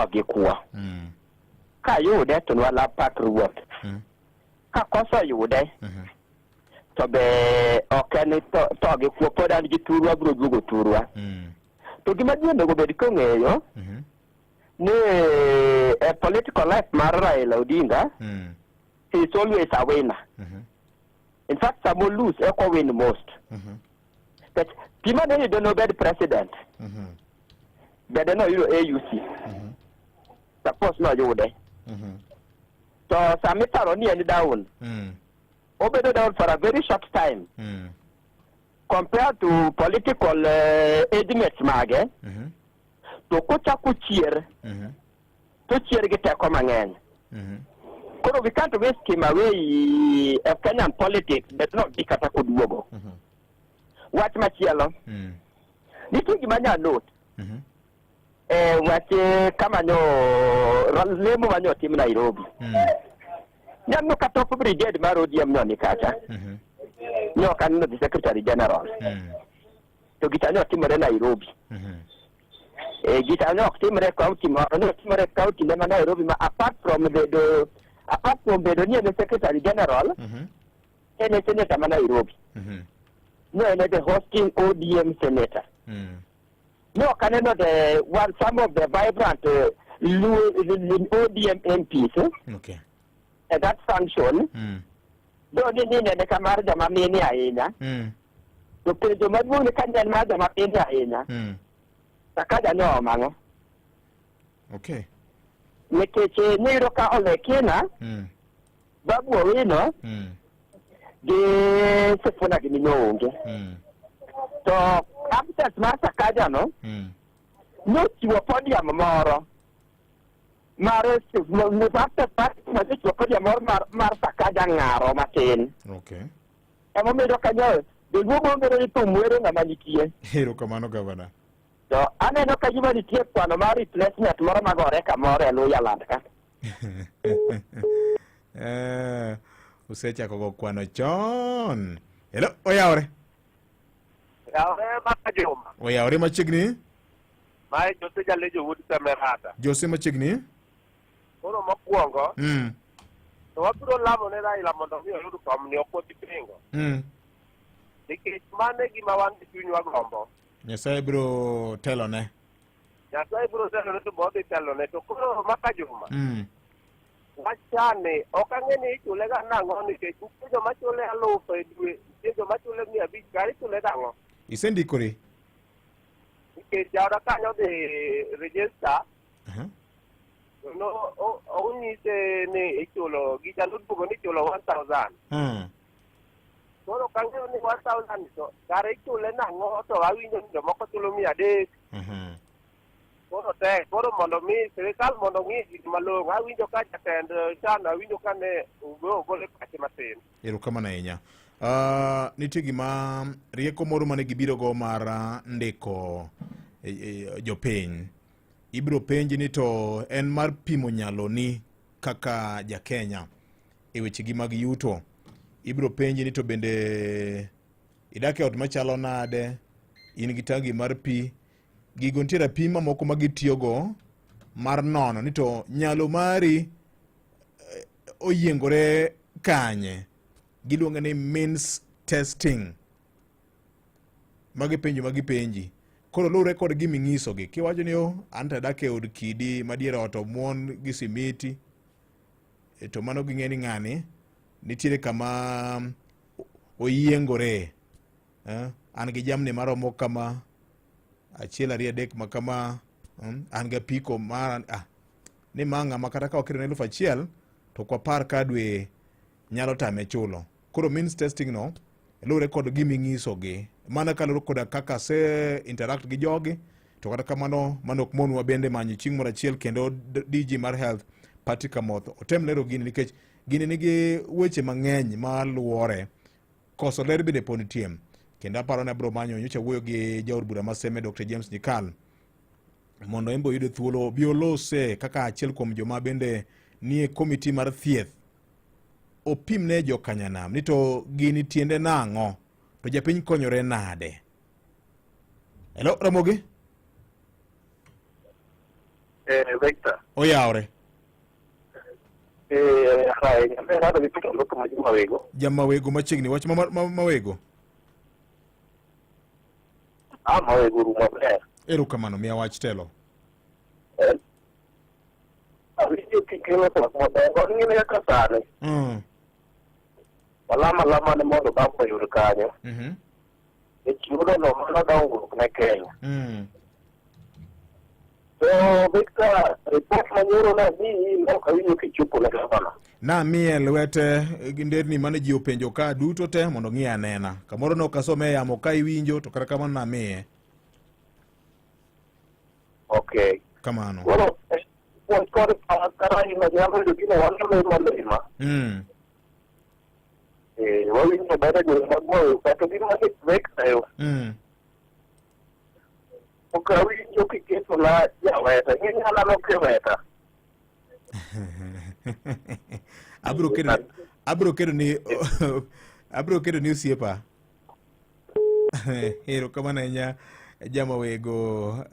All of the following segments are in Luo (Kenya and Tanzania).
tho gi kwo. Kayude to nwala pak ruoth. Ka koso yude to be ok en tho tho gi kwo pod an gi thurwa abiro duogo thurwa. To gima ji onego bed kong'eyo ni e political life mar Raila Odinga he is always a winner. In fact, sama lose eko win most. But gima ne yudo nobed president. Bende noyudo AUC. Suppose noyude. To sama iparo ni en down, obedo down for a very short time compared to political age mates mage. To kochako chier, to chier gi teko mang'eny. Koro we can't waste him away e Kenyan politics, but not bi kata koduogo. Wach machielo, nitie gima nya note. Wach kama nyo lemo manyo tim Nairobi. Nyanno ka top brigade mar ODM nyo ni kacha. Nyo ok aneno the secretary general. To gicha nyo timore Nairobi. Gicha nyo ok timre e county moro, nyo timore e county ne ma Nairobi ma apart from bedo ni en e secretary general, en e senator ma Nairobi. No en e the hosting ODM senator. No ok aneno the one some of the vibrant Luo ODM MPs at that function. Do ni nene ka mar joma mine ahinya. To penjo maduong' ni ka en mar joma mine ahinya, Sakaja ne oomo ang'o? Nikech niyudo ka Olekina, Babu Owino gi Sifuna gini ne onge. To absence mar Sakaja no nochiwo podium moro mar absence mar nochiwo podium moro mar Sakaja ng'aro matin. Emomiyo kanyo joluo bongere ni thum wero ng'ama nitie. Erokamano, gavana. To aneno ka gima nitie kwano mar replacement moro magore kamoro e Luhyaland ka. Usechako go kwano chon. Hello, oyawre. Yawre maka Juma. Oyawre machiegni. Mae Jose Jalejo wuod Semerata. Jose machiegni. Koro mokwongo, to wabiro lamo ne Raila mondo mi oyud komni, ok wabi pingo. Nikech mano e gima wan gi chunywa gombo. Nyasaye biro telone. Nyasaye biro telone to be odhi telone. To koro maka Juma, wachani ok ang'e ni ichule ga nang'o nikech nitie joma chule 1000 e dwe, nitie joma chule 500, kare ichule gang'o? Isendikori? Nikech jaoda kanyo dhi register, no onyise ni ichulo gicha noduogo ni ichulo 1000. Koro kang'eyo ni 1000 to kare ichule nang'o to awinjo ni jomoko chulo 300. Koro tek, koro mondo mi sirikal mondo ong'i gik malong'o. Awinjo ka jatend chan awinjo ka ne ogolo pache matin. Erokamano ahinya. Nitie gima rieko moro mane gibiro go mar ndiko jopiny. Ibiro penji ni to en mar pimo nyaloni kaka ja Kenya e wechegi mag yuto. Ibiro penji ni to bende idak e ot machalo nade, in gi tangi mar pi. Gigo nitie rapim mamoko ma gitiyogo mar nono ni to nyalo mari oyiengore kanye. Giluonge ni means testing. Magi penjo ma gipenji. Koro luwre kod gima ing'isogi. Kiwacho ni oh, an to adak e od kidi ma dier ot omuon gi simiti, to mano ging'e ni ng'ani nitiere kama oyiengore. An gi jamni maromo kama, 1 2 3 ma kama, an gi apiko mar ni ma ng'ama kata ka waketone 1000 to ok wapar ka dwe nyalo tame chulo. Koro means testing no luwre kod gima ing'isogi. Mana kaluwore koda kaka ase interact gi jogi, to kata kamano mano ok monwa bende manyo chieng' moro achiel kendo DG mar Health Patrick Amoth otem lero gini nikech gini nigi weche mang'eny maluwore. Koso ler bende pod nitie. Kendo aparo ni abiro manyo nyocha wuoyo gi jaod bura ma Seme Dr. James Nyikal mondo en be oyud thuolo obi olose kaka achiel kuom joma bende nie komiti mar thieth. Opim ne jokanyanam ni to gini tiende nang'o to japiny konyore nade. Hello, Ramogi. Victor. Oyawre. Ahinya. Ber rado gi Peter Oloko ma Jumawego. Jamawego machiegni, wach ma Mawego. Ah, Mawego ru maber. Erokamano, miya wach telo. Awinjo kikelo twak maber. Ok ng'ine kaka sani. Walama lama ni mondo baba oyud kanyo. E chiwo no mano dongruok ne Kenya. To Victor, report manyoro namiyi ok awinjo kichopo ne gavana. Namiye lwete gi nderni mane ji openjo ka duto te mondo ng'i anena. Kamoro ne ok asome e yamo ka iwinjo to kata kamano namiye. Okay. Kamano. Koro puonj kod karaima nyalo yudo gino wanalima lima. Wawinjo maber e gwenge mag Moyo kata gima Victor yo. Ok awinjo kiketo na jaweta. Ng'eny anano kiweta. Abro kedo ni osiepa. Erokamano ahinya jamawego.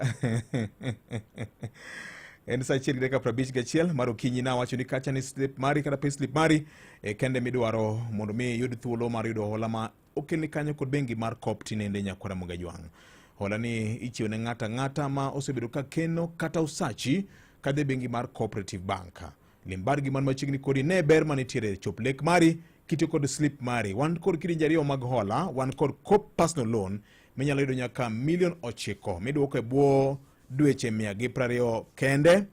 En sa 1:51 mar okinyi. Nawacho ni kacha ni slip mari kata pay slip mari e kende midwaro mondo mi iyud thuolo mar yudo hola ma okelni kanyo kod bengi mar Coop tinende nyakwara Mugajwang'. Hola ni ichiwo ne ng'ato ang'ata ma osebedo ka keno kata osachi kadhi e bengi mar Cooperative Bank. Lim bargi man machiegni kodi ne ber manitiere chop lek mari kitiyo kod slip mari. Wan kod kidienje ariyo mag hola, wan kod Coop personal loan minyalo yudo nyaka milion 9 miduoko e bwo dweche 120 kende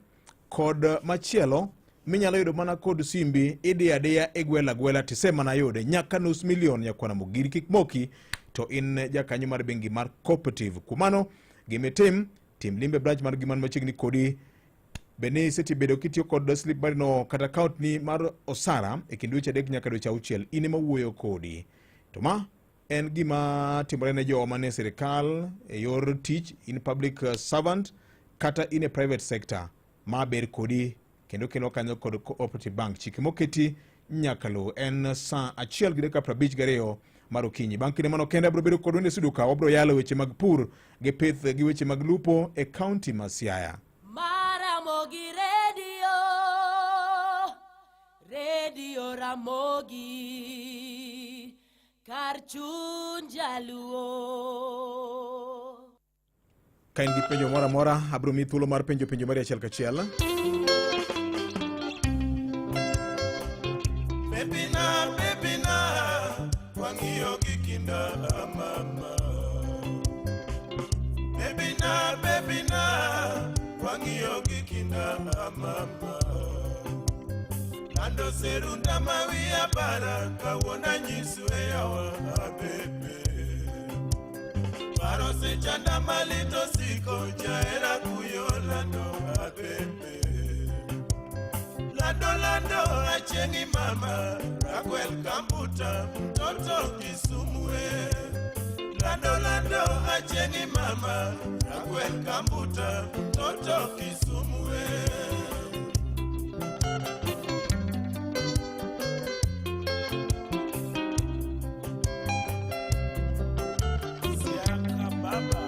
kod machielo minyalo yudo mana kod simbi idiyo adiya igwelo agwela tise mana yude nyaka nus milion nyakwana mogiri kik moki to in jakanyo mar bengi mar Cooperative. Kuom mano gimitim tim limbe branch mar giman machiegni kodi. Bende isebedo kitiyo kod slip mari no kata account ni mar osara e kind dweche 3 nyaka dweche 6 in ema wuoyo kodi. To ma en gima timore ne jowa manie sirikal e yor tich in public servant kata in e private sector ma ber kodi kendo kelo kanyo kod Cooperative Bank. Chike moketi nyaka luw. En sa 1:52 mar okinyi. Bang' kinde mano kende abiro bedo kod wende studio ka wabiro yalo weche mag pur gi pith gi weche mag lupo e kaunti ma Siaya. Maramogi Radio, Radio Ramogi, kar chuny jaluo. Ka in gi penjo moro amora, abiro miyi thuolo mar penjo penjo mari achiel kachiel. Bebina, bebina, wang'iyo gi kinda mama. Bebina, bebina, wang'iyo gi kinda mama. Lando serunda mawiya bara, kawuono anyisu e yawa bebe. Paro osechanda malit osiko, jahera kuyo lando abebe. Lando lando achiengi mama, Raquel Kambuta, mtoto Kisumu e. Lando lando achiengi mama, Raquel Kambuta, mtoto Kisumu e. Siaka baba.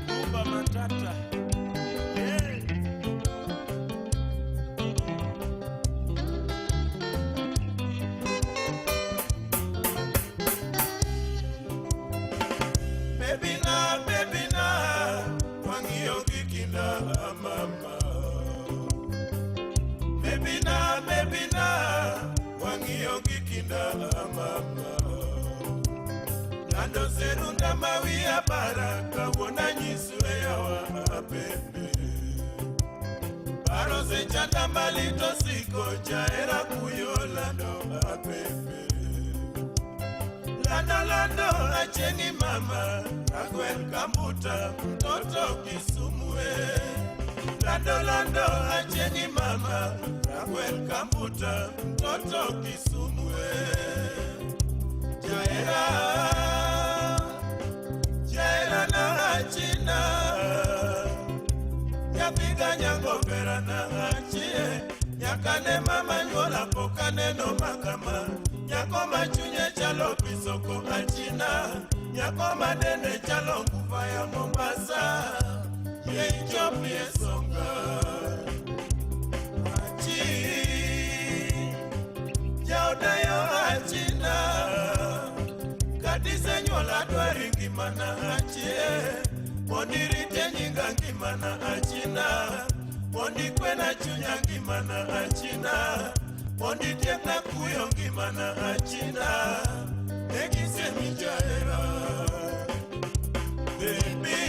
Kumba Matata. Hey. Baby na, baby na, wang'iyo gi kinda mama. Baby na, baby na, wang'iyo gi kinda mama. Lando serunda mawiya bara, kawuono anyisu e yawa bebe. Paro osechanda malit osiko, jahera kuyo lando bebe. Lando lando achiengi mama, Raquel Kambuta, mtoto Kisumu e. Lando lando achiengi mama, Raquel Kambuta, mtoto Kisumu e. Jahera, jahera na achina, nyathi ga nyango bera na achie, nyaka ne mama nyuola pok geno makama Nyako ma chunye chalo pisoko achina Nyako ma dende chalo nguva ya Mombasa Ye ichopie songa Achi Jaodayo achina Katisenyuola adwari ngimana achie Mondirite nyinga ngimana achina Mondikwena chunya ngimana achina Monditiekna kuyo ngimana achina Negisemi jahera Baby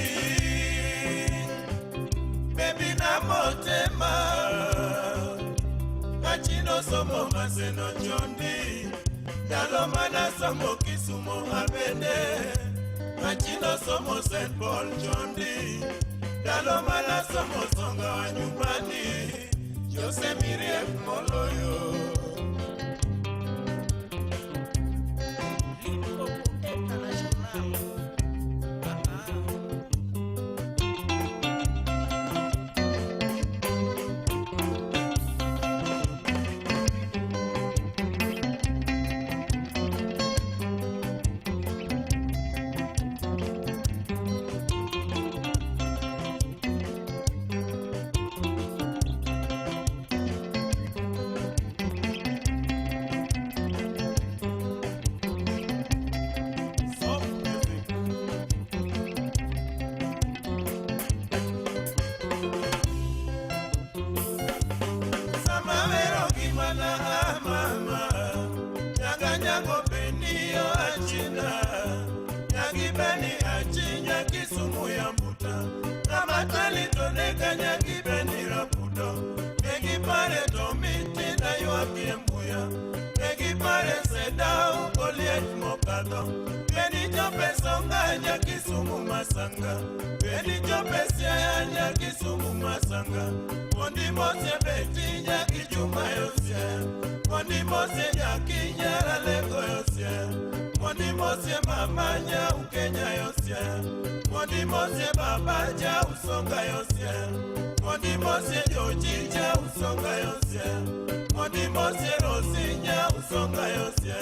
Baby na motema Achino somo maseno chondi Ndalo mana somo Kisumo abende Achino somo St. Paul chondi Ndalo mana somo Songa wa nyumbani Jose Miriek moloyo Limpopo International. Soft music. Sama wero gimana ah mama Nyaga nyago beni yo achina Nyagi beni achinya Kisumu ya mbuta Kama tali toneka nyagi beni rapudo Negi pare to miti na ywakie mbuya Negi pare sedao koliech mokadho Beni chope songa nyakisumu masanga Beni chope siaya nyakisumu masanga Mondi mose beti nyaki juma yosia Mondi mose nyaki nyara lego yosia Mondi mose mama nya ukenya yosia Mondi mose baba ja usonga yosia Mondi mose joji ja usonga yosia Mondi mose rosi nya usonga yosia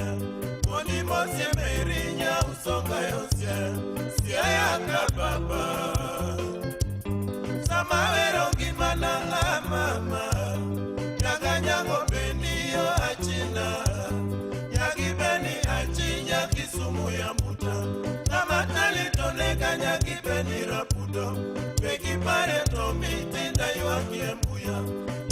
Mondi mose meri nya usonga yosia Siaya ka baba Sama wero ngimana ah mama Nyaga nyago beni yo achina Nyagi beni achinya Kisumu ya mbuta Kama tali toneka nyagi beni rapudo Begi pare to mitinda ywakie mbuya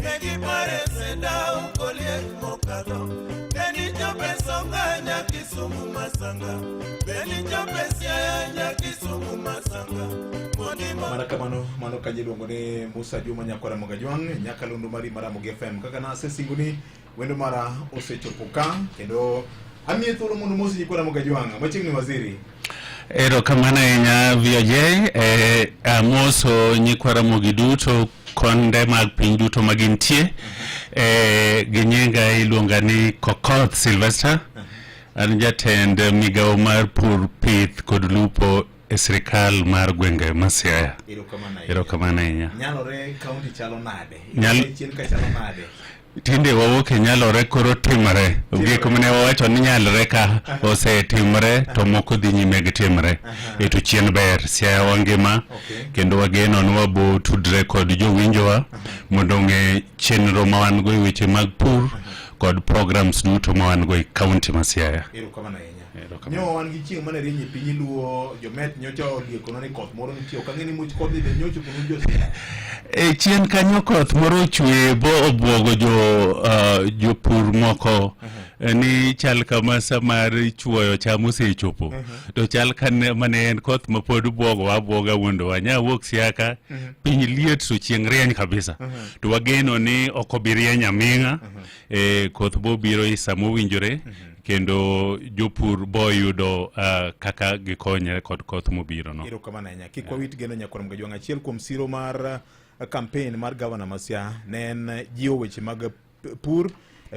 Begi pare seda ukoliek mokadho Beni chope songa nyakisumu masanga Beni chope siaya nyakisumu masanga Mondi mo Mana kamano mano kanyo iluongo ni Musa Juma Nyakwara Mogajwang' nyakalondo mari mar Ramogi FM kaka nasesingo ni wendo mara osechopo ka kendo amiye thuolo mondo mosi Nyakwara Mogajwang' machiegni waziri Erokamano ahinya VOJ. Amoso nyikwa Ramogi duto konde mag piny duto ma gintie. Gi nyinga iluonga ni Kokoth Sylvester. An jatend migawo mar pur, pith kod lupo e sirikal mar gwenge ma Siaya. Erokamano ahinya. Erokamano ahinya. Nyalore kaunti chalo nade? Chien ka chalo nade? Tinde wawuok e nyalore koro timore. Gik mane wawacho ni nyalore ka osetimore to moko dhi nyime gi timore. E to chien ber, Siaya wangima kendo wageno ni wabo tudre kod jowinjowa mondo ong'e chenro ma wan go e weche mag pur kod programs duto ma wan go e kaunti ma Siaya. Erokamano ahinya. Erokamano. Nyo wan gi chieng' mane rieny e piny luo jomet nyocha oliekonwa ni koth moro nitie ok ang'e ni much kodhi be nyocha oponu jo Siaya. E chien kanyo koth moro ochwe bo obwogo jo jopur moko ni chal kama sa mar chuoyo cham osechopo to chal ka mane en koth ma pod bwogo abwoga wuondowa nya wuok Siaka piny liet to chieng' rieny kabisa to wageno ni ok obi rieny aming'a koth bo biro e sa mowinjore kendo jopur bo yudo kaka gikonyre kod koth mobiro no. Erokamano ahinya. Kik wawit geno Nyakwar Mogajwang'. Achiel kuom siro mar campaign mar gavana ma Siaya ne en jiwo weche mag pur,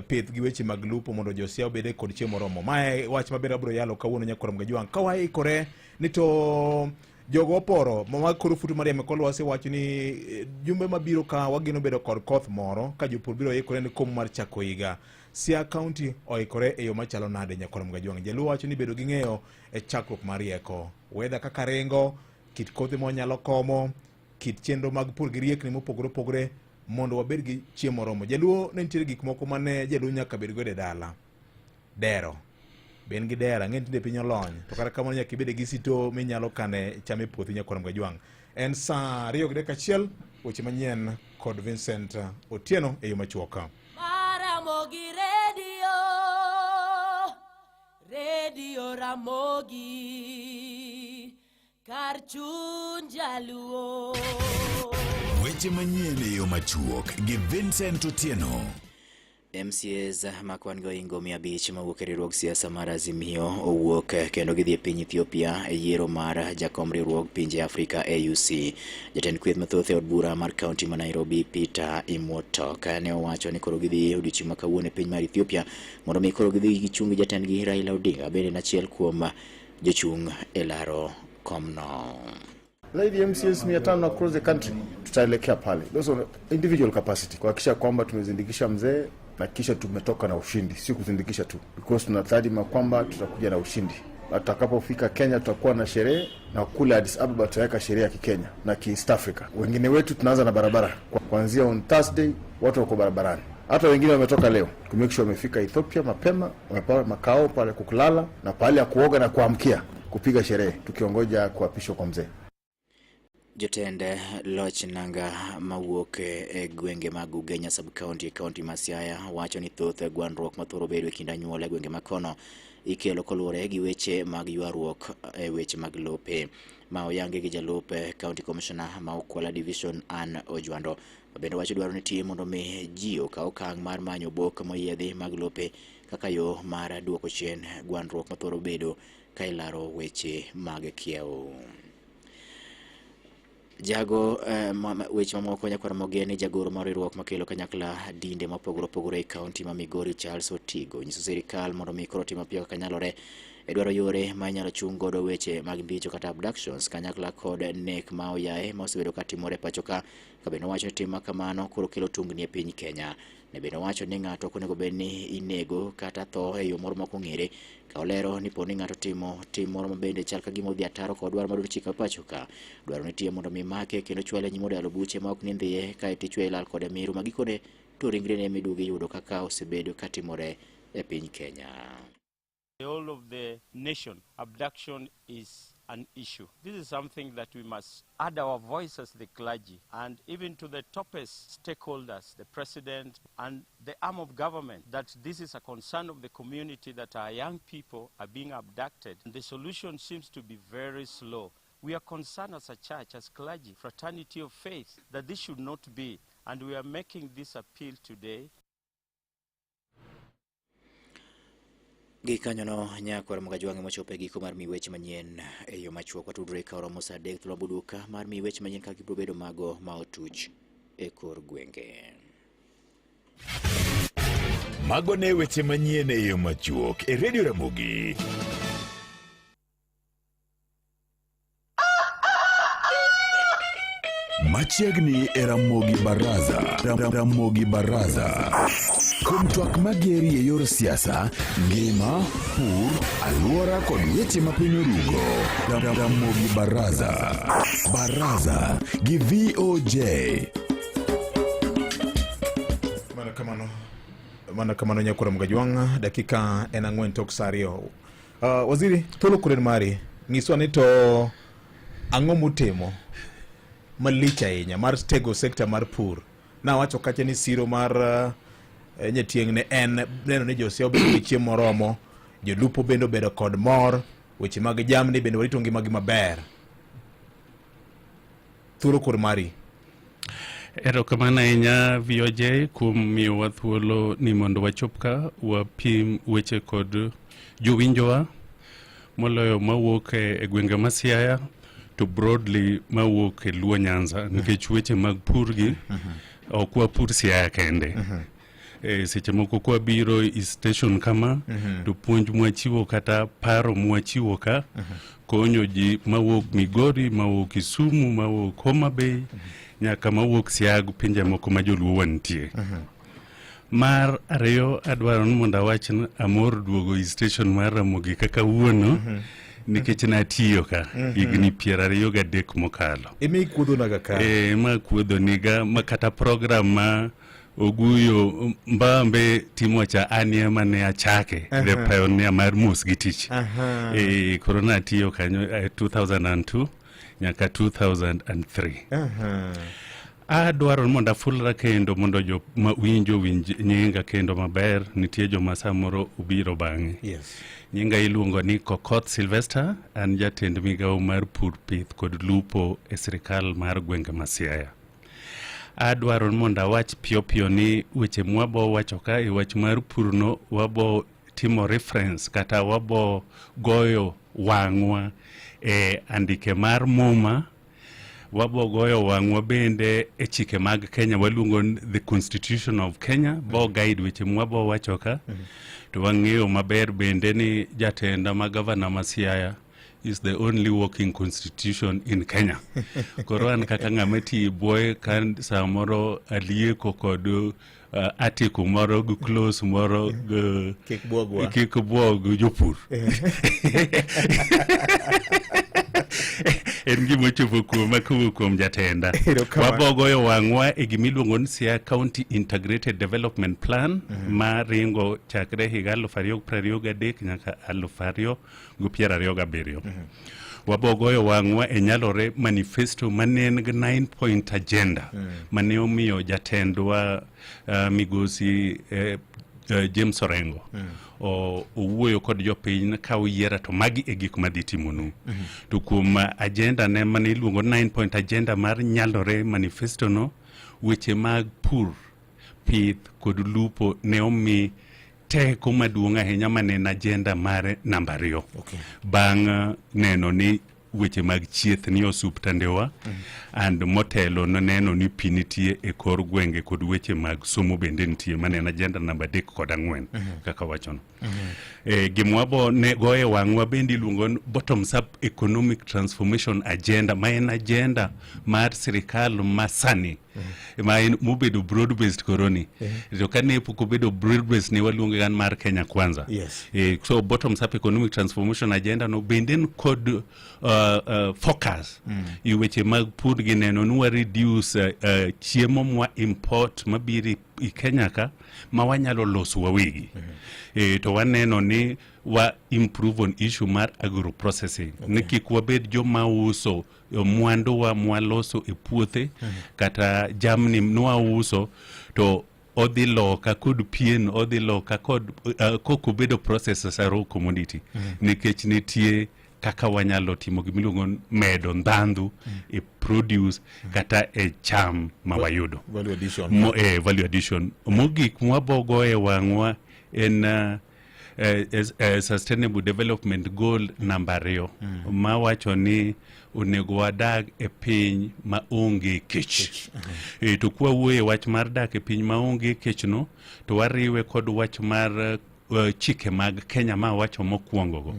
pith gi weche mag lupo mondo jo Siaya obede kod chiemo moromo. Mae wach maber abiro yalo kawuono Nyakwar Mogajwang'. Ka waikore ni to jogo oporo ma koro futu mar yamo kor lwasi wacho ni jumbe mabiro ka wageno bedo kod koth moro ka jopur biro ikore ne komo mar chako higa. Siaya County oikore e yo machalo nade nyakwar Mgajwang'? Jaluo wacho ni bedo gi ng'eyo e chakruok mar rieko. Weather kaka ringo, kit kothe mwanyalo komo, kit chenro mag pur gi riekni mopogore opogore mondo wabed gi chiemo moromo. Jaluo ne nitiere gik moko mane jaluo nyaka bed godo e dala. Dero. Be en gi dero, ang'e ni tinde piny olony. To kata kamano nyaka ibed gi sito minyalo kane cham e puothi nyakwar Mgajwang'. En saa ariyo gi dakika achiel, weche manyien kod Vincent Otieno e yo machuok. Ramogi Radio, Radio Ramogi, kar chuny jaluo. Weche manyien e yo machuok gi Vincent Otieno. MCAs ma kwan gi ohingo 500 mawuok e riwruog siasa mar Azimio owuok kendo gidhi e piny Ethiopia e yiero mar jakom riwruog pinje Afrika AUC. Jatend kweth mathoth e od bura mar kaunti ma Nairobi Peter Imwotok ne owacho ni koro gidhi odiochieng' ma kawuono e piny mar Ethiopia mondo mi koro gidhi gichung' gi jatendgi Raila Odinga bende en achiel kuom jochung' e laro komno. Zaidi ya MCAs 500 across the country tutaelekea pale, those on individual capacity kuhakikisha kwamba tumezindikisha mzee na kisha tumetoka na ushindi, sio kuzindikisha tu, because tunatadima kwamba tutakuja na ushindi na tutakapofika Kenya tutakuwa na sherehe na kule Addis Ababa tutaweka sherehe ya Kikenya na ki East Africa. Wengine wetu tunaanza na barabara kuanzia on Thursday, watu wako barabarani hata wengine wametoka leo to make sure wamefika Ethiopia mapema, wamepata makao pale kukulala na pahali ya kuoga na kuamkia kupiga sherehe, tukiongoja kuapishwa kwa mzee. Jotend loch nanga mawuok e gwenge mag Ugenya sub-county e kaunti ma Siaya wacho ni thoth gwandruok mathoro bedo e kind anyuola e gwenge makono ikelo koluwore gi weche mag ywaruok e weche mag lope ma oyangi gi jalup county commissioner ma Ukwala division Ann Ojwando. Bende wacho dwaro nitie mondo mi ji okaw okang' mar manyo obok moyiedhi mag lope kaka yo mar duoko chien gwandruok mathoro bedo ka ilaro weche mag kiewo. Jago eh, weche mamoko nyakwar Mogeni jagoro mar riwruok makelo kanyakla dinde mopogore opogore e kaunti ma Migori Charles Otigo nyiso sirikal mondo mi koro otim mapiyo kaka nyalore e dwaro yore ma inyalo chung godo weche mag mbicho kata abductions kanyakla kod nek ma oyaye ma osebedo ka timore pacho ka ka bende owacho ni tim ma kamano koro kelo tungni e piny Kenya. Ne bende owacho ni ng'ato ok onego bed ni inego kata tho e yo moro ma ok ong'ere ka olero ni po ni ng'ato timo tim moro ma bende chal ka gima odhi ataro kod dwaro maduong' chik ma pacho ka. Dwaro nitie mondo mi make kendo chwale e nyim od yalo buche ma ok nindhiye kae to ichweye lal kode miru ma gikone to ringrene miduogo iyudo kaka osebedo katimore e piny Kenya. The whole of the nation, abduction is an issue. This is something that we must add our voice as the clergy and even to the toppest stakeholders, the president and the arm of government, that this is a concern of the community that our young people are being abducted. And the solution seems to be very slow. We are concerned as a church, as clergy, fraternity of faith, that this should not be. And we are making this appeal today. Gikanyono nyakwar Mugajwang'e mochopo e giko mar mi weche manyien e yo machuok watudre ka oromo saa adek thuolo buduka mar mi weche manyien kaka gibiro bedo mago ma otuch e kor gwenge. Mago ne weche manyien e yo machuok e Radio Ramogi. Machiegni e Ramogi Baraza. Ramogi Baraza. Kuom twak mageri e yor siasa, ngima, pur, alwora kod weche ma piny orugo. Ramogi Baraza. Baraza gi VOJ. Mana kamano. Mana kamano nyakwara Mgajwang', dakika en ang'wen tok saa ariyo. Uh, waziri, thuolo koro en mari. Nyiswa ni to ang'o mutimo malich ahinya mar tego sekta mar pur. Nawacho kacha ni siro mar uh, nyatieng' ne en neno ni josia obedo gi chiemo moromo, jolupo bende obedo kod mor, weche mag jamni bende warito ngimagi maber. Thuolo koro mari. Erokamano ahinya VOJ kuom miyowa thuolo ni mondo wachop ka wapim weche kod jowinjowa moloyo mawuok e gwenge ma Siaya to broadly mawuok e Luo Nyanza nikech weche mag pur gi ok wapur Siaya kende. E, seche moko kwabiro i station kama mm -hmm. to puonj mwachiwo kata paro mwachiwo ka mm -hmm. konyo ji mawuok Migori, mawuok Kisumu, mawuok Homa Bay mm -hmm. nyaka mawuok Siaya pinje moko ma joluo wantie. Mm -hmm. Mar ariyo adwaro ni mondo awach ni amor duogo e station mar Ramogi kaka wuono nikech natiyo ka higni 23 mokalo. Imi kuodhonaga ka. Eh, ma kuodhoniga ma kata program ma Oguyo Mbambe timo cha an ema ne achake the pioneer mar mos gi tich. Eh, koro natiyo kanyo 2002 nyaka 2003. Adwaro ni mondo afulra kendo mondo jo ma winjo winj nyinga kendo maber nitie joma samoro obiro bang'e. Yes. Nyinga iluongo ni Kokoth Sylvester, an jatend migawo mar pur, pith kod lupo e sirikal mar gwenge ma Siaya. Adwaro ni mondo awach piyo piyo ni weche mwabo wacho ka e wach mar purno wabo timo reference kata wabo goyo wang'wa e andike mar muma wabo goyo wang'wa bende e chike mag Kenya waluongo ni the Constitution of Kenya bo guide weche mwabo wacho ka to wang'eyo maber bende ni jatenda ma gavana ma Siaya is the only working constitution in Kenya. Koro an kaka ng'ama tiyo e bwoye ka samoro alieko kod article moro gi clause moro gi Kik bwogwa. kik bwog jopur. En gima ochopo kuoma kowuok kuom jatenda. Erokamano. Wabo goyo wang'wa e gima iluongo ni Siaya County Integrated Development Plan ma ringo chakre higa 2023 nyaka 2027. Wabo goyo wang'wa e nyalore manifesto mane en gi 9 point agenda mane omiyo jatendwa migosi James Orengo owuoyo kod jopiny ka oyiera to magi e gik madhi timonu. To kuom agenda ne mane iluongo 9 point agenda mar nyalore manifesto no, weche mag pur, pith kod lupo ne omi teko maduong' ahinya mane en agenda mare namba 2. Bang' neno ni weche mag chieth ni osuptandewa and motelo noneno ni pi nitie e kor gwenge kod weche mag somo bende nitie mane en agenda namba 3 kod 4 kaka wachono. Gima wabo ne goye wang'wa bende iluongo ni bottom up economic transformation agenda ma en agenda mar sirikal ma sani ma en mobedo broad based koroni. To kane pok obedo broad based ne waluonge gan mar Kenya Kwanza. So bottom up economic transformation agenda no bende en kod focus i weche mag pur gi neno ni wa reduce chiemo mwa import mabiro i Kenya ka ma wanyalo loso wawegi. To waneno ni wa improve on issue mar agro processing. Ni kik wabed joma uso mwanduwa mwaloso e puothe kata jamni nwauso to odhi loka kod pien odhi loka kod kok obedo process as a raw commodity nikech nitie kaka wanyalo timo gimiluongo ni medo ndhandhu e produce kata e cham ma wayudo. Value addition. Value addition. Mogik mwabogo e wang'wa en sustainable development goal namba 2 mawacho ni onego wadag e piny ma onge kech. To kwawuoyo e wach mar dak e piny ma onge kech no to wariwe kod wach mar chike mag Kenya ma wacho mokwongo go.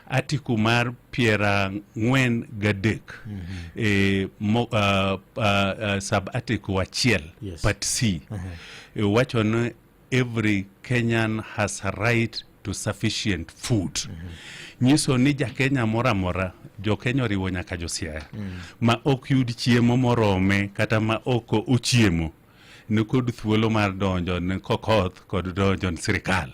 Article mar 43 sub article 1 part C wacho ni every Kenyan has a right to sufficient food. Nyiso ni ja Kenya moro amora, jo Kenya oriwo nyaka jo Siaya, ma ok yud chiemo morome kata ma ok ochiemo ni kod thuolo mar donjo ne Kokoth kod donjo ne sirikal.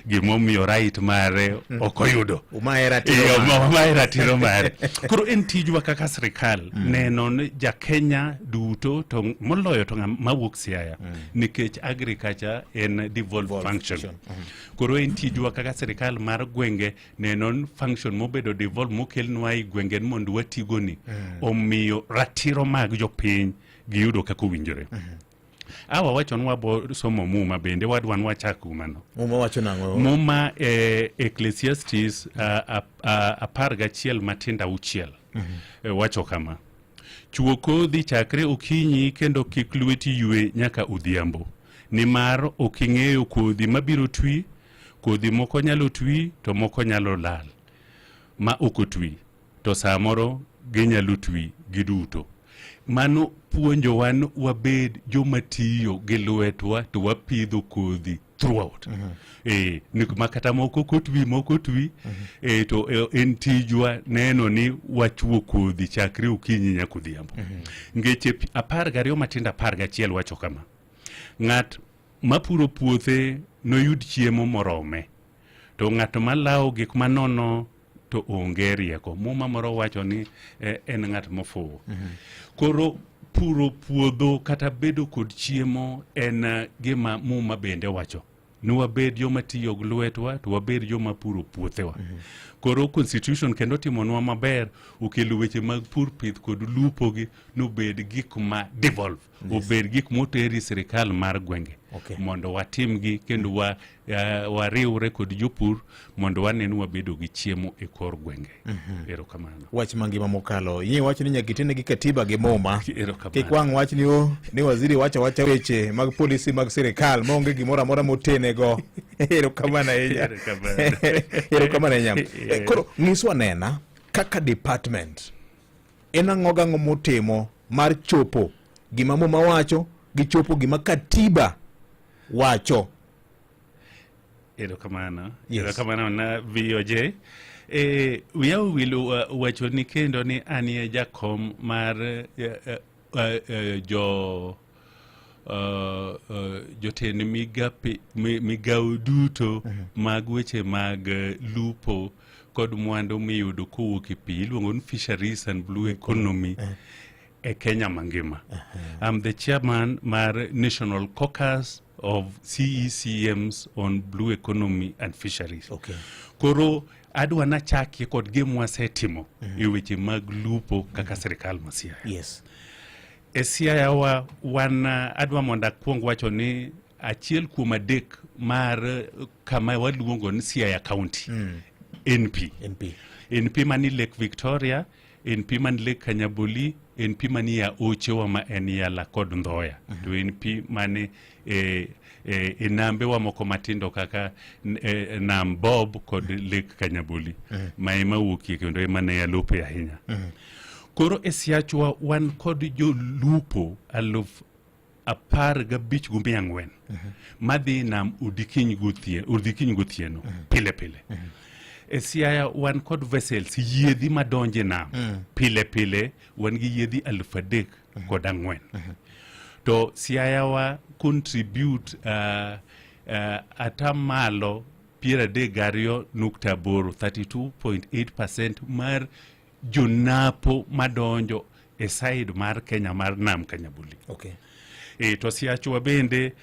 Gimomiyo right mare ok oyudo. Umaye ratiro mare. Umaye ratiro mare. Koro en tijwa kaka sirikal neno ni ja Kenya duto to moloyo to ng'ama mawuok Siaya nikech agriculture en devolved function. Koro en tijwa kaka sirikal mar gwenge neno ni function mobedo devolved mokelnwa e gwenge ni mondo watigoni omiyo ratiro mag jopiny giyudo kaka owinjore. Awa wacho ni wabo somo muma bende wadwa ni wachak mano. Muma wacho nang'o? Muma e Ecclesiastes 11 matindo 6 wacho kama: chuo kodhi chakre okinyi kendo kik lweti ywe nyaka odhiambo, nimar ok ing'eyo kodhi mabiro twi. Kodhi moko nyalo twi to moko nyalo lal ma ok otwi, to samoro ginyalo twi giduto. Mano puonjowa ni wabed joma tiyo gi lwetwa to wapidho kodhi throughout. Eh, ni ma kata moko kotwi moko twi eh, to eh, en tijwa neno ni wachuo kodhi chakre okinyi nyaka odhiambo. Ngeche 12 matindo 11 wacho kama. Ng'at mapuro puothe noyud chiemo morome. To ng'at malawo gik manono to onge rieko. Muma moro wacho ni eh, en ng'at mofuwo. Koro puro puodho kata bedo kod chiemo en gima Muma bende wacho. Ni wabed joma tiyo gi lwetwa to wabed joma puro puothewa. Koro constitution kendo timonwa maber okelo weche mag pur pith kod lupo gi nobed gik ma devolve. Obed gik moteri sirikal mar gwenge. Mondo watimgi kendo wariwre kod jopur mondo wane ni wabedo gi chiemo e kor gwenge. Erokamano. Wach mangima mokalo. Yie wach ni nyaka itene gi katiba gi muma. Erokamano. Kik wang' wach ni o ni waziri wacho awacha weche mag polisi mag sirikal maonge gimoro amora motenego. Erokamano ahinya. Erokamano. Erokamano ahinya. Koro nyiswa nena kaka department en ang'o gang'o motimo mar chopo gima muma wacho gi chopo gima katiba wacho. Erokamano. Yes. Erokamano na VOJ. Wiya owil wacho ni kendo ni anie jakom mar jo jotend migawo duto mag weche mag lupo kod mwandu miyudo kowuok e pi iluongo ni fisheries and blue economy e Kenya mangima. I'm the chairman mar National Caucus of CECMs on Blue Economy and Fisheries. Koro adwa nachakie kod gima wasetimo e weche mag lupo kaka sirikal ma Siaya. E Siaya wa wan adwa mondo akwong wacho ni achiel kuom adek mar kama waluongo ni Siaya County NP. NP. NP mani Lake Victoria, NP mani Lake Kanyaboli, NP mani ya ochewa ma en Yala kod Ndhoya. To NP mani e nambe wa moko matindo kaka Nam Bob kod Lake Kanyaboli. Ma ema wuokie kendo ema ne alupe ahinya. Koro e Siachwa wan kod jolupo 15,400 madhi nam odikiny gotieno pile pile. E Siaya wan kod vessels yiedhi madonje nam pile pile wan gi yiedhi 3,004. To Siaya wa contribute atamalo 32.8 32.8% mar jonapo madonjo e side mar Kenya mar Nam Kanyabuli. To Siachwa bende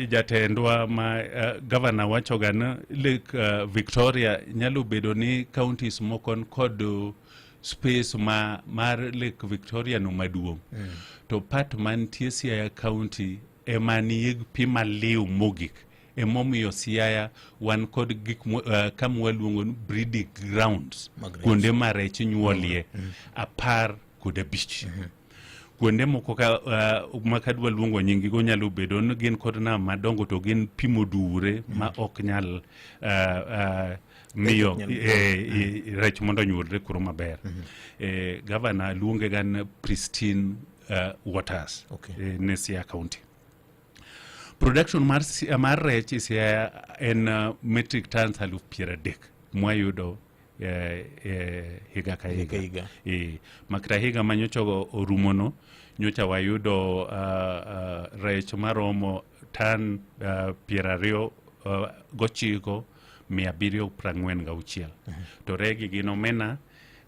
jatendwa ma governor wachoga ni Lake Victoria nyalo bedo ni counties moko kod space mar Lake Victoria no maduong'. To part mantie Siaya County ema nie pi maliw mogik. Emomiyo Siaya wan kod gik kama waluongo ni breeding grounds, kuonde ma rech nyuolie 15. Kuonde moko ka ma kadwa luongo nyingigo nyalo bedo ni gin kod nam madongo to gin pi moduwre ma ok nyal miyo rech mondo onyuolre kuro maber. Governor luonge ga ni pristine waters ne Siaya County. Production mar rech e Siaya en metric tons 30,000 mwayudo higa ka higa. Makata higa ma nyocha orumono, nyocha wayudo rech maromo tan 29 746. To regi gin omena,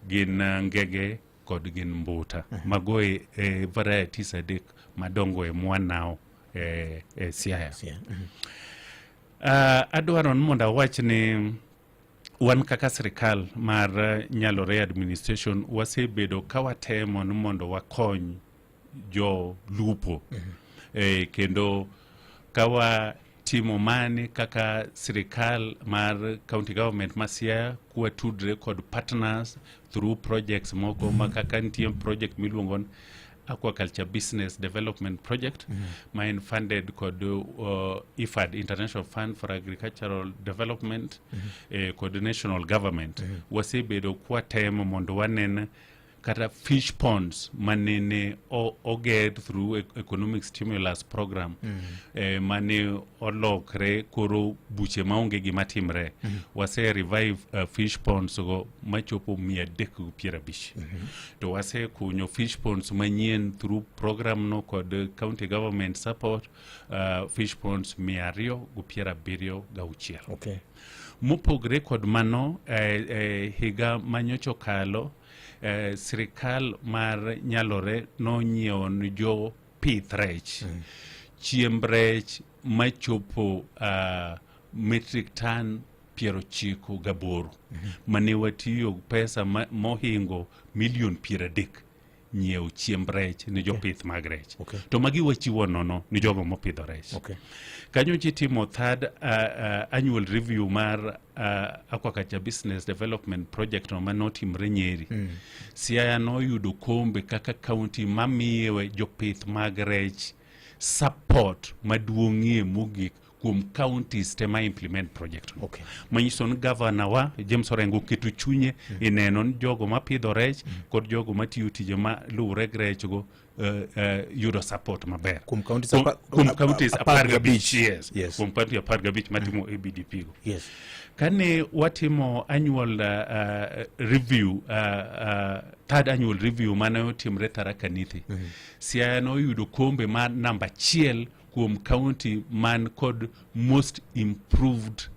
gin ngege kod gin mbuta. Mago e varieties adek madongo e mwanao e Siaya. Adwaro ni mondo awach ni wan kaka sirikal mar Nyalore administration wasebedo ka watemo ni mondo wakony jolupo. Kendo ka watimo mani kaka sirikal mar county government ma Siaya kwatudre kod partners through projects moko ma kaka nitie project miluongo ni Aquaculture Business Development Project ma en funded kod IFAD, International Fund for Agricultural Development, kod national government. Wasebedo kwatemo mondo wanen kata fish ponds manene oger through economic stimulus program mane olokre koro buche maonge gima timre. Wase revive fish ponds go machopo 350. To wase kunyo fish ponds manyien through program no kod county government support, fish ponds 276. Mopogre kod mano, higa manyocha okalo, sirikal mar Nyalore nonyiewo ne jo pith rech chiemb rech machopo metric ton 98, mane watiyo pesa mohingo milion 30 nyiewo chiemb rech ne jopith mag rech. To magi wachiwo nono ni jogo mopidho rech. Kanyo chitimo third annual review mar aquaculture business development project no manotimre Nyeri. Siaya noyudo kombe kaka county mamiyo jopith mag rech support maduong'ie mogik kuom counties te ma implement project no. Manyiso ni gavana wa James Orengo oketo chunye e neno ni jogo mapidho rech kod jogo matiyo tije ma luwore gi rech go yudo support maber Kuom counties kuom counties 15. 15, yes. Kuom county 15 matimo ABDP go. Kane watimo annual review, third annual review mane otimre Tharaka Nithi, Siaya noyudo kombe mar namba 1 kuom county man kod most improved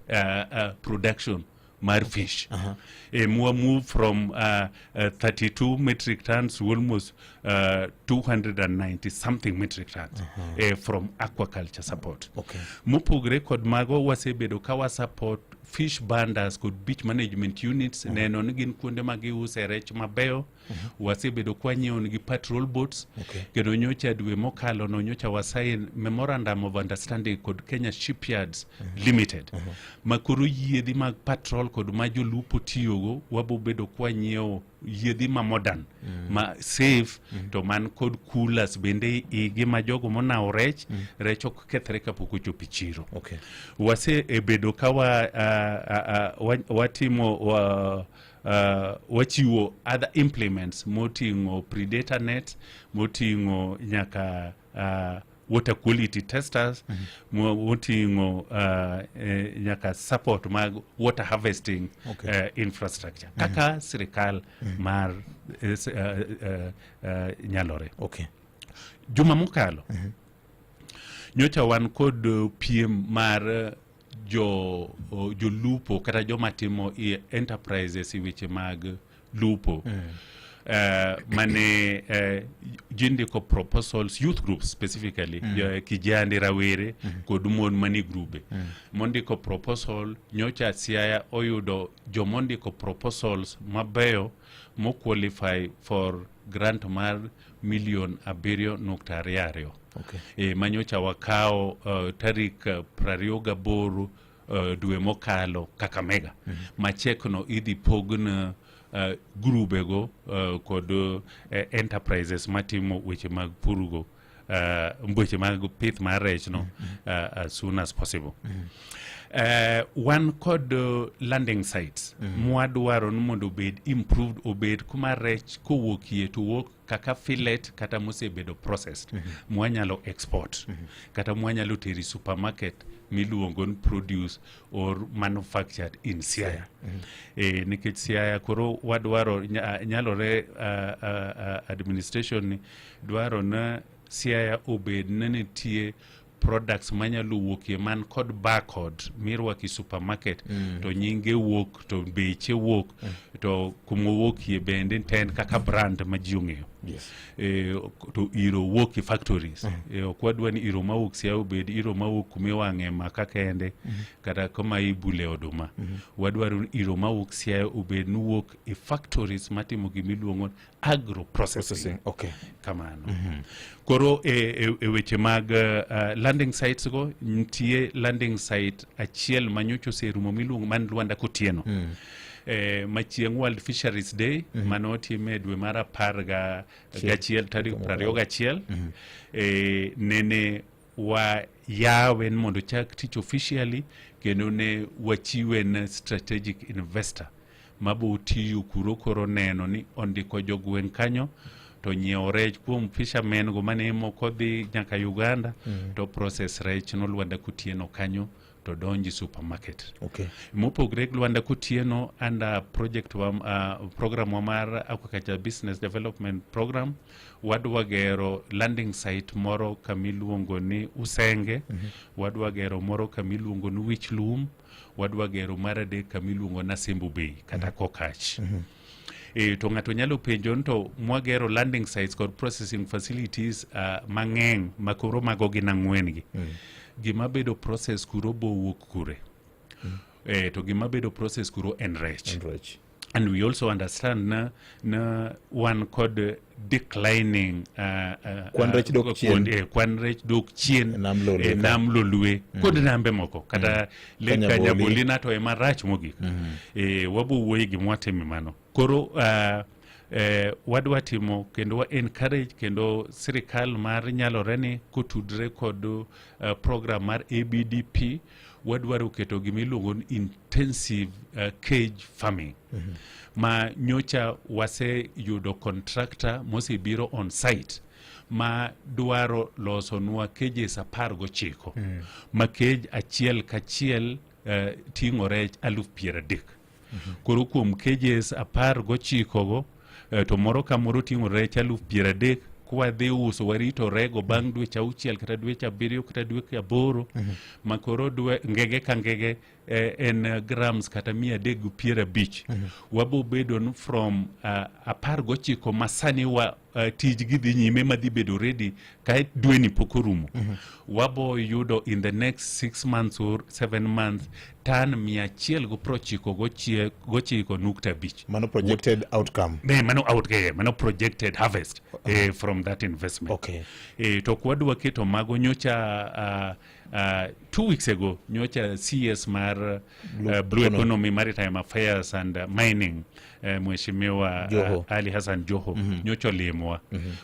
production mar fish. Mwa move from 32 metric tons to almost 290 something metric tons from aquaculture support. Mopogre kod mago, wasebedo ka wa support fish banders kod beach management units neno ni gin kuonde ma giuse rech mabeyo. Wasebedo kwa nyiewo nigi patrol boats. Kendo nyocha dwe mokalo no nyocha wasign memorandum of understanding kod Kenya Shipyards Limited, ma koro yiedhi mag patrol kod ma jolupo tiyogo wabo bedo kwa nyiewo yiedhi ma modern, ma safe, to man kod coolers bende igi ma jogo monawo rech, rech ok kethre kapok ochopo e chiro. Wase e bedo ka wa, wa, watimo wa, wachiwo other implements moting'o predator net, moting'o nyaka water quality testers, moting'o nyaka support mag water harvesting infrastructure kaka sirikal mar Nyalore. Juma mokalo nyocha wan kod piem mar jo jolupo kata joma timo enterprises e weche mag lupo, mane ji ndiko proposals, youth groups specifically, kijande rawere kod mon manie grube mondiko proposal. Nyocha Siaya oyudo jomondiko proposals mabeyo mo qualify for grant mar milion 7.22. Manyocha wakawo tarik 28 dwe mokalo Kakamega, ma chekno idhi pogn grubego kod enterprises matimo weche mag purgo, weche mag pith mar rech no as soon as possible. Wan kod landing sites mwadwaro ni mondo obed improved, obed kuma rech kowuokie to wuok kaka fillet kata mosebedo processed, mwanyalo export kata mwanyalo teri supermarket miluongo ni produce or manufactured in Siaya. Nikech Siaya koro wadwaro nyalore administration ni dwaro na Siaya obed ni nitie products manyalo wuokie man kod barcode mirwako e supermarket, to nyinge wuok, to beche wuok, to kumowuokie bende to en kaka brand ma ji ong'eyo. To iro wuok e factories. Ok wadwa ni iro mawuok Siaya obed iro mawuok kumiwang'e maka kende kata kuma ibule oduma. Wadwaro ni iro mawuok Siaya obed ni wuok e factories matimo gimiluongo ni agro processing. Processing. Kamano. Koro e weche mag landing sites go, nitie landing site achiel manyocha oserumo miluongo man Lwanda Kotieno. Ma chieng' World Fisheries Day mane otim e dwe mar apar ga gachiel tarik 21, nene wayawe ni mondo chak tich officially, kendo ne wachiwe ne strategic investor. mabo tiyo kuro koro neno ni ondiko jogweng' kanyo to nyiewo rech kuom fishermen go mane moko dhi nyaka Uganda to process rech no Lwanda Kotieno kanyo to donji supermarket. Mopogre gi Lwanda Kotieno under project wa, program wa mar Aquaculture Business Development Program, wadwa gero landing site moro kamiluongo ni Usenge, wadwa gero moro kamiluongo ni Wich Lum, wadwa gero mar adek kamiluongo ni Asembo Bay kata Kokach. To ng'ato nyalo penjo ni to mwagero landing sites kod processing facilities mang'eny makoro mago gin ang'wen gi. Gima bedo process kuro bowuok kure? To gima bedo process kuro en rech. En rech. And we also understand na wan kod declining Kwan rech dok chien. Kwan rech dok chien E nam Lolwe e ka. nam Lolwe kod nambe moko kata Lake Kanyaboli. Kanyaboli na to ema rach mogik. Wabo wuoye gima watime mano koro wadwa timo kendo wa encourage kendo sirikal mar nyalore ni kotudre kod program mar ABDP wadwaro keto gima iluongo ni intensive cage farming ma nyocha waseyudo contractor mosebiro on site ma dwaro losonwa cages 19 ma cage achiel kachiel ting'o rech 30,000. Koro kuom cages 19 go to moro ka moro ting'o rech 30,000 kwadhi uso warito rego bang' dweche 6 kata dweche 7 kata dweche 8 ma koro dwe ngege ka ngege en grams kata 350. Wabo bedo ni from 19 masani wa tijgi dhi nyime madhi bedo ready ka dweni pok orumo. Wabo yudo in the next 6 months or 7 months tan 199.5. Mano projected outcome. Ne, mano out mano projected harvest from that investment. To kwadwa keto mago nyocha 2 weeks ago nyocha CS mar Blue Economy, Maritime Affairs and Mining Mheshimiwa Joho. Ali Hassan Joho nyocha olimowa.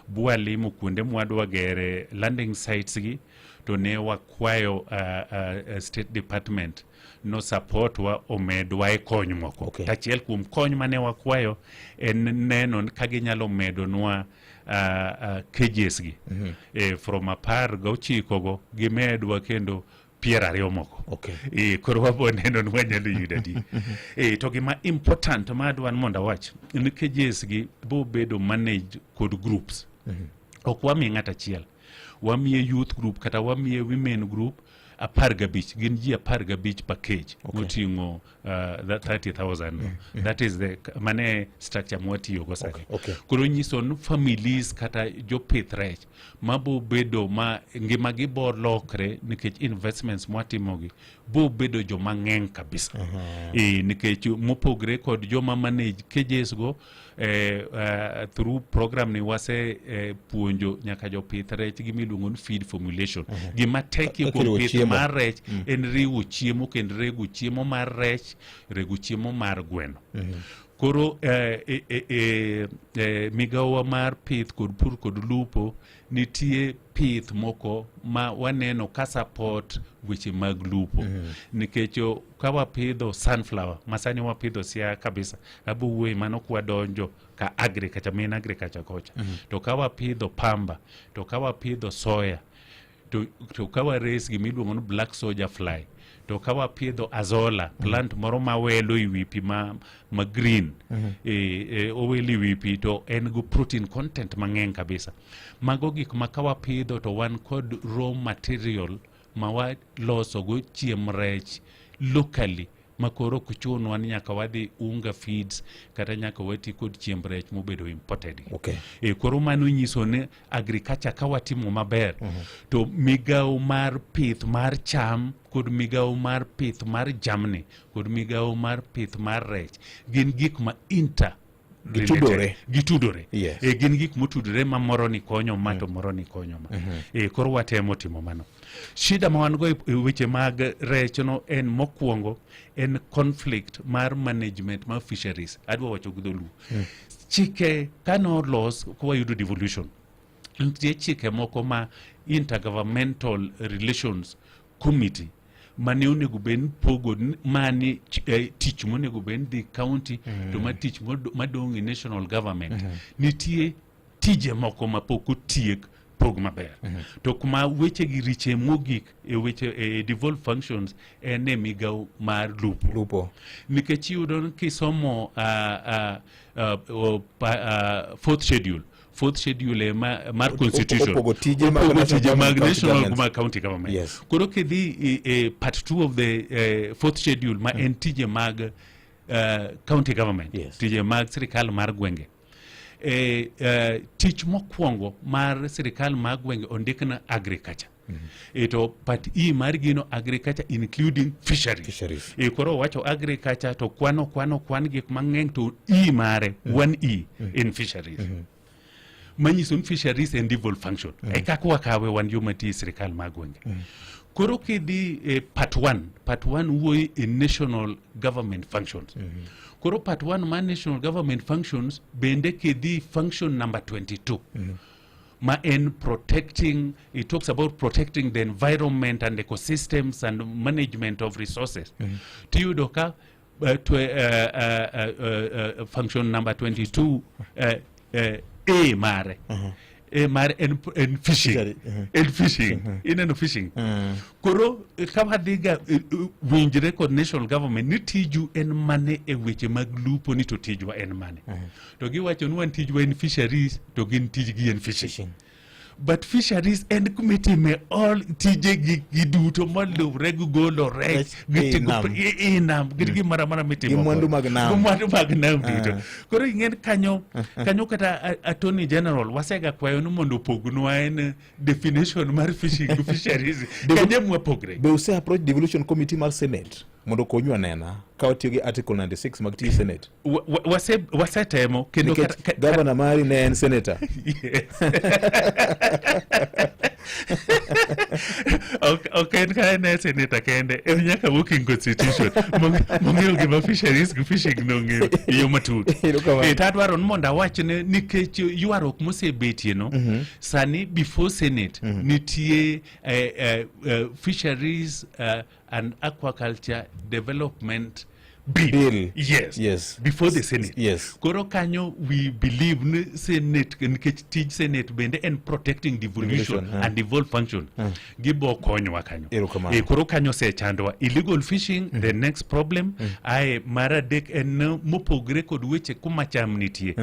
Bwa limo kuonde mwadwa gere landing sites gi to ne wakwayo State Department no support wa omedwa e kony moko. To achiel kuom kony mane wakwayo en neno ka ginyalo medonwa cages gi from 19 go gimedwa kendo 20 moko. Koro wabo neno ni wanyalo yudo adi. To gima important ma adwa ni mondo awach ni cages gi bo bedo managed kod groups. Ok wamiye ng'at achiel, wamiye youth group kata wamiye women group 15, gin ji 15 per cage moting'o that 30,000 no. That is the mane structure mwatiyogo sani. Koro nyiso ni families kata jopith rech mabo bedo ma ngimagi bo lokre nikech investments mwatimogi bo bedo joma ng'eny kabisa. Nikech mopogre kod joma manage cages go through program ni wase puonjo nyaka jopith rech gimiluongo ni feed formulation. Gima tekie Kaka kuom riwo pith chiemo. mar rech en riwo chiemo kendo rego chiemo mar rech, rego chiemo mar gweno. Koro migawowa mar pith kod pur kod lupo nitie pith moko ma waneno ka support weche mag lupo. Nikech ka wapidho sunflower ma sani wapidho Siaya kabisa, abo wuoye mano kwadonjo ka agriculture, main agriculture kocha. To ka wapidho pamba, to ka wapidho soya, to ka wa raise gimiluongo ni black soldier fly, to ka wapidho azolla, plant moro mawelo e wi pi ma green, owelo e wi pi to en go protein content mang'eny kabisa. Mago gik ma ka wapidho to wan kod raw material ma waloso go chiemb rech locally ma koro ok chunwa ni nyaka wadhi unga feeds kata nyaka wati kod chiemb rech mobedo imported. Koro mano nyiso ni agriculture ka watimo maber to migawo mar pith mar cham kod migawo mar pith mar jamni kod migawo mar pith mar rech gin gik ma inter Gitudore. Gitudore. Gin gik motudore ma moro ni konyo ma to moro ni konyo ma. Koro watemo timo mano. Shida ma wan go e weche mag rech no en mokwongo en conflict mar management mar fisheries. Adwa wacho gi dholuo. Chike kano los kwayudo devolution, nitie chike moko ma Intergovernmental Relations Committee mane onego bed ni pogo n- mane ch- eh, tich monego bed ni dhi county to ma tich mod- madong' e national government nitie tije moko ma pok otiek pog maber to kuma weche gi riche mogik e weche e devolved functions en e migawo mar lupo Lupo. nikech iyudo ni kisomo fourth schedule, fourth schedule e ma, mar constitution opogo tije mag Opogo national tije mag government, county national governments. mag county government. Yes. Koro kidhi e part 2 of the fourth schedule ma en tije mag county government, Yes. tije mag sirikal mar gwenge, tich mokwongo mar sirikal mar gwenge ondik na agriculture. To part E mar gino, agriculture including fisheries. Fisheries. Koro owacho agriculture to kwano kwano kwan gik mang'eny to E mare 1E in fisheries, manyiso ni fisheries en devolved function e kaka wakawe wan joma tiyo e sirikal mag gwenge. Koro kidhi e part 1, part 1 wuoyo e national government functions. Koro part 1 mar national government functions bende kidhi function number 22 ma en protecting, it talks about protecting the environment and ecosystems and management of resources, tiyudo ka function number 22 A mare, A mare en fishing. Fishery, En fishing. Ineno fishing. Koro ka wadhiga winjre kod national government ni tiju en mane e weche mag lupo, ni to tijwa en mane, to giwacho ni wan tijwa en fisheries, to gin tijgi en fishing. Fishing. But fisheries en kumitime all tije gi gi duto maluwre gi golo rech Rech gi ei tego nam. i nam gi gimoro amora mitimo Gi mwandu kode. mag nam. Gi mwandu mag nam duto. Koro ing'en kanyo kanyo kata attorney general wasega kwayo ni mondo opognwa en definition mar fishing gi fisheries kanyo mwapogre. Be use approach devolution committee mar Senate mondo okonyu anena ka watiyo gi article 96 mag tij Senate? Wasetemo kendo Nikech governor mari ne en senator. Yes. Ok en ka en e senator kende, en nyaka working constitution mong'eyo gima fisheries gi fishing nong'eyo e yo matut. Erokamano. To adwaro ni mondo awach ni nikech ywaruok mosebetie no sani before Senate nitie Fisheries and Aquaculture Development Bill. Bill. Yes. Yes. Before the Senate. Yes. Koro kanyo we believe ni Senate, nikech tij Senate bende en protecting devolution, Devolution, and devolved function, gibo konyowa kanyo. Erokamano. Koro kanyo osechandowa illegal fishing. The next problem ae mar adek en ni mopogre kod weche kuma cham nitie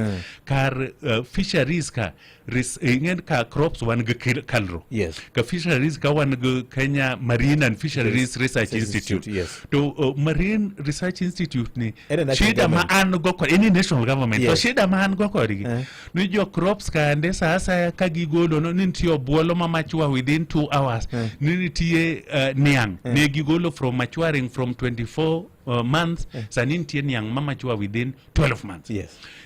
kar fisheries ka ing'en ka crops wan gi KALRO. Ka fisheries ka wan gi Kenya Marine and Fisheries Research Institute. To Marine Research Institute ni En e national shida ma government. an go kod en e national government to shida ma an go kodgi ni jo crops kande sa asaya ka gigolo no ni nitie obuolo ma mature within 2 hours, ni nitie niang' ne gigolo from maturing from 24 months, sani nitie niang' ma mature within 12 months.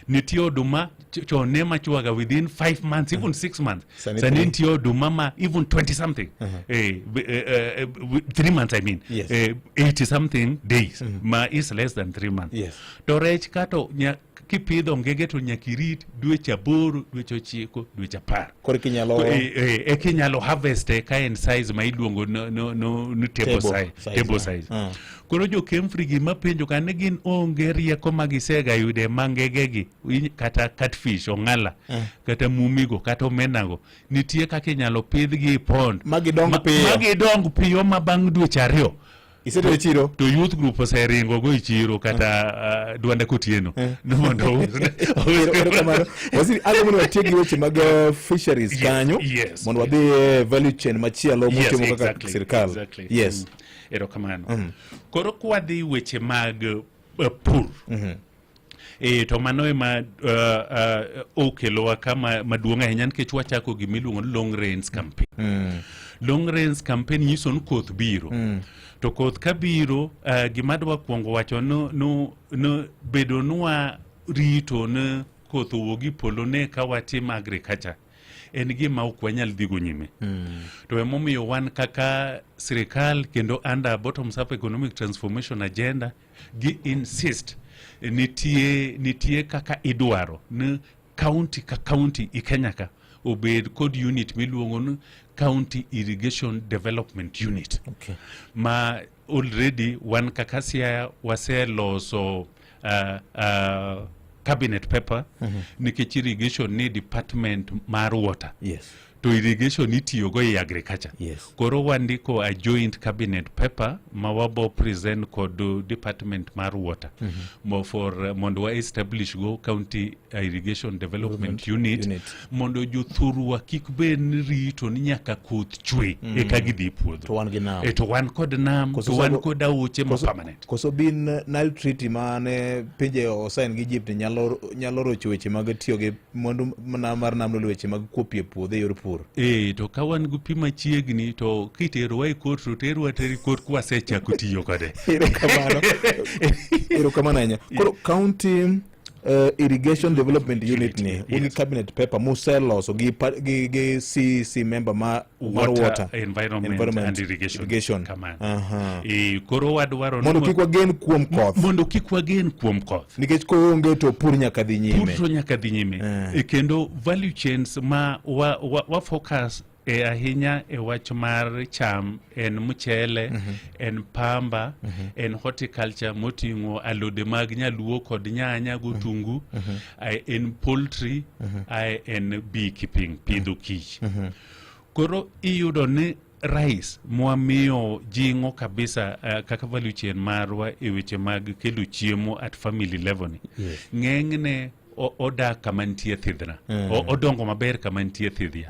Nitie oduma chon ne mature ga within 5 months, even 6 months. Sani Sani 3. Nitie oduma ma even 20 something, 3 months, I mean, 80 something days, ma is less than 3 months. To rech kato kipidho ngege to nyaka irit dweche 8, dweche 9, dweche 10 Koro kinyalo Eka inyalo harvest e ka en size ma iluongo no table, Table size, size, table ah. size. Koro jo Kemfri gima penjo ka ne gin onge rieko ma gisega yude ma ngegegi kata catfish ong'ala kata mumigo kata omenago nitie kaka inyalo pidhgi e pond Ma gidong piyo. Ma gidong piyo ma bang' dweche 2 Isetero e chiro. To youth group oseringo go e chiro kata Dwanda Kotieno ni mondo Erokamano. Waziri, agombo ni watiek gi weche mag fisheries kanyo mondo wadhi e value chain machielo motimo kaka sirkal. Yes. Erokamano. Koro kwadhi weche mag pur, to mano ema okelowa kama maduong' ahinya nikech wachako gimiluongo ni long rains campaign. Long rains campaign nyiso ni koth biro. To koth ka biro, gima adwa kuongo wacho no bedo nwa rito ne koth owuog e polo ne ka watim agriculture en gima ok wanyal dhigo nyime. To emomiyo wan kaka sirikal kendo under bottoms up economic transformation agenda gi insist nitie kaka idwaro ni county ka county i Kenya ka obed kod unit miluongo ni County Irrigation Development Unit. Okay. Ma already wan kaka Siaya waseloso cabinet paper nikech irrigation ni department mar water. To irrigation itiyogo e agriculture. Koro wandiko a joint cabinet paper ma wabo present kod department mar water mo for mondo wa establish go county irrigation development unit, Unit. Mondo jothurwa kik bed ni rito ni nyaka koth chwe eka gidhi e puodho. To wan gi nam. E, to wan kod nam, Koso to wan kod aoche ma permanent. Koso bin Nile Treaty mane pinje osign gi Egypt nyalo rocho weche mag tiyo gi mwandu mar nam lolo weche mag kuo pi e puodho e yor pur. E, to ka wan gi pi machiegni to kiterowa e court to terwa atera e court kwasechako tiyo kode. Erokamano. Erokamano ahinya. Koro county irrigation development unit ni un gi cabinet paper museloso gi CEC member mar water, water environment, and irrigation. Irrigation. Kamano. Aha. E, koro wadwaro ni mondo kik wagen kuom koth. Mondo kik wagen kuom koth. Nikech koonge to pur nyaka dhi nyime. Pur to nyaka dhi nyime. E, kendo value chains ma wa focus e ahinya e wach mar cham en mchele, en pamba, en horticulture moting'o alode mag nyaluo kod nyanya gotungu, ae en poultry, ae en beekeeping, pidho kich. Koro iyudo ni rice mwamiyo jing'o kabisa kaka value chain marwa e weche mag kelo chiemo at family level ni. Ng'enyne odak kama nitie thidhna. Odongo maber kama nitie thidhia.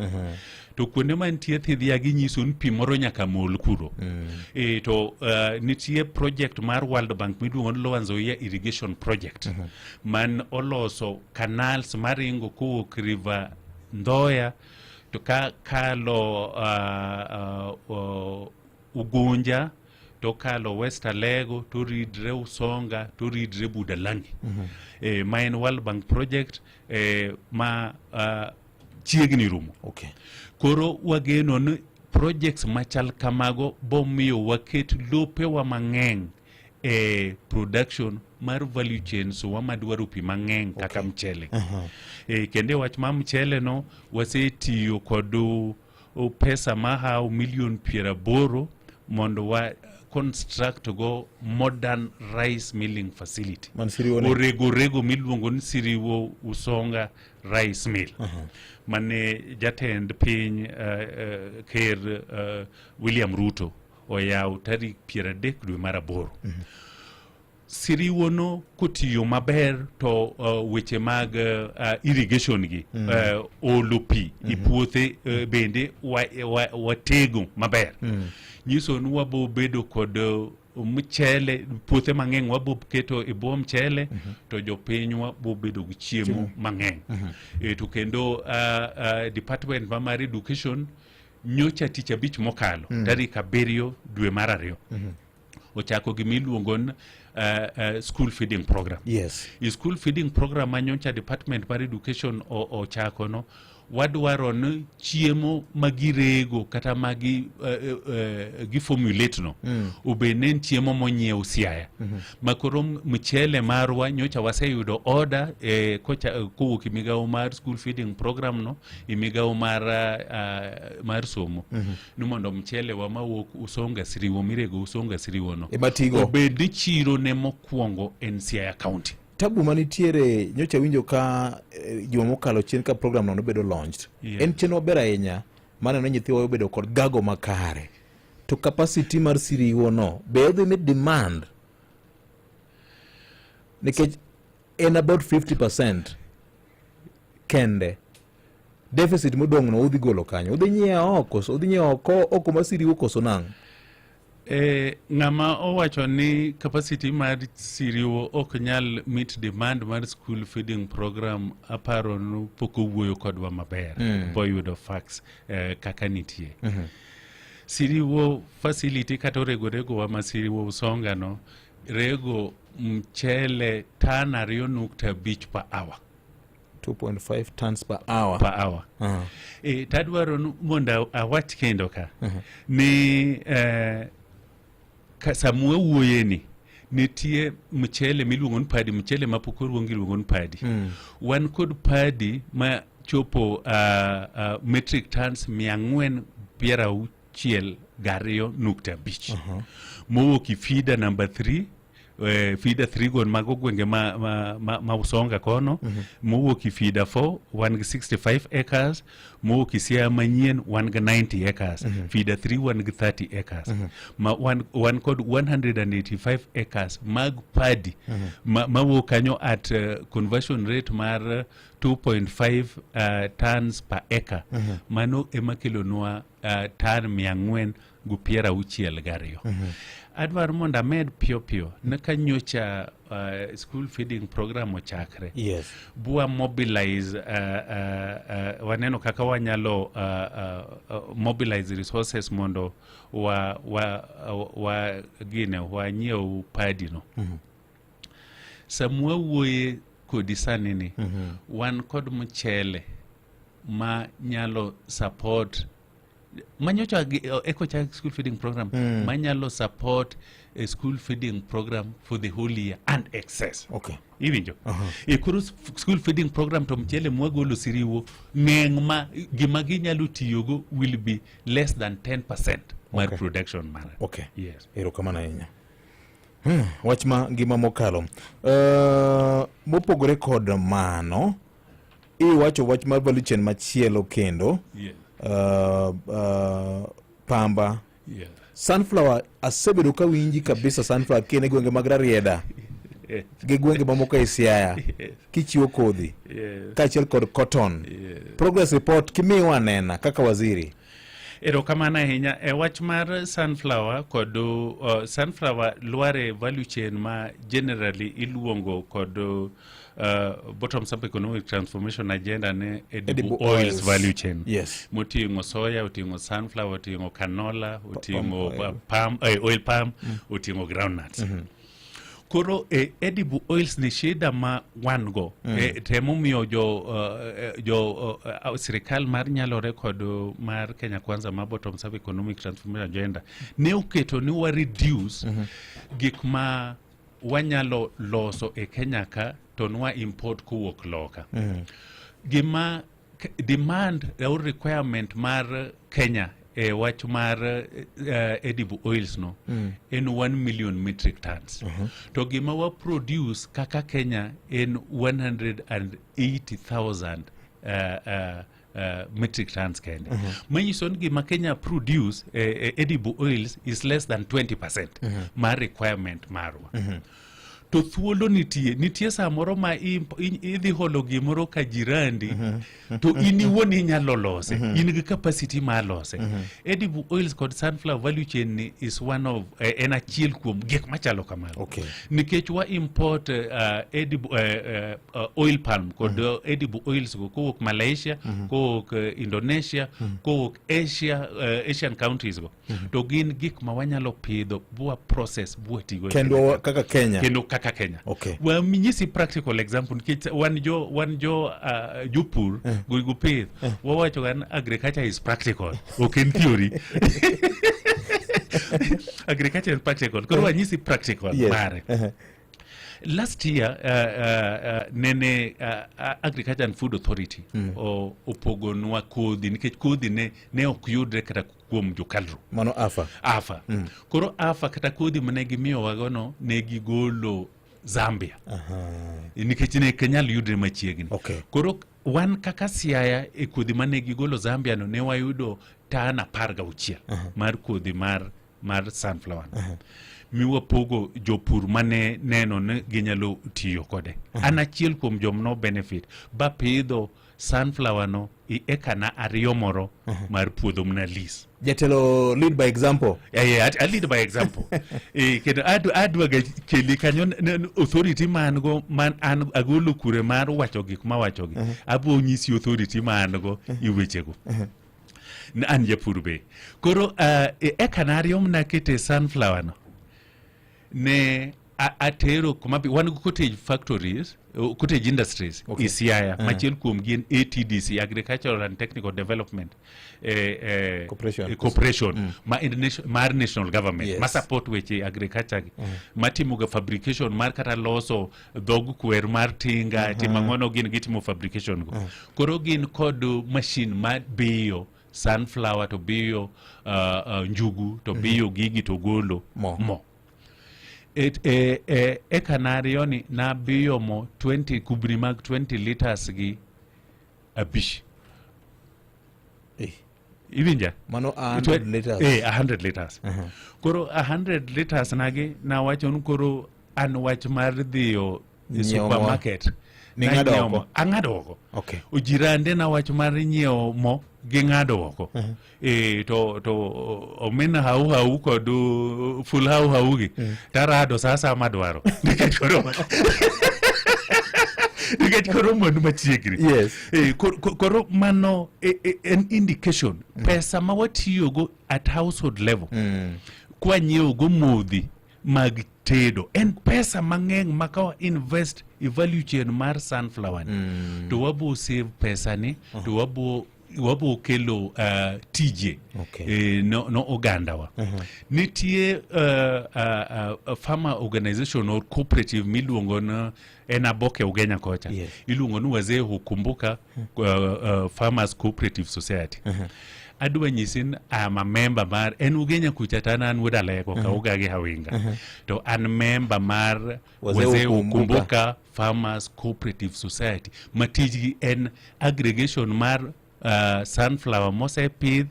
To kuonde ma nitie thidhia ginyiso ni pi moro nyaka mol kuro. E, to nitie project mar World Bank miluongo ni Lower Nzoia Irrigation Project man oloso canals maringo kowuok River Nzoia to ka kalo Ugunja to kalo West Alego to ridre Usonga to ridre Budalangi. E, ma en World Bank project ma chiegni rumo. Koro wageno ni projects machal kamago bomiyo waket lopewa mang'eny e production mar value chains wa madwaro pi mang'eny kaka mchele. E, kendo e wach mar mchele no wasetiyo kod pesa mahawo milion 80 mondo wa construct go modern rice milling facility. Man Siriwo ni? Orego rego miluongo ni Siriwo Usonga Rice Mill. Mane jatend piny Ker William Ruto oyawo tarik 30 dwe mar 8. Siriwo no kotiyo maber to weche mag irrigation gi olo pi i puothe bende watego maber. Nyiso ni wabo bedo kod mchele puothe mang'eny wabo keto e bwo mchele to jopinywa bo bedo gi chiemo Chiemo. mang'eny. E, to kendo department ma mar education nyocha tich abich mokalo tarik 7 dwe mar 2 ochako gima iluongo ni school feeding program. I school feeding program ma nyocha department mar education ochako no, wadwaro ni chiemo ma girego kata ma gi formulate no obed ne en chiemo monyiew Siaya. Ma koro mchele marwa nyocha waseyudo order kocha, kowuok e migawo mar school feeding program no e migawo mar somo ni mondo mchele wa mawuok Usonga Siriwo mirego Usonga Siriwo no Ema tigo. obed ni chiro ne mokwongo en Siaya County. Tabu manitiere nyocha winjo ka juma mokalo chien ka program no nobedo launched. En chenro maber ahinya maneno nyithiwa obedo kod gago makare. To capacity mar Siriwo no be odhi meet demand? Nikech en about 50% kende. Deficit modong' no udhi golo kanyo. Udhi nyiewo oko, udhi nyiewo oko mar Siriwo koso nang'o? E, ng'ama owacho ni capacity mar Siriwo ok nyal meet demand mar school feeding program aparo ni pok owuoyo kodwa maber boyudo facts kaka nitie. Siriwo facility kata orego rego wa ma Siriwo Usonga no rego mchele tan 2.5 per hour. 2.5 tons per hour. Per hour. E, tadwaro ni mondo awach kendo ka ni ka sama wawuoyeni nitie mchele miluongo ni paddy, mchele mapok oruong iluongo ni paddy. Wan kod paddy ma chopo metric tons 462.5 mowuok i feeder number 3, feeder 3 gon mago gwenge ma Usonga kono. Mowuok i feeder 4 wan gi 65 acres, mowuok i Siaya manyien wan gi 90 acres, feeder 3 wan gi 30 acres, ma wan kod 185 acres mag paddy mawuok kanyo at conversion rate mar 2.5 tons per acre. Mano ema kelonwa tan 462. Adwaro mondo amed piyo piyo ne ka nyocha school feeding program ochakre, bwa mobilize, waneno kaka wanyalo mobilize resources mondo wa gine wanyiew paddy no. Samwa wuoye kodi sani ni wan kod mchele ma nyalo support manyocha eko chak school feeding program, manyalo support a school feeding program for the whole year and excess. Iwinjo? E koro school feeding program to mchele mwagolo siriwo ng'eng ma gima ginyalo tiyogo will be less than 10% mar production mara. Yes. Erokamano ahinya. Wach ma ngima mokalo. Mopogore kod mano, iwacho wach mar value chain machielo kendo. Pamba. Sunflower asebedo ka winji kabisa, sunflower kene gwenge mag Rarieda gi gwenge mamoko e Siaya kichiwo kodhi kaachiel kod cotton. Progress report kimiwa anena kaka waziri. Erokamano ahinya. E wach mar sunflower kod sunflower lware value chain ma generally iluongo kod bottom up economic transformation agenda ne edible edible oils oils value chain moting'o soya, oting'o sunflower, oting'o canola, oting'o oil. Palm, oil palm, oting'o groundnuts. Koro e edible oils ni shida ma wan go temomiyo jo sirikal mar nyalore kod mar Kenya Kwanza ma bottom up economic transformation agenda ne oketo ni wa reduce gik ma wanyalo loso e Kenya ka to nwa import kowuok loka. Gima demand or requirement mar Kenya e wach mar edible oils no en 1 million metric tons, to gima wa produce kaka Kenya en 180,000 metric tons kende, manyiso ni gima Kenya produce edible oils is less than 20% mar requirement marwa. To thuolo nitie samoro ma idhi holo gimoro ka jirandi to in iwuon inyalo lose, in gi capacity mar lose. Edible oils kod sunflower value chain ni is one of en achiel kuom gik machalo kamago, nikech wa import edible oil palm kod edible oils go kowuok Malaysia, kowuok Indonesia, kowuok Asia, Asian countries go, to gin gik ma wanyalo pidho bwa process bwa tigo e Kendo Kenya ka. Kaka Kenya. Kendo kaka Kenya. Wanyisi practical example nikech wan jo jopur go pith wawacho ga ni agriculture is practical, ok en theory. Agriculture is practical. Koro wanyisi practical mare. Last year nene Agriculture and Food Authority opogonwa kodhi nikech kodhi ne ok yudre kata kuom jokalro. Mano AFA. AFA. Koro AFA kata kodhi mane gimiyowago no ne gigolo Zambia nikech ne ok nyal yudre machiegni. Koro wan kaka Siaya e kodhi mane gigolo Zambia no ne wayudo tan 16 mar kodhi mar sunflower no. Miwapogo jopur mane neno ni ginyalo tiyo kode. An achiel kuom jom no benefit ba pidho sunflower no i eka na ariyo moro mar puodho mna lease. Jatelo lead by example. Yeah, I lead by example. Kendo adwa ga keli kanyo authority man go man an agolo kure mar wacho gik mawachogi. Abo nyisi authority ma an go i wechego. An japur be. Koro e eka na ariyo mnakete sunflower no ne Atero kuma wan gi cottage factories, cottage industries i Siaya. Machiel kuom gi en ATDC, Agricultural and Technical Development Corporation. Corporation ma en mar national government ma support weche agriculture gi, matimo ga fabrication mar kata loso dhog kwer mar tinga, timo ang'ono, gin gitimo fabrication go. Koro gin kod machine ma biyo sunflower to biyo njugu to biyo gigi to golo Mo. Mo. Et, e, e, eka nariyo ni nabiyo mo 20 kubni mag 20 liters gi 5. Iwinja? Mano 100 liters. 100 liters. Koro 100 liters nagi nawacho ni koro an wach mar dhiyo e Nyiewo mo. supermarket Ning'ado nanyiewo oko? mo. Ang'ado oko. Ojirande na wach mar nyiewo mo ging'ado oko. To omin hau hau kod full hau hau gi tarado sa asaya madwaro nikech koro mwandu machiegni. Koro mano en indication pesa ma watiyogo at household level kwanyiewo go modhi mag tedo en pesa mang'eny ma ka wa invest e value chain mar sunflower ni to wabo save pesa ni to wabo kelo tije no ogandawa. Nitie farmer organization or cooperative miluongo ni en Aboke Ugenya kocha. Iluongo ni Wazee Hukumbuka Farmers Cooperative Society. Adwa nyisi ni am a member mar en Ugenya kucha to an wuod Alego ka Ugagi Hawinga to an member mar Wazee Wazee Hukumbuka. Hukumbuka Farmers Cooperative Society ma tijgi en aggregation mar sunflower mosepidh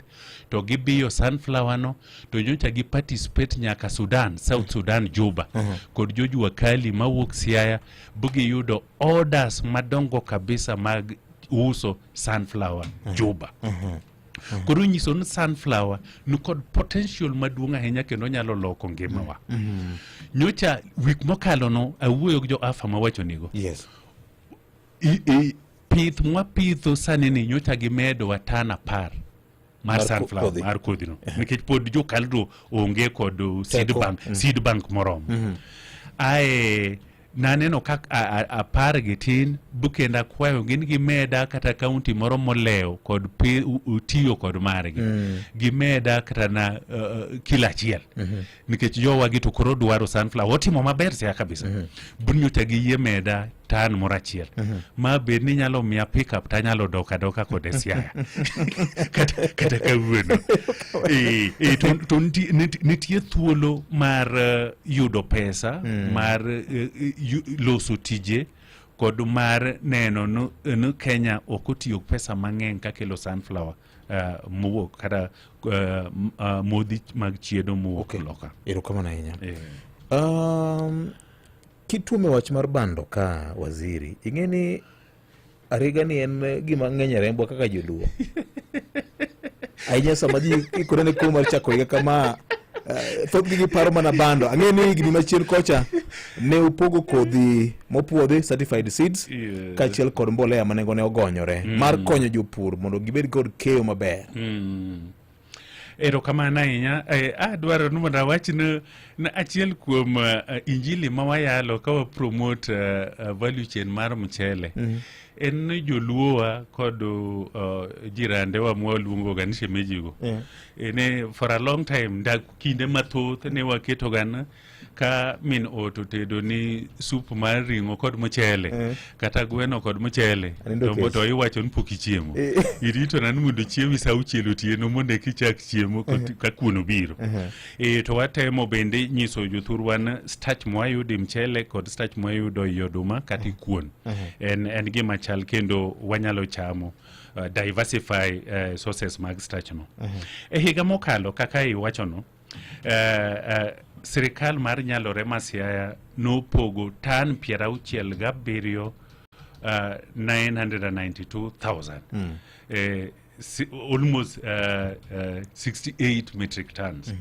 to gibiyo sunflower no to nyocha gi participate nyaka Sudan, South Sudan, Juba kod jojua kali mawuok Siaya bugiyudo orders madongo kabisa mag uso sunflower Juba. Koro nyiso ni sunflower nikod potential maduong' ahinya kendo nyalo loko ngimawa. Nyocha wik mokalo no awuoyo gi jo AFA mawacho nigo pith mwapitho sani ni nyocha gimedowa tan 10 mar sunflower kodhi. Mar kodhi no nikech pod jokaldo onge kod seed Teko. bank, seed bank moromo. Ae naneno ka 10 gi tin bu kendo akwayo gin gimeda kata kaunti moro molewo kod tiyo kod margi gimeda kata na kilo 1 nikech jowa gi to koro dwaro sunflower otimo maber sia kabisa. Bu nyocha giyie meda tan moro 1 ma bed ni nyalo miya pick up tanyalo dok adoka kode Siaya kata kawuono. To nitie thuolo mar yudo pesa mar loso tije kod mar neno ni Kenya ok otiyo gi pesa mang'eny kakelo sunflower mowuok kata modhi mag chiedo mowuok loka. Erokamano ahinya. Kituome wach mar bando ka waziri, ing'e ni ariga ni en gima ng'eny e rembwa kaka joluo ahinya sama ji ikore ne komo mar chako higa kama, thothgi giparo mana bando. Ang'e ni higni machien kocha ne upogo kodhi mopuodhi, certified seeds, kaachiel kod mbolea ma nengone ogonyore mar konyo jopur mondo gibed kod keyo maber. Erokamano ahinya. Adwaro ni mondo awach ni achiel kuom injili ma wayalo ka wa promote value chain mar mchele en ni joluowa kod jirandewa mwaluongo ga ni shemeji go. Ne for a long time ndak kinde mathoth ne waketo ga ni ka min ot otedo ni sup mar ring'o kod mchele kata gweno kod mchele Anindo kech. To iwacho ni pok ichiemo, irito na ni mondo chiemi sa 6 otieno mondo eka ichak chiemo ka kuon obiro. To watemo bende nyiso jothurwa ni starch mwayudo e mchele kod starch mwayudo ei oduma kata e kuon en gima chal kendo wanyalo chamo, diversify sources mag starch no. E higa mokalo kaka iwachono, sirikal mar Nyalore ma Siaya nopogo tan 67 992,000, almost 68 metric tons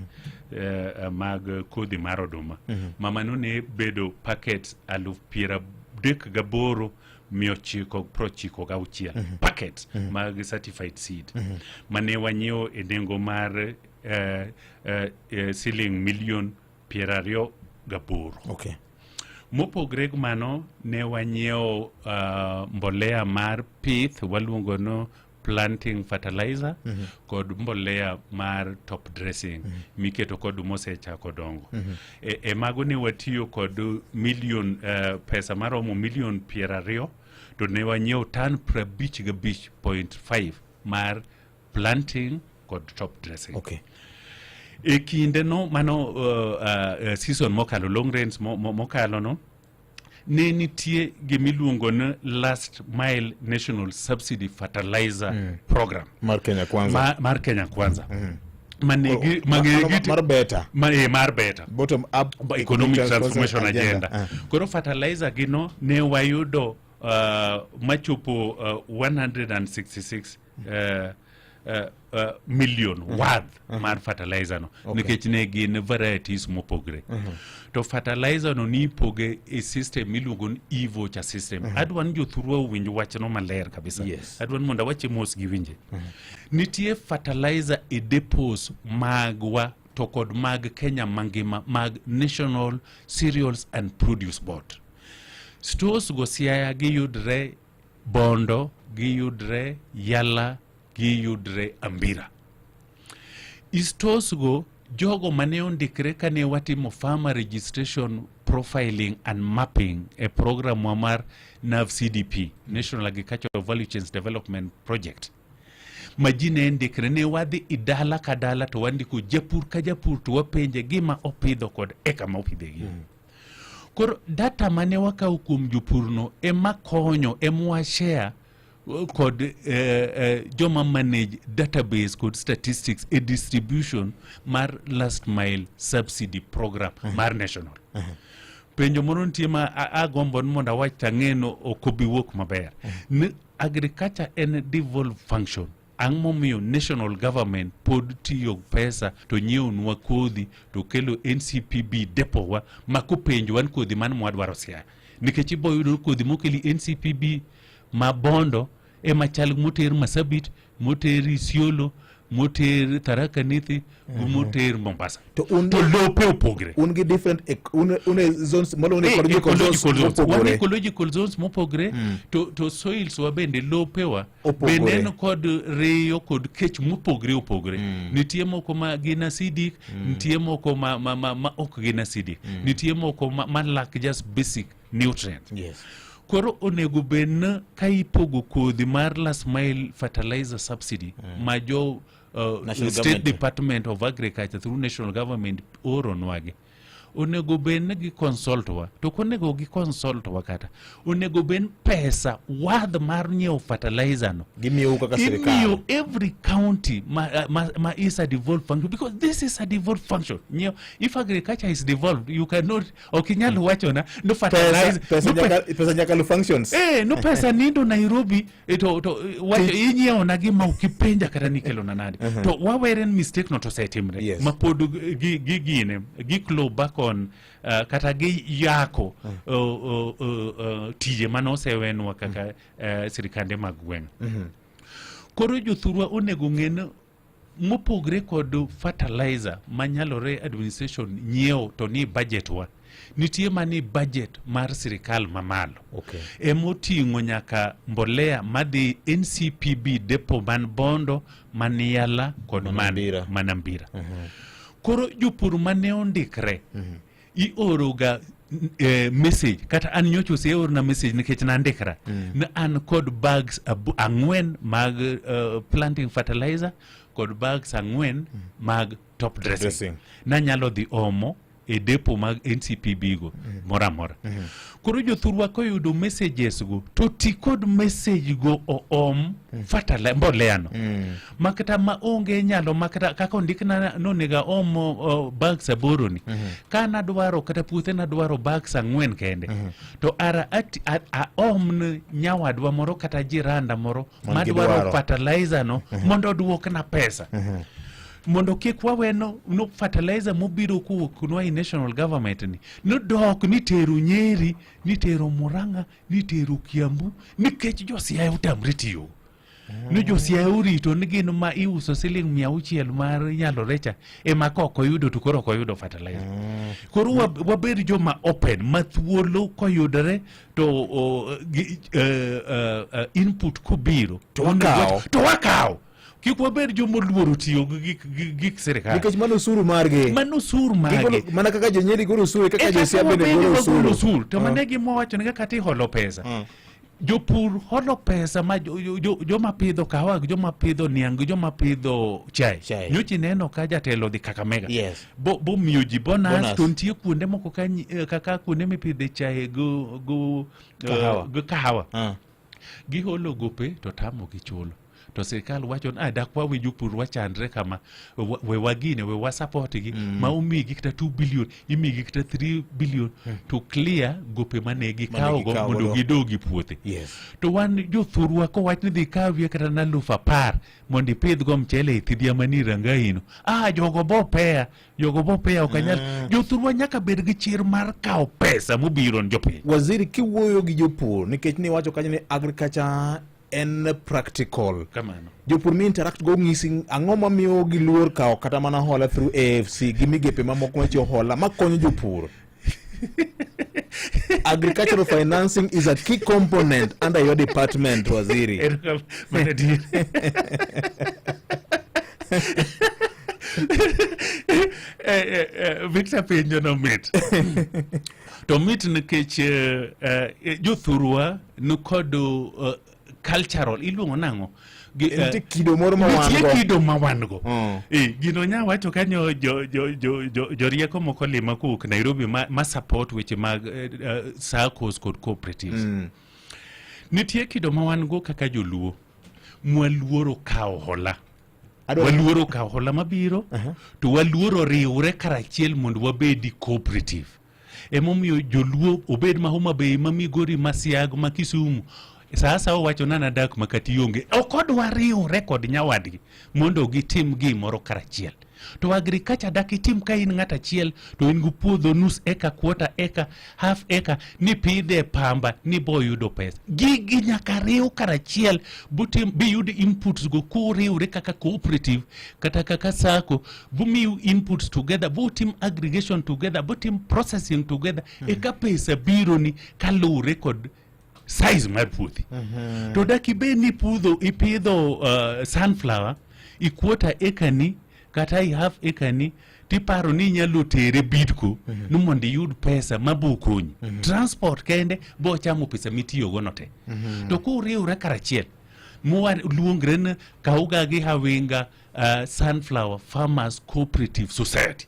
mag kodhi mar oduma ma mano ne bedo packets 38,996 packets mag certified seed mane wanyiewo e nengo mar siling milion 28. Mopogre gi mano, ne wanyiewo mbolea mar pith waluongo no planting fertilizer kod mbolea mar top dressing miketo kod mosechako dongo. E mago ne watiyo kod million pesa maromo million 20 to ne wanyiewo tan 55.5 mar planting kod top dressing. E kinde no mano season mokalo, long rains mokalo no, ne nitie gimiluongo ni last mile national subsidy fertilizer program mar Kenya Kwanza. Mar Kenya Kwanza. Manegi, mar beta. Mar beta. Bottom up economic transformation agenda. Koro fertilizer gino ne wayudo machopo 166 million worth mar fertilizer no nikech ne gin varieties mopogre. To fertilizer no nipoge e system miluongo ni e-voucher system. Adwa ni jothurwa owinj wachno maler kabisa. Adwa ni mondo awache mos giwinje. Nitie fertilizer e depots magwa to kod mag Kenya mangima mag National Cereals and Produce Board. Stores go Siaya giyudre Bondo, giyudre Yala, giyudre Ambira. I stores go jogo mane ondikre kane watimo farmer registration, profiling and mapping e program wa mar NAV CDP, National Agricultural Value Chains Development Project, ma ji ne ndikre, ne wadhi i dala ka dala to wandiko japur ka japur to wapenje gima opidho kod eka ma opidhegi. Koro data mane wakawo kuom jopurno ema konyo, ema wa share kod joma manage database kod statistics e distribution mar last mile subsidy program mar national. Penjo moro nitie ma agombo ni mondo awach tang'e no ok obi wuok maber. Ni agriculture en devolved function. Ang' momiyo national government pod tiyo pesa to nyiewonwa kodhi to kelo NCPB depot wa ma kopenjo wan kodhi man mwadwaro Siaya? Nikech ibo yudo ni kodhi mokeli NCPB ma Bondo ema chal moter Masabit, moter Isiolo, moter Tharaka Nithi, moter Mombasa. To un To lope opogre. Un gi different un e zones maluongo ni ecological zones ecological zones. Wan mopogore. ecological zones mopogre to soils wa bende, lopewa Opogore. bende en kod riyo kod kech mopogre opogre. Nitie moko ma gin acidic, nitie moko ma ok gin acidic, nitie moko ma lack just basic nutrient. Koro onego bed ni ka ipogo kodhi mar last mile fertilizer subsidy ma jo National State government. Department of Agriculture through national government oronwagi, onego bed ni gi consult wa, to ok onego gi consult wa, kata onego bed ni pesa worth mar nyiewo fertilizer no Gimiyou kaka sirikal. Imiyo every county ma is a devolved function, because this is a devolved function. Nyiewo, if agriculture is devolved, you cannot, ok inyal wachona no fertilizer Pesa no pesa nyaka lu functions. No pesa nindo Nairobi to wacho inyiewo na gima ok ipenja kata ni ikelo na nade. To wawere ni mistake no to osetimre ma pod gi gine gi claw back on kata gi yako tije mane osewenwa kaka sirikande mag gweng'. Koro jothurwa onego ng'e ni mopogre kod fertilizer manyalore administration nyiewo to ni budget wa, nitie mani budget mar sirikal mamalo emoting'o nyaka mbolea madhi NCPB depot man Bondo, man Yala kod Man man Ambira. Man Ambira. Koro jopur mane ondikre ioroga message, kata an nyocha oseorna message nikech nandikra ni an kod bags 4 mag planting fertilizer kod bags 4 mag top dressing. Dressing. Nanyalo dhi omo e depo mag NCPB go moro amora. Koro jothurwa koyudo messages go to ti kod message go oom fertilizer mbolea no makata maonge nyalo, makata kaka ondikna nonego aom bags 8 ni, ka nadwaro kata puothe nadwaro bags 4 kende, to ara aom ne nyawadwa moro kata jiranda moro Man gi madwaro dwaro. fertilizer no mondo oduokna pesa, mondo kik wawe no fertilizer mobiro kowuok nwa i national government ni nodok ni tero Nyeri, ni tero Murang'a, ni tero Kiambu nikech jo Siaya otamre tiyo. Ni josiaya orito ni gin ma iuso siling 600 mar nyalore cha ema ka ok oyudo to koro ok oyudo fertilizer. Koro wabed joma open ma thuolo koyudore to o, gi, input kobiro To wakawo. To wakawo. Kik wabed joma oluoro tiyo gi gik sirikal. Nikech mano osuru margi. Mano osuru margi. Gigolo, mana kaka jonyeri golo osuru, e kaka E kaka josia bende wabende golo wagolo osuru. osuru. To mano e gima wawacho ni kaka tiholo pesa. Jopur holo pesa ma joma pidho kahawa gi joma pidho niang' gi joma pidho chai. Chai. Nyocha ineno ka jatelo odhi Kakamega. Yes. Bomiyo ji bonus, Bonus. to nitie kuonde moko ka kaka kuonde mipidhe chai go Kahawa. go kahawa. Giholo gope to tamo gichulo. To sirikal wacho ni, dak wawe jopur wachandre kama, we wagine, we wasupport gi, ma umigi kata 2 billion, imigi kata 3 billion to clear gope mane gikawo go gikawo mondo godo. gidog e puothe. Yes. To wan jothurwa kowach ni dhi kawie kata na 10,000 mondo ipidh go mchele e thidhia manie Rangaino. Jogo bo peya, jogo bo peya ok anyal. Jothurwa nyaka bed gi chir mar kawo pesa mobiro ne jopiny. Waziri, kiwuoyo gi jopur, nikech niwacho kanyo ni agriculture en practical. Kamano. Jopur mi interact go ng'isi ang'o mamiyo giluor kawo kata mana hola through AFC gi migepe mamoko machiwo hola makonyo jopur. Agricultural financing is a key component under your department, Waziri. Erokamano adier. Victor penjo no mit. To mit nikech jothurwa nikod cultural, iluongo nang'o? Nitie kido moro ma wan Nitie go. kido ma wan go. Gino nya wacho kanyo jorieko moko lima kowuok Nairobi ma support weche mag SACCOs kod cooperatives. Nitie kido ma wan go kaka joluo mwaluoro kawo hola. Waluoro kawo hola mabiro, to waluoro riwre karachiel mondo wabedi cooperative. Emomiyo joluo obed ma Homa Bay, ma Migori, ma Siaya, ma Kisumu, sa asaya owacho ni an adak ma kata ionge, ok odwa riwre kod nyawadgi mondo gitim gimoro karachiel. To agriculture dak itim ka in ng'at achiel to in gi puodho nus eka, quarter eka, half eka, ni pidhe pamba ni bo yudo pesa. Gigi nyaka riw karachiel butim biyud inputs go kuriwre kaka cooperative kata kaka SACCO, bumiu inputs together, butim aggregation together, butim processing together, eka pesa biro ni kaluwre kod size mar puothi. To dak ibed ni ipidho sunflower i quarter acre ni kata i half acre ni, tiparo ni inyalo tere Bidco ni mondo iyud pesa mabo konyi. Transport kende bo chamo pesa mitiyogo no te. To kuriwre karachiel muwa luongre ni Kauga gi Hawinga Sunflower Farmers Cooperative Society.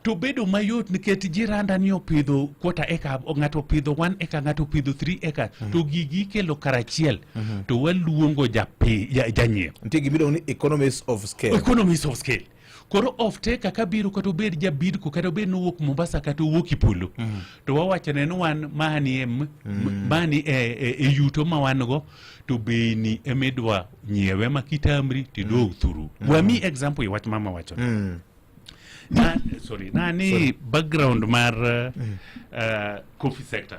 To bedo mayot nikech jiranda ni opidho quarter acre, ng'ato opidho 1 acre, ng'ato opidho 3 acre, to gigi ikelo karachiel, to waluongo janyiewo. Nitie gima iluongo ni economies of scale. Economies of scale. Koro off taker ka biro kata obed ja Bidco, kata obed ni owuok Mombasa kata owuok Ipolo, to wawachone ni wan mani e mani e yuto ma wan go, to bei ni emidwa nyiewe ma kitamri tidog thuru. Wami example e wach mama wacho. Na, sorry, na ni Sorry. background mar coffee sector.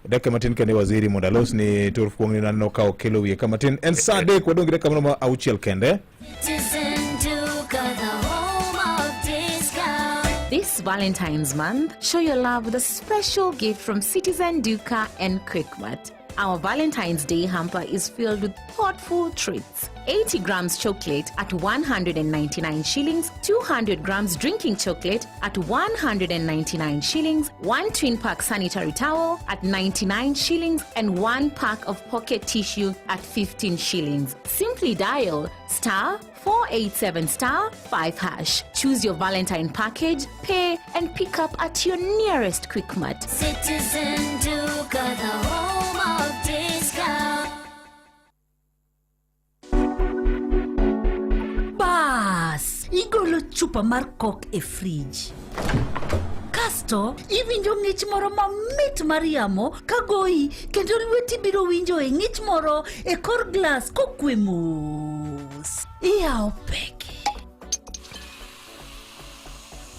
Dakika matin kende waziri mondo alos ni tur kuong ni naneno ka okelo wiye ka matin. En saa 3 wadong' gi dakika mano ma 6 kende. Citizen Duka, the home of discount. This Valentine's month, show your love with a special gift from Citizen Duka and Quickmart. Our Valentine's Day hamper is filled with thoughtful treats. 80 grams chocolate at 199 shillings, 200 grams drinking chocolate at 199 shillings, 1 twin pack sanitary towel at 99 shillings, and 1 pack of pocket tissue at 15 shillings. Simply dial star 487 star 5 hash. Choose your Valentine package, pay, and pick up at your nearest Quickmart. Citizen Duka, the home of discount. Bas, igolo chupa mar Coke e fridge. Kasto iwinjo ng'ich moro mamit mar yamo kagoyi kendo lweti biro winjo e ng'ich moro e kor glas kokwe mos. Iyawo peke.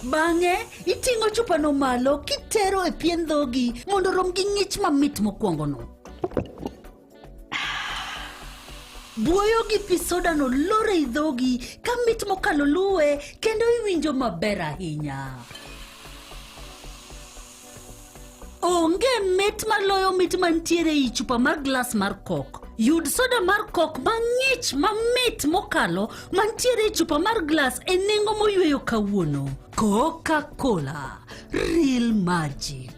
Bang'e iting'o chupano malo kitero e pien dhogi mondo rom gi ng'ich mamit mokwongono. Buoyo gi pi sodano lor ei dhogi ka mit mokalo luwe kendo iwinjo maber ahinya. Onge mit maloyo mit mantiere ei chupa mar glas mar kok. Yud soda mar kok mang'ich mamit mokalo mantiere e chupa mar glas e nengo moyweyo kawuono. Coca-Cola, real magic.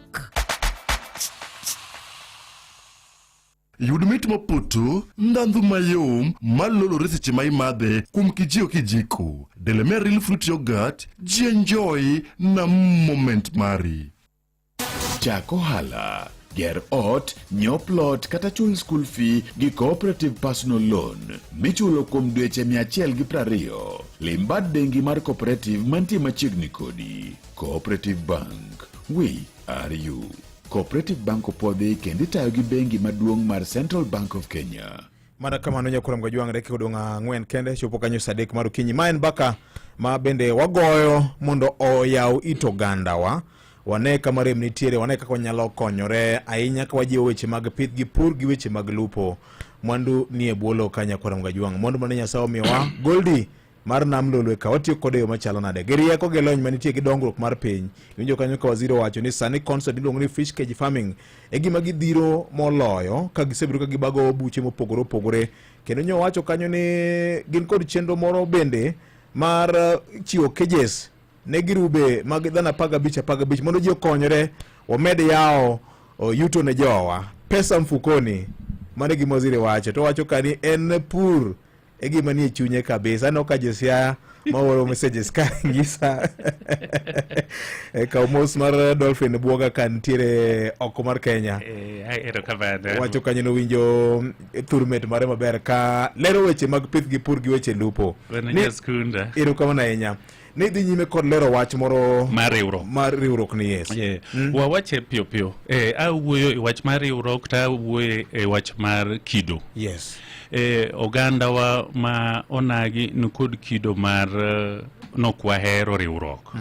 Yud mit mopoto, ndhandhu mayom malolore seche ma imadhe kuom kijio kijiko. Delamere Real Fruit Yogurt, ji enjoy na moment mari. Chak ohala, ger ot, nyiew plot kata chul school fee gi Cooperative Personal Loan michulo kuom dweche 120. Lim bad bengi mar Cooperative mantie machiegni kodi. Cooperative Bank, we are you. Cooperative Bank opwodhi kendo itayo gi bengi maduong' mar Central Bank of Kenya. Mana kamano nyakuram gajwang' dakika odong' ang'wen kende chopo kanyo saa adek mar okinyi. Ma en mbaka ma bende wagoyo mondo oyaw it ogandawa wane kama rem nitiere, wane kaka wanyalo konyore ahinya ka wajiwo weche mag pith gi pur gi weche mag lupo. Mwandu nie bwo lowo ka nyakuram gajwang', mwandu mane Nyasaye omiyowa Goldi mar nam lolwe ka watiyo kode e yo machalo nade gi rieko gi lony manitie gi dongruok mar piny iwinjo kanyo ka waziri owacho ni sani concept iluongo ni fish cage farming e gima gidhiro moloyo ka gisebedo ka gibago buche mopogore opogore kendo nyo wacho kanyo ni gin kod chenro moro bende mar eh, chiwo cages ne girube mag dhano 15 15 mondo ji okonyre wamed yawo oh, yuto ne jowa pesa mfukoni mano e gima waziri wacho to wacho ka ni en pur e gima nie chunye kabisa aneno ka josiaya maoro messages ka ngisa e kaw mos mar Dolphin Bwoga ka nitiere oko mar Kenya Eh, erokamano. wacho kanyo nowinjo thurmet mare maber ka lero weche mag pith gi pur gi weche lupo Bwana Ni- Jaskunda. erokamano ahinya ni dhi nyime kod lero wach moro Mar riwruok. mar riwruok ni yes Yeah. Wawache piyo piyo. Eh, awuoyo e wach mar riwruok to awuoyo e wach mar kido. Yes. Eh, ogandawa ma onagi nikod kido mar eh, nok wahero riwruok.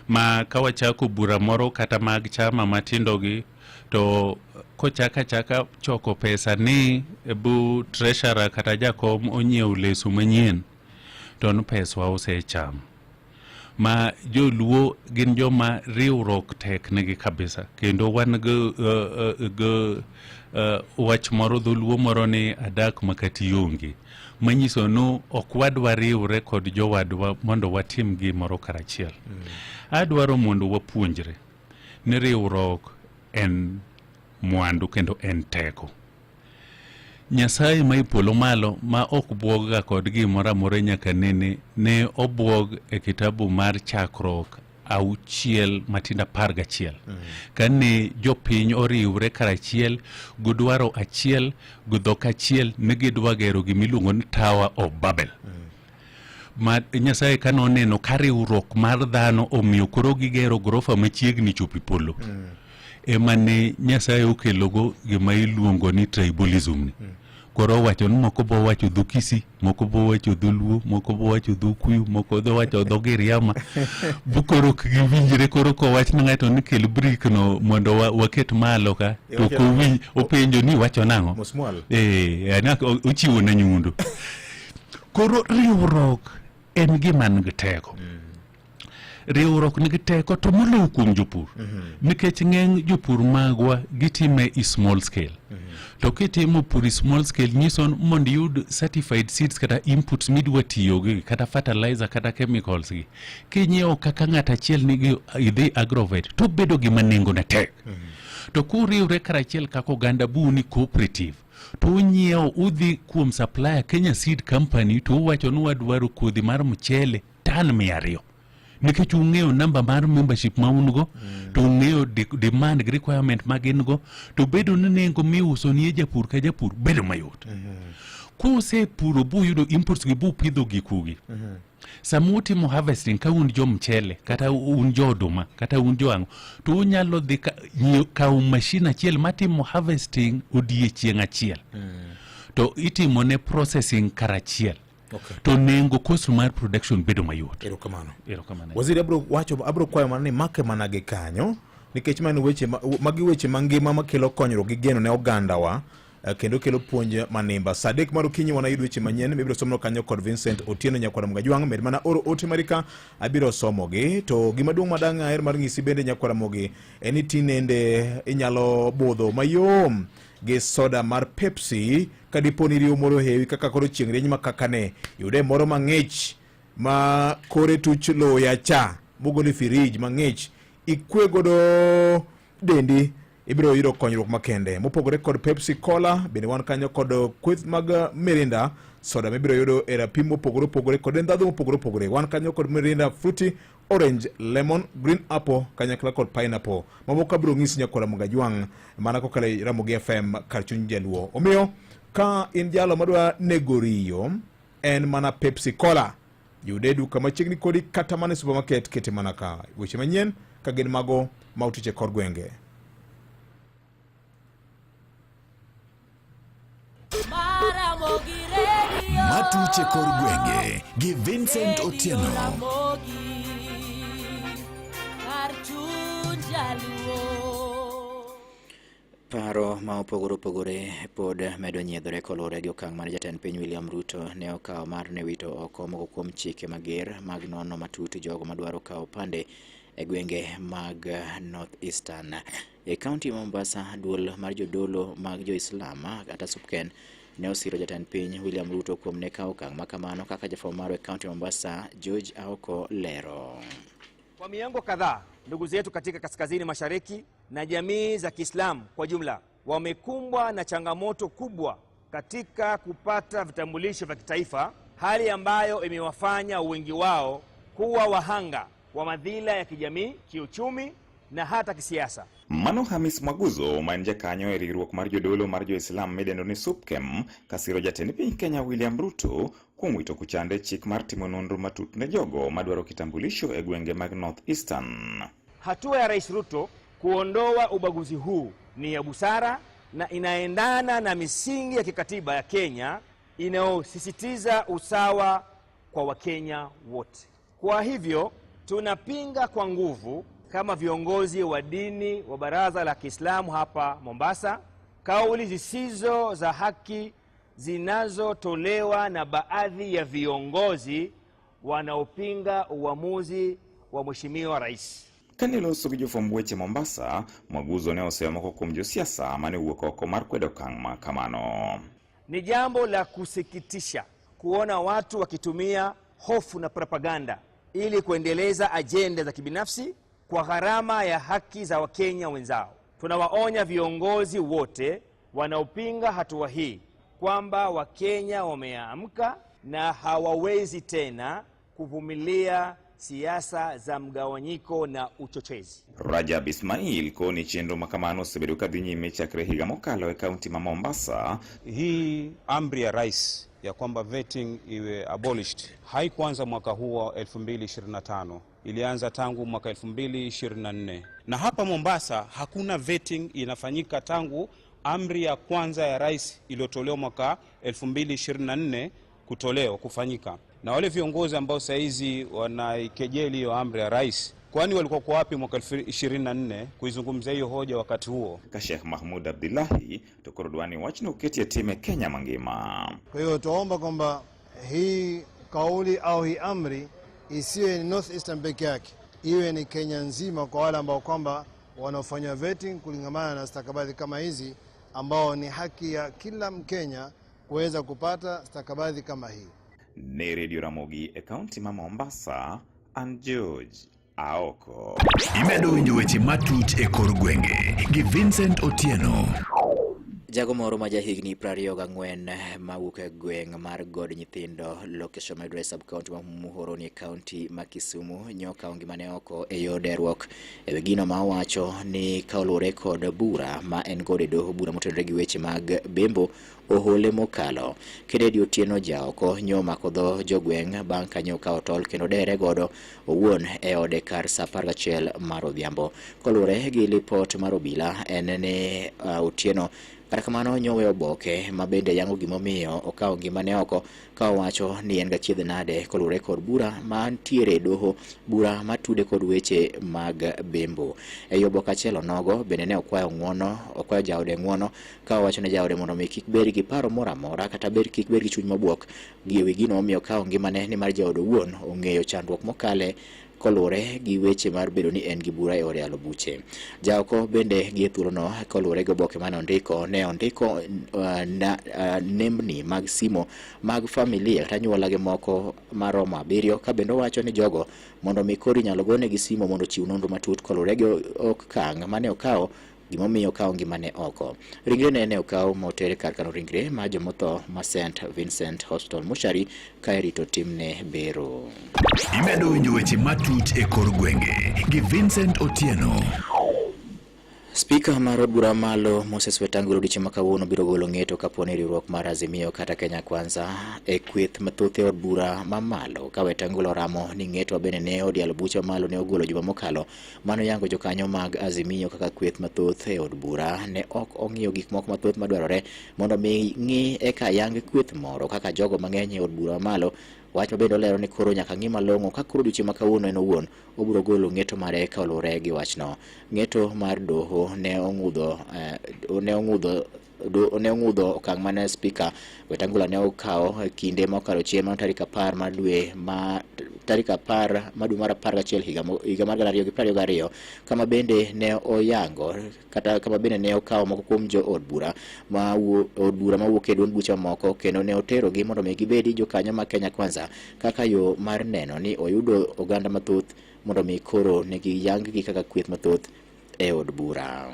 Ma ka wachako bura moro kata mag chama matindo gi to kochak achaka choko pesa ni bu treasurer kata jakom onyiew leso manyien to ni peswa osecham ma joluo gin joma riwruok tek nigi kabisa kendo wan gi uh, uh, gi uh, wach moro dholuo moro ni adak makati onge manyiso ni ok wadwa riwre kod jowadwa mondo watim gimoro karachiel adwaro mondo wapuonjre ni riwruok en mwandu kendo en teko Nyasaye ma e polo malo ma ok bwogga kod gimoro amora nyaka nene ne obwog e kitabu mar chakruok auchiel matindo apar gachiel kane jopiny oriwre karachiel gi dwaro achiel gi dhok achiel ne gidwa gero gima iluongo ni Tower of Babel ma Nyasaye ka noneno ka riwruok mar dhano omiyo koro gigero gorofa machiegni chopo e polo ema ne Nyasaye okelogo gima iluongo ni tribalism ni koro owacho ni moko bo wacho dho Kisii moko bo wacho dho Luo moko bo wacho dho Kuyu moko dho wacho dho Giriama bu koro ok giwinjre koro kowach ne ng'ato ni kel brick no mondo wa, waket malo ka to ok owinj openjo ni iwacho nang'o Mosmwal. eh ochiwo na nyundo Koro riwruok en gima nigi teko. Riwruok nigi teko to moloyo kuom jopur. Nikech ng'eny jopur magwa gitime i small scale. To kitimo pur i small scale nyiso ni mondo iyud certified seeds kata inputs midwa tiyogi kata fertilizer kata chemicals gi. Kinyiewo kaka ng'at achiel nigi idhi agrovet to bedo gima nengone tek. To kuriwre karachiel kaka oganda bu ni cooperative to unyiewo udhi kuom supplier Kenya Seed Company to uwacho ni wadwaro kodhi mar mchele tan 200 nikech ung'eyo namba mar membership ma un go to ung'eyo demand gi requirement ma gin go to bedo ni nengo miuso nie japur ka japur bedo mayot kusepuro buyudo inputs gi bupidho gikugi sama utimo harvesting ka un jo mchele kata un jo oduma kata un jo ang'o to unyalo dhi kawo machine achiel matimo harvesting odiechieng' achiel to itimo ne processing karachiel Okay. to nengo cost mar production bedo mayot erokamano erokamano waziri abro wacho abro kwayo mana ni make mana gi kanyo nikech mano weche magi weche mangima makelo konyruok gi geno ne ogandawa eh, kendo kelo puonj manimba. Saa adek mar okinyi wanayud weche manyien mibiro somno kanyo kod Vincent Otieno nyakwar Mgajwang'. Med mana oro ote mari ka abiro somogi. To gima duong' madang' aher mar ng'isi bende nyakwar Ramogi en ni tinende inyalo budho mayom gi soda mar Pepsi ka dipo ni riyo moro hewi kaka koro chieng' rieny ma kaka ne yude moro mang'ich ma kore tuch luya cha mogol e firij mang'ich ikwe godo dendi ibiro yudo konyruok makende mopogore kod Pepsi Cola bende wan kanyo kod kweth mag Mirinda soda mibiro yudo e rapim mopogore opogore kod ndhadhu mopogore opogore wan kanyo kod Mirinda Fruity orange lemon green apple kanyakla kod pineapple mamoko abiro ng'isi nyakwara Mugajwang' mana kokalo e Ramogi FM kar chuny jaluo omiyo ka in jalo madwa nego riyo en mana Pepsi Cola yude e duka machiegni kodi kata mana e supermarket kete mana ka weche manyien ka gin mago ma otich e kor gwenge Matuche kor gwenge gi Vincent Otieno. Paro ma opogore opogore pod medo nyiedhore koluwore gi okang' mane jatend piny William Ruto ne okawo mar ne wito oko moko kuom chike mager mag nono matut jogo madwaro kawo opande e gwenge mag North Eastern. E kaunti ma Mombasa, duol mar jodolo mag jo-Islam kata Supken ne osiro jatend piny William Ruto kuom ne kawo okang' ma kamano kaka jafwambo marwa e kaunti ma Mombasa George Aoko lero. Kwa miongo kadhaa ndugu zetu katika kaskazini mashariki na jamii za Kiislamu kwa jumla wamekumbwa na changamoto kubwa katika kupata vitambulisho vya kitaifa, hali ambayo imewafanya wengi wao kuwa wahanga wa madhila ya kijamii, kiuchumi na hata kisiasa. Mano Hamis Mwaguzo ma en jakanyo e riwruok mar jodolo mar jo-Islam midendo ni SUPKEM kasiro jatend piny Kenya William Ruto kuom wito kuchande chik mar timo nonro matut ne jogo madwaro kitambulisho e gwenge mag North Eastern. Hatua ya Rais Ruto kuondoa ubaguzi huu ni ya busara na inaendana na misingi ya kikatiba ya Kenya inayosisitiza usawa kwa Wakenya wote. Kwa hivyo tunapinga kwa nguvu kama viongozi wa dini wa Baraza la Kiislamu hapa Mombasa kauli zisizo za haki zinazotolewa na baadhi ya viongozi wanaopinga uamuzi wa Mheshimiwa Rais. Kane loso gi jofwamb weche Mombasa, Mwaguzo ne oseyo moko kuom josiasa mane owuok oko mar kwedo okang' ma kamano. Ni jambo la kusikitisha kuona watu wakitumia hofu na propaganda ili kuendeleza ajenda za kibinafsi kwa gharama ya haki za Wakenya wenzao. Tunawaonya viongozi wote wanaopinga hatua hii kwamba Wakenya wameamka na hawawezi tena kuvumilia siasa za mgawanyiko na uchochezi. Rajab Ismail koni chenro ma kamano osebedo ka dhi nyime chakre higa mokalo e kaunti ma Mombasa. Hii amri ya rais ya kwamba vetting iwe abolished haikuanza mwaka huu wa 2025, ilianza tangu mwaka 2024, na hapa Mombasa hakuna vetting inafanyika tangu amri ya kwanza ya rais iliyotolewa mwaka 2024 kutolewa kufanyika. Na wale viongozi ambao saizi wanaikejeli hiyo amri ya rais, kwani walikuwa kwa wapi mwaka 2024 kuizungumzia hiyo hoja wakati huo? Ka Sheikh Mahmud Abdullahi to koro dwa ni wachno oketie tim e Kenya mangima. Kwa hiyo tuomba kwamba hii kauli au hii amri isiwe ni North Eastern peke yake, iwe ni Kenya nzima, kwa wale ambao kwamba wanaofanya vetting kulingamana na stakabadhi kama hizi, ambao ni haki ya kila Mkenya kuweza kupata stakabadhi kama hii. Ne Radio Ramogi e kaunti ma Mombasa, an George Aoko. Imedo winjo weche matut e kor gwenge gi Vincent Otieno. Jago moro ma jahigni 24 mawuok e gweng' mar God Nyithindo, location mayudore e sub county ma Muhoroni e kaunti ma Kisumu nyokawo ngimane oko e yor deruok e wi gino ma owacho ni ka oluwore kod bura ma en godo e doho, bura motenore gi weche mag bembo ohole mokalo. Kennedy Otieno jaoko nyo omako dho jogweng' bang' ka nyo okawo tol kendo dere godo owuon e ode kar saa 11 mar odhiambo. Koluwore gi lipot mar obila en ni Otieno Kata kamano nyoweyo oboke ma bende yango gimomiyo okawo ngimane oko ka owacho ni en gachiedh nade koluwore kod bura mantiere e doho, bura matude kod weche mag bembo. Ei oboke achiel onogo bende ne okwayo ng'uono, okwayo jaode ng'uono ka owacho ne jaode mondo mi kik bed gi paro moro amora kata bed kik bed gi chuny mabuok gi ewi gino momiyo okawo ngimane nimar jaode owuon ong'eyo chandruok mokale koluwore gi weche mar bedo ni en gi bura e od yalo buche. Jaoko bende gi e thuolono koluwore gi oboke mane ondiko, ne ondiko nembni mag simo mag familia kata anyuola gi moko maromo 7 ka bende owacho ni jogo mondo mi koro inyalo gonegi simo mondo ochiw nonro matut koluwore gi okang' mane okawo gimomiyo okawo ngimane oko. Ringrene ne okaw moter kar kano ringre mar jomotho ma St Vincent Hospital Mortuary ka irito timne bero. Imedo winjo weche matut e kor gwenge gi Vincent Otieno. Spika mar od bura malo Moses Wetangula odiochieng' ma kawuono biro golo ng'eto kapo ni riwruok mar Azimio kata Kenya Kwanza e kweth mathoth e od bura mamalo. Ka Wetangula oramo ni ng'eto bende ne od yalo buche mamalo ne ogolo juma mokalo, mano yango jokanyo mag Azimio kaka kweth mathoth e od bura ne ok ong'iyo gik moko mathoth madwarore mondo mi ng'i eka yang kweth moro kaka jogo mang'eny e od bura mamalo. Wach ma bende olero ni koro nyaka ng'i malong'o ka koro odiochieng' ma kawuono en owuon obiro golo ng'eto mare ka oluwore gi wachno. Ng'eto mar doho ne ong'udho okang' mane spika Wetangula ne okawo kinde mokalo chien mano tarik 10 mar dwe ma tarik 10 mar dwe mar 11 higa mar 2022 kama bende ne oyango kata kama bende ne okawo moko kuom jo od bura ma od bura mawuok e duond buche moko kendo ne oterogi mondo mi gibedi jokanyo ma Kenya Kwanza kaka yo mar neno ni oyudo oganda mathoth mondo mi koro ne giyang gi kaka kweth mathoth e od bura.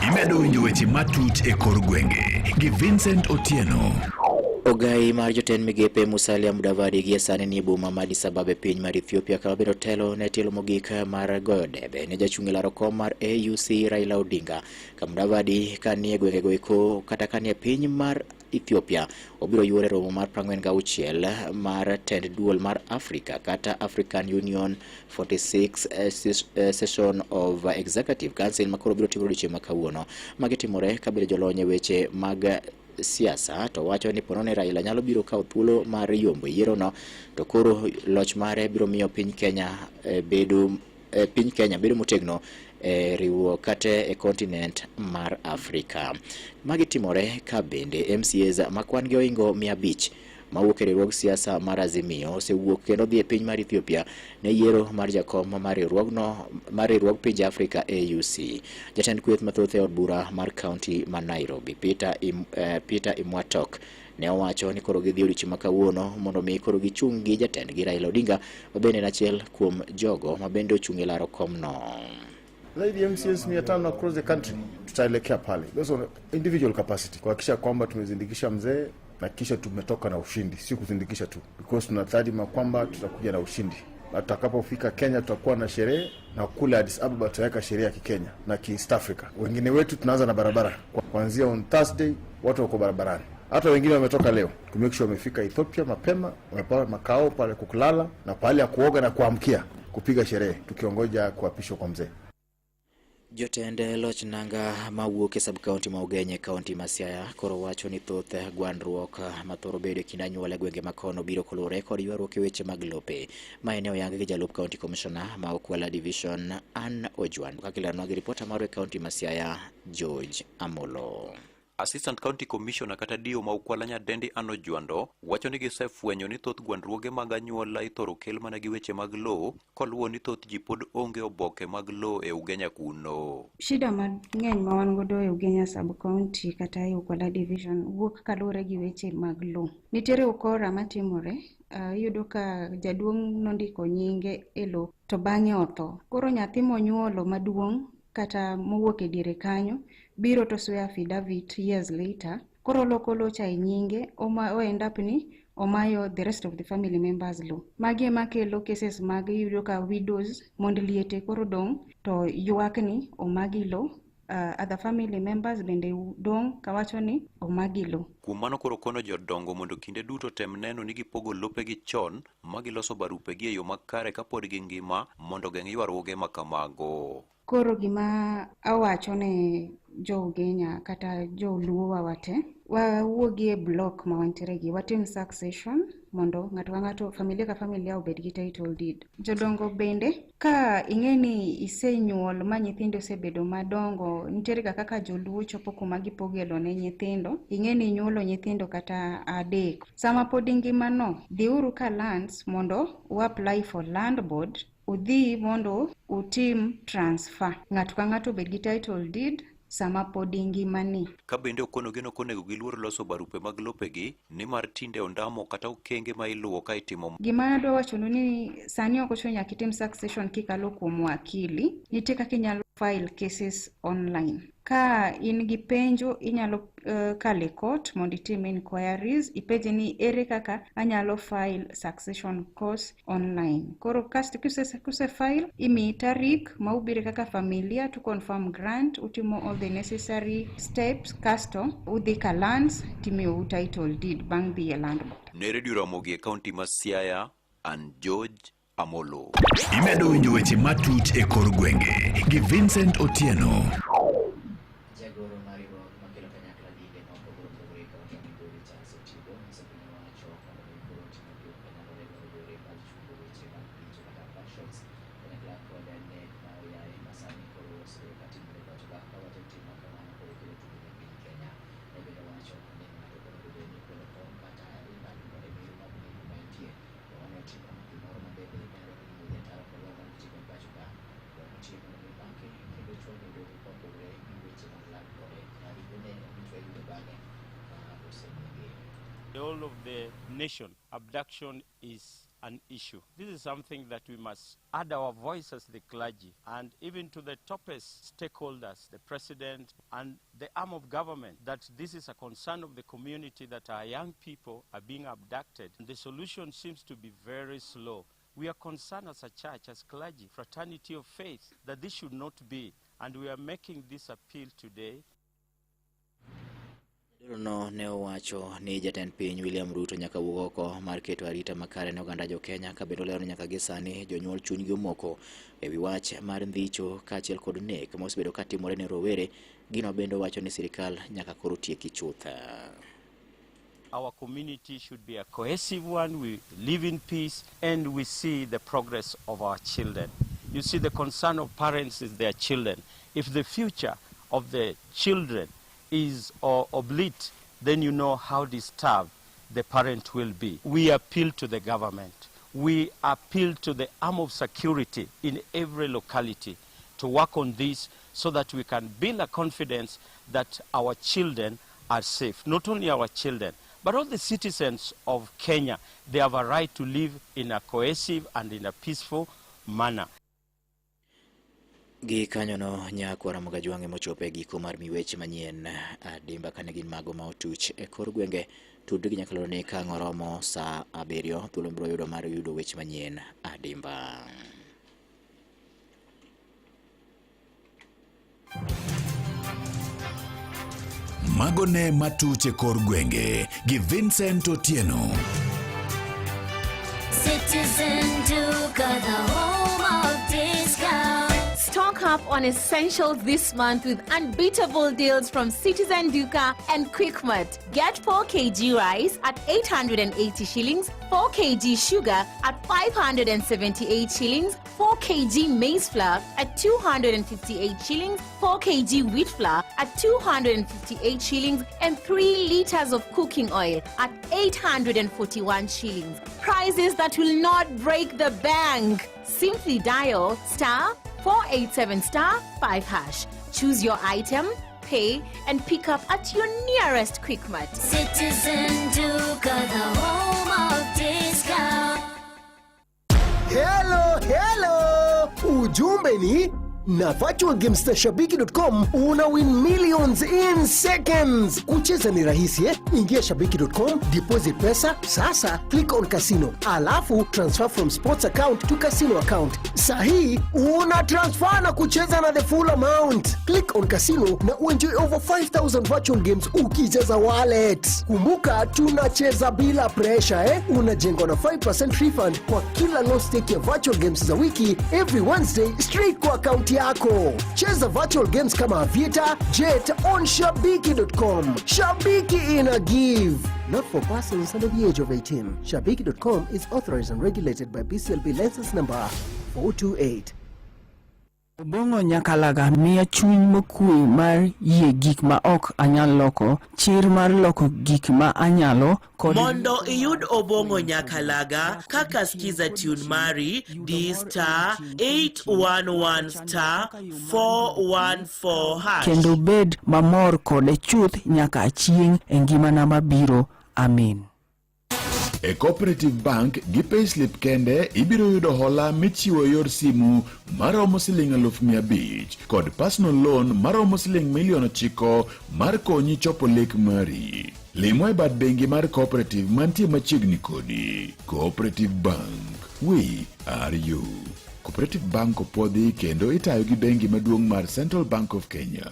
Imedo winjo weche matut e kor gwenge gi Vincent Otieno. Ogai mar jotend migepe Musalia Mudavadi gie sani ni e boma ma Addis Ababa e piny mar Ethiopia kama bende otelo ne tielo mogik mar goyo debe ne jachung' e laro kom mar AUC Raila Odinga. Ka Mudavadi ka nie gwengego eko kata ka nie piny mar Ethiopia obiro yuore romo mar 46 mar tend duol mar Africa kata African Union 46 session of Executive Council makoro biro timore odiochieng' ma kawuono. Magi timore ka bende jolony e weche mag siasa to wacho ni pono ni Raila nyalo biro kawo thuolo mar yombo yierono to koro loch mare biro miyo piny Kenya bedo piny Kenya bedo motegno e riwruok kata e kontinent mar Afrika. Magi timore ka bende MCAs ma kwan gi ohingo 500 mawuok e riwruog siasa mar Azimio osewuok kendo dhi e piny mar Ethiopia ne yiero mar jakom mar riwruogno mar riwruog pinje Afrika AUC. Jatend kweth mathoth e od bura mar kaunti ma Nairobi Peter Imwatok ne owacho ni koro gidhi odiochieng' ma kawuono mondo mi koro gichung' gi jatendgi Raila Odinga ma bende en achiel kuom jogo ma bende ochung' e laro komno. Zaidi ya MCAs 500 across the country tutaelekea pale. Those are individual capacity kuhakikisha kwamba tumezindikisha mzee na kisha tumetoka na ushindi, si kuzindikisha tu, because tunadhani kwamba tutakuja na ushindi. Na tutakapofika Kenya tutakuwa na sherehe, na kule Addis Ababa tutaweka sherehe ya Kikenya na ki East Africa. Wengine wetu tunaanza na barabara. Kuanzia on Thursday watu wako barabarani. Hata wengine wametoka leo to make sure wamefika Ethiopia mapema, wamepata makao pale kukulala na pale ya kuoga na kuamkia kupiga sherehe tukiongoja kuapishwa kwa mzee. Jotend loch nanga mawuok e sub-county ma Ugenya e kaunti ma Siaya koro wacho ni thoth gwandruok mathoro bedo e kind anyuola e gwenge makono biro koluwore kod ywaruok e weche mag lope. Mae ne oyang gi jalup county commissioner ma Ukwala Division Ann Ojwang kaka ileronwa gi ripota marwa e kaunti ma Siaya George Amolo. Assistant County Commissioner kata DO ma Ukwala Nyadendi Ann Ojwando wacho ni gisefwenyo ni thoth gwandruoge mag anyuola ithoro kel mana gi weche mag lowo koluwo ni thoth ji pod onge oboke mag lowo e Ugenya kuno. Shida mang'eny ma wan godo e Ugenya sub-county kata e Ukwala Division wuok kaluwore gi weche mag lowo. Nitiere ukora matimore, iyudo ka jaduong' nondiko nyinge e lowo to bang'e otho. Koro nyathi monyuolo maduong' kata mowuok e diere kanyo biro to swear affidavit years later. Koro loko locha e nyinge, o end up ni omayo the rest of the family members low. Magi ema kelo cases mag iyudo ka widows, mond liete koro dong' to ywak ni omagi low. Other family members bende dong' kawacho ni omagi low. Kuom mano koro kono jodongo mondo kinde duto tem neno ni gipogo lopegi chon ma giloso barupegi e yo makare kapod gingima mondo geng' ywaruoge ma kamago. Koro gima awacho ne jo Ugenya kata jo Luo wa wate, wawuogi e block ma wantiere gi, watim succession mondo ng'ato ka ng'ato, familia ka familia obed gi title deed. Jodongo bende, ka ing'e ni isenyuol ma nyithindo osebedo madongo, nitiere ga kaka joluo chopo kuma gipogelo ne nyithindo, ing'e ni inyuolo nyithindo kata adek. Sama pod ingima no, dhiuru ka lands mondo u apply for land board, udhi mondo utim transfer. Ng'ato ka ng'ato obed gi title deed sama pod ingima ni. Ka bende okonogi ni ok onego giluor loso barupe mag lopegi nimar tinde ondamo kata okenge ma iluwo ka itimo Gima adwa wachonu ni sani ok ochuno nyaka itim succession kikalo kuom wakili. Nitie kaka inyalo file cases online. Ka in gi penjo inyalo kalo e court mondo itim inquiries, ipenje ni ere kaka anyalo file succession cause online. Koro kasto kuse file, imiyi tarik ma ubire kaka familia to confirm grant, utimo all the necessary steps, kasto udhi ka lands timiyou title deed bang' dhi e land board. Ne Radio Ramogi e kaunti ma Siaya, an George Amolo. Imedo winjo weche matuch e kor gwenge gi Vincent Otieno. Jagoro mar riwruok makelo kanyakla dinde ma opogore opogore e kaunti ya Migori Charles Otigo nyiso piny owacho mondo mi koro otim mapiyo kaka nyalore dwaro yore mag chungo weche mag richo kata abductions kanyakla kod nek ma oyaye ma sani koro osebedo ka timore pacho ka kawacho ni tim ma kamano koro kelo tungni e piny Kenya. Ne bende owacho ni ng'ato ok onego bed ni kwelo tong' kata imako kode meru mag nek kuma entie to mano timo gimoro ma bende nyalo hinyo ji ataro kod wach mar weche mag pacho ka. Dwaro nitie mondo mi make kendo chwale e doho kopogore gi weche mag lal kode ma ringre ne yudo bang'e ka osenege. The whole of the nation, abduction is an issue. This is something that we must add our voice as the clergy and even to the topest stakeholders, the president and the arm of government, that this is a concern of the community, that our young people are being abducted. And the solution seems to be very slow. We are concerned as a church, as clergy, fraternity of faith, that this should not be. And we are making this appeal today. Jadolono ne owacho ni jatend piny William Ruto nyaka wuog oko mar keto arita makare ne oganda jo Kenya ka bende olero ni nyaka gi sani jonyuol chunygi omoko e wi wach mar ndhicho kaachiel kod nek ma osebedo ka timore ne rowere, gino bende owacho ni sirikal nyaka koro tieki chuth. Our community should be a cohesive one. We live in peace and we see the progress of our children. You see, the concern of parents is their children. If the future of the children is oblate, then you know how disturbed the parent will be. We appeal to the government. We appeal to the arm of security in every locality to work on this so that we can build a confidence that our children are safe. Not only our children, but all the citizens of Kenya. They have a right to live in a cohesive and in a peaceful manner. Gi kanyono nyakwa Ramogi Ajwang'e mochopo e giko mar mi weche manyien adimba kane gin mago ma otuch e kor gwenge tudri gi nyakalondo ni ka ang' oromo saa 7 thuolo biro yudo mar yudo weche manyien adimba. Mago ne matuch e kor gwenge gi Vincent Otieno. Citizen Duka, the home of discount. Stock up on essentials this month with unbeatable deals from Citizen Duka and Quickmart. Get 4 kg rice at 880 shillings, 4 kg sugar at 578 shillings, 4 kg maize flour at 258 shillings, 4 kg wheat flour at 258 shillings, and 3 liters of cooking oil at 841 shillings. Prices that will not break the bank. Simply dial star 487 star 5 hash. Choose your item, pay, and pick up at your nearest Quickmart. Citizen Duka, the home of discount. Hello, hello! Ujumbe ni na Virtual Games na Shabiki.com una win millions in seconds. Kucheza ni rahisi eh? Ingia Shabiki.com, deposit pesa, sasa click on casino, alafu transfer from sports account to casino account. Sahi una transfer na kucheza na the full amount. Click on casino na uenjoy over 5000 virtual games ukicheza wallet. Kumbuka tunacheza bila pressure eh? Unajengwa na 5% refund kwa kila loss stake ya virtual games za wiki every Wednesday straight kwa account yako. Cheza virtual games kama Aviator, Jet on shabiki.com. Shabiki ina give. Not for persons under the age of 18. Shabiki.com is authorized and regulated by BCLB license number 428. Obong'o Nyakalaga miya chuny mokwe mar yie gik ma ok anyal loko, chir mar loko gik ma anyalo, kod Mondo iyud Obong'o Nyakalaga kaka Skiza tune mari, di star 811 star 414 hash. kendo bed mamor kode chuth nyaka chieng' e ngimana mabiro. Amin. E Cooperative Bank gi payslip kende ibiro yudo hola michiwo e yor simu maromo siling 500,000 kod personal loan maromo siling 9 million mar konyi chopo lek mari. Limwa e bad bengi mar Cooperative mantie machiegni kodi. Cooperative Bank, we are you. Cooperative Bank opuodhi kendo itayo gi bengi maduong' mar Central Bank of Kenya.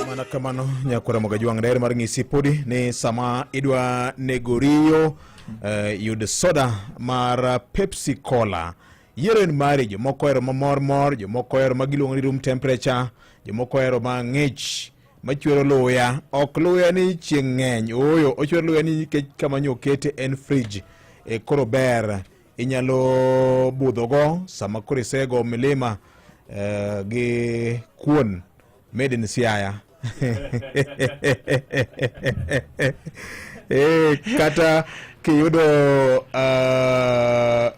Mana kamano nyakwara Mogajwang' daher mar ng'isi podi ni sama idwa nego riyo yud soda mar Pepsi Cola. Yiero en mari, jomoko ohero ma mor mor, jomoko ohero ma giluongo ni room temperature, jomoko ohero ma ng'ich machwero luya. Ok luya ni chieng' ng'eny, ooyo, ochwero luya ni nikech kama nyo okete en fridge. Koro ber inyalo budhogo sama koro isego milima gi kuon made in Siaya. Kata kiyudo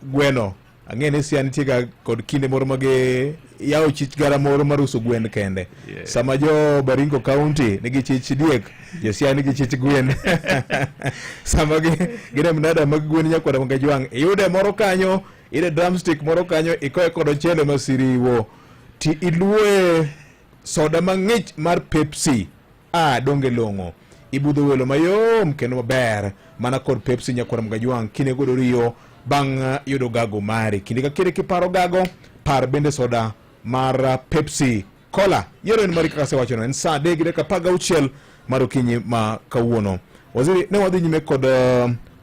gweno ang'e ni Siaya nitie ga kod kinde moro ma gi yawo chich gara moro mar uso gwen kende. Sama jo Baringo County nigi chich diek, jo Siaya nigi chich gwen. Sama gi gine mnada mag gwen nyakwara Mogajwang' iyude moro kanyo, iyude drumstick moro kanyo, ikoye kod ochele masiriwo ti iluoye soda mang'ich mar Pepsi. Ah, donge long'o. Ibudho welo mayom kendo maber mana kod Pepsi nyakwara Mogajwang' kine godo riyo bang' yudo gago mari. Kinde ka kinde kiparo gago, par bende soda mar Pepsi Cola. Yiero en mari kaka asewachono, en saa 3:16 mar okinyi ma kawuono. Waziri, ne wadhi nyime kod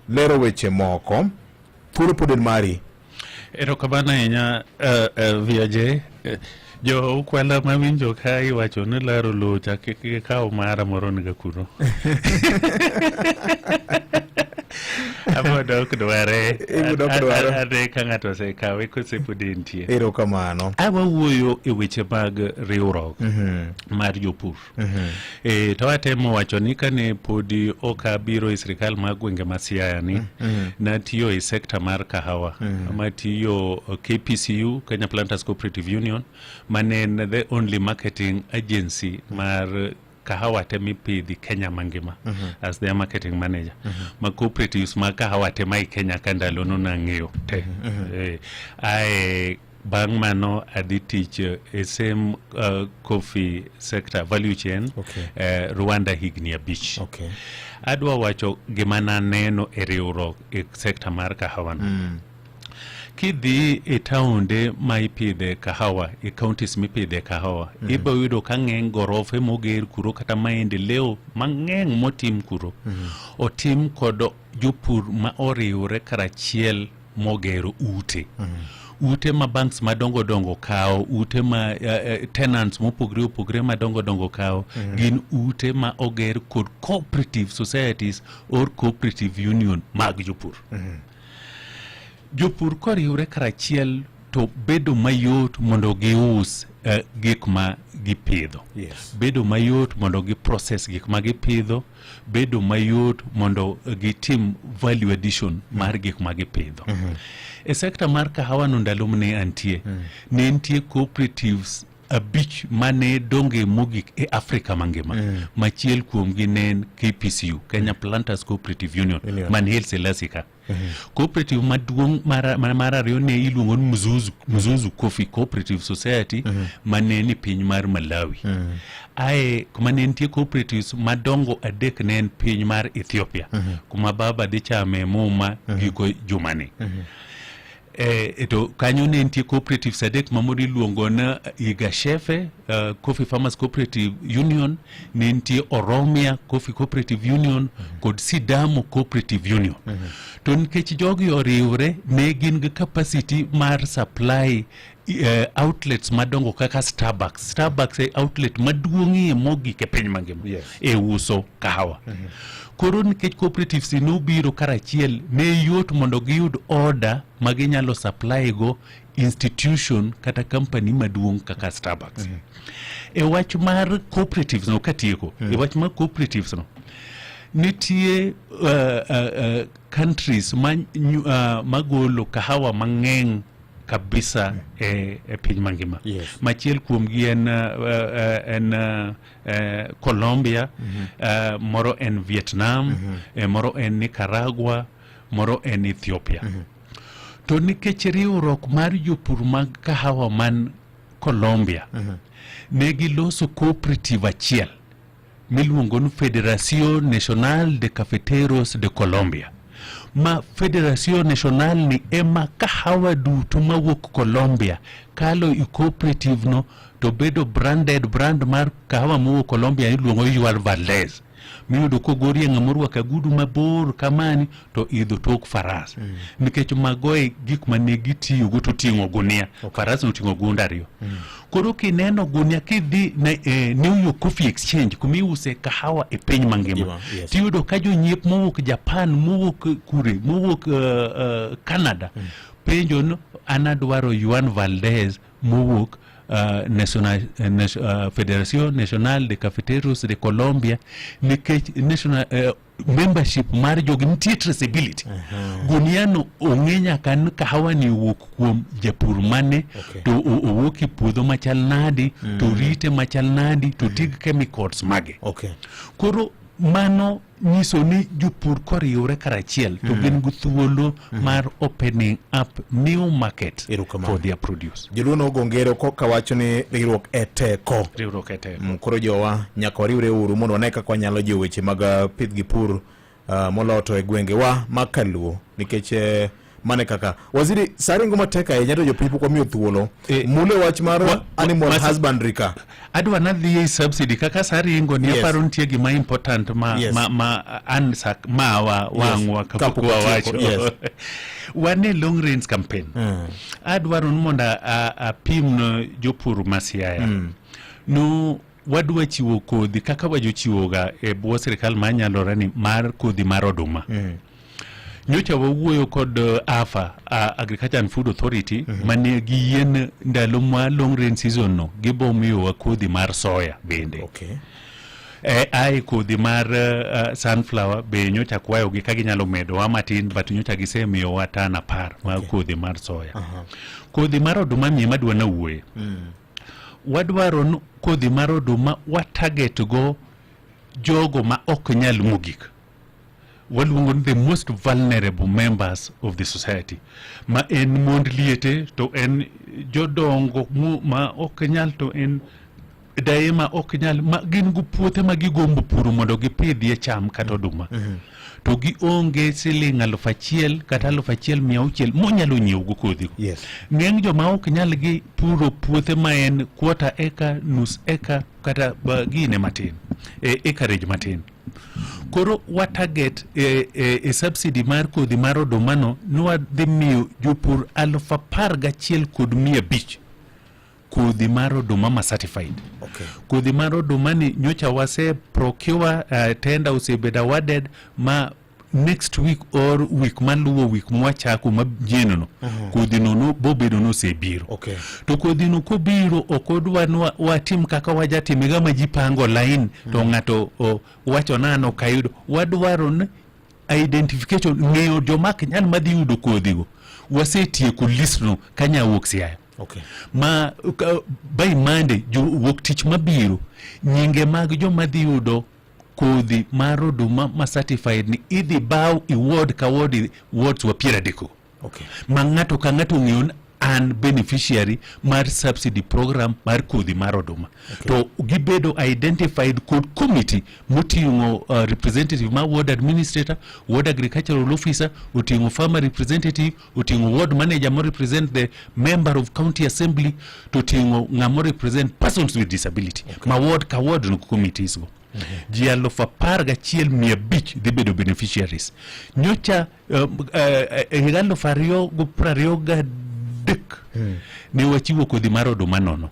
lero weche moko. Thuolo pod en mari. Erokamano ahinya VJ. Jo Ukwala mawinjo ka iwacho ni laro lowo cha kik gikaw mara moro niga kuno. Abo dok dware. Ibo dok dwaro. Ade ka ng'ato osekawe kose pod entie. Erokamano. Awa wuoyo e weche mag riwruok mar jopur. To atemo wacho ni kane podi ok abiro e sirikal mar gwenge ma Siaya ni, natiyo e sekta mar kahawa. Matiyo KPCU, Kenya Planters Cooperative Union, mane en the only marketing agency mar kahawa te mipidhi Kenya mangima as their marketing manager. Ma cooperatives mag kahawa te ma i Kenya ka ndalono nang'eyo te. Ae bang' mano adhi tich e same coffee sector value chain Rwanda higni 5. Adwa wacho gima naneno e riwruok e sekta mar kahawa no. Kidhi e taonde ma ipidhe kahawa, e counties mipidhe kahawa, ibiro yudo ka ng'eny gorofe moger kuro kata maendeleo mang'eny motim kuro otim kod jopur ma oriwre karachiel mogero ute. Ute ma banks madongo dongo kawo, ute ma tenants mopogre opogre madongo dongo kawo, gin ute ma oger kod cooperative societies or cooperative union mag jopur. Jopur koriwre karachiel to bedo mayot mondo gius gik ma gipidho. Bedo mayot mondo gi process gik ma gipidho, bedo mayot mondo gitim value addition mar gik ma gipidho. E sekta mar kahawa no ndalo mane antie, ne nitie cooperatives 5 mane donge mogik e Afrika mangima. Machiel kuomgi ne en KPCU, Kenya Planters Cooperative Union, man Haile Selassie ka. Cooperative maduong' mar ariyo ne iluongo ni Mzuzu Coffee Cooperative Society mane ni piny mar Malawi. Ae kuma ne nitie cooperatives madongo adek ne en piny mar Ethiopia, kuma baba dhi chame muma giko jumani. To kanyo ne nitie cooperatives adek ma moro iluongo ni Yirgacheffe, Coffee Farmers Cooperative Union, ne nitie Oromia Coffee Cooperative Union kod Sidamo Cooperative Union. To nikech jogi oriwre, ne gin gi capacity mar supply outlets madongo kaka Starbucks. Starbucks e outlet maduong'ie mogik e piny mangima e uso kahawa. Koro nikech cooperatives nobiro karachiel, ne yot mondo giyud order ma ginyalo supply go institution kata company maduong' kaka Starbucks. E wach mar cooperatives no katieko, e wach mar cooperatives no, nitie countries ma, magolo kahawa mang'eny kabisa e piny mangima. Machiel kuomgi en Colombia, moro en Vietnam, moro en Nicaragua, moro en Ethiopia. To nikech riwruok mar jopur mag kahawa man Colombia, ne giloso cooperative achiel miluongo ni Federación Nacional de Cafeteros de Colombia. Ma Federación Nacional ni ema kahawa duto mawuok Colombia kalo i cooperative no to bedo branded. Brand mar kahawa mowuok Colombia iluongo Juan Valdez, miyudo kogorie ng'ama orwako agudu mabor kamani to idho tok faras, nikech mago e gik mane gitiyogo to ting'o gunia. Faras noting'o gunde ariyo. Koro kineno gunia kidhi ne, New York Coffee Exchange kuma iuse kahawa e piny mangima, tiyudo ka jonyiep mowuok Japan, mowuok kure, mowuok Canada penjo ni an adwaro Juan Valdez mowuok Federación Nacional de Cafeteros de Colombia, nikech national membership mar jogi nitie traceability. Guniano ong'e nyaka ni kahawa ni owuok kuom japur mane, to owuok e puodho machal nadi, to rite machal nadi, to ti gi chemicals mage. Koro mano nyiso ni jopur koriwre karachiel to gin gi thuolo mar opening up new market for their produce. Joluo nogo ngero koka wacho ni riwruok e teko. Riwruok e teko. Koro jowa nyaka wariwre uru mondo wane kaka wanyalo jiwo weche mag pith gi pur moloyo e gwengewa mag kaluo, nikech mane kaka waziri sa ringo matek ahinya to jopiny pok wamiyo thuolo mule wach mar animal husbandry ka. Adwa nadhi e subsidy kaka sa ringo ni. Aparo nitie gima important ma, ma an sa mawa wang'wa kapok Kapok watieko, wawacho. Wan e long range campaign. Adwaro ni mondo apim ne jopur ma Siaya no wadwa chiwo kodhi kaka wajochiwoga e bwo sirikal manyalore ni mar kodhi mar oduma. Nyocha wawuoyo kod AFA, Agriculture and Food Authority, mane giyien ndalo ma long range season no gibo miyowa kodhi mar soya bende. Ae kodhi mar sunflower be nyocha kwayogi ka ginyalo medowa matin, but nyocha gisemiyowa tan 10 mar kodhi mar soya. Kodhi mar oduma mi ema adwa nawuoye. Wadwaro ni kodhi mar oduma wa target go jogo ma ok nyal mogik, waluongo ni the most vulnerable members of the society, ma en mond liete, to en jodongo ma ok nyal, to en daye ma ok nyal, ma gin gi puothe ma gigombo puro mondo gipidhie cham kata oduma, to gionge siling 1000 kata 1600 monyalo nyiewogo kodhigo. Ng'eny joma ok nyal gi puro puothe ma en quarter acre, nus acre, kata gine matin, acreage matin. Koro wa target e subsidy mar kodhi mar oduma no ni wadhi miyo jopur 11,500 kodhi mar oduma ma certified. Kodhi mar oduma ni nyocha wase procure, tender osebedo awarded, ma next week or week maluwo week mwachako manyien no, kodhi no bobedo nosebiro. To kodhi no kobiro, ok odwa ni watim kaka wajatimega ma ji pango line to ng'ato wacho na an ok ayudo. Wadwaro ni identification, ng'eyo joma ok nyal madhi yudo kodhigo. Wasetieko list no kanyawuok Siaya. Ma by Monday, jo wuok tich mabiro, nyinge mag joma dhi yudo kodhi mar oduma ma certified ni idhi baw i ward ka ward, i wards wa 30 go. Ma ng'ato ka ng'ato ong'eyo ni an beneficiary mar subsidy program mar kodhi mar oduma. To gibedo identified kod committee moting'o representative mar ward administrator, ward agricultural officer, oting'o farmer representative, oting'o ward manager mo represent the member of county assembly, to oting'o ng'ama represent persons with disability. Ma ward ka ward no committees go. Ji 11,500 dhi bedo beneficiaries. Nyocha e higa 2023 ne wachiwo kodhi mar oduma nono.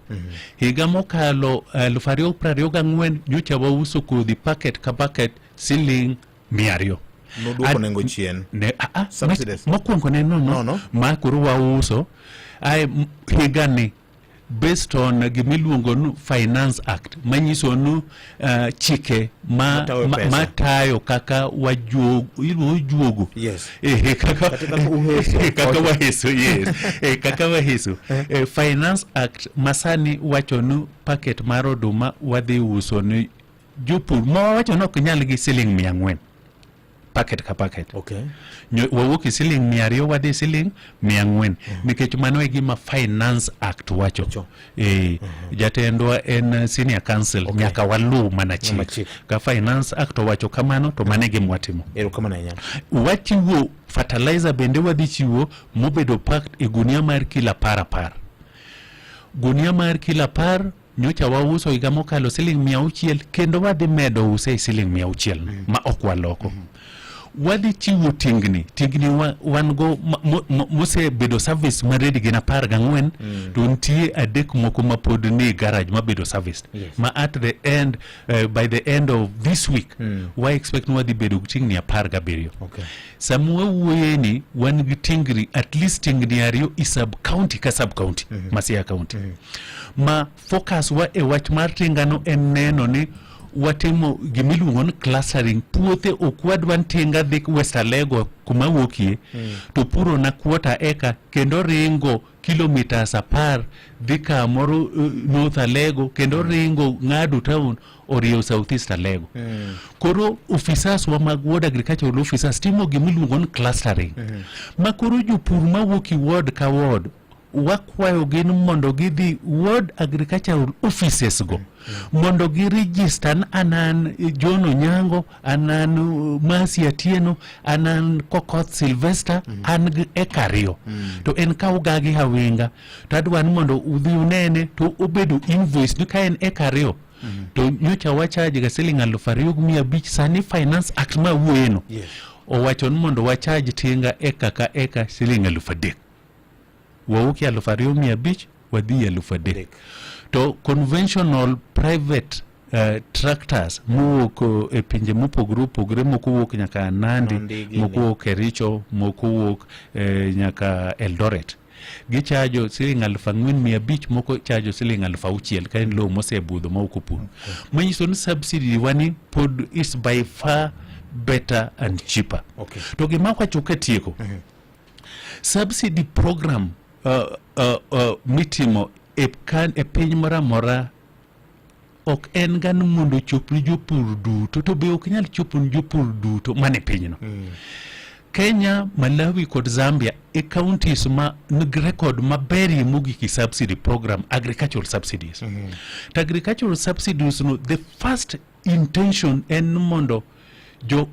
Higa mokalo 2024 nyocha wauso kodhi packet ka packet siling 200. Nodwoko nengo chien. Ne, Subsidies. Mokwongo ne nono, ma koro wauso ae higani based on gimiluongo ni Finance Act manyiso ni chike ma, Matayo pesa. matayo kaka wajuogo, iluongo juogo. Kaka Kata kaka uheso. Kaka waheso, yes. Kaka waheso. Finance Act masani wacho ni packet mar oduma wadhi uso ni jopur ma wawacho ni ok nyal gi siling 400 packet ka packet. Wawuok e siling 200 wadhi siling 400 nikech mano e gima Finance Act wacho. Jatendwa en senior counsel, nyaka waluw mana chik. Ka Finance Act owacho kamano to mano e gima watimo. Erokamano ahinya. Wachiwo fertilizer bende wadhi chiwo mobedo packed e gunia mar kilo 10 10. Gunia mar kilo 10 nyocha wauso higa mokalo siling 600 kendo wadhi medo use e siling 600 ma ok waloko. Wadhi chiwo tingni, tingni wan go mosebedo service ma ready gin 14 to nitie 3 moko ma pod ni garage mabedo serviced. Ma at the end, by the end of this week, wa expect ni wadhi bedo gi tingni 17. Sama wawuoye ni wan gi tingni, at least tingni 2 i sub county ka sub county, ma Siaya County. Ma focus wa e wach mar tingano en neno ni watimo gimiluongo ni clustering puothe. Ok wadwa ni tinga dhi West Alego kuma wuokie to puro na quarter acre kendo ringo kilometers 10 dhi kamoro North Alego kendo ringo ng'ado town oriewo South East Alego. Koro officers wa mag ward agricultural officers timo gimiluongo ni clustering. Ma koro jopur mawuok e ward ka ward wakwayo gin mondo gidhi ward agricultural offices go mondo gi register ni an an John Onyango, an an Mercy Atieno, an an Kokoth Sylvester, an gi eka 2 to en ka ugagi Hawinga to adwa ni mondo udhi unene to obedo invoice ni ka en eka 2 to nyocha wacharge ga siling 2,500. Sani Finance Act ma wuoyeno owacho ni mondo wacharge tinga eka ka eka siling 3,000. Wawuok e 2,500 wadhi e 3,000. To conventional private tractors mowuok e pinje mopogore opogore, moko wuok nyaka Nandi, Nandi gini. moko wuok Kericho, moko wuok nyaka Eldoret, gichajo siling 4,500, moko chajo siling 6,000 ka en lowo mosebudho ma ok opur, manyiso ni subsidy wani pod is by far better and cheaper. To gima wacho katieko, subsidy program mitimo e piny moro amora ok en ga ni mondo ochop ni jopur duto, to be ok nyal chopo ni jopur duto mane pinyno. Kenya, Malawi kod Zambia e counties ma nigi record maberie mogik e subsidy program, agricultural subsidies. To agricultural subsidies no, the first intention en mondo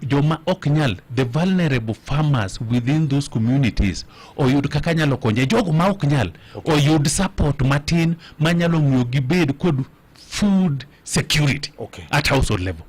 joma ok nyal, the vulnerable farmers within those communities oyud kaka nyalo konye. Jogo ma ok nyal oyud support matin manyalo miyo gibed kod food security at household level.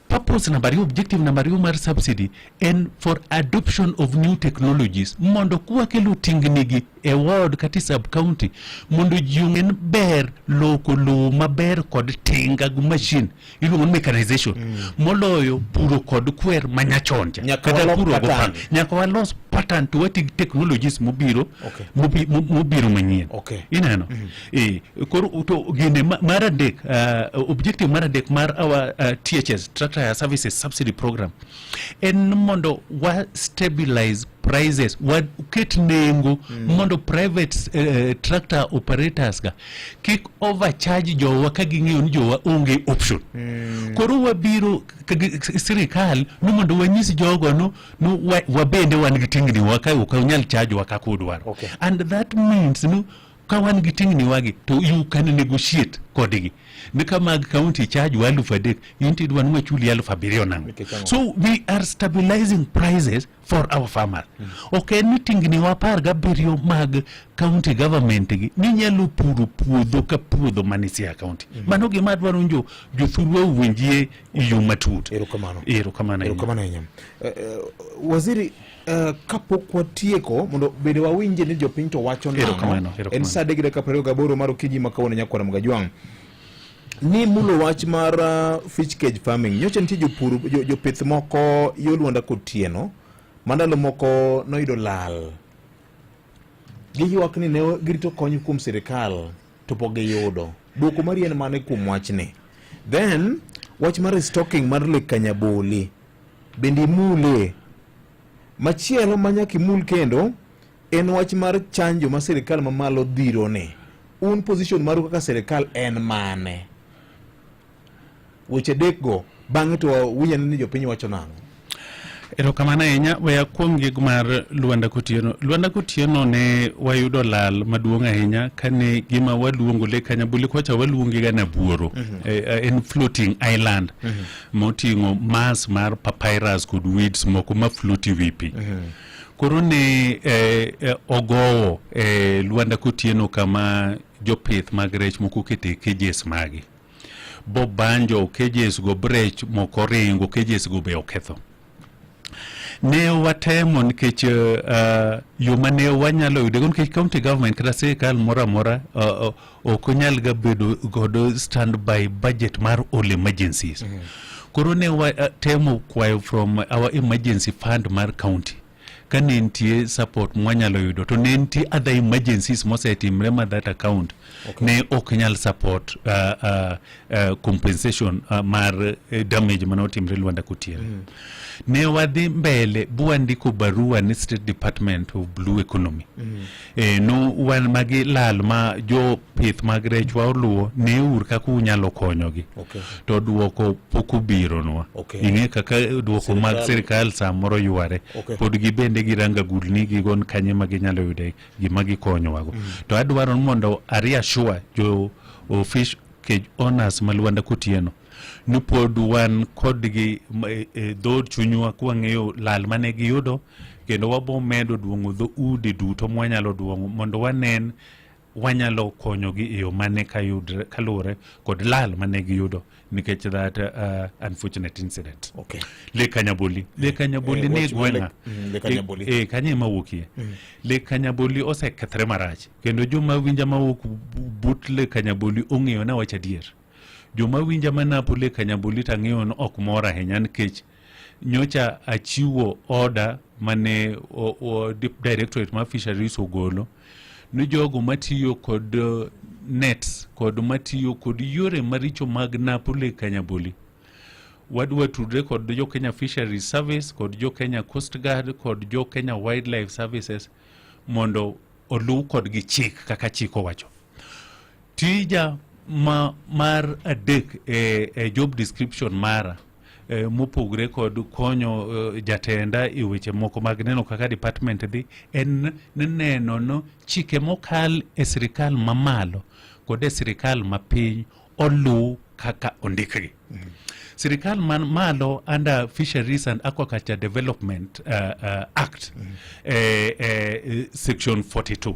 Purpose number 2, objective number 2 mar subsidy en for adoption of new technologies, mondo kwakelo tingnigi e ward kata e sub county mondo ji ong'e ni ber loko lowo maber kod tinga gi machine iluongo ni mechanization moloyo puro kod kwer manyachon cha. Nyaka Kata walok puro go pattern. panga. Nyaka walos pattern to wati gi technologies mobiro mobiro manyien. Ineno? Koro to gine mar adek, objective mar adek mar our THS, Tractor Hire Services Subsidy Program, en mondo wa stabilize prices, waket nengo mondo private tractor operators ga kik overcharge jowa ka ging'eyo ni jowa onge option. Koro wabiro sirikal ni mondo wanyis jogo no wabende wan gi tingni. tingni wa ka ok unyal charge wa kaka udwaro. And that means no ka wan gi tingni wagi to you can negotiate kodgi ni ka mag county charge wa 3000 in to idwa ni wachuli 7000 nang'o? So we are stabilizing prices for our farmers. Ok en ni tingni wa 17 mag county government gi ninyalo puro puodho ka puodho man Siaya county. Mano gima adwaro ni jothurwa owinjie e yo matut. Erokamano. Erokamano ahinya. Erokamano ahinya. Waziri, kapok watieko mondo bende wawinje ni jopiny to wacho nang'o. Erokamano, erokamano. En saa 3:28 mar okinyi ma kawuono nyakwara Mgajwang'. Ni mulo wach mar fish cage farming. Nyocha nitie jopur jopith moko yo Luanda Kotieno ma ndalo moko noyudo lal. Giywak ni ne girito kony kuom sirikal to pok giyudo. Dwoko mari en mane kuom wachni? Then wach mar restocking mar Lake Kanyaboli bende imule. Machielo ma nyaka imul kendo en wach mar chanjo ma sirikal mamalo dhirone. Un position maru kaka sirikal en mane? Weche adek go bang'e to winj ane ni jopiny wacho nang'o. Erokamano ahinya. We akwong gi mar Luanda Kotieno. Luanda Kotieno ne wayudo lal maduong' ahinya kane gima waluongo Lake Kanyaboli kocha waluonge ga Nabuoro. En floating island moting'o mass mar papyrus kod weeds moko ma float e wi pi. Koro ne ogowo Luanda Kotieno kama jopith mag rech moko okete cages magi. Bobanjo cages go brech moko ringo cages go be oketho. Ne watemo nikech yo mane wanyalo yude go nikech county government kata sirikal moro amora ok onyal ga bedo godo standby budget mar all emergencies. Koro ne watemo kwayo from our emergency fund mar county ka ne nitie support mwanyalo yudo to ne nitie other emergencies mosetimre ma that account ne ok nyal support compensation mar damage mane otimre Luanda Kotieno. Ne wadhi mbele bwandiko barua ne State Department of Blue Economy. No wan magi lal ma jopith mag rechwa oluwo ne ur kaka unyalo konyogi. To duoko pok obironwa. Ing'e kaka duoko mag sirikal samoro yware. Pod gibende giranga gulni gigon kanye ma ginyalo yude gima gikonyowago. To adwaro ni mondo a reassure jo fish cage owners ma Luanda Kotieno ni pod wan kodgi dhood chunywa kwang'eyo lal mane giyudo kendo wabo medo duong'o dho udi duto mwanyalo duong'o mondo wanen wanyalo konyogi e yo mane kayudre kaluwore kod lal mane giyudo nikech that unfortunate incident. Lake Kanyaboli. Lake Kanyaboli ni wach mar gweng'a. Lake Kanyaboli. Kanyo ema awuokie. Lake Kanyaboli osekethre marach kendo joma winja mawuok but Lake Kanyaboli ong'eyo ni awacho adier. Joma winja manapo Lake Kanyaboli to ang'eyo ni ok mor ahinya nikech nyocha achiwo order mane Directorate mar Fisheries ogolo ni jogo matiyo kod nets kod matiyo kod yore maricho mag napo Lake Kanyaboli wadwa tudre kod jo Kenya Fisheries Service kod jo Kenya Coast Guard kod jo Kenya Wildlife Services mondo oluw kodgi chik kaka chik owacho. Tija ma mar adek e job description mara mopogre kod konyo jatenda e weche moko mag neno kaka department dhi en ni neno no chike mokal e sirikal mamalo kod e sirikal mapiny oluw kaka ondikgi. Sirikal man malo under Fisheries and Aquaculture Development Act section 42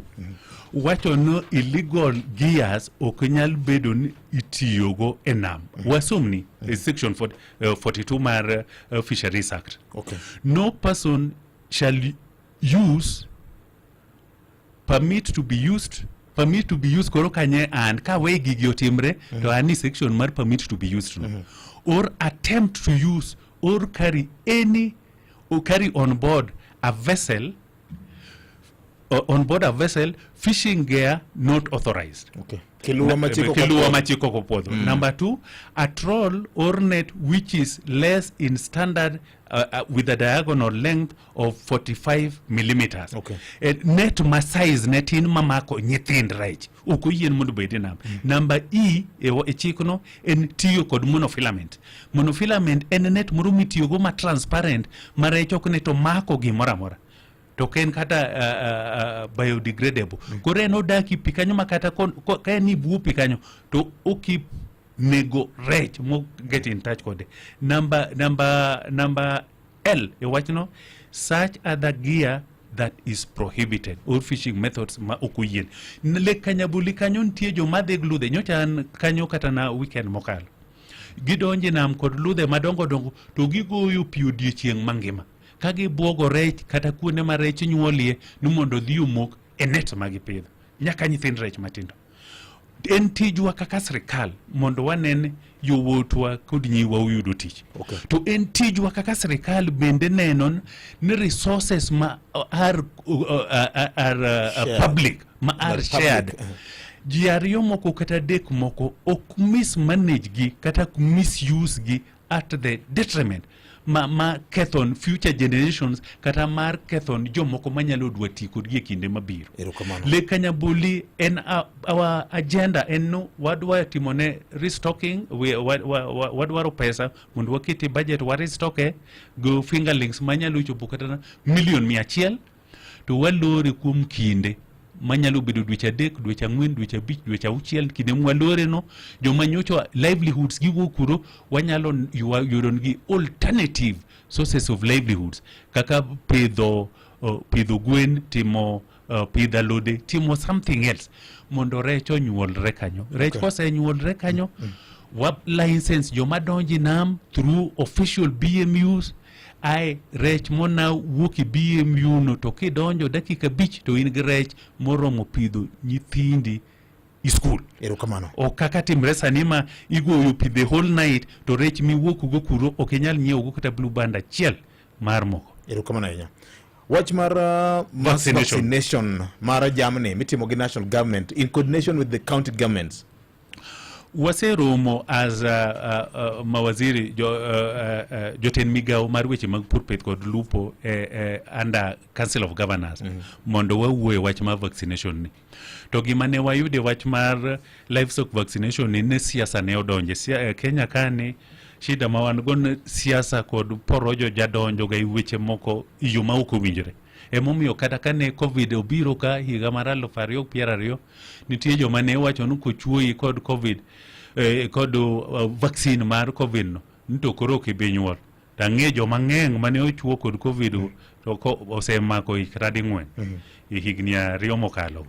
wacho ni illegal gears ok nyal bedo ni itiyogo e nam. Wasomni section 42 mar Fisheries Act. No person shall use permit to be used permit to be used koro kanye an ka we gigi otimre to an ni section mar permit to be used no or attempt to use or carry any or carry on board a vessel on board a vessel fishing gear not authorized. Kiluwa machiko Kiluwa kopuodho. machiko kopuodho. Number 2, a trawl or net which is less in standard with a diagonal length of 45 millimeters. Net ma size ne tin mamako nyithind rech ok oyien mondo obed e nam. Number E e chikno en tiyo kod monofilament. Monofilament en net moro mitiyogo ma transparent ma rech ok ne to mako gimoro amora. To ok en kata biodegradable. Koro en odak e pi kanyo ma kata ka en e bwo pi kanyo to okip nego rech mo get in touch kode. Number L e wachno, such other gear that is prohibited or fishing methods ma ok oyien. Lake Kanyaboli kanyo nitie joma dhi gi ludhe, nyocha an kanyo kata na weekend mokalo. Gidonjo e nam kod ludhe madongo dongo to gigoyo pi odiechieng' mangima ka gibuogo rech kata kuonde ma rech nyuolie ni mondo odhi omok e net ma gipidho nyaka nyithind rech matindo. En tijwa kaka sirikal mondo wanen yowuotwa kod nyiwa oyudo tich. To en tijwa kaka sirikal bende neno ni resources ma are Shared. public ma are Mar public, shared ji ariyo moko kata adek moko ok mismanage gi kata ok misuse gi at the detriment ma kethon future generations kata mar kethon jomoko manyalo dwa ti kodgi e kinde mabiro. Lake Kanyaboli en our agenda en no wadwa timone restocking, wadwaro pesa mondo wakete budget wa restocke go fingerlings manyalo chopo kata milion 100 to walore kuom kinde manyalo bedo dweche 3, dweche 4, dweche 5, dweche 6. Kinde mwalore no joma nyocha livelihoods giwuok kuro wanyalo yudo nigi alternative sources of livelihoods kaka pidho gwen, timo pidho alode, timo something else mondo rech onyuolre kanyo. Rech kosenyuolre kanyo, wa license joma donjo e nam through official BMUs ae rech mona wuok e BMU no to kidonjo dakika 5 to in gi rech moromo pidho nyithindi i skul. Erokamano. Ok kaka timre sani ma igoyo pi the whole night to rech miwuok go kuro ok inyal nyiewo go kata blue band achiel mar moko. Erokamano ahinya. Wach mar mass Vaccination. vaccination mar jamni mitimo gi national government in coordination with the county governments. Waseromo as mawaziri jotend migawo mar weche mag pur, pith kod lupo under Council of Governors mondo wawuo e wach mar vaccination ni. To gima ne wayudo e wach mar livestock vaccination ni ne siasa ne odonje. Kenya ka ni shida ma wan go ni siasa kod porojo jadonjo ga e weche moko e yo ma ok owinjore. Emomiyo kata kane COVID obiro ka higa mar 2020, nitie joma ne wacho ni kochuoyi kod COVID, kod vaccine mar COVID no, ni to koro ok ibi nyuol. To ang'e joma ng'eny mane ochuo kod COVID to osemako ich kata ding'wen e higni 2 mokalo.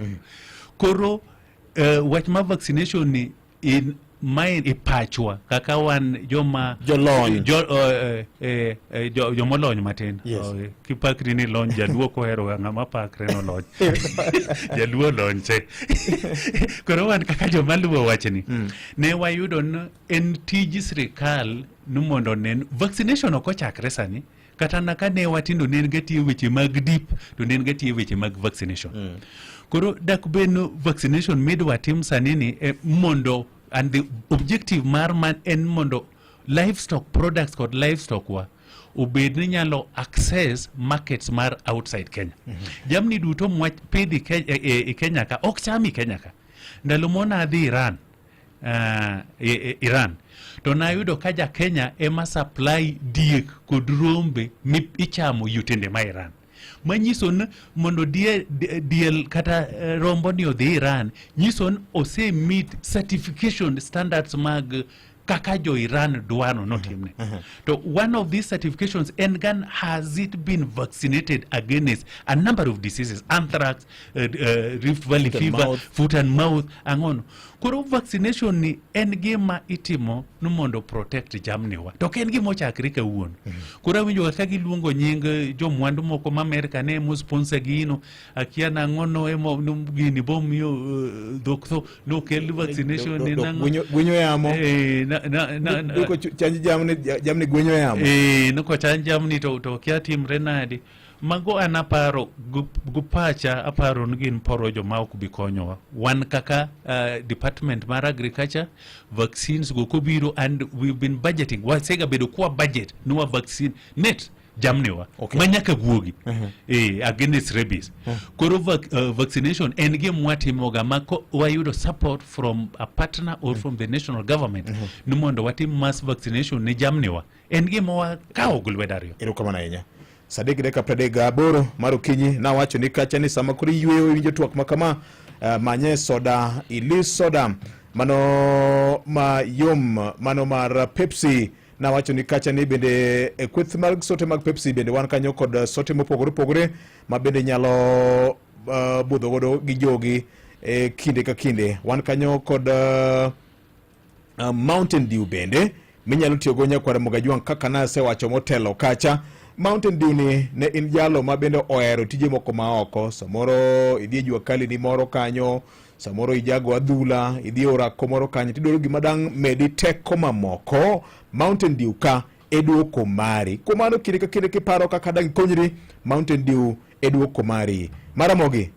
Koro wach mar vaccination ni in mae e pachwa kaka wan joma Jolony. Jomolony matin. Kipakri ni lony, jaluo kohero ga ng'ama pakre nolony. Jaluo lony te. Koro wan kaka joma luwo wachni, ne wayudo ni en tij sirikal ni mondo onen vaccination ok ochakre sani. Kata na ka ne watindo ne en ga tiyo weche mag dip to ne en ga tiyo weche mag vaccination. Koro dak bed ni vaccination midwa tim sani ni mondo and the objective mar man en mondo livestock products kod livestock wa obed ni nyalo access markets mar outside Kenya. Jamni duto mwapidhi e Kenya ka ok cham i Kenya ka. Ndalo mona adhi Iran, Iran to nayudo ka ja Kenya ema supply diek kod rombe mi ichamo e otende ma Iran. Manyiso ni mondo diel kata rombo ni odhi Iran, nyiso ni ose meet certification standards mag kaka jo Iran dwaro notimne. To one of these certifications en gan has it been vaccinated against a number of diseases, anthrax, Rift Valley Foot and fever, mouth. foot and mouth, ang'ono. Koro vaccination ni en gima itimo ni mondo protect jamniwa. To ok en gima ochakre kawuono. Koro awinjo ka giluongo nying jomwandu moko ma Amerika ne emo sponsor gino, akia nang'ono emo no, gini bomiyo dhok tho nokel vaccination ni nang'o. Gwenyo yamo. Na, na, na, na, Duko chanj jamni, jamni gwenyo yamo. Noko chanj jamni to kia timre nade. Mago an aparo gu pacha aparo ni gin porojo ma ok bi konyowa. Wan kaka department mar agriculture, vaccines go kobiro and we've been budgeting. Wasega bedo kwa budget ni wa vaccine net jamniwa ma nyaka guogi against rabies. Koro vaccination en gima watimoga ma wayudo support from a partner or from the national government ni mondo watim mass vaccination ne jamniwa. En gima wakawo gi lwedo ariyo. Erokamano ahinya. Sa 3:38 mar okinyi nawacho ni kacha ni sama koro iyweyo iwinjo twak ma kama manye soda ilis soda mano mayom mano mar Pepsi. Nawacho ni kacha ni bende e kweth mag sote mag Pepsi bende wan kanyo kod sote mopogore opogore ma bende nyalo budho godo gi jogi e kinde ka kinde. Wan kanyo kod Mountain Dew bende minyalo tiyogo nyakwar Mogajwang' kaka nasewacho motelo kacha. Mountain Dew ni ne in jalo ma bende ohero tije moko ma oko, samoro idhi e jua kali ni moro kanyo, samoro ijago adhula, idhi e orako moro kanyo, tidwaro gima dang' medi teko mamoko. Mountain Dew ka e duoko mari. Kuom mano kinde ka kinde kiparo kaka dang' ikonyri, Mountain Dew e duoko mari. Maramogi.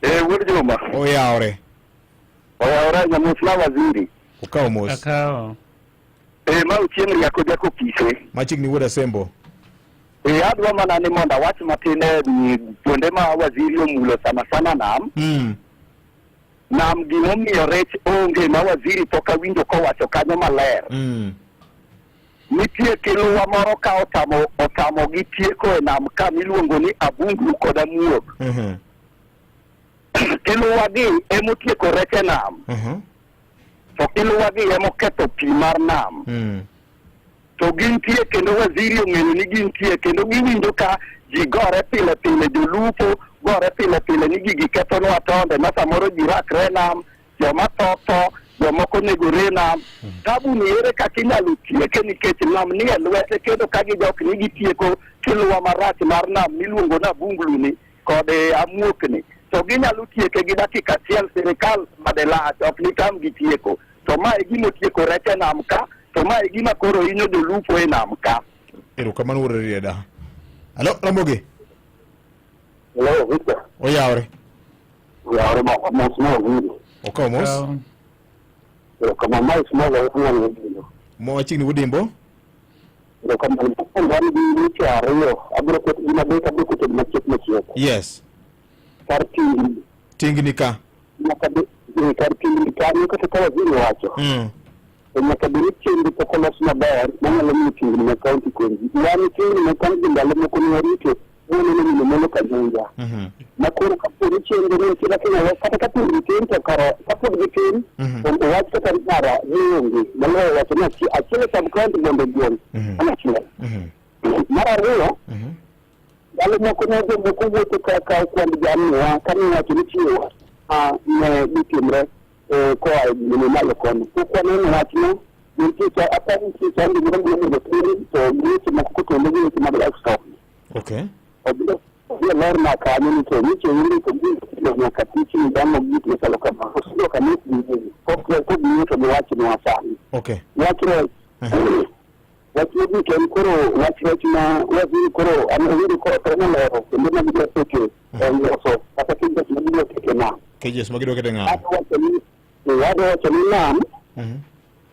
Wuod Juma. Oyawore. Oyawore nyamosna waziri. Okawo mos. Akawo. Ma Ochieng' Riako Jakopise. Machiegni wuod Asembo. Adwa mana ni mondo awach matin e wi kuonde ma waziri omulo sana sana nam. Nam gimomiyo rech onge ma waziri pok awinjo kowacho kanyo maler. Nitie kiluwa moro ka otamo gi tieko e nam ka miluongo ni abunglu kod amuok. Kiluwa gi emotieko rech e nam. To kiluwa gi emoketho pi mar nam. To gintie kendo waziri ong'eyo ni gintie kendo giwinjo ka ji gore pile pile, jolupo gore pile pile ni gigi kethonwa tonde ma samoro ji rakre e nam, joma tho tho, jomoko negore e nam. Tabu ni ere kaka inyalo tieke nikech nam ni e lwete kendo ka gijok ni gitieko kiluwa marach mar nam miluongo ni abunglu ni kod amuokni to ginyalo tieke gi dakika achiel. Sirikal bade lach ok nitam gi tieko, to ma e gima otieko rech e nam ka, to ma e gima koro hinyo jolupo e nam ka. Erokamano wuod Rieda. Alo, Ramogi. Hello, Victor. Oyawore. Oyawore mos ma waziri. Okawo mos. Erokamano ma Ismail Othman Odingo. Mo machiegni wuod Dimbo. Erokamano. Mokwongo an gi weche ariyo, abiro keto gin adek, abiro keto machiek machiek. Yes. Kar tingni. Tingni ka. Nyaka be kar tingni kanyo kata ka waziri owacho. To nyaka bed ni chenro pok olos maber manyalo miyo tingni mag kaunti kony ji. Wan tingni mag kaunti ndalo moko ne warito mwaneno mino molo Kajunja. Ma koro kapo ni chenro ne nitie lakini kata ka tingni tin to kara kapod gitin to owach kata ni kara gionge. Maloyo wacho ni achiel e sub county mondo gweng' mano achiel. Mar ariyo, ndalo moko ne jomoko wuotho ka kawo kwand jamniwa kane iwacho ni chiwo ne dhi timre koa e gwenge malo kono. Pok waneno wachno, nitie aparo nitie chandi moro ma onego tim to gi weche moko kotenore gi weche mag livestock. Okay. Obiro obiro lerna kanyo ni to nyiche indiko gi nyaka pichni dhano gik machalo kama. Osiro kanyo pok pok ging'eyo to giwachnwa sani. Okay. Wach rech. Wach mogik en koro wach rech ma waziri koro an awinjo ka otemo lero kendo ma gidwa kete e loso kata cages ma gidwa kete nam. Cages ma gidwa kete ng'awo. Adwa wacho ni adwa wacho ni nam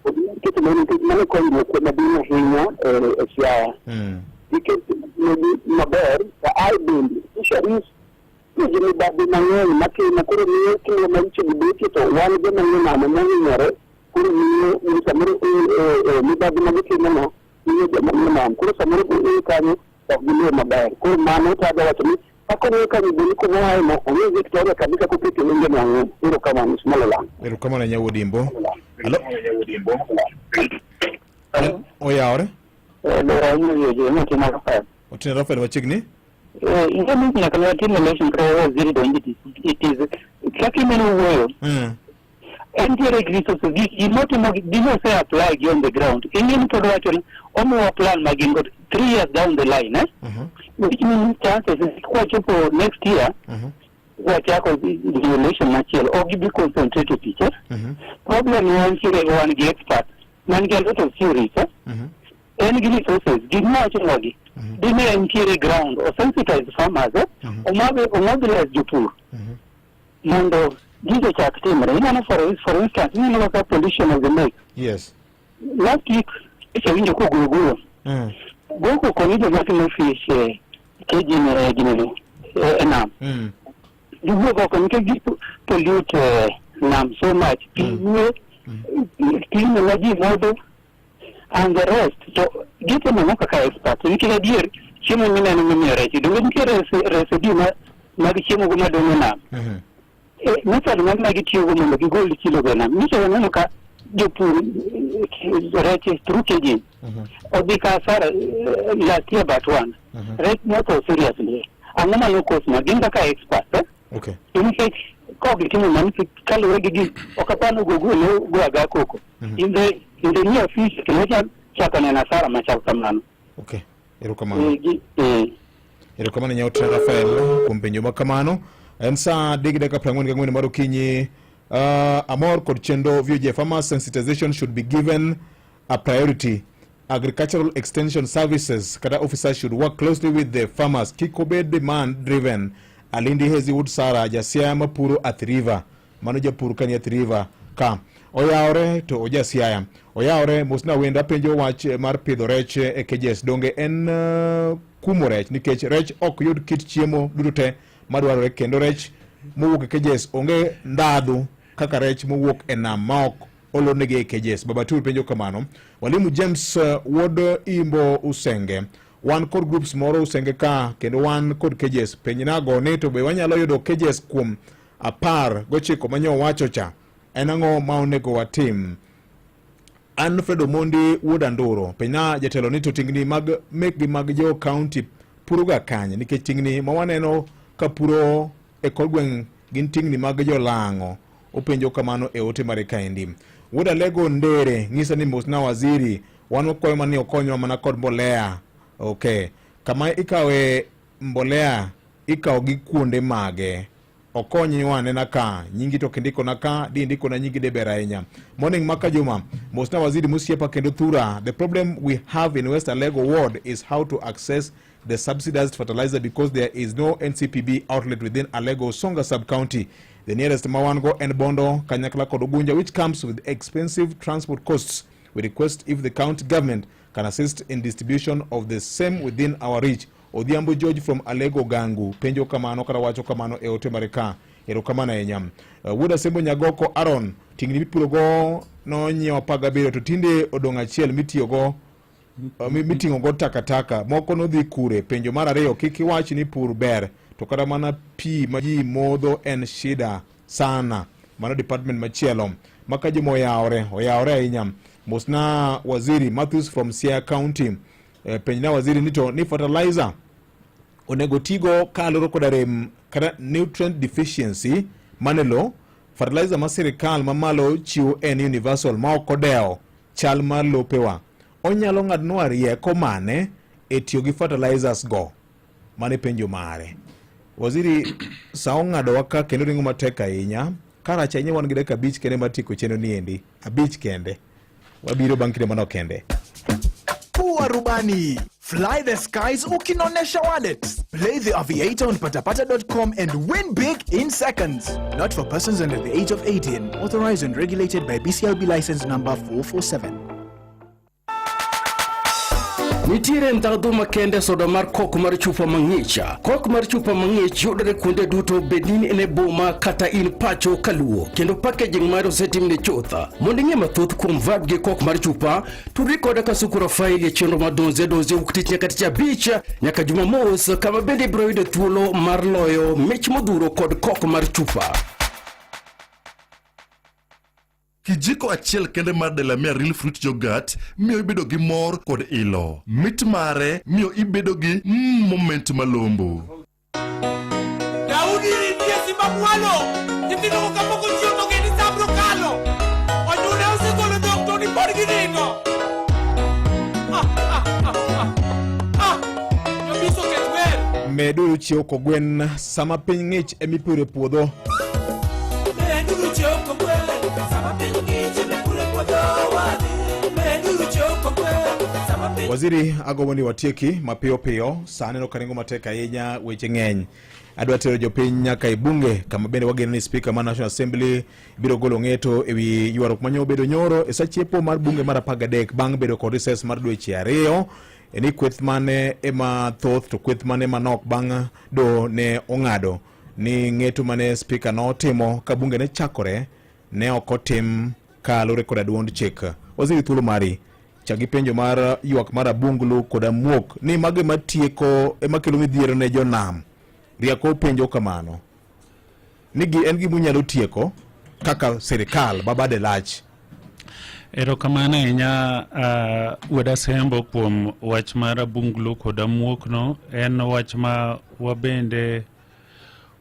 ok ginyal keto mano nikech mano konyruok maduong' ahinya e Siaya. Nikech negi maber to ae bende fisheries nigi mibadhi mang'eny matimo koro miyo kinde maricho gi betie to wan joma nie nam ema ohinyore koro miyo ni samoro mibadhi ma gitimono miyo joma nie nam koro samoro ging'iyo kanyo ok giluwo maber koro mano to adwa wacho ni kaka ong'eyo kanyo bende kuma oaye no ong'eyo Victoria kabisa koketo wenge mang'eny. Erokamano Ismail Olang'. Erokamano ahinya wuod Dimbo. Alo. Alo. Oyawore. Otieno Rafael machiegni. Ing'e ni nyaka ne watim election kata waziri donji it is kaka ineno wuoyo entiere gi resources gi gimotimo gima ose apply gi on the ground. Ing'e ni pod wacho ni omiwa plan ma gin go 3 years down the line, which means chances is kwachopo next year wachako dhi election machielo ok gibi concentrate e tich. Problem wantiere go wan gi expert man gi a lot of theories, en gi resources gik mowachonwagi dine entiere ground o sensitize farmers, omobilize jopur mondo gigo chak timre. Ineno for instance ineno kaka pollution of the lake. Last week awinjo kogoyo goyo go koko ni joma timo fish e ginene e nam giwuok oko nikech gi pollute nam so much pi wuo pi ma ji modho and the rest to gitimo ang'o kaka expert nikech adier Chiemo mineno mimiyo rech, donge nitie residue mag chiemo go madong' e nam. Method mar ma gitiyogo mondo gigol chilo go e nam. Nyiso waneno ka jopur rech through caging odhi ka asara last year but one. Rech notho seriously. Ang'o mano cause ma? Gin kaka expert. Eh? Okay. To nikech kok gitimo mano to kaluwore gi gik ok apar go go go aga koko. In the near future to wachak chako neno asara machal kamano. Okay. Erokamano. Eh. Erokamano, Nyaote Rafael, kuom penjo ma kamano. En saa 3:44 mar okinyi. Amor kod chenro VOJ. Farmers sensitization should be given a priority. Agricultural extension services kata officers should work closely with the farmers. Kik obed demand driven. Alindi Hezi Wood Sara jasiaya mapuro Athi River. Mano japur kani Athi River ka. Oyawore to ojasiaya. Oyawore mosna wenda penjo wach mar pidho rech e cages. Donge en kumo rech nikech rech ok yud kit chiemo duto te madwarore, kendo rech mowuok e cages onge ndhadhu kaka rech mowuok e nam maok olornegi e cages. Baba Tur penjo kamano. Walimu James wuod Imbo Usenge. Wan kod groups moro Usenge ka kendo wan kod cages. Penjnago ni to be wanyalo yudo cages kuom 19 manyo wacho cha. En ang'o ma onego watim? An Fred Omondi wuod Anduro. Penjna jatelo ni to tingni mag mekgi mag jo county puroga kanye, nikech tingni ma waneno ka puro e kor gweng' gin tingni mag jolang'o. Openjo kamano e ote mare kaendi. Wuod Alego Ndere ng'isa ni mosna waziri, wan wakwayo mana ni okonywa mana kod mbolea. Okay. Kama ikawe mbolea ikawo gi kuonde mage? Okony anena ka nyingi to kindikona ka di indikona nyingi de ber ahinya. Morning Maka Juma, mosna waziri Musiepa kendo Thura. The problem we have in West Alego ward is how to access the subsidized fertilizer because there is no NCPB outlet within Alego Songa sub-county. The nearest mawango en Bondo, Kanyakla kod Ugunja, which comes with expensive transport costs. We request if the county government can assist in distribution of the same within our reach. Odhiambo George from Alego Gangu penjo kamano kata wacho kamano e ote mare ka. Erokamano ahinya. Wuod Asembo Nyagoko Aaron, tingni mipurogo nonyiewo 17 to tinde odong' achiel mitiyogo miting'o go takataka moko nodhi kure. Penjo mar ariyo, kik iwach ni pur ber to kata mana pi ma ji modho en shida sana. Mano department machielo. Maka juma oyawore, oyawore ahinya. Mosna waziri Matthews from Siaya County. Penjna waziri ni to ni fertilizer onego tigo kaluwore koda rem kata nutrient deficiency mane lo. Fertilizer ma sirikal mamalo chiwo en universal ma ok odewo chal mar lopewa. Onyalo ng'adnwa rieko mane e tiyo gi fertilizers go? Mano e penjo mare. Waziri, sa ong'adowa ka kendo ringo matek ahinya. Karach ahinya, wan gi dakika 5 kende mar tieko chenro ni endi. 5 kende. Wabiro bang' kinde manok kende. Kuwa rubani. Fly the skies ukinonesha wallet. Play the Aviator on patapata.com and win big in seconds. Not for persons under the age of 18. Authorized and regulated by BCLB license number 447. Nitiere ndhadhu makende soda mar kok mar chupa mang'ich. Kok mar chupa mang'ich yudore kuonde duto, bed ni in e boma kata in pacho kaluo, kendo packaging mare osetimne chuth. Mondo ing'e mathoth kuom vibe gi kok mar chupa, tudri koda Kasuku Rafael e chenro mar Donze Donze wuok tich nyaka tich abich nyaka Jumamos, kama bende ibiro yudo thuolo mar loyo mich modhuro kod kok mar chupa. Kijiko achiel kende mar Delamere Real Fruit Yogurt miyo ibedo gi mor kod ilo. Mit mare miyo ibedo gi moment malombo. Daudi nitie simba mwalo. Nyithindo go kapok ochiew to gini sa biro kalo. Onyule osegolo dhok to ni pod ginindo. Ah, ah, ah, ah. Ah, Jobiso ket wer. Meduru chiew kogwen sama piny ng'ich emipuro e puodho. Meduru chiew kogwen sama piny ng'ich emipuro e puodho wadhi. Meduru chiew kogwen sama piny Waziri, agombo ni watieki mapiyo piyo. Sa aneno ka ringo matek ahinya, weche ng'eny. Adwa tero jopiny nyaka e bunge kama bende wageno ni spika mar National Assembly biro golo ng'eto ewi ywaruok manyo obedo nyoro e sa chiepo mar bunge mar 13 bang' bedo kod recess mar dweche 2 e ni kweth mane ema thoth to kweth mane manok bang' do ne ong'ado ni ng'eto mane spika notimo ka bunge ne chakore ne ok otim kaluwore koda duond chik. Waziri, thuolo mari. Chak gi penjo mar ywak mar abunglu kod amuok ni mago ema tieko ema kelo midhiero ne jonam. Riako penjo kamano. Ni gi en gima unyalo tieko kaka sirikal ma bade lach. Erokamano ahinya uh, Wuod Asembo kuom wach mar abunglu kod amuokno. En wach ma wabende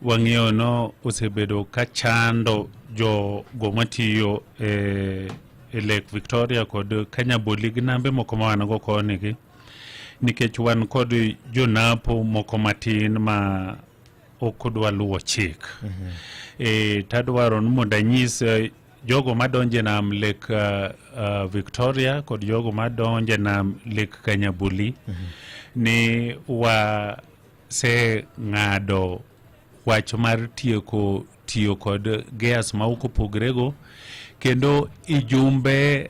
wang'eyo no osebedo ka chando jogo matiyo e, e Lake Victoria kod Kanyaboli gi nambe moko ma wan go koni gi nikech wan kod jonapo moko matin ma ok odwa luwo chik. Mm -hmm. E, tadwaro ni mondo anyis eh, jogo madonjo e nam Lake uh, uh, Victoria kod jogo madonjo e nam Lake Kanyaboli mm -hmm. ni wa seng'ado wach mar tieko tiyo kod gears ma ok opogre go kendo i jumbe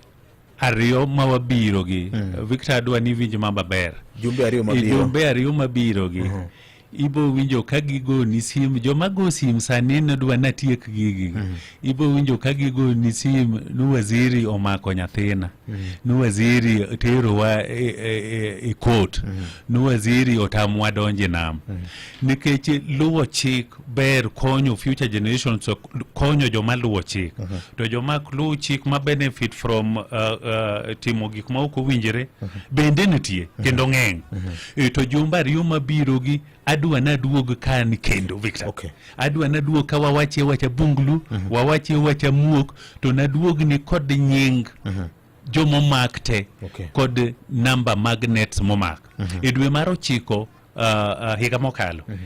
ariyo ma wabiro gi mm. Victor adwa ni iwinj ma maber jumbe ariyo mabiro i jumbe ariyo mabiro gi mm -hmm. ibo winjo ka gigoni sim joma go sim sani nodwa natiek gigi mm. ibo winjo ka gigoni sim ni waziri omako nyathina mm. ni waziri terowa e, e, e, e court mm. ni waziri otamwa donjo e nam mm. nikech luwo chik ber konyo future generations to konyo joma luwo chik mm -hmm. to joma ok luw chik ma benefit from uh, uh, timo gik ma ok owinjore mm -hmm. bende nitie mm -hmm. kendo ng'eny mm -hmm. e, to jumbe ariyo mabiro gi adwa naduog kani kendo Victor okay. adwa naduog ka wawachie wach abunglu mm -hmm. wawachie wach amuok to naduog ni kod nying mm -hmm. jomomak te okay. kod namba mag nets momak mm -hmm. e dwe mar ochiko uh, uh, higa mokalo mm -hmm.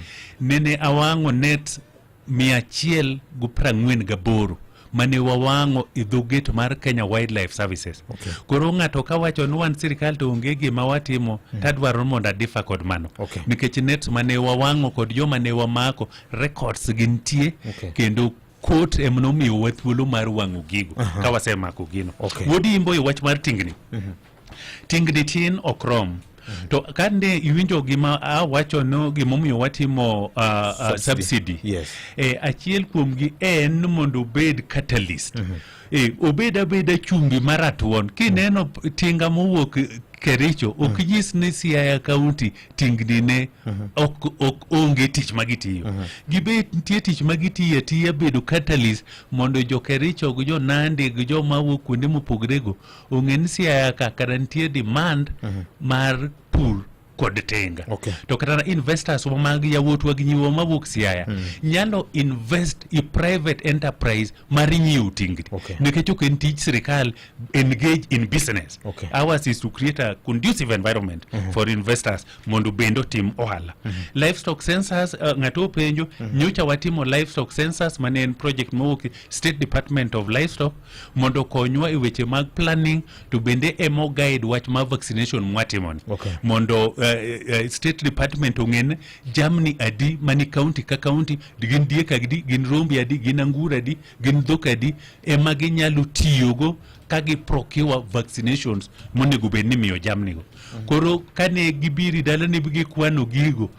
nene awang'o net 148 mane wawang'o e dho gate mar Kenya Wildlife Services. Okay. Koro ng'ato kawacho ni wan sirikal to onge gima watimo mm. tadwaro mondo adifa kod mano. Okay. Nikech nets mane wawang'o kod joma ne wamako records gintie okay. kendo court ema nomiyowa thuolo mar wang'o gigo uh -huh. ka wasemako gino. Okay. Wuod Imbo e wach mar tingni. Mm -hmm. Tingni tin ok rom. Mm -hmm. To kane iwinjo gima awacho no gimomiyo watimo uh, uh, subsidy. Yes. E, achiel kuomgi en mondo obed catalyst. Mm -hmm. E, obed abeda chumbi maratuon. Kineno mm -hmm. tinga mowuok Kericho ok mm -hmm. nyis ni Siaya County tingni ne mm -hmm. ok, ok onge tich ma gitiyo. Mm -hmm. Gibet nitie tich ma gitiyo atiya bedo catalyst mondo jo Kericho gi jo Nandi gi joma wuok kuonde mopogre go ong'e ni Siaya ka kara nitie demand mm -hmm. mar pur kod tinga okay. to kata investors wa mag yawuotwa gi nyiwa mawuok Siaya mm. nyalo invest i private enterprise mar nyiewo tingni okay. nikech ok en tij sirikal engage in business okay. ours is to create a conducive environment mm -hmm. for investors mondo bende otim ohala mm -hmm. livestock census uh, ng'ato openjo mm -hmm. nyocha watimo livestock census mane en project mowuok State Department of Livestock mondo okonywa e weche mag planning to bende emo guide wach mar vaccination mwatimoni okay. mondo uh, uh, State Department ong'e ni jamni adi mani county ka county gin diek adi gin rombe adi gin anguro adi gin dhok adi ema ginyalo tiyogo ka gi procure vaccinations monego bed ni imiyo jamnigo mm -hmm. koro kane gibiro dala ne gikwano gigo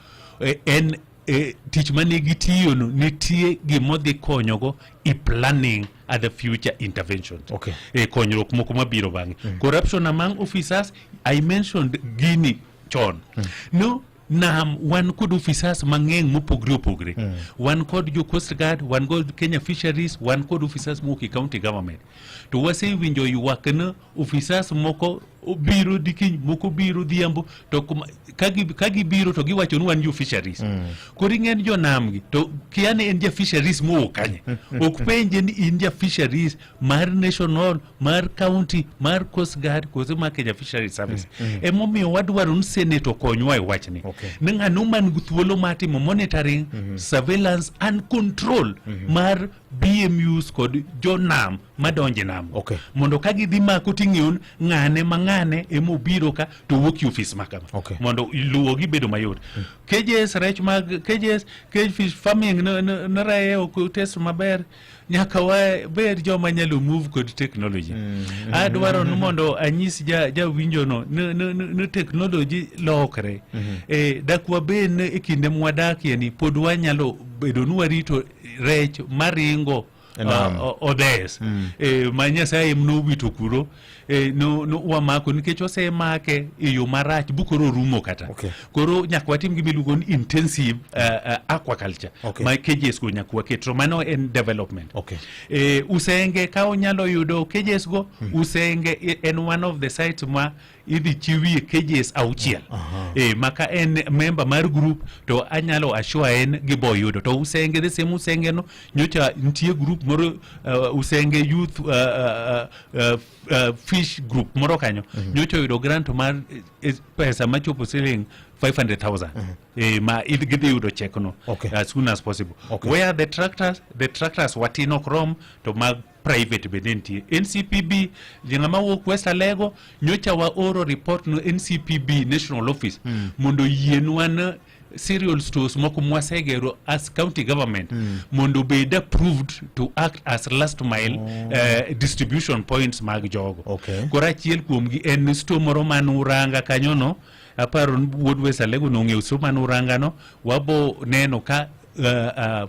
eh, en e, tich mane gitiyono nitie gimodhi konyogo i planning other future interventions okay. e, konyruok moko mabiro bang'e mm. corruption among officers i mentioned gini chon mm. no nam wan kod officers mang'eny mopogre opogre mm. wan kod jo coast guard wan kod Kenya Fisheries wan kod officers mowuok e county government to wasewinjo ywak ni officers moko biro dikinyi moko biro dhiambo to kuma, ka gibiro to giwacho ni wan jo fisheries mm. koro ing'e ni jonam gi to kia ni en ja fisheries mowuok kanye ok penje ni in ja fisheries mar national mar county mar coast guard koso mar Kenya Fisheries Service mm. Mm. emomiyo wadwaro ni senate okonywa e wachni okay. ni ng'ano man gi thuolo mar timo monitoring mm -hmm. surveillance and control mm -hmm. mar BMUs kod jonam madonjo e nam okay. mondo ka gidhi mako ting'eyo ni ng'ane ma ng'ane emobiro ka to wuok e ofis ma kama okay. mondo luwogi bedo mayot mm. KJS rech mag KJS cage fish farming ne reye ok test maber nyaka wabed joma nyalo move kod technology mm. adwaro ni mondo anyis jawinjono ja ni technology lokre mm -hmm. e, dak wabed ni e kinde mwadakie ni pod wanyalo bedo ni warito rech maringo E nam. Odhes ma Nyasaye em nowito kuro no, no, wamako nikech osemake e yo marach bu koro orumo kata Okay. koro nyaka watim gima iluongo ni intensive aquaculture Okay. ma cages go nyaka waket to mano en development Okay. Usenge ka onyalo yudo cages go Usenge en one of the sites ma idhi chiwie cages auchiel ma ka en member mar group to anyalo assure en gibo yudo to Usenge the same Usenge no nyocha nitie group moro Usenge youth fish group moro kanyo nyocha oyudo grant mar pesa machopo siling 500,000 ma gidhi yudo check no Okay. as soon as possible. Okay. Where the tractors watin ok rom to mag private bende nitie. NCPB ng'ama wuok West Alego nyocha waoro report no NCPB national office mondo yienwa na cereal stores moko mwasegero as county government mondo obed approved to act as last mile distribution points mag jogo. Okay. Koro achiel kuomgi en store moro man Uranga kanyono aparo ni wuod West Alego nong'eyo store man Uranga no wabo neno ka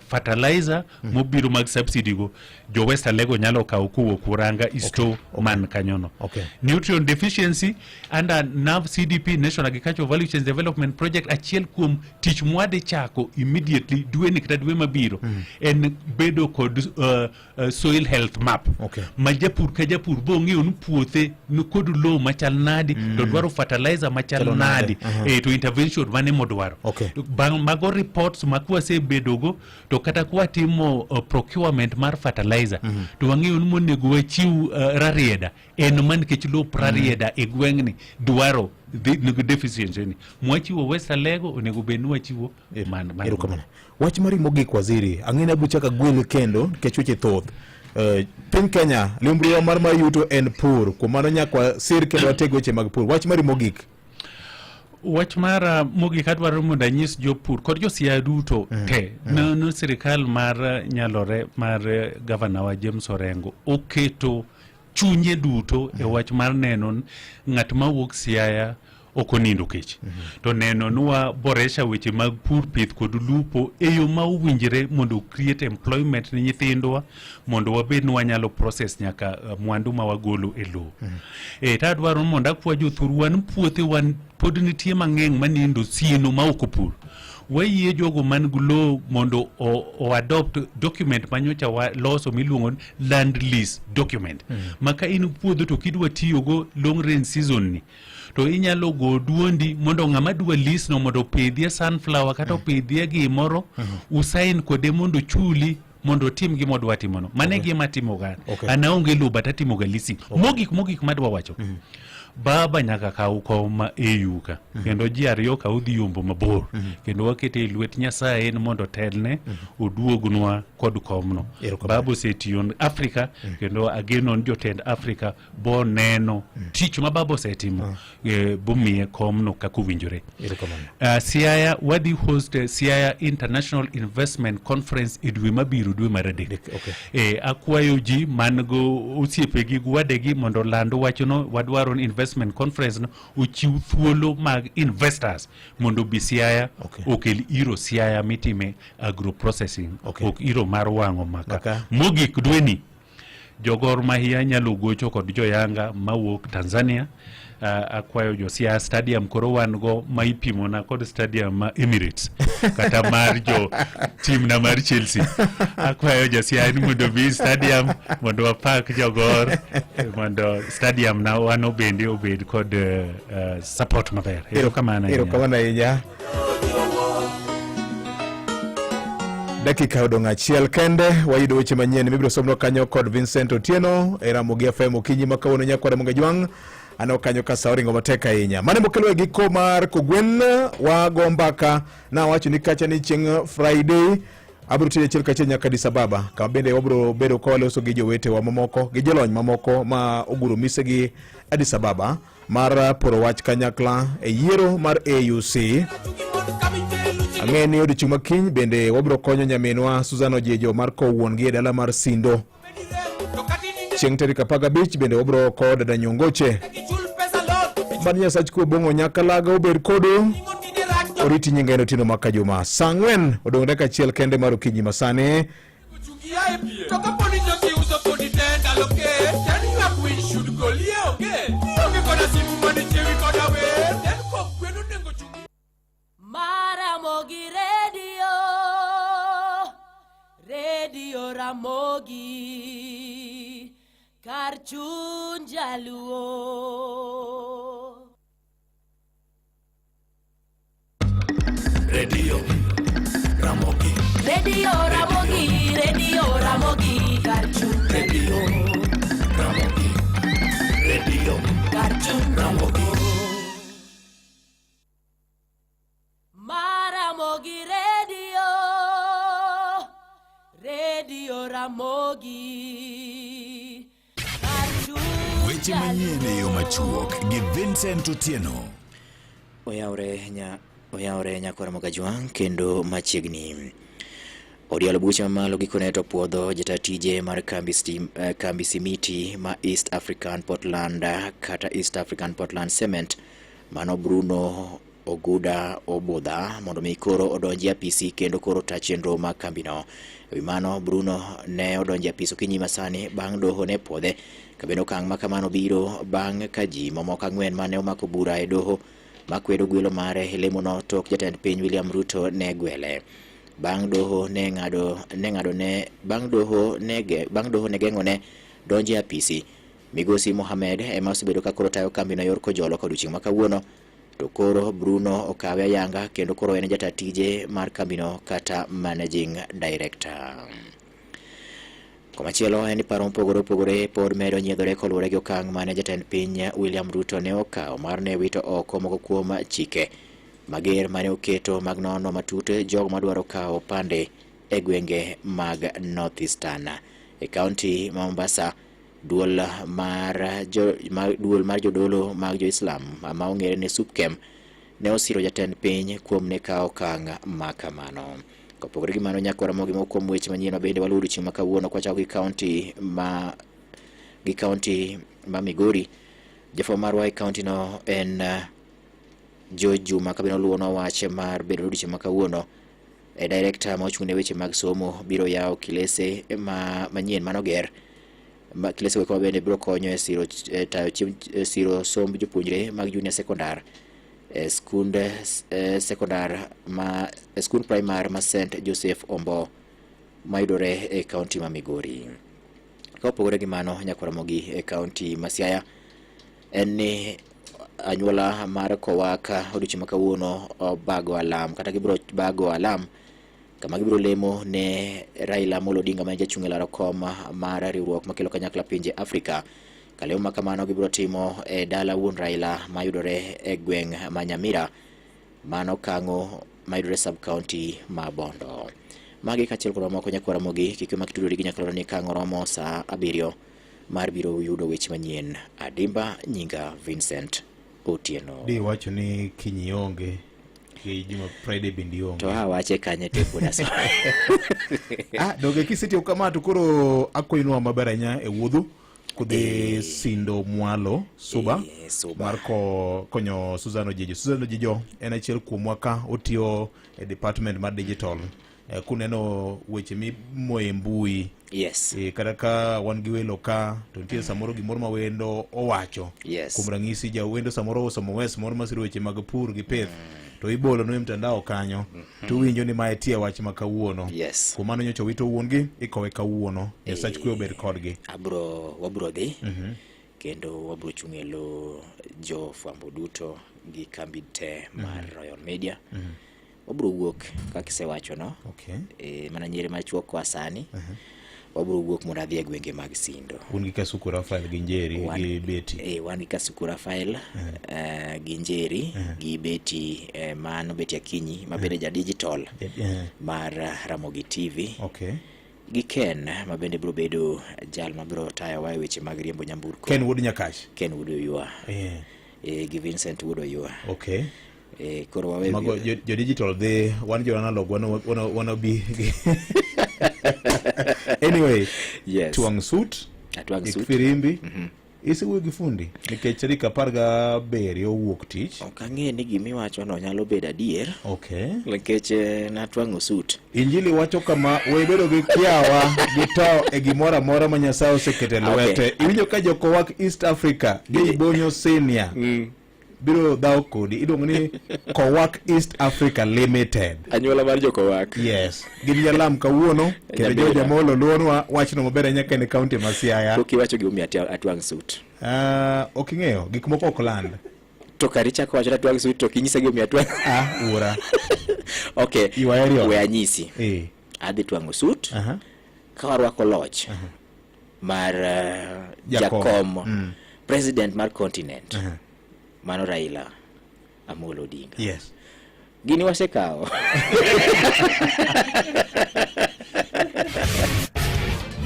fertilizer mobiro mag subsidy go jo West Alego nyalo kawo kowuok Uranga i store man kanyono. Okay. Nutrient deficiency under NAV CDP National Agricultural Value Chain Development Project achiel kuom tich mwadhi chako immediately dweni kata dwe mabiro en bedo kod soil health map Okay. ma japur ka japur bong'eyo ni puothe ni kod lowo machal nadi to dwaro fertilizer machal Chalo nade. nadi to intervention mane modwaro. Okay. Bang' mago reports ma kwasebedogo to kata kwatimo procurement mar fertilizer to wang'eyo ni monego wachiw Rarieda en ma nikech lop Rarieda e gweng'ni dwaro nigi deficiency ni mwachiwo West Alego onego bed ni wachiwo man Erokamano. Wach mari mogik waziri, ang'e ni abiro chako agweli kendo nikech weche thoth. Piny Kenya, liumbruwa mar yuto en pur, kuom mano nyaka wasir kendo wateg weche mag pur. Wach mari mogik. Wach mara mogik adwaro mondo anyis jopur kod josiaya duto te no sirikal mar nyalore mar gavana wa James Orengo oketo chunye duto e wach mar neno ni ng'at mawuok Siaya ok onindo kech to neno ni waboresha weche mag pur pith kod lupo e yo ma owinjre mondo create employment ne nyithindwa mondo wabed ni wanyalo process nyaka mwandu ma wagolo e lowo. To adwaro ni mondo akwa jothurwa ni puothewa pod nitie mang'eny manindo sieno ma ok opur. Wayie jogo man gi lowo mondo o adopt document manyocha waloso miluongo ni land lease document. Ma ka in puodho to kidwa tiyogo long rain season ni to inyalo go duondi mondo ng'ama dwa lease no mondo opidhie sunflower kata opidhie gimoro usain kode mondo chuli mondo otim gima odwa timono. Mano e gima atimoga. Okay. An aonge lowo but atimoga leasing. Mogik madwa wacho. Baba nyaka kaw kom ma AU ka kendo ji ariyo ka udhi yombo mabor kendo wakete e lwet Nyasaye ni mondo otelne oduognwa kod komno. Erokamano. Baba osetiyo Afrika kendo ageno ni jotend Afrika bo neno tich ma baba osetimo bomiye komno kaka owinjore. Erokamano. Siaya wadhi host Siaya International Investment Conference e dwe mabiro dwe mar adek. Okay. Akwayo ji man go osiepegi gi wadegi mondo oland wachno wadwaro ni investment conference no ochiw thuolo mag investors mondo obi Siaya Okay. okel iro Siaya mitime agro processing Okay. ok iro mar wang'o maka. Maka. Mogik dweni jogor Mahia nyalo gocho kod joyanga mawuok Tanzania. Akwayo jo Siaya Stadium koro wan go ma ipimona kod stadium ma Emirates kata mar jo team na mar Chelsea. Akwayo jo Siaya ni mondo obi stadium mondo wapak jogor mondo stadium na wano bende obed kod support maber. Erokamano ahinya. Erokamano ahinya. Dakika odong' achiel kende wayudo weche manyien mibiro somnwa kanyo kod Vincent Otieno e Ramogi FM okinyi ma kawuono nyakwara Munga Jwang' aneno kanyo ka sa oringo matek ahinya. Mano mokelo e giko mar kogwen wago mbaka nawacho ni kacha ni chieng' Friday abiro tiyo achiel kachiel nyaka Addis Ababa kama bende wabiro bedo ka waloso gi jowetewa mamoko gi jolony mamoko ma oguro misegi Addis Ababa mar poro wach kanyakla e yiero mar AUC. Ang'e ni odiochieng' ma kiny bende wabiro konyo nyaminwa Susan Ojejo mar kowo wuon gi e dala mar Sindo. Chieng' tarik 15 bende wabiro kowo dada Nyongoche. Mad Nyasach kwe Obong'o Nyakalaga obed kodu. Oriti nyinga en Otieno Makajuma. Saa 4 odong' dakika achiel kende mar okinyi masani. To kapo ni ndalo ke Ten ywak winy should golie onge Onge koda simu manichewi koda wer Ten kok gwen onego chungi Maramogi Radio, Radio Ramogi, kar chuny jaluo. Radio Ramogi. Radio Ramogi, Radio Ramogi, kar chuny Radio Ramogi. Radio kar chuny Ramogi. Maramogi Radio, Radio Ramogi, kar chuny Weche manyien e yo machuok gi Vincent Otieno. Oyawre nya oyawre nyakwar Mogajwang' kendo machiegni. Od yalo buche mamalo gikone to puodho jata tije mar kambi, stim, eh, kambi simiti ma East African Portland kata East African Portland Cement mano Bruno Oguda Obudha mondo mi koro odonji e apisi kendo koro ta chenro mag kambino. E wi mano, Bruno ne odonjo e apis okinyi masani bang' doho ne puodhe. Kabende okang' ma kamano biro bang' ka ji mamoko ang'wen mane omako bura e doho makwedo gwelo mare e lemono tok jatend piny William Ruto ne gwele. Bang' doho ne ng'ado ne ng'ado ne bang' doho ne ge, bang' doho ne geng'o ne donjo e apisi. Migosi Mohamed ema osebedo ka koro tayo kambino yor kojolo kod odiochieng' ma kawuono to koro Bruno okawe ayanga kendo koro en jata tije mar kambino kata managing director. Komachielo en ni paro mopogore opogore pod medo nyiedhore koluwore gi okang' mane jatend piny William Ruto ne okawo mar ne wito oko moko kuom chike mager mane oketo mag nono matut jogo madwaro kawo opande e gwenge mag North Eastern. E kaunti ma Mombasa, duol mar jo, ma, duol mar jodolo mag jo-Islam ma ong'ere ni SUPKEM ne osiro jatend piny kuom ne kawo okang' ma kamano. Kopogore gi mano, nyaka Ramogi moko kuom weche manyien ma bende waluwo odiochieng' ma kawuono kwachako gi kaunti ma gi kaunti ma Migori. Jafwambo marwa e kaunti no en George Juma kabende oluwonwa wach mar bedo odiochieng' ma kawuono e director ma ochung' ne weche mag somo biro yawo kilese ma manyien manoger ma kilese go bende biro konyo e siro e tayo chiem, e siro somb jopuonjre mag junior secondar e skund e sekondar ma e skund primar ma St Joseph Ombo mayudore e kaunti ma Migori. Ka opogore gi mano, nyakwar Ramogi e kaunti ma Siaya en ni anyuola mar Kowaka odiochieng' ma kawuono obago alam kata gibiro bago alam kama gibiro lemo ne Raila Amolo Odinga ma en jachung' e laro kom mar riwruok makelo kanyakla pinje Afrika. Kalemo ma kamano gibiro timo e dala wuon Raila mayudore e gweng' ma Nyamira, mano Kang'o mayudore sub county ma Bondo. Magi kaachiel kod mamoko nyakwar Ramogi kik mak tudori gi nyakalondo ni kang' oromo saa abiriyo mar biro yudo weche manyien. Adimba nyinga Vincent Otieno. Di wacho ni kiny ionge gi juma Friday bende ionge. To awache kanye to pod aso. Ah, donge kisetieko kama to koro akwayonwa maber ahinya e wuodhu kudhi Sindo Mwalo Suba mar ko, konyo Susan Ojijo. Susan Ojijo en achiel kuomwa ka otiyo e department mar digital. Eh, kuneno weche mimoyo e mbui yes. E, kata ka wan gi welo ka to nitie samoro gimoro ma wendo owacho yes. kuom ranyisi jawendo samoro osomo wes moro masiro weche mag pur gi pith mm. to ibolo no e mtandao kanyo mm -hmm. to winjo ni mae tie wach ma kawuono yes. kuom mano nyocha wito wuon-gi ikowe kawuono Nyasach kwe obed kodgi abro wabro dhi mm -hmm. kendo wabro chung' e lo jofwambo duto gi kambi te mar mm -hmm. Royal Media mm -hmm. Wabro wuok kaka isewacho no. Okay. E, mana nyiri machuok koa sani. Uh -huh. Wabro wuok mondo adhi e gwenge mag Sindo. Un gi Kasuku Rafael gi Njeri wan, gi Betty. E, wan gi Kasuku Rafael uh -huh. uh, gi Njeri uh -huh. gi Betty eh, mano Betty Akinyi ma bende uh -huh. ja digital uh -huh. mar Ramogi TV. Okay. Gi Ken ma bende biro bedo jal ma biro tayowa e weche mag riembo nyamburko. Ken Wuod Nyakach. Ken Wuod Oyua. Yeah. E, gi Vincent Wuod Oyua. Okay. Eh, koro wawe Mago jo, jo digital dhi wan jo analog wan wan wan bi anyway yes. Twang' suit Atwang' ik suit. firimbi mm -hmm. Isewuoyo gi fundi nikech tarik 17 owuok tich. Ok ang'e ni gimiwachono nyalo bedo adier. Okay. Nikech natwang'o suit. Injili wacho kama we bedo gi kiawa gi to e gimoro amora ma Nyasaye oseketo e lwete. Okay. Iwinjo ka jokowak East Africa gi Ibonyo Senior biro dhawo kodi iluongo ni Kowak East Africa Limited. Anyuola mar jokowak. Yes. Gin jalam kawuono kendo Nyabira. jo Jamolo luonwa wachno maber ahinya ka en e kaunti ma Siaya. Pok iwacho gimomiyo atwang' suit. Ok ing'eyo gik moko ok land. To kar ichako wacho ni atwang' suit to ok inyisa gimomiyo atwang'. Ah, wuora. Okay. Iwaheri We anyisi. Adhi twang'o suit. Ka warwako loch mar Jakom. jakom president mar continent mano Raila Amolo Odinga. Yes. Gini wasekawo.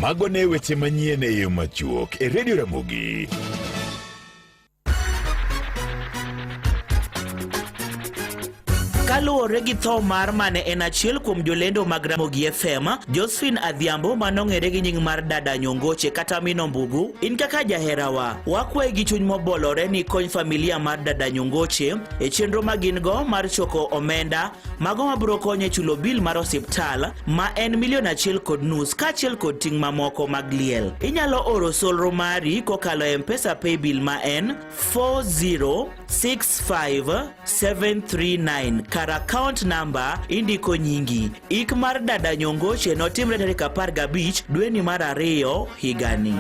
Mago ne weche manyien e yo machuok e Radio Ramogi. Kaluwore gi tho mar mane en achiel kuom jolendo mag Ramogi FM, Josephine Adhiambo manong'ere gi nying mar Dada Nyongoche kata Mino Mbugu, in kaka jaherawa, wakwayi gi chuny mobolore ni kony familia mar Dada Nyongoche e chenro ma gin go mar choko omenda mago mabiro konyo e chulo bil mar osiptal ma en milion 1.5 kaachiel kod ting' mamoko mag liel. Inyalo oro solro mari kokalo e M-Pesa Paybill ma en 4065739 kar account number indiko nyingi. Ik mar Dada Nyongoche notimre tarik 15 dweni mar 2 higani.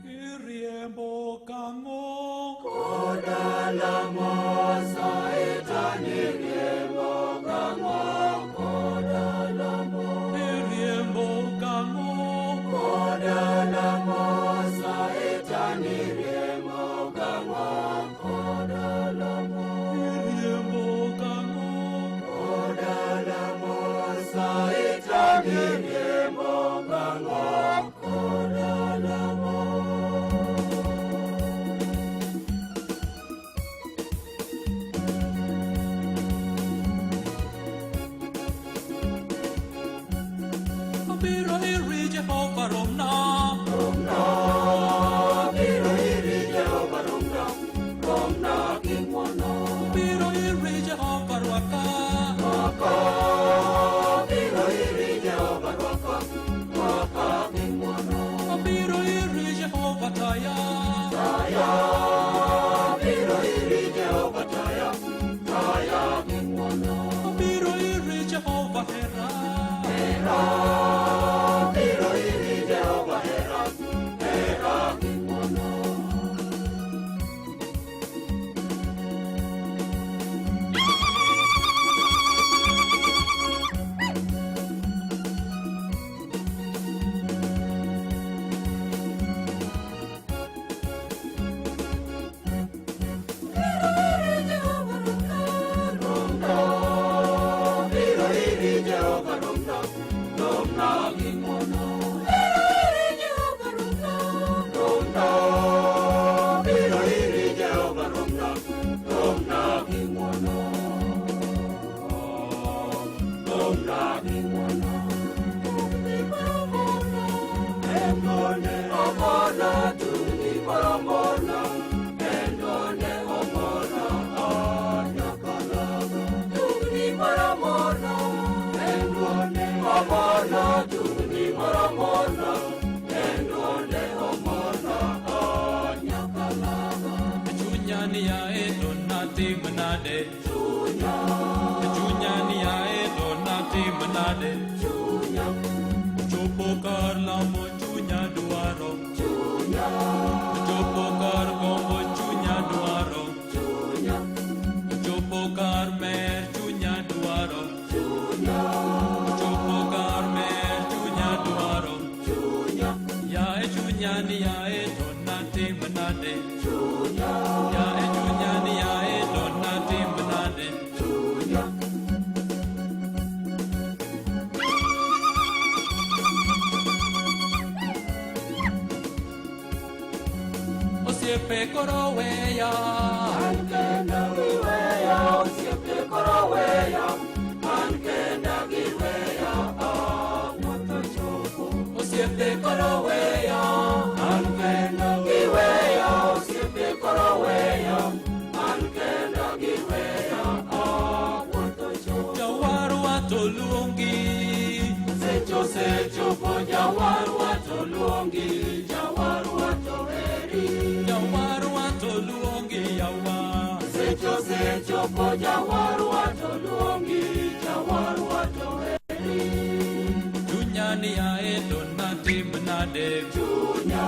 Iriembo kang'o? Kodala mosa itani riembo kang'o? Kodala mo. Iriembo kang'o? Kodala mosa itani riembo kang'o? Kodala mo. Iriembo kang'o? Kodala mosa itani riembo kang'o? Kodala mo. Abiro iri Jehova romna. Romna. Abiro iri Jehova romna. Romna kingwono. Abiro iri Jehova rwaka. Rwaka. Abiro iri Jehova rwaka. Rwaka kingwono. Abiro iri Jehova taya. Taya. Abiro iri Jehova taya. Taya kingwono. Abiro iri Jehova hera. Hera. Abiro iri Jehova hera. Hera kingwono. Chunya ni yae to natim nade. Chunya ni yae to natim nade. Chopo kar lamo chunya dwaro. Chopo kar gombo chunya dwaro. Chopo kar mer chunya dwaro. Chopo kar mer chunya dwaro. Yae chunya ni yae to natim nade. Yae chunya ni yae to natim nade. Osiepe koro weya. An kenda giweya. Osiepe koro weya. An kenda giweya. Wuoth ochopo. Osiepe koro weya. An kenda giweya. Osiepe koro weya. An kenda giweya. Wuoth ochopo. Jawarwa to luongi. Seche osechopo jawarwa to luongi. Jawarwa to heri. Jawarwa to luongi yawa. Seche osechopo jawarwa to luongi. Jawarwa to heri. Chunya ni ae to natim nade. Chunya.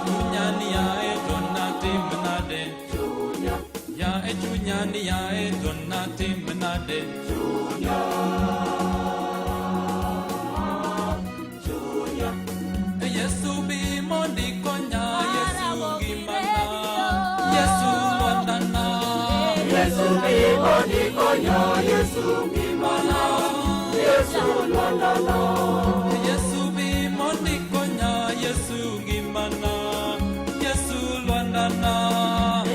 Chunya ni ae to natim nade. Chunya. Ya e chunya ni ae to natim nade. Chunya. Chunya. Yesu bi mondi konya. Yesu ngimana. Yesu lwandana. Yesu bi mondi konya. Yesu ngimana. Yesu lwandana. Yesu bi mondi konya. Yesu ngimana. Yesu lwandana.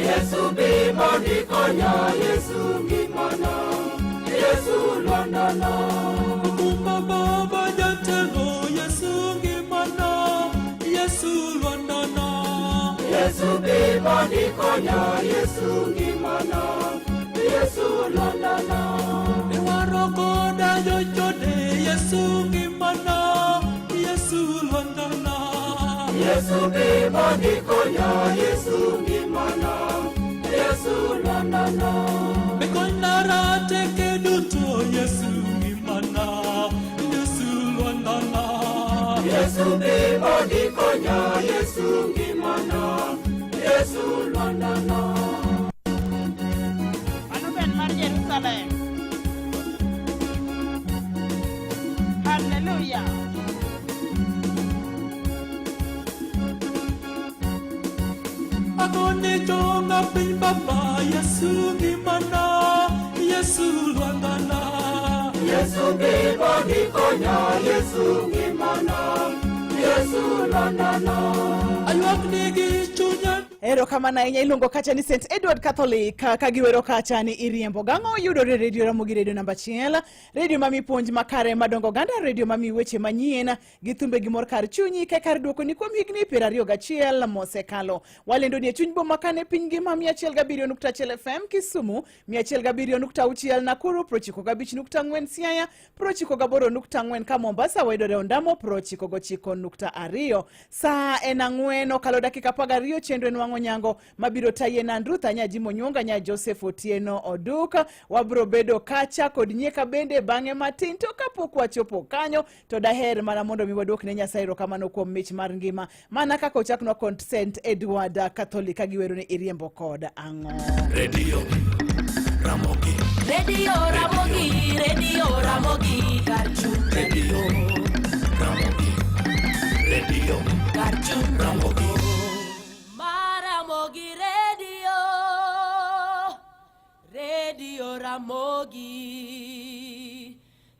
Yesu bi mondi konya. Yesu ngimana. Yesu lwandana. Kumba baba jatelo. Yesu ngimana. Yesu lwandana. Yesu bi mondi konya. Yesu ngimana. Yesu lwandana. Iwaro koda jochode. Yesu ngimana. Yesu lwandana. Yesu bi mondi konya. Yesu ngimana. Yesu lwandana. Mikonyara teke duto. Yesu ngimana. Yesu lwandana. Yesu bi mondi konya. Yesu ngimana. Yesu lwandana. Mano ber mar Jerusalem. Haleluya. Agone jonga piny baba. Yesu ngimana. Yesu lwandana. Yesu bi mondi konya. Yesu ngimana. Yesu lwandana. Aywak nigi chunya. Erokamano ahinya iluongo kacha ni St Edward Catholic ka giwero kacha ni iriembo gang'o yudore redio Ramogi redio namba 1 redio mami puonj makare madongo oganda redio mami weche manyien gi thumbe gi mor kar chunyi ke kar duoko ni kuom higni 21 mosekalo. Walendo ni e chuny boma kane piny ngima 107.1 FM Kisumu, 107.6 Nakuru, 95.4 Siaya, 98.4 ka Mombasa wayudore Ondamo 99.2. Saa en 4 okalo dakika 12 chenro en wang'o nyango mabiro tayi en Andrew Thanya Jimo Nyuonga nya Joseph Otieno Oduk. Wabro bedo kacha kod nyieka bende bang'e matin, to kapok wachopo kanyo to daher mana mondo mi waduok ne Nyasaye erokamano kuom mich mar ngima mana kaka ochaknwa kod St Edward Catholic ka giwero ni iriembo kod ang'o. Radio Ramogi. Radio Ramogi, Radio Ramogi, Karchu. Radio Ramogi. Radio Karchu. Ramogi. Maramogi Radio. Radio Ramogi.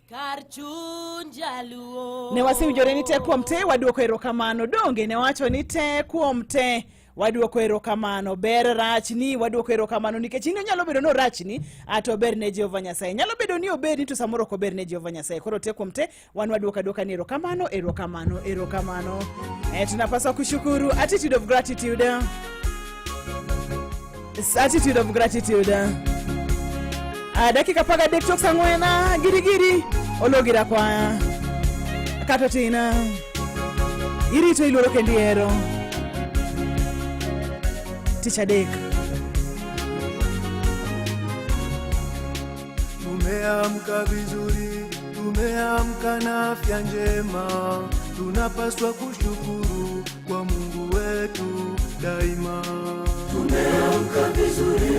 Karchun Jaluo. Ne wasewinjore ni te kuom te waduoko erokamano. Donge ne wacho ni te kuom te waduoko erokamano. Ber rachni waduoko erokamano nikech in nyalo bedo ni orachni to ber ne Jehova Nyasaye. Nyalo bedo ni oberni to samoro ok ober ne Jehova Nyasaye. Koro te kuom te wan waduoko aduoka ni erokamano, erokamano, erokamano. Tunapaswa kushukuru. Attitude of gratitude. Attitude of gratitude. Dakika 13 tok saa 4 girigiri ologira kwa kata tina irito iluoro kendo ihero tich adek. Tumeamka vizuri, tumeamka na afya njema, tunapaswa kushukuru kwa Mungu wetu daima. Tumeamka vizuri,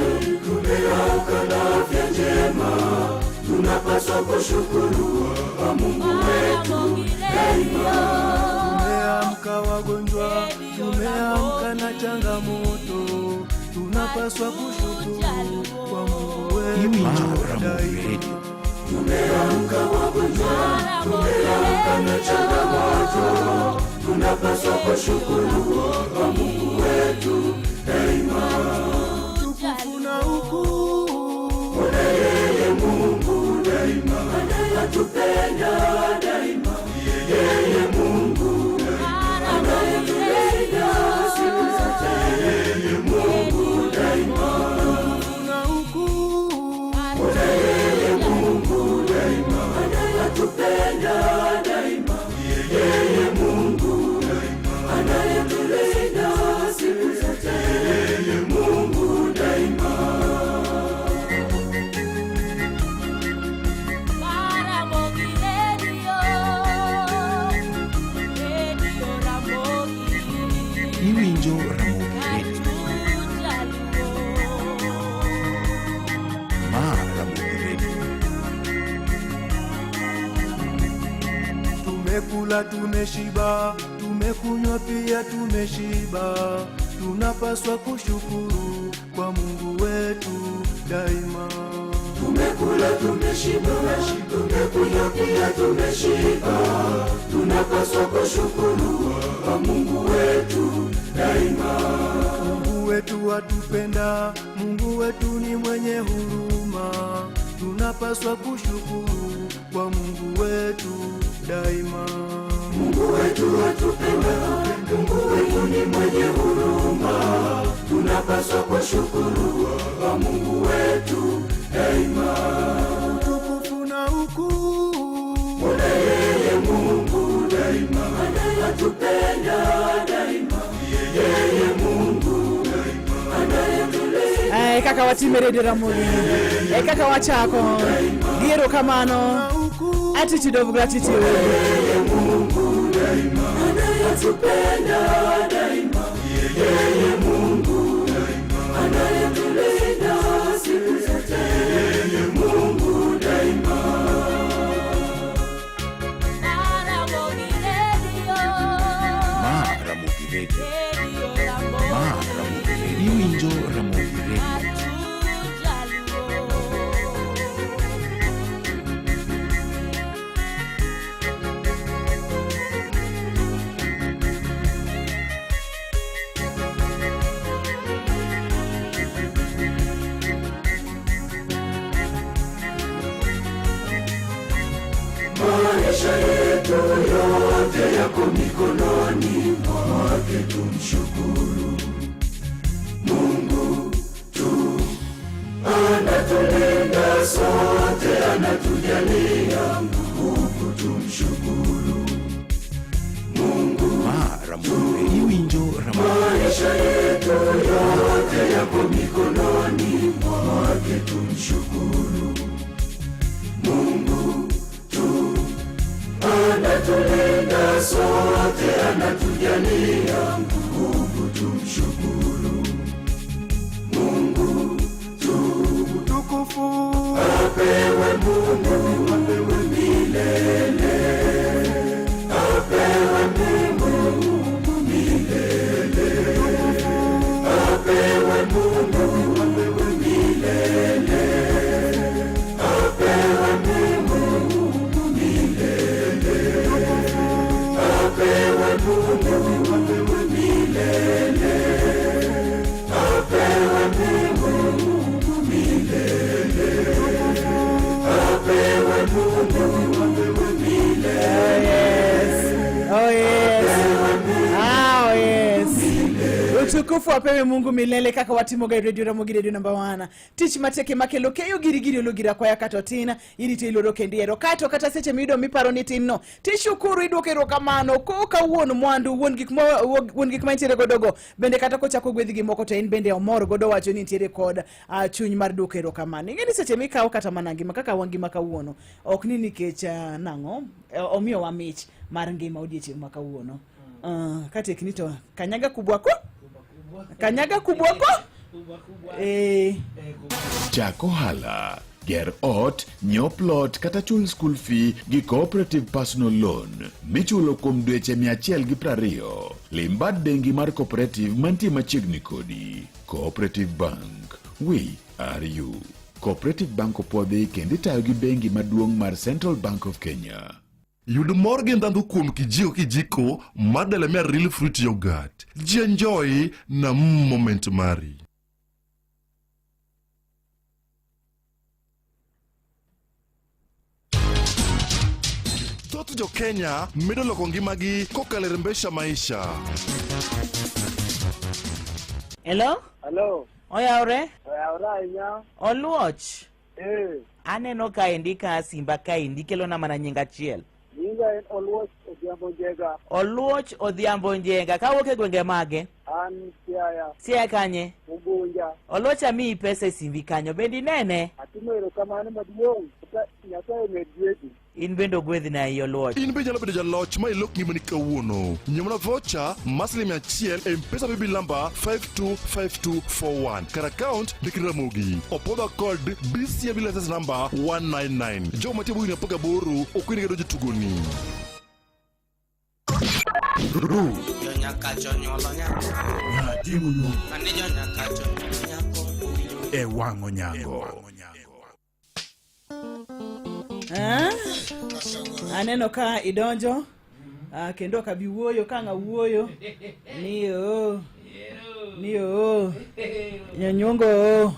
tumeamka na afya njema, tunapaswa kushukuru kwa Mungu wetu daima. Tumeamka wagonjwa, tumeamka na changamoto, tunapaswa kushukuru kwa Mungu wetu daima. Tumeamka wagonjwa, tumeamka na changamoto, tunapaswa kushukuru kwa Mungu wetu Tumekula tumeshiba, tumekunywa pia tumeshiba. Tunapaswa kushukuru kwa Mungu wetu daima. Tumekula tumeshiba, tumekunywa pia tumeshiba. Tunapaswa kushukuru kwa Mungu wetu daima. Mungu wetu atupenda, Mungu wetu ni mwenye huruma. Tunapaswa kushukuru kwa Mungu wetu daima. Mungu wetu atupenda, Mungu wetu ni mwenye huruma. Tunapaswa kushukuru kwa Mungu wetu daima. Utukufu na ukuu Una yeye Mungu daima, anayetupenda daima. Yeye Mungu daima, anayetulinda Eh, kaka watime redio Ramogi e kaka wachako gi erokamano attitude of gratitude anayetupenda daima. Yeye Mungu daima, anayetulinda siku zote. Yeye Mungu daima. Ma Ramogi Radio. Ma Ramogi Radio. Iwinjo Ramogi Radio. Maisha yetu yote yako mikononi mwake, tumshukuru Mungu tu. Anatulinda sote, anatujalia nguvu, tumshukuru Mungu. Ma Ramogi Radio. Iwinjo Ramogi Maisha yetu yote yako mikononi mwake, tumshukuru Mungu tu. Anatulinda sote, anatujalia nguvu, tumshukuru Mungu tu. Utukufu apewe Mungu, apewe milele, apewe Mungu milele, apewe Mungu, apewe milele, apewe Mungu milele, apewe Mungu, apewe milele, apewe Mungu milele, apewe Mungu, apewe milele. Oh yes. Ah, oh yes. Utukufu apewe Mungu milele kaka watimoga radio Ramogi radio namba 1. Tich mateke makelo keyo girigiri olugira kwaya kata otin irito iloro kendo ihero kato kata seche miyudo miparo ni tin no tishukuru iduoko erokamano koka wuon mwandu wuon gik wuon gik mantiere godogo bende kata kochako gwedhi gi moko to en bende omor godo wacho ni nitiere kod chuny mar duoko erokamano. Ing'e ni seche mikawo kata mana ngima kaka wangima kawuono ok ni nikech nang'o omiyowa mich mar ngima odiechieng' ma kawuono. Katekni to kanyaga kubwa ko kanyaga kubwa ko eh. Chak ohala, ger ot, nyiew plot kata chul school fee gi Cooperative Personal Loan michulo kuom dweche 120. Lim bad bengi mar Cooperative mantie machiegni kodi. Cooperative Bank, we are you. Cooperative Bank opuodhi kendo itayo gi bengi maduong' mar Central Bank of Kenya. Yud mor gi ndhandhu kuom kijiko kijiko mar Delamere Real Fruit Yogurt. Ji enjoy na moment mari. Thoth jo Kenya medo loko ngimagi kokalo e Rembesha Maisha. Hello? Hello. Oyawre? Oyawre ahinya. Oluoch? Eh. Aneno kaendi ka simba kaendi kelona mana nying achiel. Nyinga en Oluoch Odhiambo Njenga. Oluoch Odhiambo Njenga. Kawuok e gwenge mage? An Siaya. Siaya kanye? Ugunja. Oluoch amiyi pesa e simbi kanyo. Bende inene? Atimo erokamano maduong'. Nyasaye omed gwedhi. In bende ogwedhna iyi Oluoch. In be inyalo bedo jaloch ma ilok ngimani kawuono. Nyiew mana voucher mar siling 100 e M-Pesa paybill number 525241. Kar account ndik Ramogi. Opodha kod BCM license number 199. Jogo mantie bugni 18 ok oyienegi donjo e tugoni. Ru. Ng'ati monyuol. E wang' onyango. Eh? Aneno ka idonjo ah, kendo ok abi wuoyo ka ng'a wuoyo ni oo ni oo nyonyuongo oo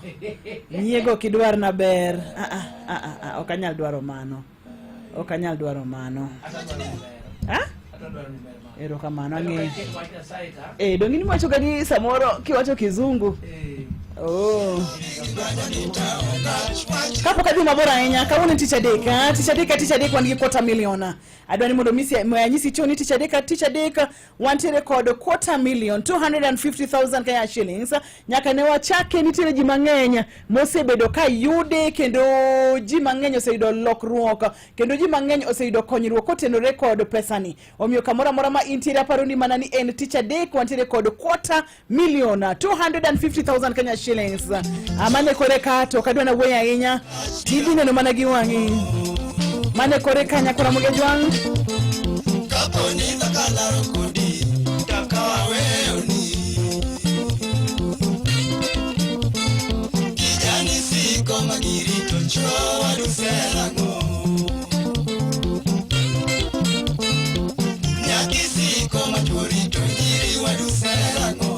nyiego ok idwar na ber ah, ah, ah, ah, ah, ok anyal dwaro mano ok anyal dwaro mano ah? Erokamano ang'eyo. Eh, donge in iwacho ga ni samoro kiwacho kizungu. Oh. Kapok adhi mabor ahinya, kawuono en tich adek, ah, tich adek ka tich adek wan gi quarter million. Adwa ni mondo misi anyisi chon ni tich adek ka tich adek wantiere kod quarter million 250,000 Kenya shillings. Nyaka ne wachake nitiere ji mang'eny mosebedo ka yude kendo ji mang'eny oseyudo lokruok kendo ji mang'eny oseyudo konyruok kotenore kod pesani. Omiyo kamoro amora ma intiere aparo ni mana ni en tich adek wantiere kod quarter million 250,000 Kenya shillings. Amane kore ka to ok adwa na wuoyo ahinya. Tidhi neno mana gi wang'i. Mane kore ka nyakora Mugejwang'. Kaponi dhakalaro kodi, takawaweyoni. Kijani siko magirito chwo waduserang'o. Nyakisiko machuori to nyiri waduserang'o.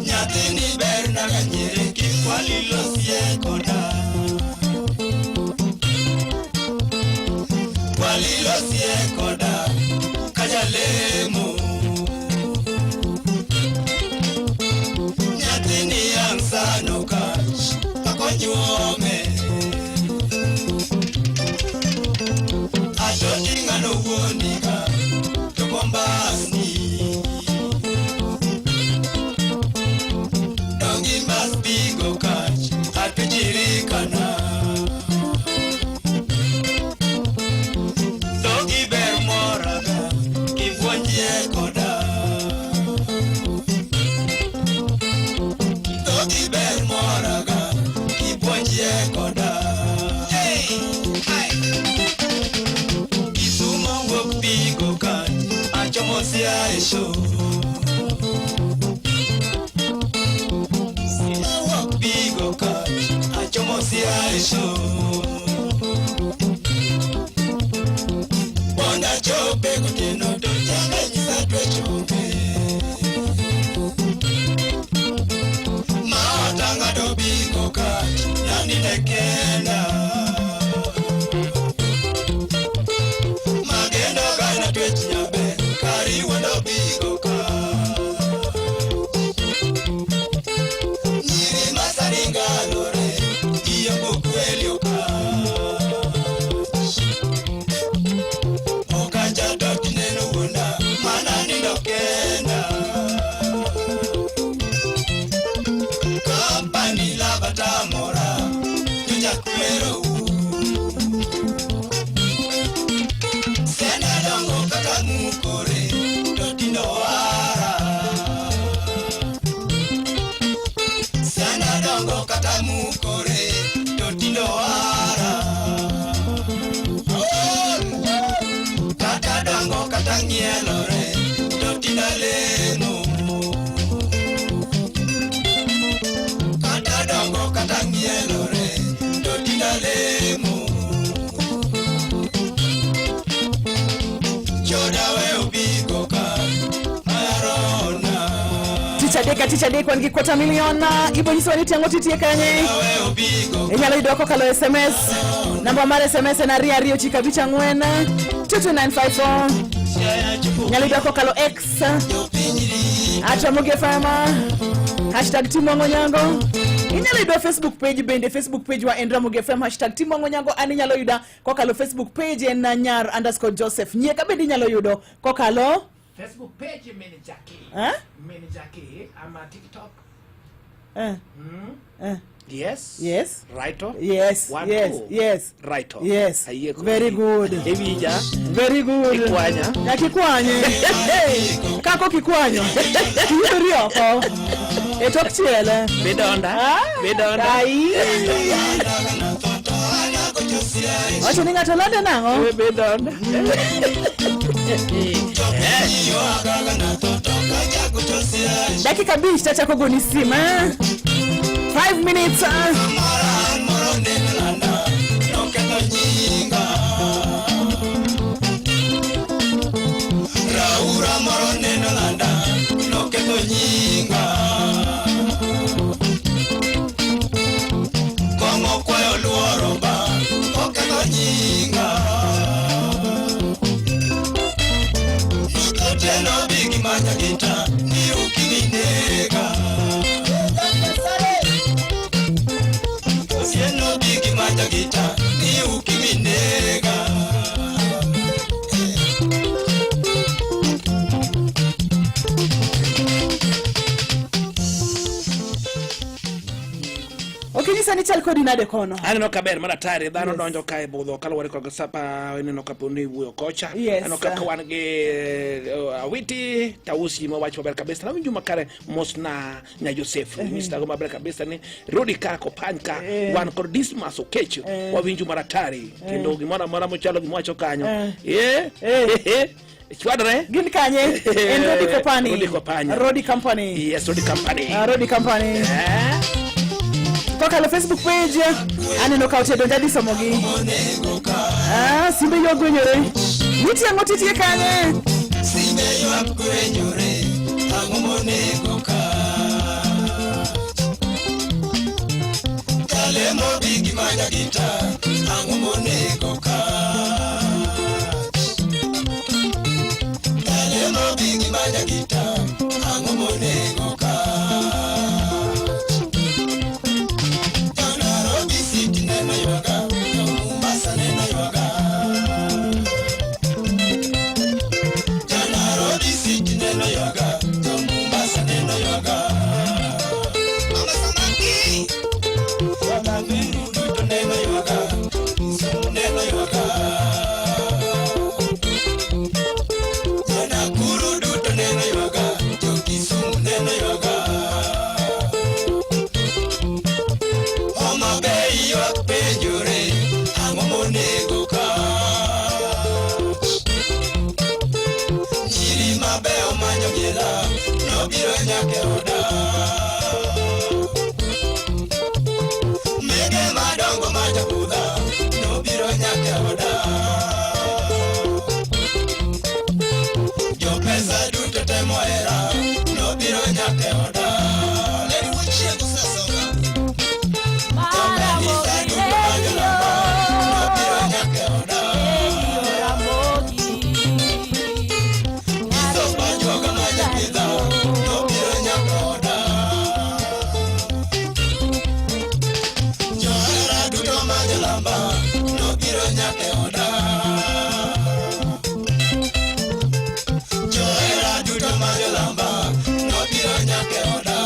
Nyathini ber naga nyiri kik walilosie koda. Walilosie koda kajalemo. Nyathini ang' sano kach akonyuome. Atoti ng'ano wuonika to bombasni. Dongi mas bigo kach atujirikana. Dhogi ber moraga kipuonjie koda. Dhogi ber moraga kipuonjie koda. Hey, hai. Kisumo wuok bigo kach achomo Siaya show. Kisumo wuok bigo kach achomo Siaya show. Mondo achope gotieno to changa nyisa twechope. Ma otang'ado bigo kach nanine kenda. Magendo gana twech nyabe kariwuondo bigo kach. Nyiri masaringa lore iyombo kweli okach. Okacha to tineno wuonda mana nindo kenda. Company lava tamora jojakwero Sena dongo kata mukore to tindo wara. Sena dongo kata mukore to tindo wara. Kata dongo kata ng'ielore to tindo lemo. Kata dongo kata ng'ielore to tindo lemo. Choda we obigo ka mayarona. Tich adek ka tich adek wan gi quarter million. Ibo nyisowa ni tiang'o titie kanye. Inyalo yudo kokalo SMS. Namba mar SMS en 22954 22954. Inyalo yudo kokalo X @Ramogi FM hashtag Timwang'o Nyango. Inyalo yudo Facebook page bende, Facebook page wa en Ramogi FM hashtag Timwang'o Nyango. An inyalo yuda kokalo Facebook page en nyar underscore Joseph. Nyieka bende inyalo yudo kokalo Facebook page Min Jackie. Eh? Min Jackie ama TikTok. Eh. Eh. Yes. Yes. Righto. Yes. One, yes. two. Yes. Righto. Yes. Ayie kodi. Very good. Iwinja. Very good. Ikwanya. Nyaka ikwanye. Kako kikwanyo. Tiyudori oko. E tok chiele. Bidonda. Ah, Bidonda. Ai. Wacho ni ng'ato lande nang'o? Dakika 5 tachako goni simu. 5 minutes. Raura moro neno landa noketho nyinga Kong'o kwayo luoro ba oketho nyinga Otieno bigi manya gita ni ukininega Otieno bigi manya gita ni ukininega Okinyisa ni chal kodi nade kono? Aneno kaber mar atari dhano donjo kae budho kaluwore kod sapa ineno kapo ni iwuoyo kocha. Yes. Aneno kaka wan gi Awiti Tausi mawacho maber kabisa. Nawinjo makare mos na nya Joseph. Nyisa maber kabisa ni Rudi ka kopany ka wan kod Dismas Okecho wawinjo mar atari kendo gimoro amora mochalo gimwacho kanyo. Eh. Chwadre. Gin kanye? En Rodi Company. Rodi Company. Rodi Company. Yes, Rodi Company. Rodi Company. Kokalo Facebook page aneno ka otedo jadi somogi. Simbe ywak gwenyore. Nitie ang'o titie kanye? Simbe ywak gwenyore, ang'o monego ka? Kalemo bigi manya gita, ang'o monego ka? Kalemo bigi manya gita, ang'o monego ka? Jo Nairobi City neno ywaga, jo Mombasa neno ywaga. Jo Nairobi City neno ywaga, jo Mombasa neno ywaga. Mama samaki, Wakameru duto neno ywaga, Kisumu neno ywaga. Jo Nakuru duto neno ywaga, jo Kisumu neno ywaga. Homa Bay ywak penjore, ang'o monego ka? Nyiri mabeyo manyo miela, nobiro nyaka e oda. Mege madongo manyo budha, nobiro nyaka e oda. Jopesa duto temo hera, nobiro nyaka e oda. Lady wuchieng' osesonga. Jokanisa duto manyo lamba, nobiro nyaka e oda. Iso majuoga manyo bidha, nobiro nyaka e oda. Johera duto manyo lamba, nobiro nyaka e oda. Johera duto manyo lamba, nobiro nyaka e oda.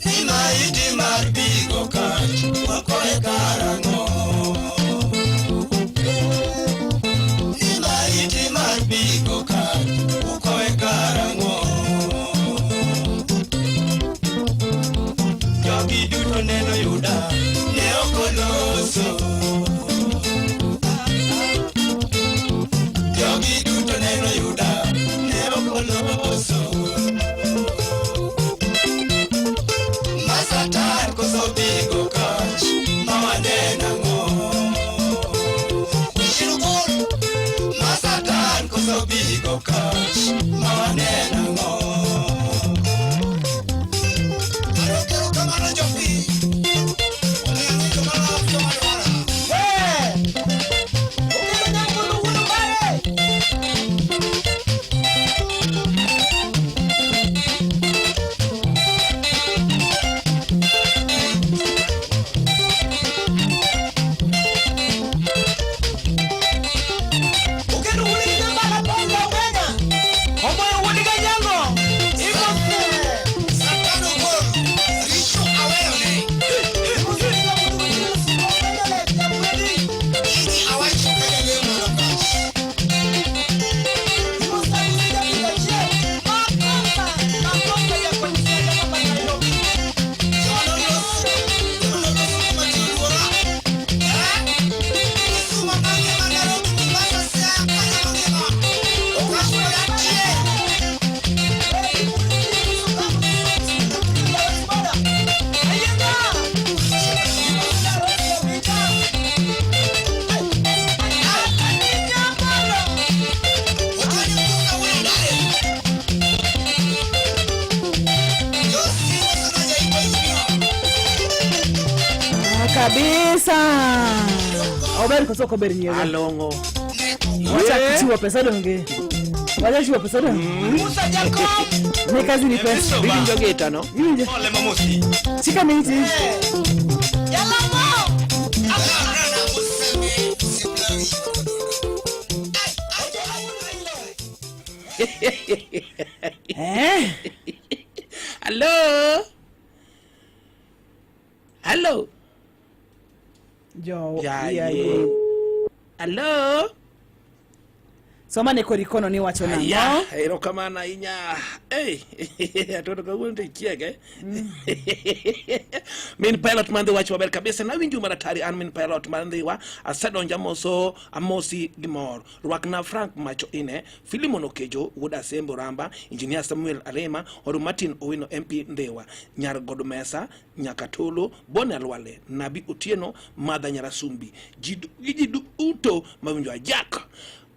Ni maiti mar bigo kach, wakoe karang'o? Ni maiti mar bigo kach, ukoe karang'o? Jogi duto neno yuda, ne ok oloso. Jogi duto neno yuda, ne ok oloso. Masatan koso bigo kach, mawaneno ang'o? Masatan koso bigo kach, mawaneno ang'o? Erokamano jopiny, Omoyo wuod Ganyango. Kabisa. Ober koso ok ober nyiego? Along'o. Wacha chiwo pesa donge. Wacha chiwo pesa donge. Ni kazi ni pesa. Iwinjo gita no? Iwinjo. Shika miti. Eh? Hello? Hello? Jo. Ya, ya, ye. ye. Hello? Soma ne kori kono ni wacho nang'o? Ya, erokamano ahinya. Hey, atoto kawuono to ichiege. Min pilot mar Ndhiwa wacho maber kabisa. Nawinjo maratari an min pilot mar Ndhiwa. Asedonjo amoso amosi gi mor. Rwakna Frank Macho ine, Philimon Okejo, wuod Asembo Ramba, Engineer Samuel Arema, Oru Martin Owino MP Ndhiwa, Nyar Godmesa, Nyakatolo, Bone Alwale, Nabi Otieno, Madha Nyarasumbi. Ji gi ji duto mawinjo Ajak.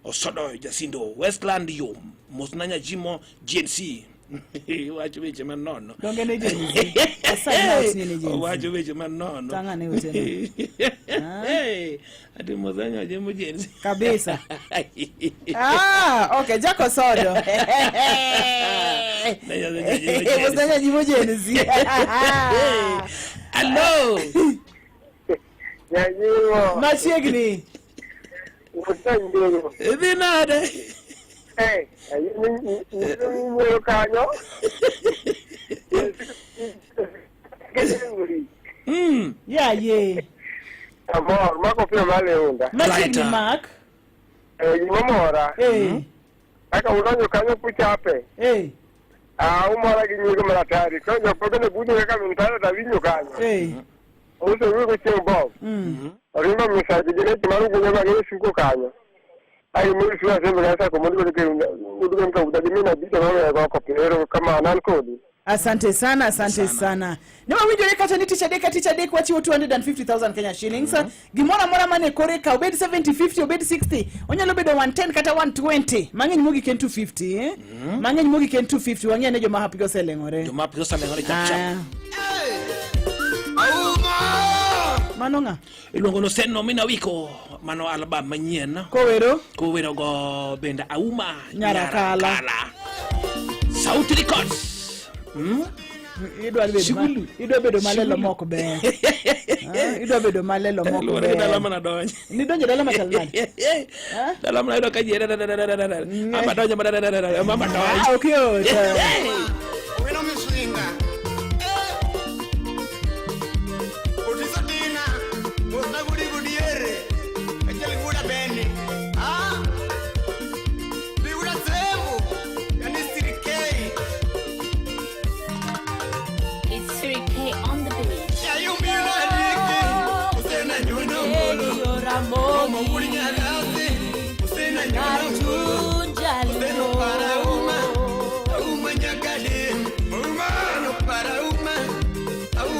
Osodo Jasindo, Westland Yom, Mosna Nyajimo, GNC. Wacho weche manono. Donge ne Gen Z. Assign out ni ne Gen Z. Owacho weche manono. Tang'ane uteno. Hey, ati Mosna Nyajimo GNC. Kabisa. Ah, okay, Jack Osodo. Mosna Nyajimo Gen Z. Hello. Nyajimo. Machiegni. Usanjuru. Idhi nade? Eh, wuoyo kanyo. Ya ye. Amor, mako pio maleunda. Machiegni Mark. Eh, gimomora. Eh. Kaka udonjo kanyo kuchape. Eh. Ah, umora gi nyingo maratari. Koro jok moko ne budho kaka min paro to awinjo kanyo. Eh. Uso wigo chieng' bob. Orimba misaji gi rech mar ugunyo ma gin suko kanyo. Ai muri suko asembe kanyo sako mondo godo ke udugo mka udagi mina bicho ma go oko pero kamano an kodi. Asante sana, asante sana. Ne wawinjore kata ni tich adek ka tich adek wachiwo 250,000 Kenya shillings. Gimoro amora mane kore ka obed 70, 50, obed 60, onyalo bedo 110 kata 120. Mang'eny mogik en 250, eh? Mang'eny mogik en 250, wang'e ne joma hapgi oseleng'ore. Joma hapgi oseleng'ore chap chap. Mano ng'a? Iluongo no Seno Mina Wiko, mano album manyien. Kowero? Kowero go bende Auma Nyarakala. Nyarakala. Sauti Records. Hmm? Idwa bedo ma, idwa bedo malelo mok ber. Ah, idwa bedo malelo mok Luwore gi dala ber. mana donjo. Nidonjo dala machal nade? Dala mana yudo ka ji ama donjo mana mama donjo. Ah, ok yot. Wino miswinga. Otiso tina. Mosna gudi gudiere. Achiel guda beni. Ah. Bi guda sembu. Yani sirikei. It's 3K on the beat. Yayumina diki. Usena nyono ngolo. Romo gudi nyakasi. Usena nyono ngolo. Useno para uma. Uma nyakade. Uma. Useno para uma.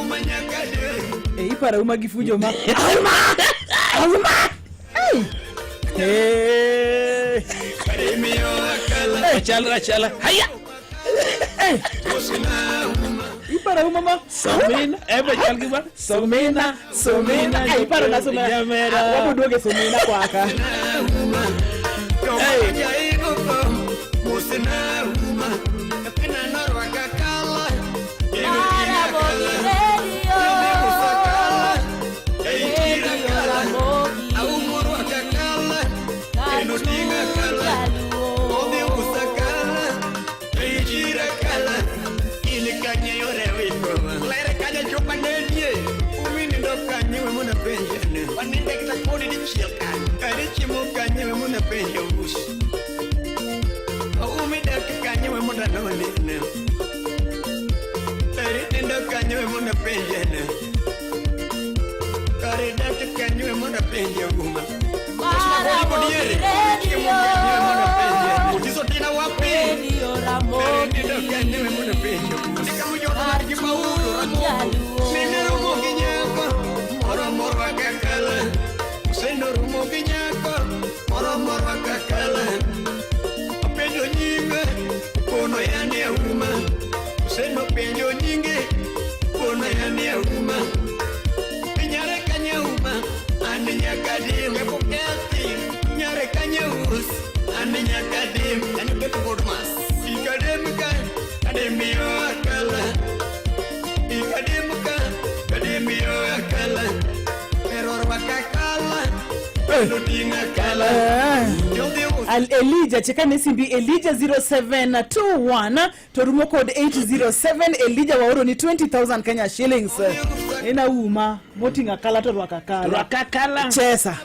Uma nyakade. Eh, iparo uma gi fujo ma. Auma! Auma! Hey! Hey! Achala achala. Haya. Iparo uma ma. Somina, ebe chal gi ba. Somina, Somina. Ay, iparo na somina. Jamera. Ah, Wabo duoge somina kwaka. Penjo nyinge, kono yane auma. Inyare kanye An nyaka dim Kepo kesi Nyare kanye us An nyaka dim An kepo godmas Ikadem ka Kadem yo akala Ikadem ka Kadem yo akala Pero wakakala Lutinga kala Al Elijah chekane simbi Elijah 0721 to rumo kod 807 Elijah waoro ni 20000 Kenya shillings. Ena uma moting'o akala to rwako akala. Rwako akala. Chesa.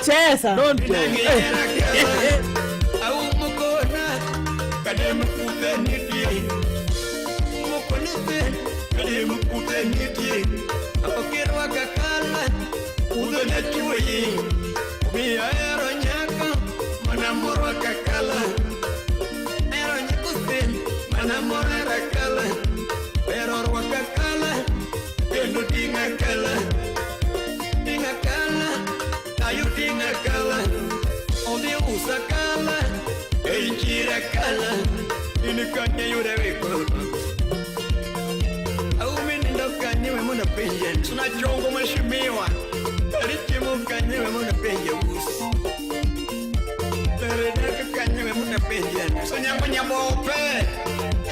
Chesa. Don't joke. Eh. Aumokona Kadem kuthe nitie Mokonete Kadem kuthe nitie Okirwa kakala Kudho na chuoyi Omiyo ahero nyako Mana morwa kakala Ahero nyako sen Mana mora rakala Pero rwak akala Kendo ting' akala Ting' akala Ayo ting' akala Odhi uso akala Ei chiro akala In kanye yude wiko Aumi nindo kanye we mondo penje Suna chongo mheshimiwa Kari chiemo kanye we mondo penje us Tere dak kanye we mondo penje Sonyango nyabope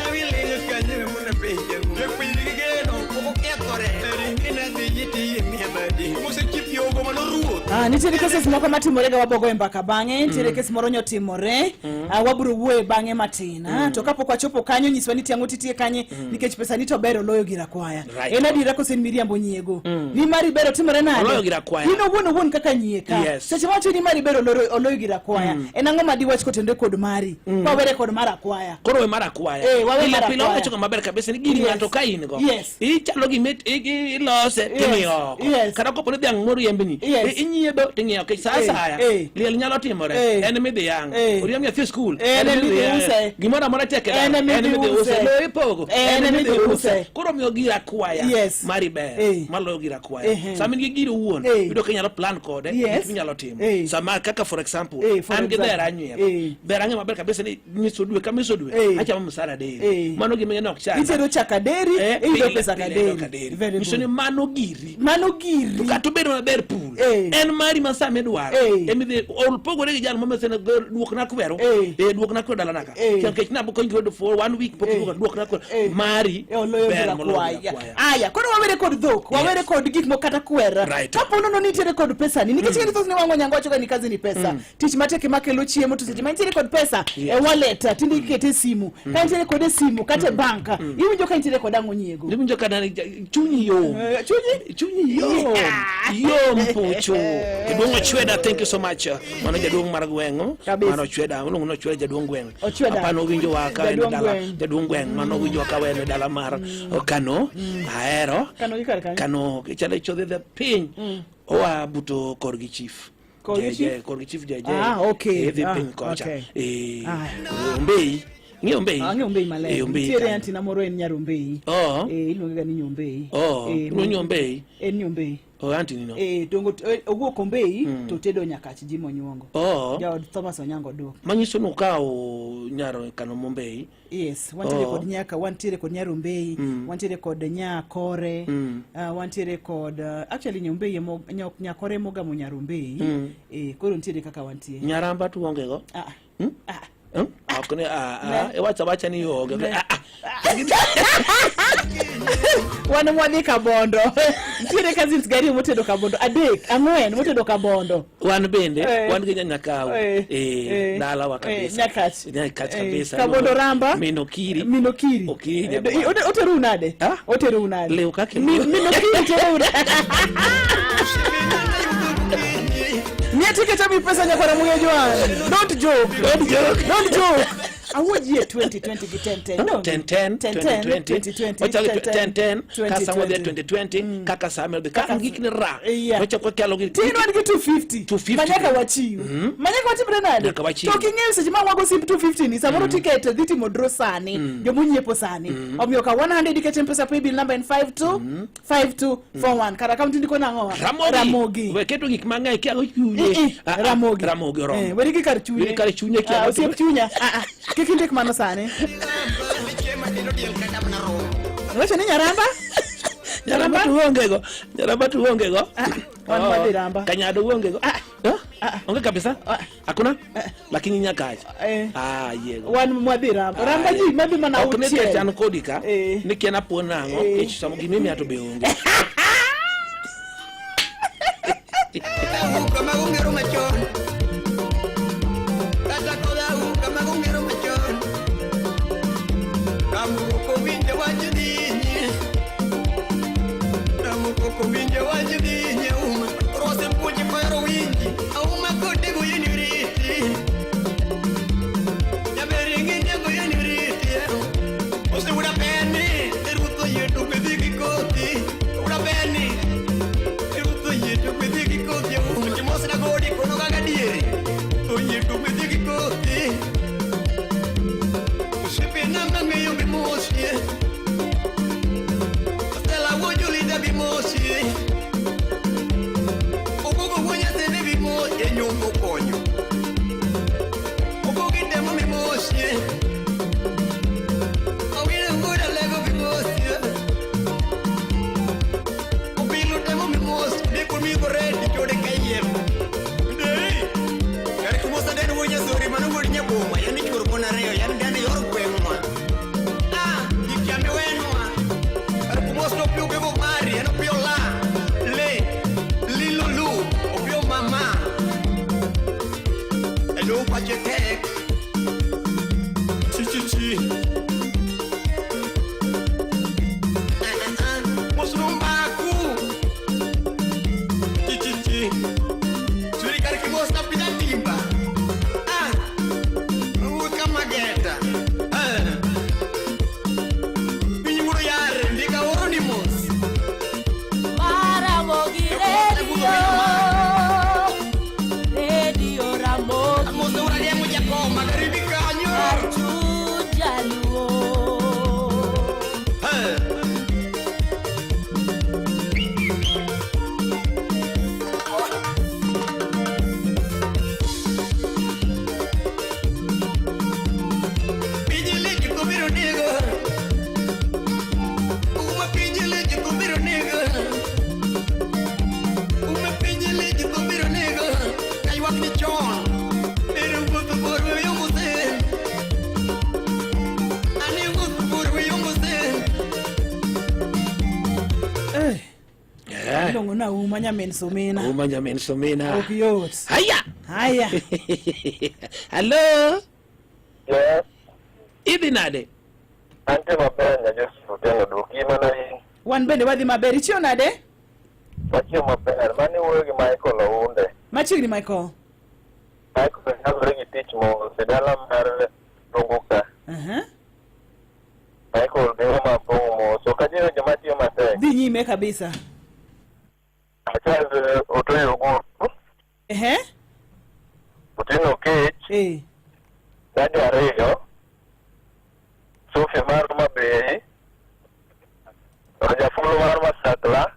Awilingo kanye we mondo penje Jopiny gigeno pok okethore Tere ngina dhi jitiye miya badi Mosechipiogo mano ruoth Ah, nitiere cases moko matimore ga wabogo e mbaka bang'e nitiere kes moro nyotimore ah, wabiro wuoye bang'e matin ah, to kapok wachopo kanyo nyiswa ni tiang'o titie kanye nikech pesa ni to ber oloyo gir akwaya Right. en adiera kose en miriambo nyiego ni mari ber otimore nade Oloyo gir akwaya. In owuon owuon kaka nyieka Yes. seche mawacho ni mari ber oloyo gir akwaya en ang'o ma diwach kotenre kod mari kwawere kod mar akwaya Koro we mar akwaya. Eh, wawe Pile mar pile akwaya. wawacho ga maber kabisa ni gini Yes. ng'ato ka in go. Yes. Ichalo gima ilose Yes. timiyo oko. Yes. Kata kopo ni dhiang' moriembni. Yes. Inyiedho ting'iyo nikech sa Eh, asaya. eh. Liel nyalo timore. Eh. En midhi yang'. Eh. Oriemb nyathi e skul. En En emidhi midhi yang'. use. Gimoro amora tek e En dala. emidhi En midhi use. use. Lowo ipogo. En emidhi use. Koro omiyo gir akwaya. Yes. Mari ber. Eh. Maloyo gir akwaya. Ehe. Sama in gi giri owuon. Eh. Iyudo ka inyalo plan kode. Yes. Gik minyalo timo. Eh. Sama kaka for example. Eh, for An gi example. dher anyiewo. Eh. Dher ang'eyo maber kabisa ni nyiso dwe ka miso dwe. Eh. Achamo msara deri. Eh. Mano gima ing'e ni ok chanda. Itero chak aderi Eh, iyudo pile, pesa pile kaderi iyudo kaderi. Very Nyiso ni good. mano giri. Mano giri. To kata obedo maber pur. Eh. En mari ma sama idwaro. Eh. Emidhi opogore gi jal momesene duokna kwero. Eh. Eh duokna kwero dalana ka. Eh. Nikech nabokony kwedo for one week pok iduoka duokna kwero. Mari oloyo ber gir moloyo gir akwaya akwaya. aya koro wawere kod dhok wawere kod gik moko kata kwer Right. kapo nono nitiere kod pesani nikech mm. thothne wang'o nyango wacho ga ni kazi ni pesa tich matek ema kelo chiemo to seche ma intiere kod pesa Yes. e wallet tinde ikete e simu ka intiere kod e simu kata e bank iwinjo ka intiere kod ang'o nyiego Iwinjo ka nani chunyi yom. Eh, chunyi Chunyi yom. Yom pucho. Jaduong' Ochweda, thank you so much. Mano jaduong' mar gweng'. Kabisa. Mano Ochweda, iluongo ni Ochweda jaduong' gweng'. Ochweda. Apano owinjo wa ka en e Jaduong' dala gweng'. jaduong' gweng'. Mano owinjo wa ka en e dala mar Kano. Ahero. Kano gi kar kanyo. Kano chalo chodhe the piny. Oa buto korgi chief. Korgi Jeje, chief? Korgi chief jeje. Ah, okay. Idhi Ah, piny kocha. okay. Eh, Ah. Ombei. Ing'eyo Ombei? Ang'eyo Ombei maler. Eh, Ombei Nitiere kanyo. anti na moro en nyar Ombei. Oh. Eh, iluonge ga ni Nyombei. Oh, Eh, iluongo ni Nyombei? En Nyombei. Oh, anti ni no. Eh, dongo owuok Ombei to tedo Nyakach ji monyuongo. Oh. Jaod Thomas Onyango Duok. Manyiso ni ukawo nyar Kano Mombei. Yes, wantiere Oh. kod nyaka, wantiere kod nyar Ombei, wantiere kod nyakore, wantiere kod actually Nyombei emo nyakore mogamo nyar Ombei. Eh, koro nitiere kaka wantie. Nyaramba to uonge go. Ah. Ah. Hmm? Ok ni ah ah, iwacho awacha ni ionge. Ah, ah. Wan mwadhi Kabondo. Nitiere cousins gariyo motedo Kabondo, adek, ang'wen motedo Kabondo. Wan bende Eh. wan gi nyanyakaw Eh. eh Eh. dalawa Eh, kabisa. Nyakach. Nyakach Eh, kabisa. Kabondo Ramba. Min Okiri. Min Okiri. Okiri Eh, nyakwar. Oterou nade? Ah? Oterou nade? Lew kaka Min Okiri terou nade? Miya tiket ami pesa nyakwara Muya Jwan. Don't joke. Don't joke. Don't joke. Awuoji e 2020 gi 10 10. No. 10 10 10 10 2020 2020 Wachako 10 10 kasa wadhi 2020. 2020 kaka sama dhi kaka gik ni ra Yeah. wachako kalo gi Tin wan gi 250. 250. Manyaka wachiw. Manyaka watimre nade? Nyaka wachiw. To king'eyo seche ma wago simb 250 ni samoro tiket dhi timo draw sani. Jomonyiepo sani. Omiyo ka 100 iket M-Pesa paybill number en 52 5241. Kar account indiko nang'o? Ramogi. Ramogi. We keto gik mang'eny kia go chunye. Eh, eh, Ah, ah, Ramogi. Ramogi oromo. Eh, weri gi kar chunye. Weri kar chunye kia Ah, go- osiep chunya. Ah, ah. Kik indik mano sani. Iwacho ni Nyaramba? Nyaramba to uonge go. Nyaramba to uonge go. Wan Oh, wadhi Ramba. Kanyado uonge go. Ah, eh? Onge kabisa? Hakuna? Lakini nyakacha. Eh. Ah, yego. Wan mwadhi Ramba. Ramba ji madhi mana Ok ni kech auchiel. an kodi ka. Ni kia napuon nang'o, Eh. kech samo gimiya to be onge. Kama gongero machon Kata koda kama gongero machon Kamuko winjo wach dhinyi Kamuko winjo wach dhinyi Uma Rose mpuji kohero winji Auma kode goyeni riti Jaberi ng'ine goyeni riti Oseuda beni Erutho yetu kwedhi gi kothi Uda beni Ruth oyie to gwedhi gi kothi Auma Kimosna godi kono kaka diere Oyie to gwedhi gi kothi Osiepena mang'eyo be mosie Stella wuo Julita be mosie Ogogo wuo nyathine be mosie Nyombo konyo Ogogi temo be mosie Awino wuod Alego be mosie Obilo temo mi mos Ndiko mi goredi chode kayiem Ndei Kar kumosa den wuo nyasori mano wuod nyaboma Yani chuor mon ariyo yani den yor gweng'wa Ah, ikiame wenwa Kar kumos no piyo bebo mari En opiyo la Le Lilo lu Opiyo mama Elo pache tek Chi chi chi Ah, ah, ah. Mosrumbaku Chi chi chi Suri kar kimos na pida timba Ah Ruka mageta Ah Piny muro yare ndika oro ni mos Ramogi Radio, Radio Ramogi. Mos urariemo jakoma karibi kanyo Jaluo. Eh. Piny lich to biro nego. Uma piny lich to biro nego. Uma piny lich to biro nego. Kaywak ni chon. Ere wuoth bor we yombo sen. Ane wuoth bor we yombo sen. Eh. Iluongo na Auma nyamin Sumina. Uma nyamin Sumina. Ok yot. Haya. Haya. Hello. Yes. Idhi nade? Antie maber nya Joseph Otieno duok mana in. Wan bende wadhi maber. Ichiew nade? Wachiew maber. Mane wuoyo gi Michael Ounde. Machiegni Michael. Michael nyagore gi tich mos e dala mar Dungu ka. Aha. Michael bedo mapong' mos. Ok ajiwo joma tiyo matek. Dhi nyime kabisa. Achaz Otoyo Ogur. Ehe. Otieno Okech. Eh. Dadi ariyo. Sophie mar Mabei. Rajafulu mar Masakla.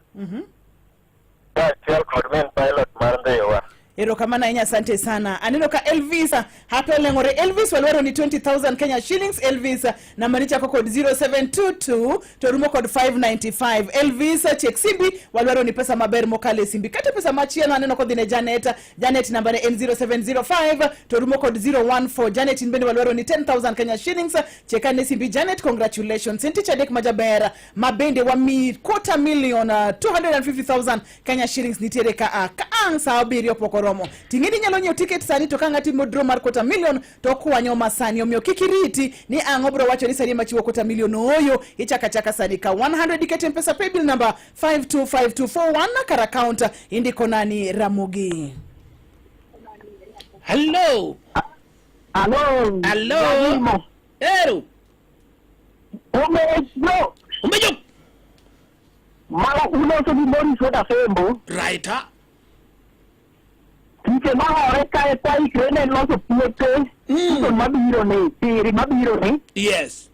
Kaachiel kod min pilot mar Ndhiwa. Erokamano ahinya, asante sana. Aneno ka Elvis hape oleng'ore. Elvis walwaro ni 20,000 Kenya shillings. Elvis nambani chako kod 0722 to rumo kod 595. Elvis chek simbi walwaro ni pesa maber mokalo e simbi. Kata pesa machielo aneno kodhi ne Janet. Janet nambane en 0705 to rumo kod 014. Janet in bende walwaro ni 10,000 Kenya shillings. Cheka ne simbi Janet, congratulations. En tich adek majaber ma bende wami quarter million 250,000 Kenya shillings nitiere ka a ka ang' sa abiriyo pok oromo. Ting'e ni inyalo nyiewo tiket sani to ka ng'ati modro mar quarter million to okwanyo ma sani omiyo kik iriti ni ang' obro wacho ni sani ema chiwo quarter million ooyo ichaka chaka sani ka 100 ikete mpesa paybill number 525241 kar account indiko nani Ramogi. Hello. Hello. Hello. Jalimo. Ero. Umejo. Umejo. Mara uloso gi Morris Wuod Asembo. Right. ah. Tije mahore kae kwa ikre ne loso puothe. Season mabiro ni, tiri mabiro ni. Yes.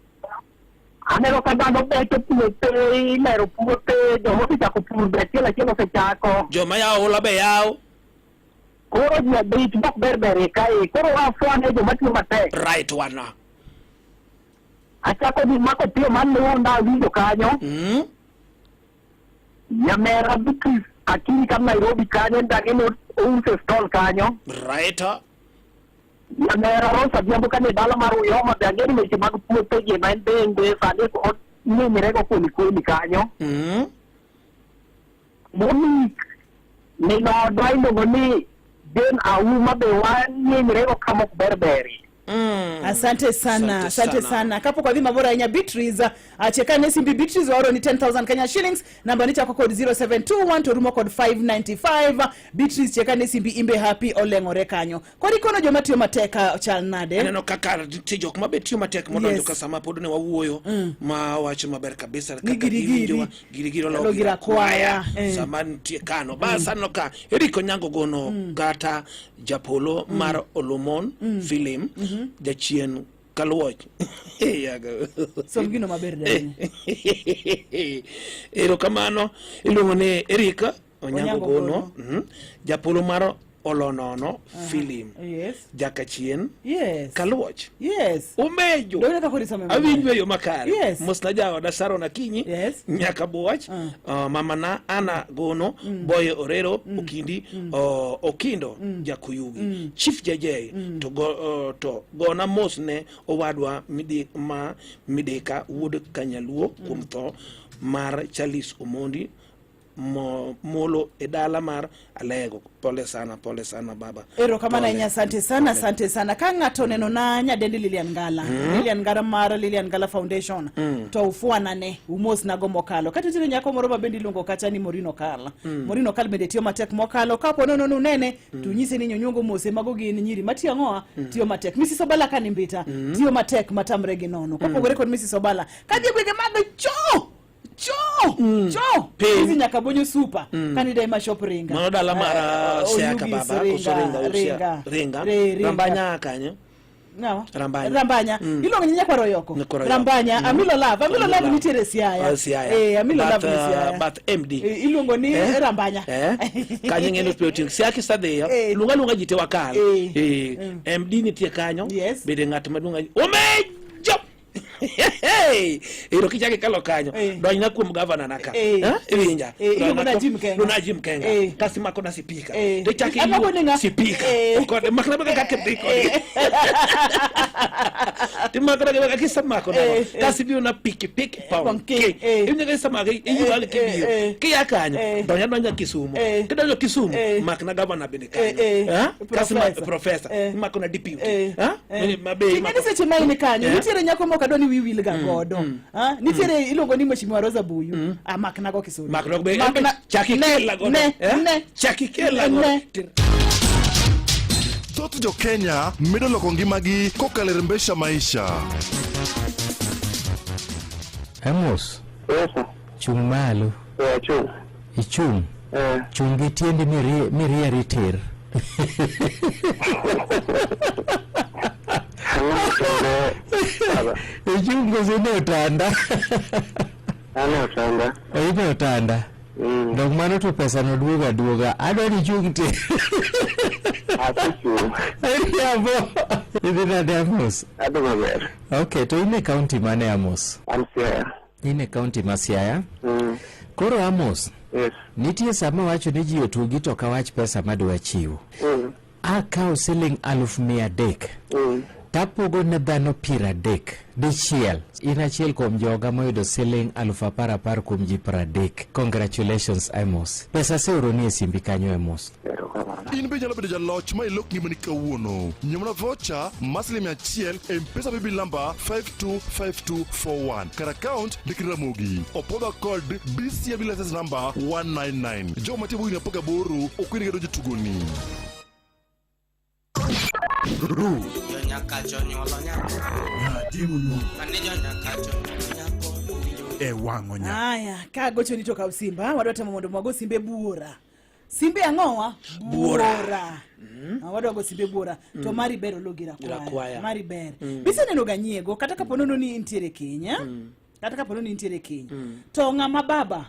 Aneno ka dhano beto puothe, ilero puothe, joma osechako pur be achiel achiel osechako. Joma yawo ola be yawo. Koro ji abich mok ber ber e kae. Koro wafwane joma tiyo matek. Right wana. Achako gi mako piyo mar Lunda awinjo kanyo. Nyamera Beatrice Akinyi kam Nairobi kanyo ndang'e ouso stall kanyo. Right. Nyamera Rose Adhiambo kane dala mar Uyoma be ang'e ni weche mag puothe gi ema en bende sani onyinyrego kweli kweli kanyo. Mogik min odwa iluongo ni Jane Auma be wanyinyre kama ok ber berie. Asante sana, asante sana. Kapok wadhi mabor ahinya Beatrice, acheka ne simbi Beatrice waoro ni 10000 Kenya shillings, namba ni chako kod 0721 to rumo kod 595. Beatrice cheka ne simbi imbe happy oleng'ore kanyo. Koro ikono joma tiyo matek chal nade? Aneno kaka nitie jok ma be tiyo matek modonjo Yes. ka sama pod ne wawuoyo ma wacho maber kabisa Ni kaka girigiri. giwinjowa girigiri Olo olo gira kwaya. Sama nitie kano bas aneno ka Eric Onyango Gono kata japolo mar Olomon film jachien kaluoch. Yaga. Som gino maber dani. Erokamano iluongo ni Eric Onyango Onyango Gono japolo mar Olonono film Yes. jakachien Yes. kaluoch Yes. umejo Donge kaka koro isome maber. awinjo e yo makare Yes. mosna jaoda Sharon Akinyi Yes. nyaka Buoch mamana Ana Gono Boye Orero Okindi Okindo Jakuyugi Chief JJ to go, to gona mos ne owadwa midi, ma Mideka wuod Kanyaluo kuom tho mar Charles Omondi molo e dala mar Alego. Pole sana, pole sana baba. Erokamano Pole. ahinya, asante sana, asante sana. Ka ng'ato oneno na nyadendi Lilian Ngala, Lilian Ngala mar Lilian Ngala Foundation, to ufuanane, umosnago mokalo. Kata nitiere nyako moro ma bende iluongo kacha ni Morino Kal. Morino Kal bende tiyo matek mokalo. Kapo nono nunene, to unyise ni nyonyuongo mose mago gin nyiri matiyo ang'oa, tiyo matek. Mrs Obala ka ni mbita, tiyo matek matamre gi nono. Kopogore kod Mrs Obala, kadhi e gwenge mag cho cho cho Piny. hizi nyaka bonyo supa kanida ema shop ringa Mano dala mar Siaya Oyugis, baba, koso Ringa, ringa Usia, Ringa. Ringa. Rambanya kanyo. Ng'awa? Rambanya. Rambanya. Iluongo ni nyakwar Oyoko. Nyakwar Oyoko. Rambanya. Amilo Love. Amilo Love Love. nitiere Siaya. Oh, Siaya. Amilo But, Love ni Siaya. But MD. Iluongo ni Rambanya. Kanyo ing'e ni oting'o Siaya kisadhiyo luong aluonga ji te wakal. MD nitie kanyo. Yes. Bende ng'at maduong' ahinya. Omejo! Ero kichako ikalo kanyo donjna kuom gavana na ka. Iwinja. Iluongo na Jim Kenga. Luongo na Jim Kenga. Kasi mako na sipika. To ichako Amako ni ng'a? sipika. Kode makna baka kaka dhi kode. Timako na kaka kisamako na. Kasi biro na piki piki pong. Pong, Ke. Iwinjo ka isamako iyuag kibiro. Kia kanyo donja donja Kisumu. Kidonjo Kisumu makna gavana bende kanyo. Kasi ma Professor. professor. Imako na deputy. Mabe Ing'e ni seche ma in kanyo nitiere nyako moko adwa ni wiyi wil ga godo. Nitiere iluongo ni Mheshimiwa Rosa Buyu. Amaknago Kisumu. Maknago be chak ikela godo. Ne, ne. Chak ikela godo. Ne. Thoth jo Kenya medo loko ngimagi kokalo e Rembesha Maisha. Amos. Chung' malo. Ichung'. Chung' gi tiendi mirieri tir. Ichung' koso ine otanda? Ane otanda. Ine otanda. Dong mano to pesa no duogo aduoga. Adwa ni ichung' tir. Asechung'. Ariambo. Idhi nade Amos? Adhi maber. Okay, to in e county mane Amos? An Siaya. In e county ma Siaya? Koro Amos, Yes. nitie sama wacho ni ji otugi to ok awach pesa madwa chiwo. Akawo siling 300,000 tapogo ne dhano 30 dichiel. In achiel kuom joga moyudo siling 10,000 10,000 kuom ji 30. Congratulations Amos. Pesa aseoroni e simbi kanyo Amos. In be inyalo bedo jaloch ma ilok ngimani kawuono. Nyiew voucher mar siling 100 e M-Pesa paybill number 525241 kar account ndik Ramogi. Opodha kod BCMB license number 199. Jogo matimo higni 18 ok oyienegi donjo e tugoni. E wang'o nya. Aya, ka gochoni to kaw simba, wadwa temo mondo mwago simbe buora. Simbe ang'owa? Buora. Wadwa go simbe buora. To mari ber ologi rakwaya. Rakwaya. Mari ber. Biseneno ga nyiego kata kapo nono ni intiere keny, eh? Kata kapo nono ni intiere keny. To ng'ama baba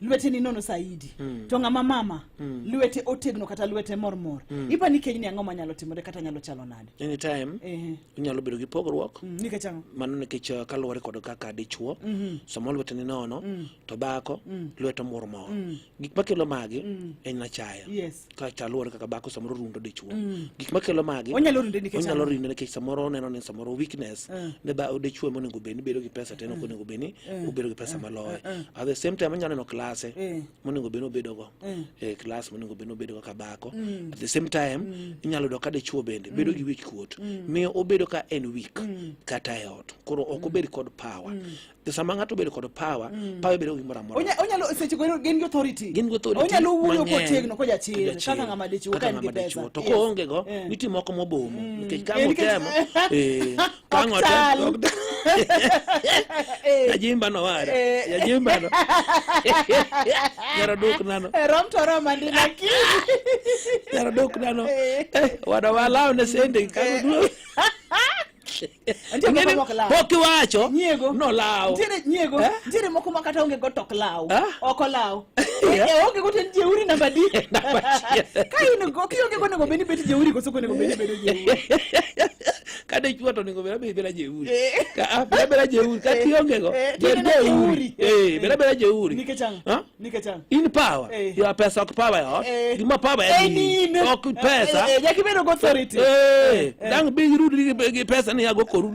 lwete ni nono saidi Mm. to ng'ama mama Mm. lwete otegno kata lwete mormor Mm. ipa ni kenyni ang'o manyalo timore kata nyalo chalo nade Anytime Ehe. inyalo bedo gi pogruok Mm, nikech ang'o mano nikech kaluwore kod kaka dichuo Mhm. samoro lwete ni nono Mm. to dhako Mm. lwete mor mor Mm. gik makelo magi Mm. en achaya Yes. kata luwore kaka dhako samoro rundo dichuo Mm. gik makelo magi Onyalo runde nikech onyalo ang'o? runde nikech samoro oneno ni samoro weakness Mm. ne ba dichuo monego bed ni bedo gi pesa to en ok onego bed ni Mm. obedo gi pesa Mm. maloye Mm. at the same time onyalo neno klase Eh. monego bed ni obedogo Mm. e klas monego bed ni obedo kaka dhako Mm. at the same time Mm. inyalo yudo ka dichuo bende bedo Mm. gi wich kuot Mm. miyo obedo ka en weak Mm. kata e ot koro ok obed kod power Mm. To sama ng'ato obedo kod power Mm. power bedo gimoro amora Onyalo seche go gin gi authority Gin gi authority onyalo wuoyo mang'eny. kotegno kojachir Kojachir. kaka ng'ama dichuo Kaka ka en gi ng'ama pesa dichuo. To Yes. koonge go Eh. nitie moko mobomo nikech ka Eh, ang' nikech- otemo eh, ka ang' Ok otemo chal. ok Jajimba no wara Eh. jajimba no nyaro duk nano Eh, rom to rom andi lakini nyaro duk nano eh wada walaw ne sende kago duo Nitie moko mok law. pok iwacho nyiego nolaw nitiere nyiego nitiere moko ma kata onge go to ok law ok olaw Yeah. Eh, onge go to en jeuri namba di ka in go kionge go onego bed ni bet jeuri koso ok onego bed ni bedo jeuri ka dichuo to onego bed abeda jeuri Eh. Ka- ah, bed abeda jeuri ka kionge go Eh, bed tiende jeuri jeuri. eh bed abeda jeuri nikech ang'o Ha? nikech ang'o in power Eh. ya pesa ok power e ot Eh. gima power En en in in. ok pesa Eh, eh, nyaka ibed gi authority. Eh, Eh, eh. dang' bi irudri gi pesa ni ago koru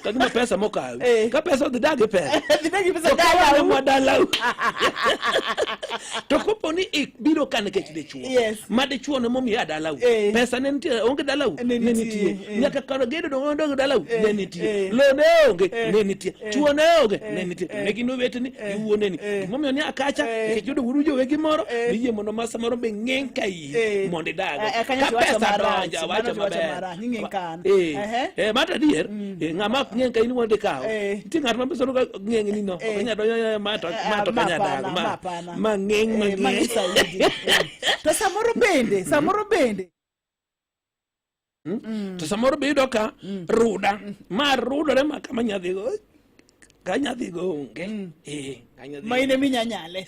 ka gima pesa mokawi ka pesa odhi dag gi pesa Dhi dag gi pesa To kawane dalau. mwa dalau to kopo ni ibiro ka nikech dichuo Yes. ma dichuo ne momiyo a dalau Eh. pesa ne nitie onge dalau Ne ne nitie, nitie eh. nyaka kano gedo dong onge dalau Eh, ne nitie eh. lo ne onge Eh, ne nitie eh. chuo ne onge Eh, ne nitie eh. ne gin oweteni Eh. gi wuoneni Eh. gimomiyo ni akacha Eh. nikech yudo wuoru jowegi moro Eh. niyie mondo ma samoro be ng'eng ka iyi Eh. mondo idago Eh, eh, kanyo ka to iwacho pesa marach, donjo mano awacho to iwacho maber marach, ni ng'eng ka an. Eh, Ehe. eh, mato adier eh, ng'ama ok ng'eng ka in iwuon dikawo Eh. nitie ng'at ma pesa ka ng'eng ni no ok Eh. onyal donjo eh, ma to Eh, ma to ma kanya hapana, dago ma ma hapana. ma ng'eng ma Eh, ma ng'eng ng'eng saidi. Eh. To samoro bende, samoro bende to samoro be iyudo ka ruda ma rudore ma kama nyadhigo ka nyadhigo onge eh ka nyadhigo ma in ema inya nyale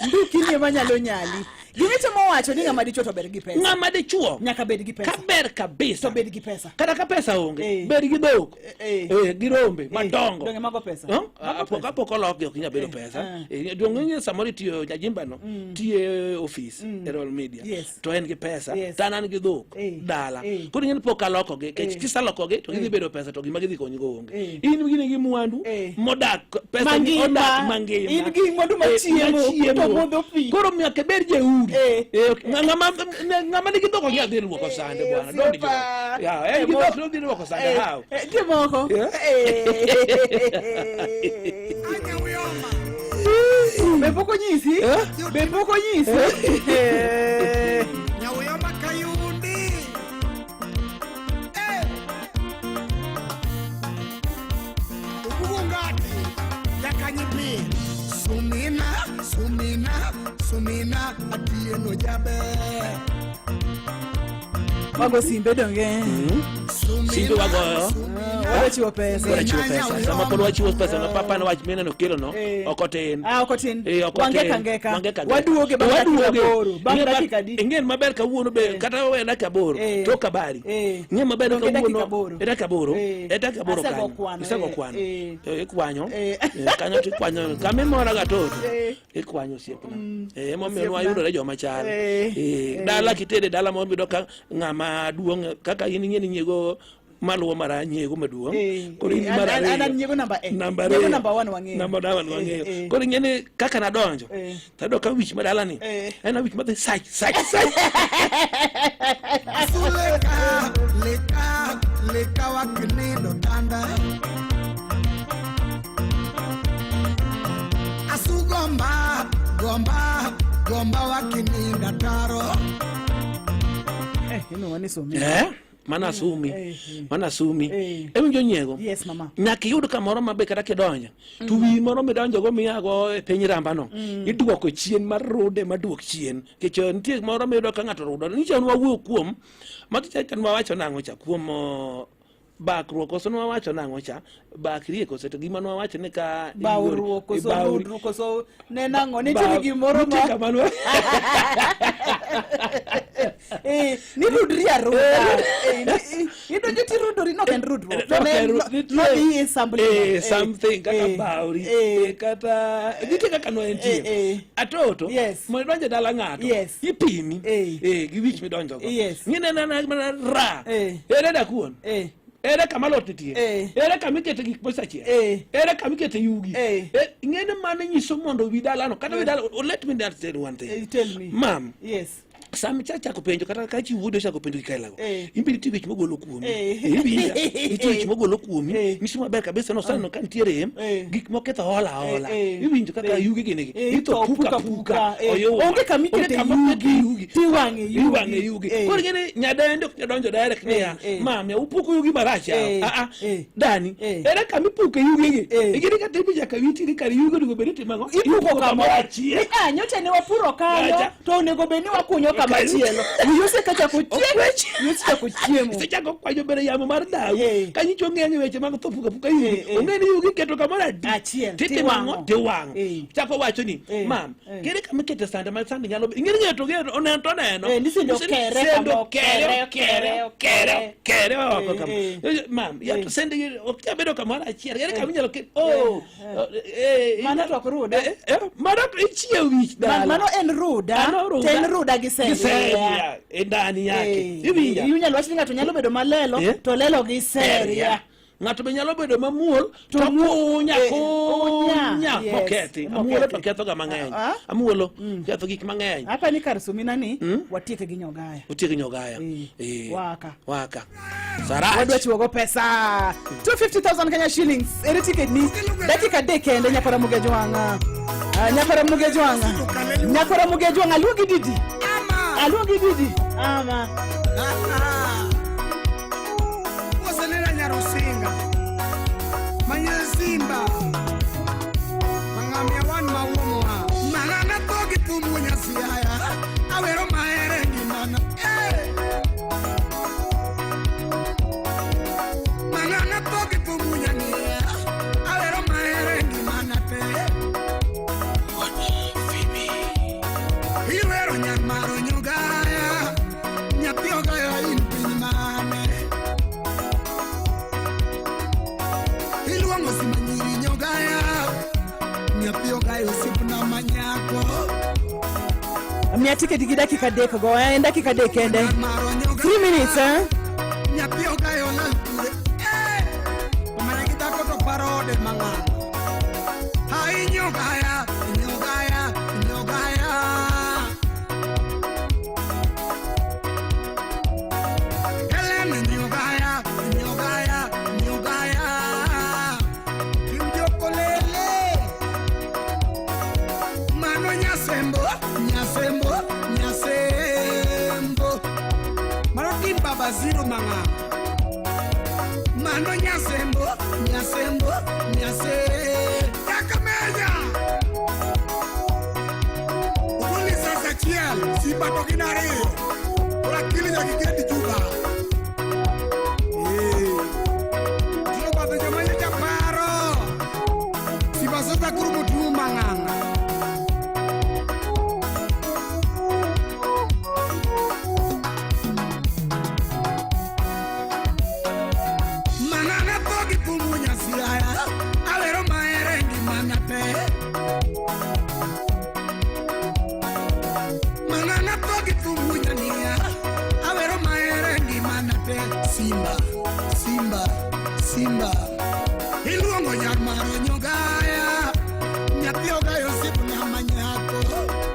nduki ni ema nyalo nyali gimitimo wacho ni ng'ama dichuo to ber gi pesa ng'ama dichuo nyaka bed gi pesa ka ber kabisa to bed gi pesa kata ka pesa onge Eh. bed gi dhok eh. eh, gi rombe madongo donge mago pesa Huh? Ah, kapok olokgi ok inyal bedo pesa Eh, donge ing'e samoro itiyo jajimbano tiyo e ofis e Royal Media Yes. to en gi pesa Yes. to an an gi dhok Eh. dala Eh. koro ing'e ni pok alokogi kech Eh. kisalokogi to gidhi Eh. bedo pesa to gima gidhi konyigo onge Eh. in gini gi mwandu Eh. modak pesa ni Mangima. odak mangima In gi mwandu Eh, machiemo, machiemo. to modho pi. koro nyaka ibed jeuri Eh. Eh, ng'ama nigi dhok ok nyal dhi luoko sande bwana don't osiepa. joke. Yeah, en gi dhok to odhi luoko sande Eh, how eh, nitie moko Yeah. Be pok onyisi be pok onyisi Eh. Nyawiyoma kayundi Eh. Ubungati yakanyipi Sumina sumina sumina atieno jaber Wago simbe donge Simbe wagoyo Wadwa chiwo pesa Wadwa chiwo pesa sama pod wachiwo pesa no papa no wach mineno kelo no Eh. ok otin Ah, ok otin. Eh, ok Wangeka otin. ngeka. Wangeka ngeka. Waduoge bang' dakika Waduoge. aboro. Bang' Ing'e dakika adi? Ing'e maber kawuono be kata we dakika aboro Eh. to kabari Eh. Ing'e maber Donge dakika kawuono aboro. e dakika aboro Eh. e dakika aboro Asego kanyo kwano, Isego eh, kwano eh. Eh, ikwanyo Eh. Eh, kanyo to ikwanyo kama imoraga toto Eh. ikwanyo osiepna Eh, emomiyo Osiepna. nwayudore joma chal Eh. Eh, Eh. dala kitede dala moro miyudo ka ng'ama duong' kaka in ing'e ni nyiego maluwo mara nyiego maduong' Eh, koro in eh, mar an- an- an ariyo. nyiego namba e. Namba Nyiego ariyo. namba one wang'eyo. Namba one Eh, wang'eyo eh. koro ing'e ni kaka nadonjo Eh. tayudo ka wich madalani Eh. en a wich madhi sach sach sach Suleka leka leka waknindo tanda Asugomba gomba gomba wakininda taro Eh, ino wani somi. Eh, mana asumi Eh, eh. mana asumi Eh. ewinjo nyiego Yes, mama. nyaka iyud kamoro mabe kata kidonjo to wiyi moro midonjogo miago e piny rambano iduoko chien mar rude maduok chien nikech eh, nitie moro miyudo ka ng'ato rudo nicha nwawuoyo kuom macha cha nwawacho nang'o cha kuom oh, Bakruok koso nwawacho nang'o cha? Bakrie koso to gima nwawacho ni ka Bawruok koso Bawri- rudruok koso ne nang'o nitiere gimoro nitie ma kama nwa- Eh, ni rudri aruda. Eh, idonjo tirudori no en rudruok. To ne nodhi e sample. Eh, something kaka bawri kata nitie kaka no entie atoto mondo idonj e dala ng'ato ipimi gi wich midonjogo ng'ineno mana ra ere dakuon ere kama alot nitie ere kama ikete gik mosechiel ere kama ikete yugi ing'eni mano nyiso mondo wi dalano kata wi dala let me tell you one thing Tell me. Mam Yes. sama ichako penjo kata ka chi wuode ochako penjo gik ailago in be nitie wech mogolo kuomi Eh. iwinja nitie wech mogolo kuomi nyiso maber kabisa no sano ka nitie rem gik moketho hola hola iwinjo kaka yugi gini gi itho puka puka oyuma Onge kama ikete Onge kama okete yugi tiwang'e yugi. iwang'e yugi koro ing'eni nyadendi ok nyal donjo direct niya mami upuko yugi marach yawa Ah, ah, dani ere kama ipuke yugi gi ing'eni kata ibi nyaka witi ni kar yugi onego bed ni itimo ang'o Ipuko kamoro achiel Ah, nyocha ne wapuro kanyo Acha. to onego bed ni wakunyo kama chielo. Wiyi osekachako chiemo. Wiyi osechako chiemo. Isechako kwanyo bere yamo mar dau kanyicho ng'eny weche mag tho puka puka yugi ong'e ni yugi iketo kamoro adi Achiel, titimo ang'o tiwang'o. tiwang'o chako wacho ni mam kere kama ikete sande ma sande nyalo ing'e ni ng'eto ng'eto oneno to oneno Ni sende okere sende kama okere okere, okere okere okere oko kama mam ya to sende gi ok nyal bedo kamoro achiel ere kama inyalo ket oh Mano to ok ruda. Mano to ichiew wich dala Mano en ruda. Mano To en ruda gi gi seria. seria e ndani yake iwinja Inyalo wach ni ng'ato nyalo bedo malelo to lelo gi seria. Ng'ato be nyalo bedo mamuol to kunya kunya yes, mokethi amuolo to ketho ga mang'eny Ah? amuolo ketho gik mang'eny Apa ni kar sumina ni watieke gi nyogaya. otiek nyogaya Eh. Waka. Waka sarach Wadwa chiwogo pesa 250,000 Kenya shillings. Ere ticket ni dakika adek kende nyakwara Mugejwang'a. Ah, nyakwara Mugejwang'a. Nyakwara Mugejwang'a aluongi didi. Aluongi didi. Ama. Osenena Nyarusinga Manyasimba Mangamia wan mawuomwa Manana thogi thum wunyasiaya Awero mahere ngimana Eh! Manana thogi thum wunyang'iya Awero mahere ngimana te Iwero nyar maro nyogaya Nyathi ogayo in piny mane Iluongo simba nyiri nyogaya Nyathi ogayo osiepna manyako Miya ticket gi dakika adek go. En dakika adek kende. 3 minutes eh? Nyathi ogayo lal kure Eh! Omanya gi dhako to paro ode mang'ang Ai nyogaya, nyogaya, nyogaya Helen nyogaya, nyogaya, nyogaya Tim jokolele Mano nyasembo, nyasembo, nyasembo Mano tim baba zero mang'ang Mano nyasembo, nyasembo, nyase Kakamega Ugoli sasa achiel, Simba to gin ariyo. Koro akili nyaka iket Juba. Eh. Tiro batho joma nyocha paro. Simba sasa koro moting'o mang'ang'a. Mang'ang'a tho gi thum wunyasiaya. Awero mahere ngimana te. Mang'ang'a tho gi thum wunyang'iya. Awero mahere ngimana te. Simba, Simba, Simba. Iluongo nyar maro nyogaya. Nyathi ogayo osiepna manyako.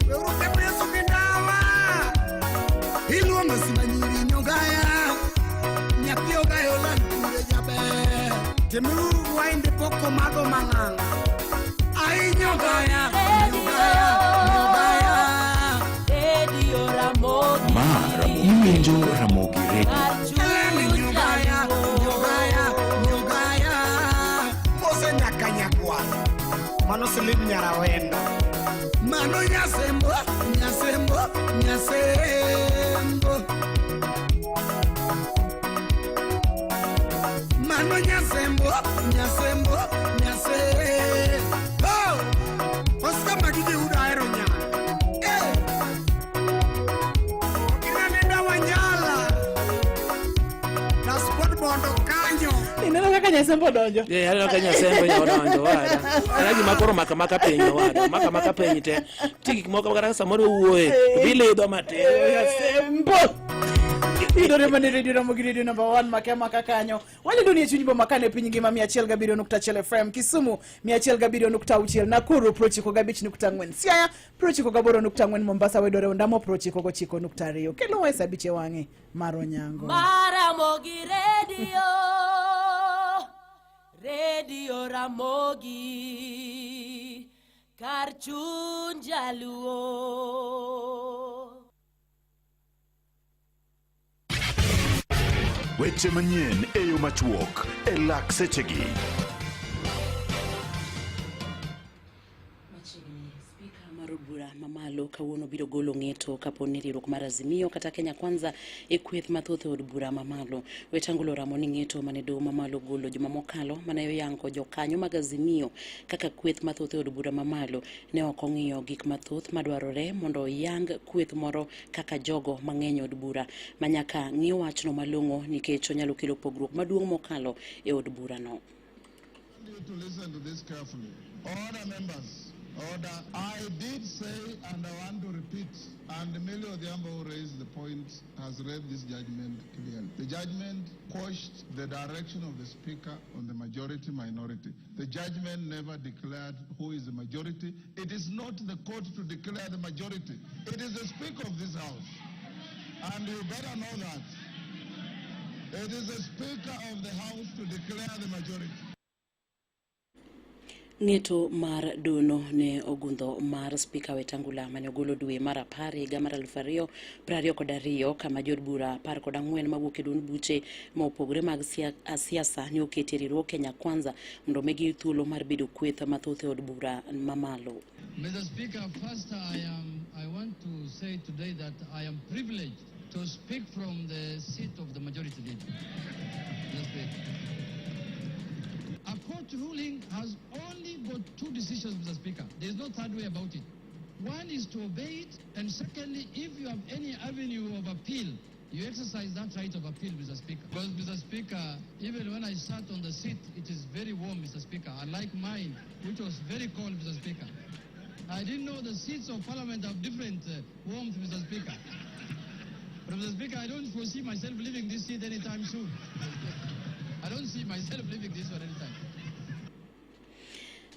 Weuru temo Yesu gi ndawa. Iluongo simba nyiri nyogaya. Nyathi ogayo lal kure jaber. Temuru wainde pok omadho mang'ang'a. Ai nyogaya, nyogaya, nyogaya. Radio Ramogi. Ma Ramogi iwinjo Ramogi Radio. Helen nyogaya, nyogaya, nyogaya. Mose nyaka nyakwar. Mano Silim Nyarawendo. Mano nyasembo, nyasembo, nyasembo. nyasembo, nyase. Oh! Oscar Magiji uda ahero nyalo. Eh! Inanenda Wanjala. Na sport bondo kanyo. Ineno kaka Nyasembo odonjo. Eh, aneno ka Nyasembo nya odonjo wada. Aneno gima koro maka maka piny wada. Maka maka piny te. Nitie gik moko kata samoro wuoye. Bilidho matin. Nyasembo. Yudore mana e Radio Ramogi Radio number 1 make maka kanyo. Walendo ni e chuny boma kane piny ngima 107.1 FM, Kisumu 107.6, Nakuru 95.4, Siaya 98.4, Mombasa wedore Ondamo 99.2. Kelo wa e saa abich e wang'e mar Onyango. Maramogi Radio, Radio Ramogi, kar chuny jaluo. Weche manyien e yo machuok e lak sechegi. Machiegni, spika mar od bura mamalo kawuono biro golo ng'eto kapo ni riwruok mar Azimio kata Kenya Kwanza e kweth mathoth e od bura mamalo. Wetangula oramo ni ng'eto mane doho mamalo ogolo juma mokalo mane oyango jokanyo mag Azimio kaka kweth mathoth e od bura mamalo ne ok ong'iyo gik mathoth madwarore mondo oyang kweth moro kaka jogo mang'eny e od bura manyaka ng'i wachno malong'o nikech onyalo kelo pogruok maduong' mokalo e od burano. You to listen to this carefully. Order, members. Order. I did say, and I want to repeat, and Millie Odhiambo who raised the point has read this judgment clearly. The judgment quashed the direction of the speaker on the majority minority. The judgment never declared who is the majority. It is not the court to declare the majority. It is the speaker of this house. And you better know that. It is the speaker of the house to declare the majority. Ng'eto mar dono ne ogundho mar spika Wetangula mane ogolo dwe mar apar higa mar 2022 kama jood bura 14 mawuok e duond buche ma opogore mag siasa ne oketi e riwruok Kenya Kwanza mondo omigi thuolo mar bedo kweth mathoth e od bura mamalo. Mr. Speaker, first I want to say today that I am privileged to speak from the seat of the majority leader. Mr. Speaker. A court ruling has only got two decisions, Mr. Speaker. There is no third way about it. One is to obey it, and secondly, if you have any avenue of appeal, you exercise that right of appeal, Mr. Speaker. Because, Mr. Speaker, even when I sat on the seat, it is very warm, Mr. Speaker, unlike mine, which was very cold, Mr. Speaker. I didn't know the seats of parliament have different warmth, Mr. Speaker. But, Mr. Speaker, I don't foresee myself leaving this seat anytime soon. I don't see myself leaving this one anytime.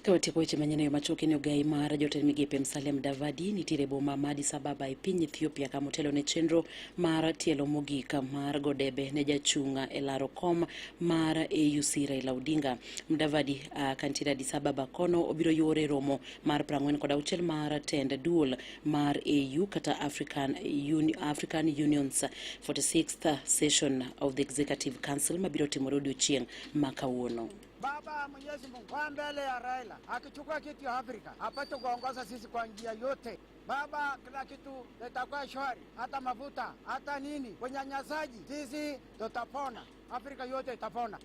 Ka watieko weche manyien e yo machuok en ogai mar jotend migepe Musalia Mudavadi nitiere e boma ma Addis Ababa e piny Ethiopia kama otelo ne chenro mar tielo mogik mar godebe ne jachung' e laro kom mar AUC Raila Odinga. Mudavadi kantiere Addis Ababa kono obiro yuore e romo mar 46 mar tend duol mar AU kata African Union's 46th session of the Executive Council mabiro timore odiochieng' ma kawuono. Baba Mwenyezi Mungu kwa mbele ya Raila akichukua kiti ya Afrika apate kuongoza sisi kwa njia yote. Baba, kila kitu itakuwa shwari, hata mafuta hata nini, unyanyasaji, sisi tutapona, Afrika yote itapona.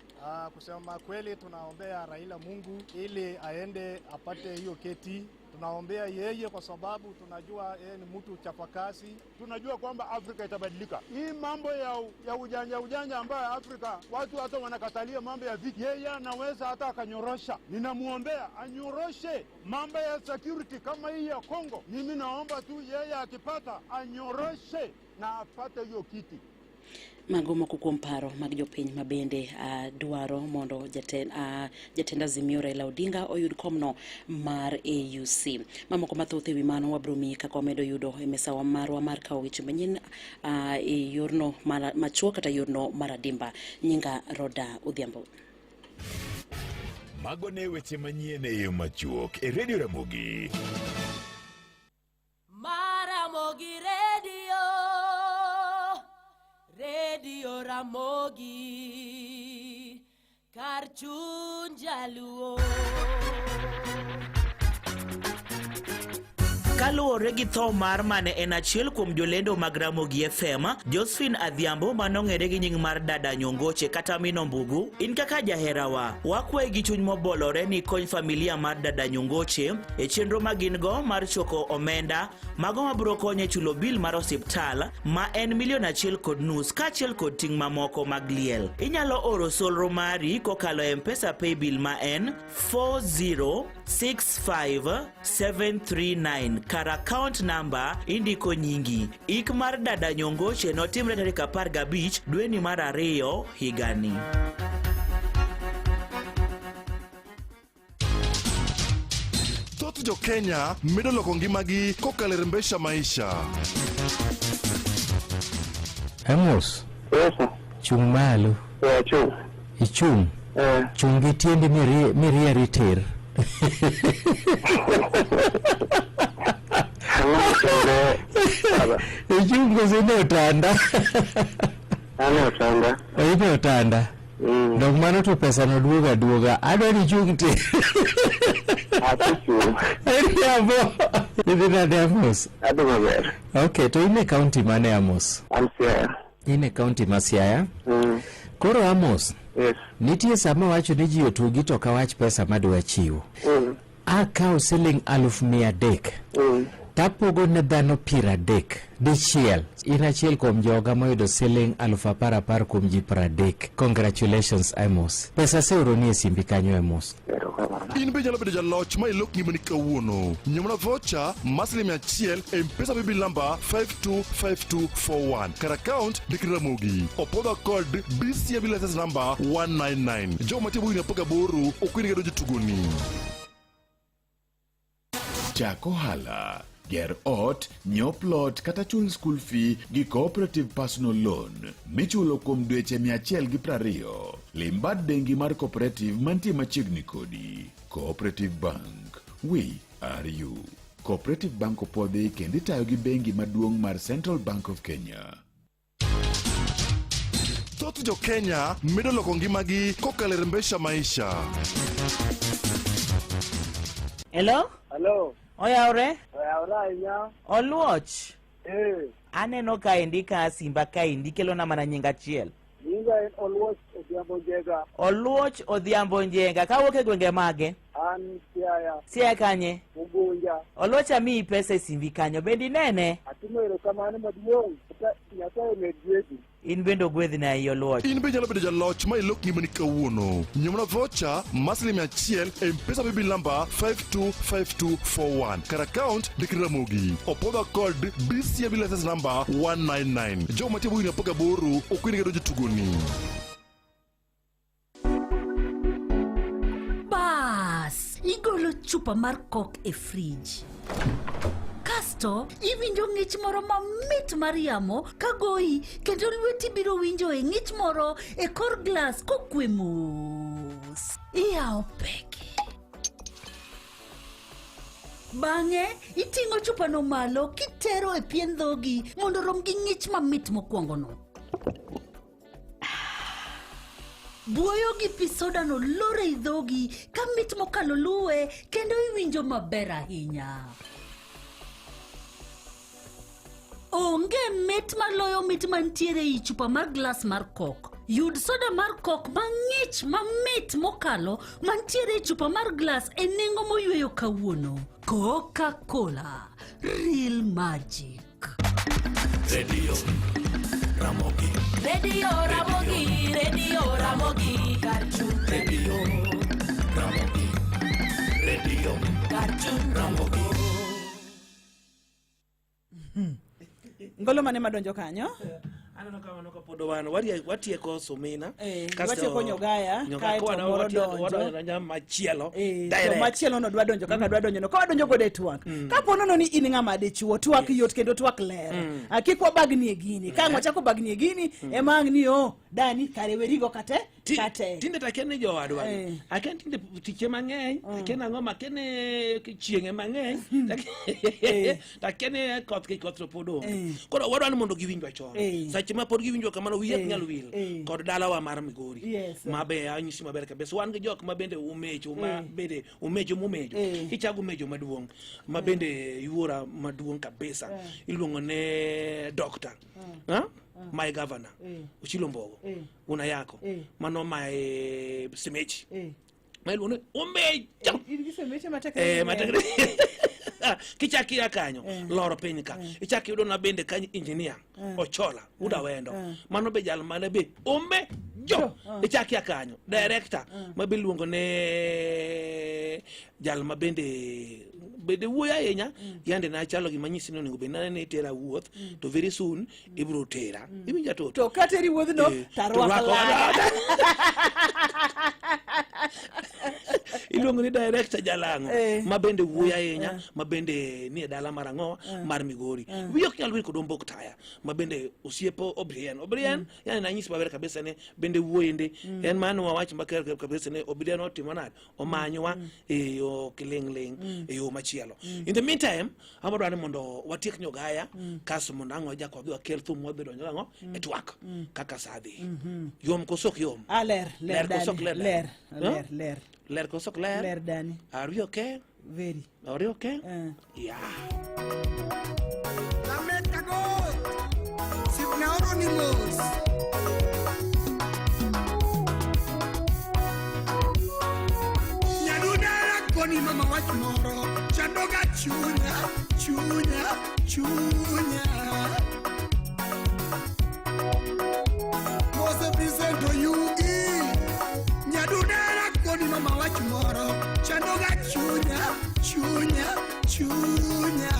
Kusema kweli tunaombea Raila Mungu ili aende apate hiyo keti. Tunaombea yeye kwa sababu tunajua yeye ni mtu chapakazi. Tunajua kwamba Afrika itabadilika. Hii mambo ya ujanja ujanja ambayo Afrika watu hata wanakatalia mambo ya vita, yeye anaweza hata akanyorosha. Ninamuombea anyoroshe mambo ya security kama hii ya Kongo. Mimi naomba tu yeye akipata anyoroshe na apate hiyo kiti. Mago moko kuom paro mag jopiny ma bende dwaro mondo jatend Azimio Raila Odinga oyud komno mar AUC. Mamoko mathoth ewi mano wabiro miyi kaka wamedo yudo e misawa marwa mar kawo weche manyien e yorno machuok kata yorno mar adimba. Nyinga Roda Odhiambo. Mago ne weche manyien e yo machuok e Radio Ramogi. Maramogi Radio, Radio Ramogi, kar chuny jaluo. Kaluwore gi tho mar mane en achiel kuom jolendo mag Ramogi FM, Josephine Adhiambo manong'ere gi nying mar Dada Nyongoche kata Mino Mbugu, in kaka jaherawa, wakwayi gi chuny mobolore ni kony familia mar Dada Nyongoche e chenro ma gin go mar choko omenda mago mabiro konyo e chulo bil mar osiptal ma en milion achiel kod nus kaachiel kod ting' mamoko mag liel. Inyalo oro solro mari kokalo e M-Pesa Paybill ma en 4065739 kar account number indiko nyingi. Ik mar Dada Nyongoche notimre tarik 15 dweni mar ariyo higani. Thoth jo-Kenya medo loko ngimagi kokalo e Rembesha Maisha. Amos. Chung' malo. Achung'. Ichung'. Chung' gi tiendi mirieri tir. Ichung' koso ine otanda? An e otanda. Ine otanda. Dok mano to pesa no duogo aduoga. Adwa ni ichung' tir. Asechung'. Ariambo. Idhi nade Amos? Adhi maber. Ok, to in e kaunti mane Amos? An Siaya. In e kaunti ma Siaya? Koro Amos, Yes. nitie sama wacho ni ji otugi to ok awach pesa madwa chiwo. Akawo siling 300,000 tapogo ne dhano 30 dichiel. In achiel kuom joga moyudo siling 10,000 kuom ji 30. Congratulations Amos. Pesa aseoroni e simbi kanyo Amos. In be inyalo bedo jaloch ma ilok ngimani kawuono. Nyiew mana voucher mar siling 100 e M-Pesa Paybill number 525241 kar account ndik Ramogi. Opodha kod BCM license number 199. Jogo mantie bwo higni 18 ok oyienegi donjo e tugoni. Chak ohala, ger ot, nyiew plot kata chul school fee gi Cooperative Personal Loan michulo kuom dweche 120. Lim bad bengi mar Cooperative mantie machiegni kodi. Cooperative Bank, we are you. Cooperative Bank opwodhi kendo itayo gi bengi maduong' mar Central Bank of Kenya. Thoth jo-Kenya medo loko ngimagi kokalo e Rembesha Maisha. Hello? Hello. Oyawre? Oyawre ahinya. Oluoch. Eh. Aneno kaendi ka simba kaendi kelona mana nying achiel. Nyinga en Oluoch Odhiambo Njenga. Oluoch Odhiambo Njenga. Kawuok e gwenge mage? An Siaya. Siaya kanye? Ugunja. Oluoch amiyi pesa e simbi kanyo. Bende inene? Atimo erokamano maduong'. Nyasaye omed gwedhi. In bende ogwedhni ahinya Oluoch. In be inyalo bedo jaloch ma ilok ngimani kawuono. Nyiew mana voucher mar siling 100 e M-Pesa Paybill number 525241 kar account ndik Ramogi. Opodha kod BCM license number 199. Jogo mantie bwo higni 18 ok oyienegi donjo e tugoni. Bas, igolo chupa mar kok e frij. Kasto iwinjo ng'ich moro mamit mar yamo ka goyi kendo lweti biro winjo e ng'ich moro e kor glas kokwe mos. Iyawo peke. Bang'e iting'o chupano malo kitero e pien dhogi mondo orom gi ng'ich mamit mokwongono. Buoyo gi pi sodano lor ei dhogi ka mit mokalo luwe kendo iwinjo maber ahinya. Onge mit maloyo mit mantiere ei chupa mar glas mar kok. Yud soda mar kok mang'ich mamit mokalo mantiere e chupa mar glas e nengo moyweyo kawuono. Coca-Cola, real magic. Radio Ramogi. Radio Ramogi, Radio Ramogi, Karchu. Radio Ramogi. Radio Karchu. Ramogi. Ngolo mane madonjo kanyo? Aneno ka mano kapod wan watieko Sumina. Eh, kasto watieko Nyogaya, Nyogaya, kaeto kowa na moro watieko- donjo. wadonjo machielo. Eh, to Direct. machielo no dwa donjo kaka dwa donjo no ka wadonjo godo e twak kapo nono ni in ng'ama dichuo twak yot kendo twak ler Ah, kik wabagni e gini ka ang' wachako bagni e gini ema ang' ni o dani kare werigo kate Kate. Tinde to akia ni jowadwa ni. Eh. Akia ni tinde tiche mang'eny, akia ni ang'o ma akia ni chieng'e mang'eny, to akia ni koth ki koth to pod onge. Koro wadwa ni mondo giwinjwa chon. Eh. Seche ma pod giwinjwa kamano wiyi ok Eh. nyal wil Eh. kod dalawa mar Migori. Yes. Ma be anyisi maber kabisa. Wan gi jok ma bende umecho ma Eh. bende umecho mumejo. Eh. Kichago umejo maduong' ma bende yuora maduong' kabisa. Eh. Iluongo ne doctor. Ha? My governor. Eh. Ochilo Mbogo. Eh. Una yako. Eh. Mano my semechi. Eh. Ma iluongo ni umecho. In gi semeche matek. Eh, matek. Kichak ia kanyo, loro piny ka. Ichak iyudo na bende kanyo engineer Ochola, Uda Wendo. Mano be jal mane be umejo. Ichak ia kanyo, director ma be iluongo ne jal ma bende bende wuoyo ahinya yande nachalo gima nyisi ni onego bed nane itera wuoth to very soon ibiro tera iwinja toto To kateri wuodhno Eh, to arwako to laga. iluongo ni director jalang'o Eh. ma bende wuoyo ahinya ma bende nie dala mar ang'o mar Migori wiyi ok nyal wil kod Ombok Taya ma bende osiepo Obrien Obrien yani nanyisi maber kabisa ni bende wuoyende en mano wawach maker kabisa ni Obrien otimo nade omanyowa e yo kiling'ling' e yo machielo in the meantime abodwa ni mondo watiek nyogaya kasto mondo ang' wajak wadhi wakel thum wadhi donjo ang'o e twak kaka sa dhi yom koso ok yom Ah, ler, ler, Ler koso Dani. ok ler, Ler, Dani? ler, Huh? ler. ler koso ok ler Ler, Dani. Are we okay? Very. Are we okay? Yeah. Lamentagot, Sipnaoronimos. Nyadudara koni mama wach moro, chandoga chunya, chunya, chunya. Mose Vincent Oyugi. Nyadudara koni mama wach moro, chandoga chunya, chunya, chunya.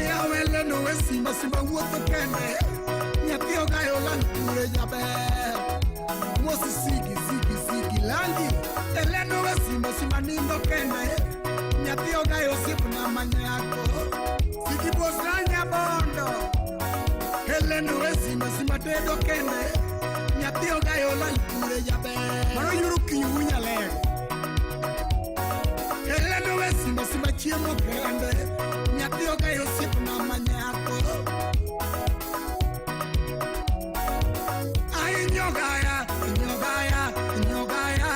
Yawele no we simba simba wuotho kende nyathi ogayo lang kure jaber mosi sigi sigi sigi langi eleno we simba simba nindo kende nyathi ogayo osiepna manyako sigi bosna nyabondo eleno we simba simba tedo kende nyathi ogayo lang kure jaber mano yuro kinyu unyalego Eleno we simba simba chiemo kende nyathi ogayo osiepna manyako Ai nyogaya, nyogaya, nyogaya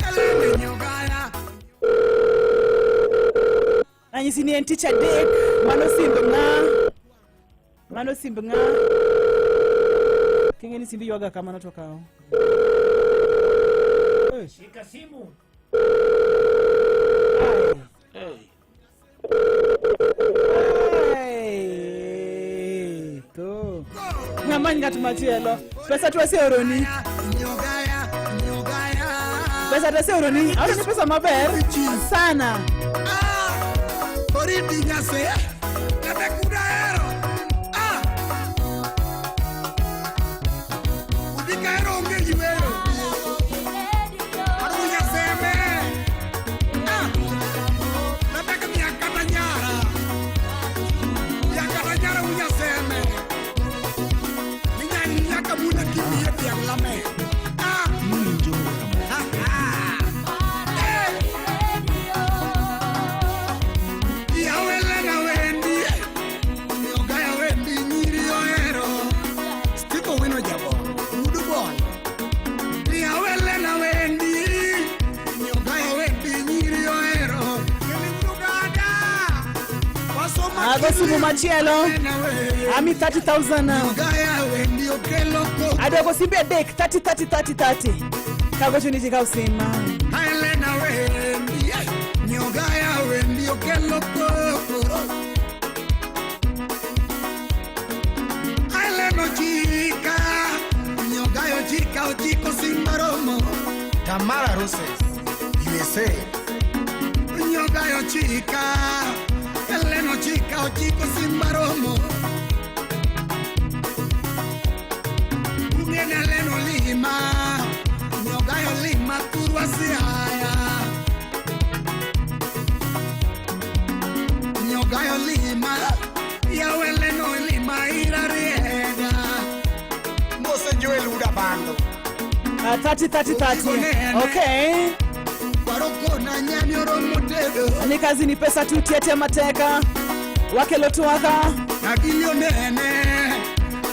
Eleno nyogaya Nanyisi ni en tich adek, mano simb ng'a? Mano simb ng'a? King'e ni simbi ywaga kamano to kaw. Eh. Shika simu. Hey, to. Ng'amany ng'at machielo. Pesa to aseoroni. Nyogaya, nyogaya Pesa to aseoroni. Aoroni pesa maber sana. Oriti nyase Kata kudahero Ah Udikahero onge yweyo Aru nyaseme Ah Nataka miakata nyara Miakata nyara unyaseme Ninya nyaka muna kimie tiang lame Ah Ha ha Eh Yawelena wendi Nyogaya wendi nyiri ohero Steve Owino jabon Udu bon Yawelena wendi Nyogaya wendi nyiri ohero Keli Uganda Wasoma Ago simu machielo. Ami 30,000 now. Nyogaya wendi okelo koko Adwoko simbe adek 30 30 30 30. Kagocho ni ji kaw sim. Helena wendi Nyogaya wendi okelo koko Helena chika Nyogayo chika ochiko simbaromo Tamara Roses, USA. Nyogayo chika Helena chika ochiko simbaromo Ungene leno lima Nyogayo lima turwa siaya 30 30 30. Okay. Kona nyani oromo tedo. Ni kazi ni pesa tu tietia mateka. Wakelo twaka. Agilio nene.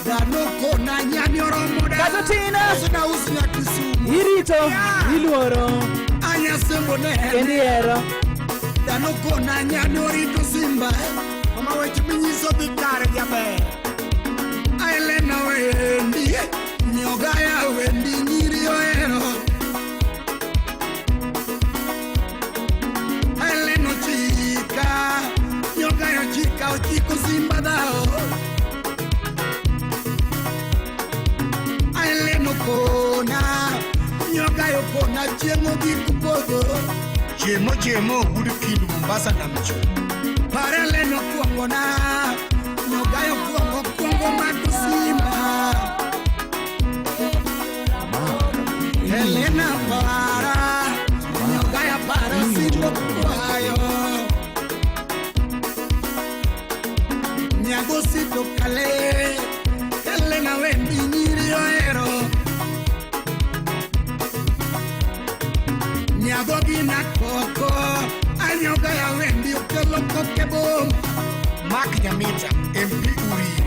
Dhano kona nyani oromo da. Kato tina. Usna usna Kisumu. Irito. Iluoro. Anya sembo nene. Kendi hero. Dhano kona nyani orito simba. Mama weche minyiso dhi kare jaber. Elena wendi. Nyogaya wendi nyiri ohero. Elena ochika. Nyogaya ochika ochiko simba dhao. Elena okona. Nyogaya okona chieng' ogik podho. Chiemo chiemo ogud kindu Mombasa nam chumbi. Par Elena okuongona. Nyogaya okuongo kuongo mako simba. Elena para, Nyogaya para simbo kwayo. Nyagosi to kale, Elena wendi nyiri ohero. Nyago gina koko, Anyogaya wendi okelo koke bom. Mark Nyamita, MP Uriri.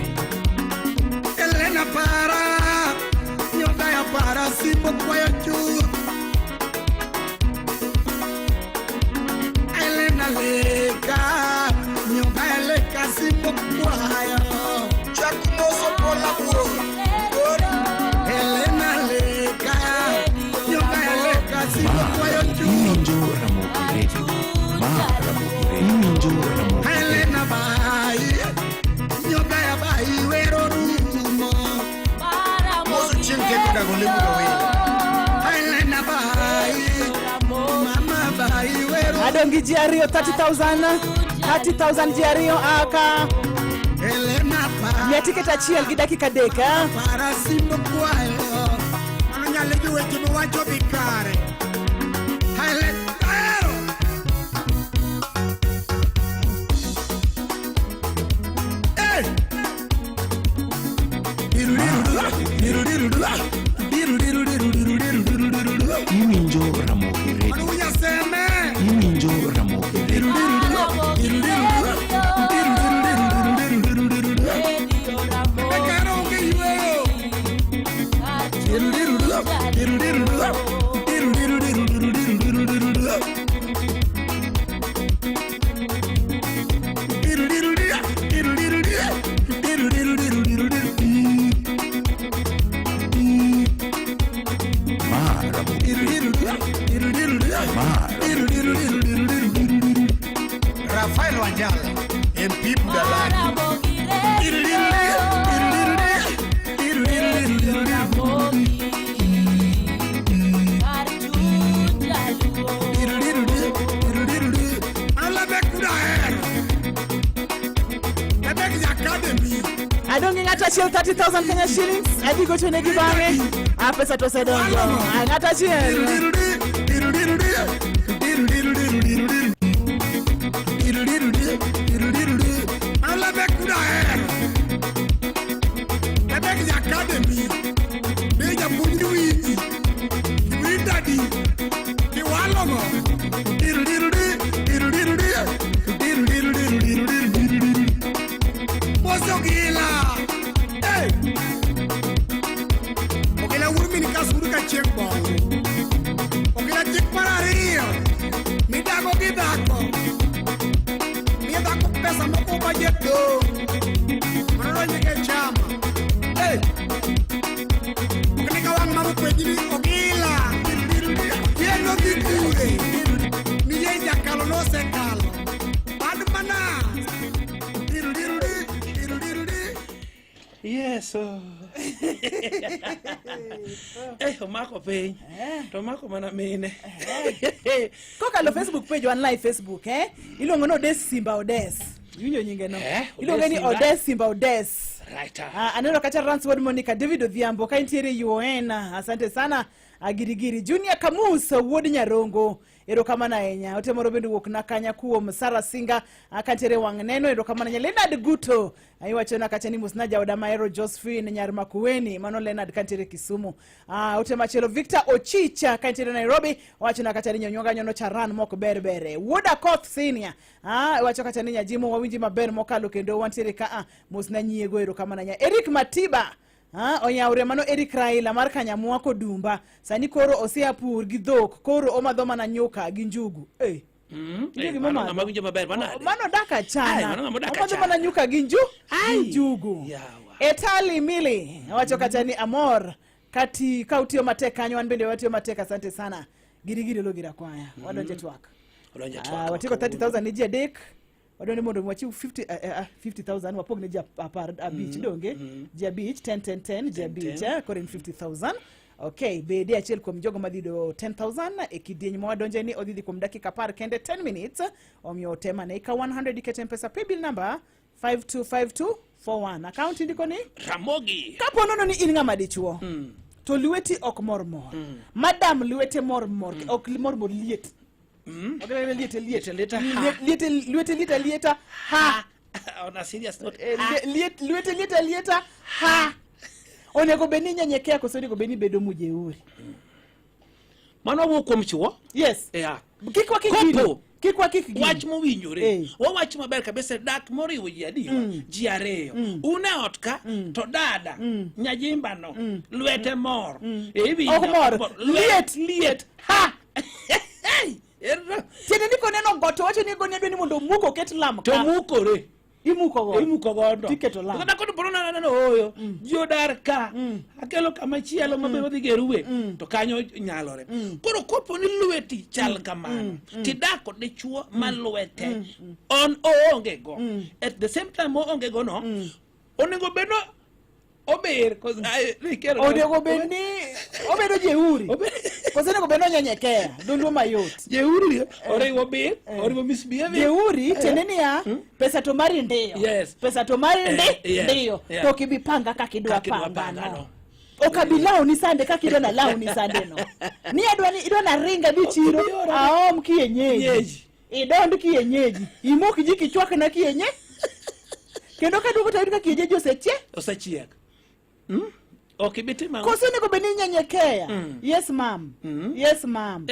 Elena para, Nyogaya para simbo kwayo chuth. Elena leka, Nyogaya leka simbo kwayo. Chak moso Paul Awuor. Elena leka, Nyogaya leka simbo kwayo chuth. Iwinjo Ramogi Radio. Ma Ramogi Radio. Iwinjo Ramogi Radio. Elena bai, Nyogaya bai wero rumo. Moso chieng' teko dago lemuga welo. Elena bai, mama bai wero. Adong' gi ji ariyo 30,000. 30,000 ji ariyo aka. Elena para. Miya tiket achiel gi dakika adek. ah. Para simbo kwayo. Mano nyalo gi weche miwacho dhi kare. Elena ahero. Hey! Iwinjo Ramogi Radio. Mano unyaseme. Iwinjo Ramogi Radio. Ekero onge yweyo. Ma Ramogi Radio. Ma Ramogi Radio. Rafael Wanjala, MP Budalani. Alabek ahero. Lebek Academy. Adong' gi ng'ato achiel 30,000 Kenya shillings. Adhi gocho negi bang'e. Ah, pesa to osedonjo. Ah, ng'ato achiel. Alabek ahero. Lebek Academy. Ne japuonj ni winji. Kiwindadi. Kiwalogo. Moso gila. Hey! Ogila wuod min kasuru ka chieng' bongo. Ogila chik mar ariyo. Midago gi dhako. Miyo dhako pesa moko budget dong'. Mano donjo e chama. Hey! Ok ni ka wang' mama openji ni ogila. Yien odhi kure. Ni yie jakalo nosekalo. Bad mana. Yes. Oh. Eh, omako piny. To omako mana mine. Kokalo Facebook page wan live Facebook eh. Iluongo ni Odes Simba Odes. Iwinjo nyinge no. Eh, Odes Iluonge ni Simba. Odes Simba Odes. Right. Ah, aneno kacha Ransford Monica David Odhiambo ka intiere UON. Asante sana. Agirigiri Junior Kamus wuod Nyarongo. Erokamano ahinya. Ote moro bende owuok na kanya kuom Sara Singa kantiere wang' neno. Erokamano ahinya. Leonard Guto iwachona kacha ni mosna jaoda mahero Josephine nyar Makueni, mano Leonard kantiere Kisumu. Ote machielo Victor Ochicha kantiere Nairobi owachona kacha ni nyonyuoga nyono charan mok ber bere. Wuod Akoth Senior wacho kacha ni nyajimo wawinji maber mokalo kendo wantiere ka mosna nyiego. Erokamano ahinya. Eric Matiba oyawre mano Eric Raila mar Kanyamwa Kodumba sani koro osea pur gi dhok koro omadho mana nyuka gi njugu. Nitie gima Mano omadho. ng'ama winjo maber manade? Mano dak Ai, achana mano ng'ama odak omadho achana. mana nyuka gi njugu. Etali Mili wacho kacha ni amor kati ka utiyo matek kanyo wan bende watiyo matek asante sana. Giri giri logira kwaya wadonje twak. Wadonje twak. Watieko 30,000 ne ji adek wadwa ni mondo wachiw 50,000 wapog ne ji 15 donge ji 5 10 10 10 ji 5 koro en 50,000. Okay, bede achiel kuom jogo madhi yudo 10,000 e kidieny ma wadonje ni odhi dhi kuom dakika 10 kende 10 minutes omiyo temane ikaw 100 iket M-Pesa paybill number 525241 account indiko ni Ramogi. Kapo nono ni in ng'ama dichuo to lweti ok mor mor madam lwete mor mor ok mor mor liet Ok liet liet lieta ha. liet lwete liet lieta ha. On a serious note. Liet lwete liet lieta ha. Onego bed ni inyenyekea koso onego bed ni ibedo mujeuri? Mano wuok kuom chuo? Yes. Yeah. Kik wakik Kopo. gini. Kik wakik gini. Wach mowinjore. Wawach maber kabisa dak moriwo ji adiwa. Ji ariyo. Un e ot ka to dada nyajimba no lwete mor. Iwinjo. Ok mor. Liet liet ha. Tiende ni koneno got to wacho ni goni adwa ni mondo omuk oket lam ka. To mukore. Imuko godo. Imuko godo. Tiketo lam. Kata kodo polo na na oyo. Ji odar ka. Akelo kama chielo mabe wadhi geruwe. To kanyo nyalore. Koro kopo ni lweti chal kamano. Tidak kod dichuo ma lwete on oonge go. At the same time oonge go no. Onego bed no ober Onego bed ni obedo jeuri. Koso onego bed ni onyenyekea. Dholuo mayot. Jeuri oriwo bir, oriwo misbehaving. Jeuri tiende niya pesa to mari ndiyo. Yes. Pesa to mari ndiyo. To ok ibi panga kaka idwa Kaka idwa panga panga no. no. Ok abi lawni sande kaka idwa na lawni sande no. Ni adwa ni idwa na ringa dhi chiro aom kienyeji. Idond kienyeji. Imok ji kichwakna kienye. Kendo kaduogo to ayud ka kienyeji osechiek. Osechiek. Ok ibi timo ang'o? Koso onego bed ni inyenyekea. Yes ma'am. Yes ma'am.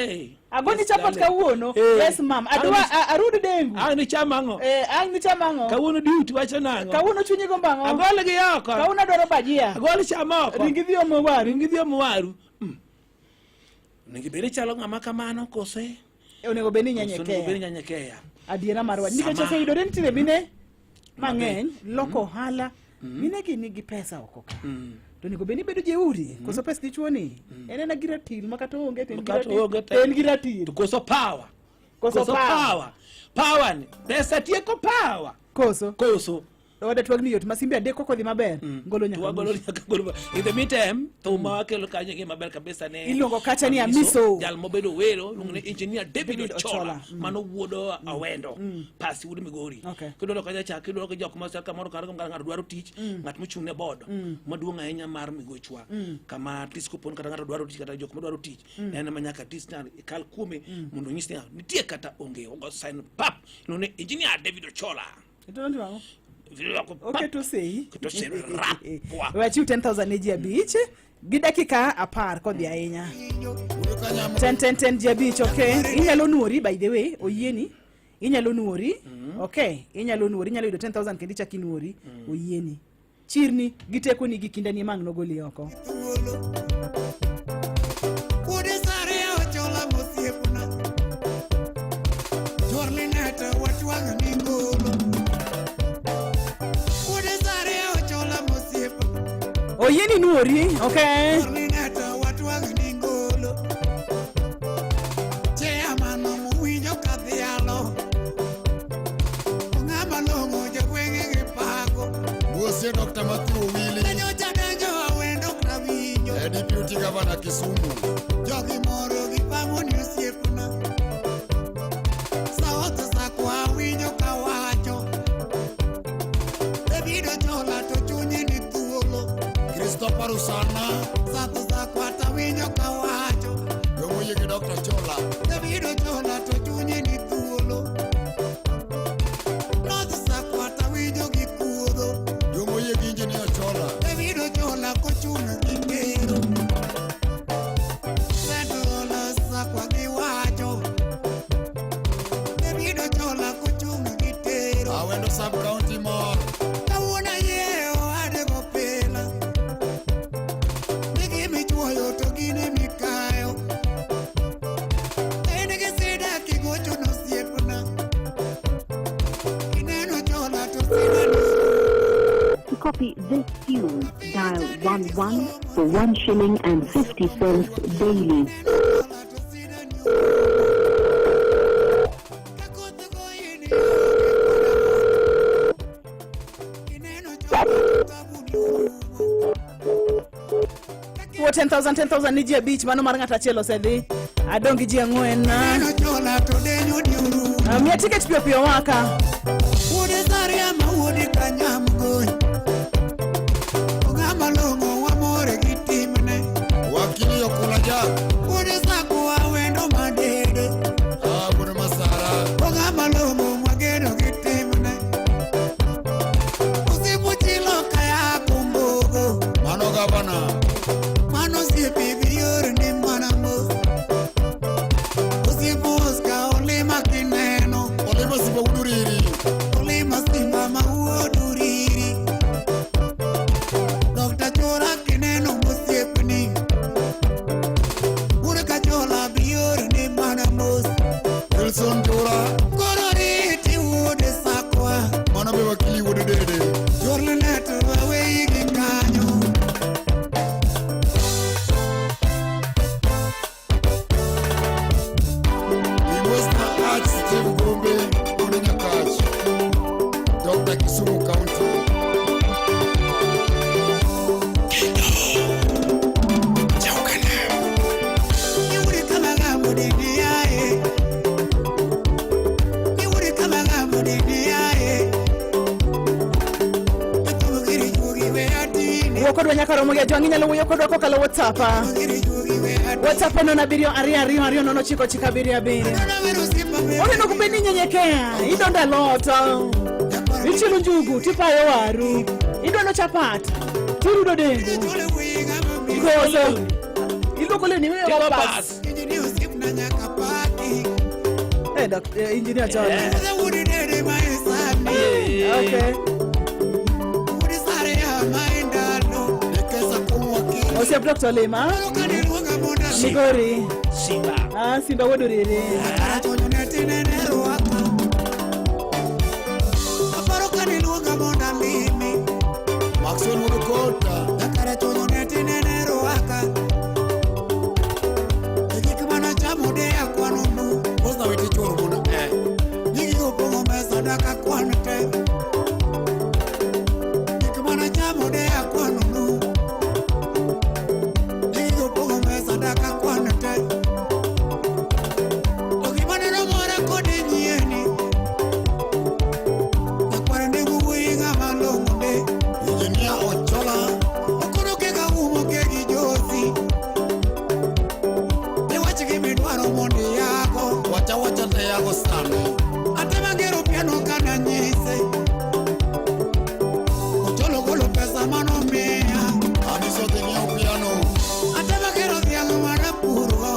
Agoni chapat kawuono. Yes ma'am. Adwa arud dengu. Ang' nicham ang'o? Ang' nicham ang'o? Kawuono duty wacho nang'o? Kawuono chunyi gombo ang'o? Agol gi oko. Kawuono adwaro bajia. Agol cham oko. Ringi dhi omo waru. Ringi dhi omo waru. Onego bed ni chalo ng'ama kamano kose? Onego bed ni Koso onego bed ni inyenyekea. inyenyekea. Adiera mar wach. Nikech Sama- oseyudore nitiere mine mang'eny loko ohala. Mine gi nigi pesa oko ka. To onego bed ni ibedo jeuri. Koso pes dichuo ni. En ena gi ratil ma kata oonge to en gi Kata ratil. oonge To en gi ratil. To koso power. Koso power. power. Power ni. Pesa tieko power. Koso. Koso. Wada twag ni yot ma simbe adek kok odhi maber. Golo nyaka. Wagolo mwisho. nyaka golo. In the meantime, thum ma wakelo kanyo gi maber kabisa ne Iluongo kacha ni Amiso. Jal mobedo wero iluongo ni engineer David David Ochola Ochola. mano wuod Awendo pasi wuod Migori. Okay. Kidwaro kacha cha kidwaro gi jok ma kamoro kar ng'ato dwaro tich ng'at mochung' ne board maduong' ahinya mar Migochwa kama at least koponi kata ng'ato dwaro tich kata jok madwaro tich en ema nyaka at least ikal kuome mondo onyis ni nitie kata onge ogo sign pap iluongo ni engineer David Ochola. Ito ndio ang'o? Oketo sei. Oketo sei, rap, pwa. We achiw 10,000 ne ji abich gi dakika 10 kodhi ahinya. 10 10 10 ji abich, okay. Inyalo nuori by the way, oyieni. Inyalo nuori. Okay, inyalo nuori, inyalo yudo 10,000 kendo ichak inuori, oyieni. Chirni gi tekoni gi kindani ema ang' nogoli oko. Wuod Saria Ochola mosiepna. Chorlineta watwang' ni ngolo. Wuod Saria Ochola mosiepna. Oyieni nuori, okay. Chorlineta watwang' ni ngolo. Chairman mowinjo ka dhialo. Ng'ama long'o jogweng'e gi pago. Wuosie Dr. Matthew Owili. Nyocha donjo awendo krawinjo. E Deputy Governor Kisumu. Jogi moro gipango ni osiepna. Sauti sakwa winjo kawacho. David Ochola to chunye ni thuolo. Christopher Usana. Sauti sakwa tawinjo kawacho. Jomoyie gi Dr. Chola. David Ochola copy this tune, dial 11 for 1 shilling and 50 cents daily. Wuo 10,000 10,000 ni ji abich mano mar ng'ato achiel osedhi. Adong' gi ji ang'wen. Ah, Miya tiket piyo piyo waka. Wuode Zaria ma wuode Kanyamgoi. Ong'ama long'o wamore gi timne. Wakili Okula Jack. Wuode Sakwa wendo madede. Ah, wuod Masara. Ong'ama long'o mwageno gi timne. Osiep chilo kaya kumbogo. Mano gavana. Mano osiepe bi yorni mana mos. Osiep Oscar olima kineno. Olima simba wuod Uriri. Olima simba ma wuod Uriri. Dr. Chora kineno mosiepni. Wuod Kachola bi yorni mana mos. Wilson Jora. Koro riti wuod Sakwa. Mano be wakili wuod Dede. Chorlenet waweyi gi kanyo. Wimosna Arch Steve Gombe wuod Nyakach. Dr. Kisumu County. Wuo kodwa nyaka romo gi ajwang' inyalo wuoyo kodwa kokalo WhatsApp. ah. WhatsApp en nono abiriyo ariyo ariyo ariyo nono ochiko ochiko abiriyo abiriyo. Oneno kubed ni inyenyekea, idondo alot, ah. ichielo njugu, tipayo waru, idondo chapat, tirudo dengu. Koso. Iluoko lewni miweyo Tigo go pas. pas. Eh, engineer Chola. Okay. Osiep Dr. Lima. Migori. Simba. Ah, Simba wuod Uriri. Aparo kane luonga mondo alimi. Maxwell wuod Kota. Jakara chonyo ne tinene rwaka. E gik manachamo de akwano nu. Mosna witi choro mondo eh. Gigo pong'o mesa dak akwan te. Gik manachamo de akwano nu. Gigo pong'o mesa dak akwan te. To gima neno mora kode nyieni. Nyakwar nengo wuoyi ng'ama long'o de. Engineer Ochola. Okoro keka umo kegi josi. Iwach gimidwaro mondo iyako. Wacha wacha ne yago sani. Atema gero piano kana nyise. Ocholo golo pesa manomiya. Amiso dhi ng'iewo piano. Atema gero dhiang' mana purgo.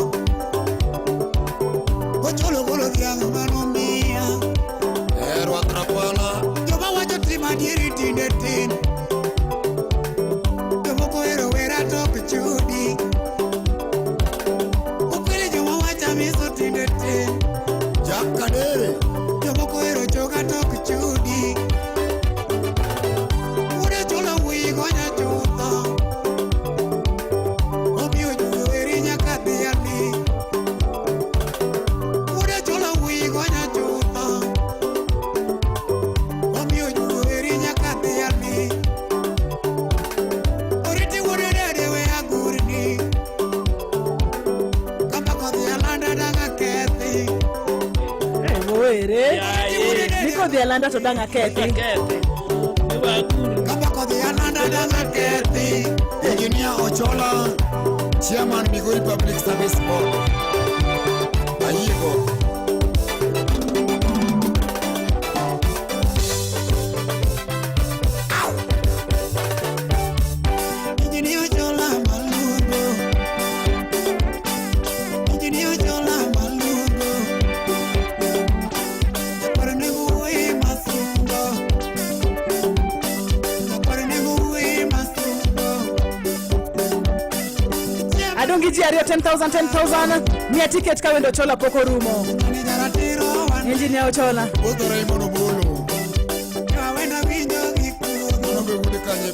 Ocholo golo dhiang' manomiya. Eh, rwak Rakwala. Joma wacho tim adieri tinde tin. Jomoko ohero wera to ok chudi. Okwele joma wacho amiso tinde tin. Jack Kadere. Jomoko ohero choga to ok chudi. Wuod Ochola wuoyi gonya chutho. Omiyo jugo eri nyaka dhi ali. Wuod Ochola wuoyi gonya chutho. Omiyo jugo eri nyaka dhi ali. Oriti wuod Dede we agurni. Kama kodhi alanda danga kethi. Eh, mowere. Ni kodhi alanda to dang' akethi. Kama kodhi alanda danga kethi. Engineer Ochola. Chairman Migori Public Service Board. Ayiego. Engineer Ochola maluongo. Engineer Ochola maluongo. Jakwar nengo wuoyi masungo. Jakwar nengo wuoyi masungo. Adong' gi ji ariyo 10,000 10,000. Miya tiket ka wendo Ochola pok orumo. Engineer Ochola. Wuod Raymond Obolo. Awendo winjo gi Mano be wuod kanye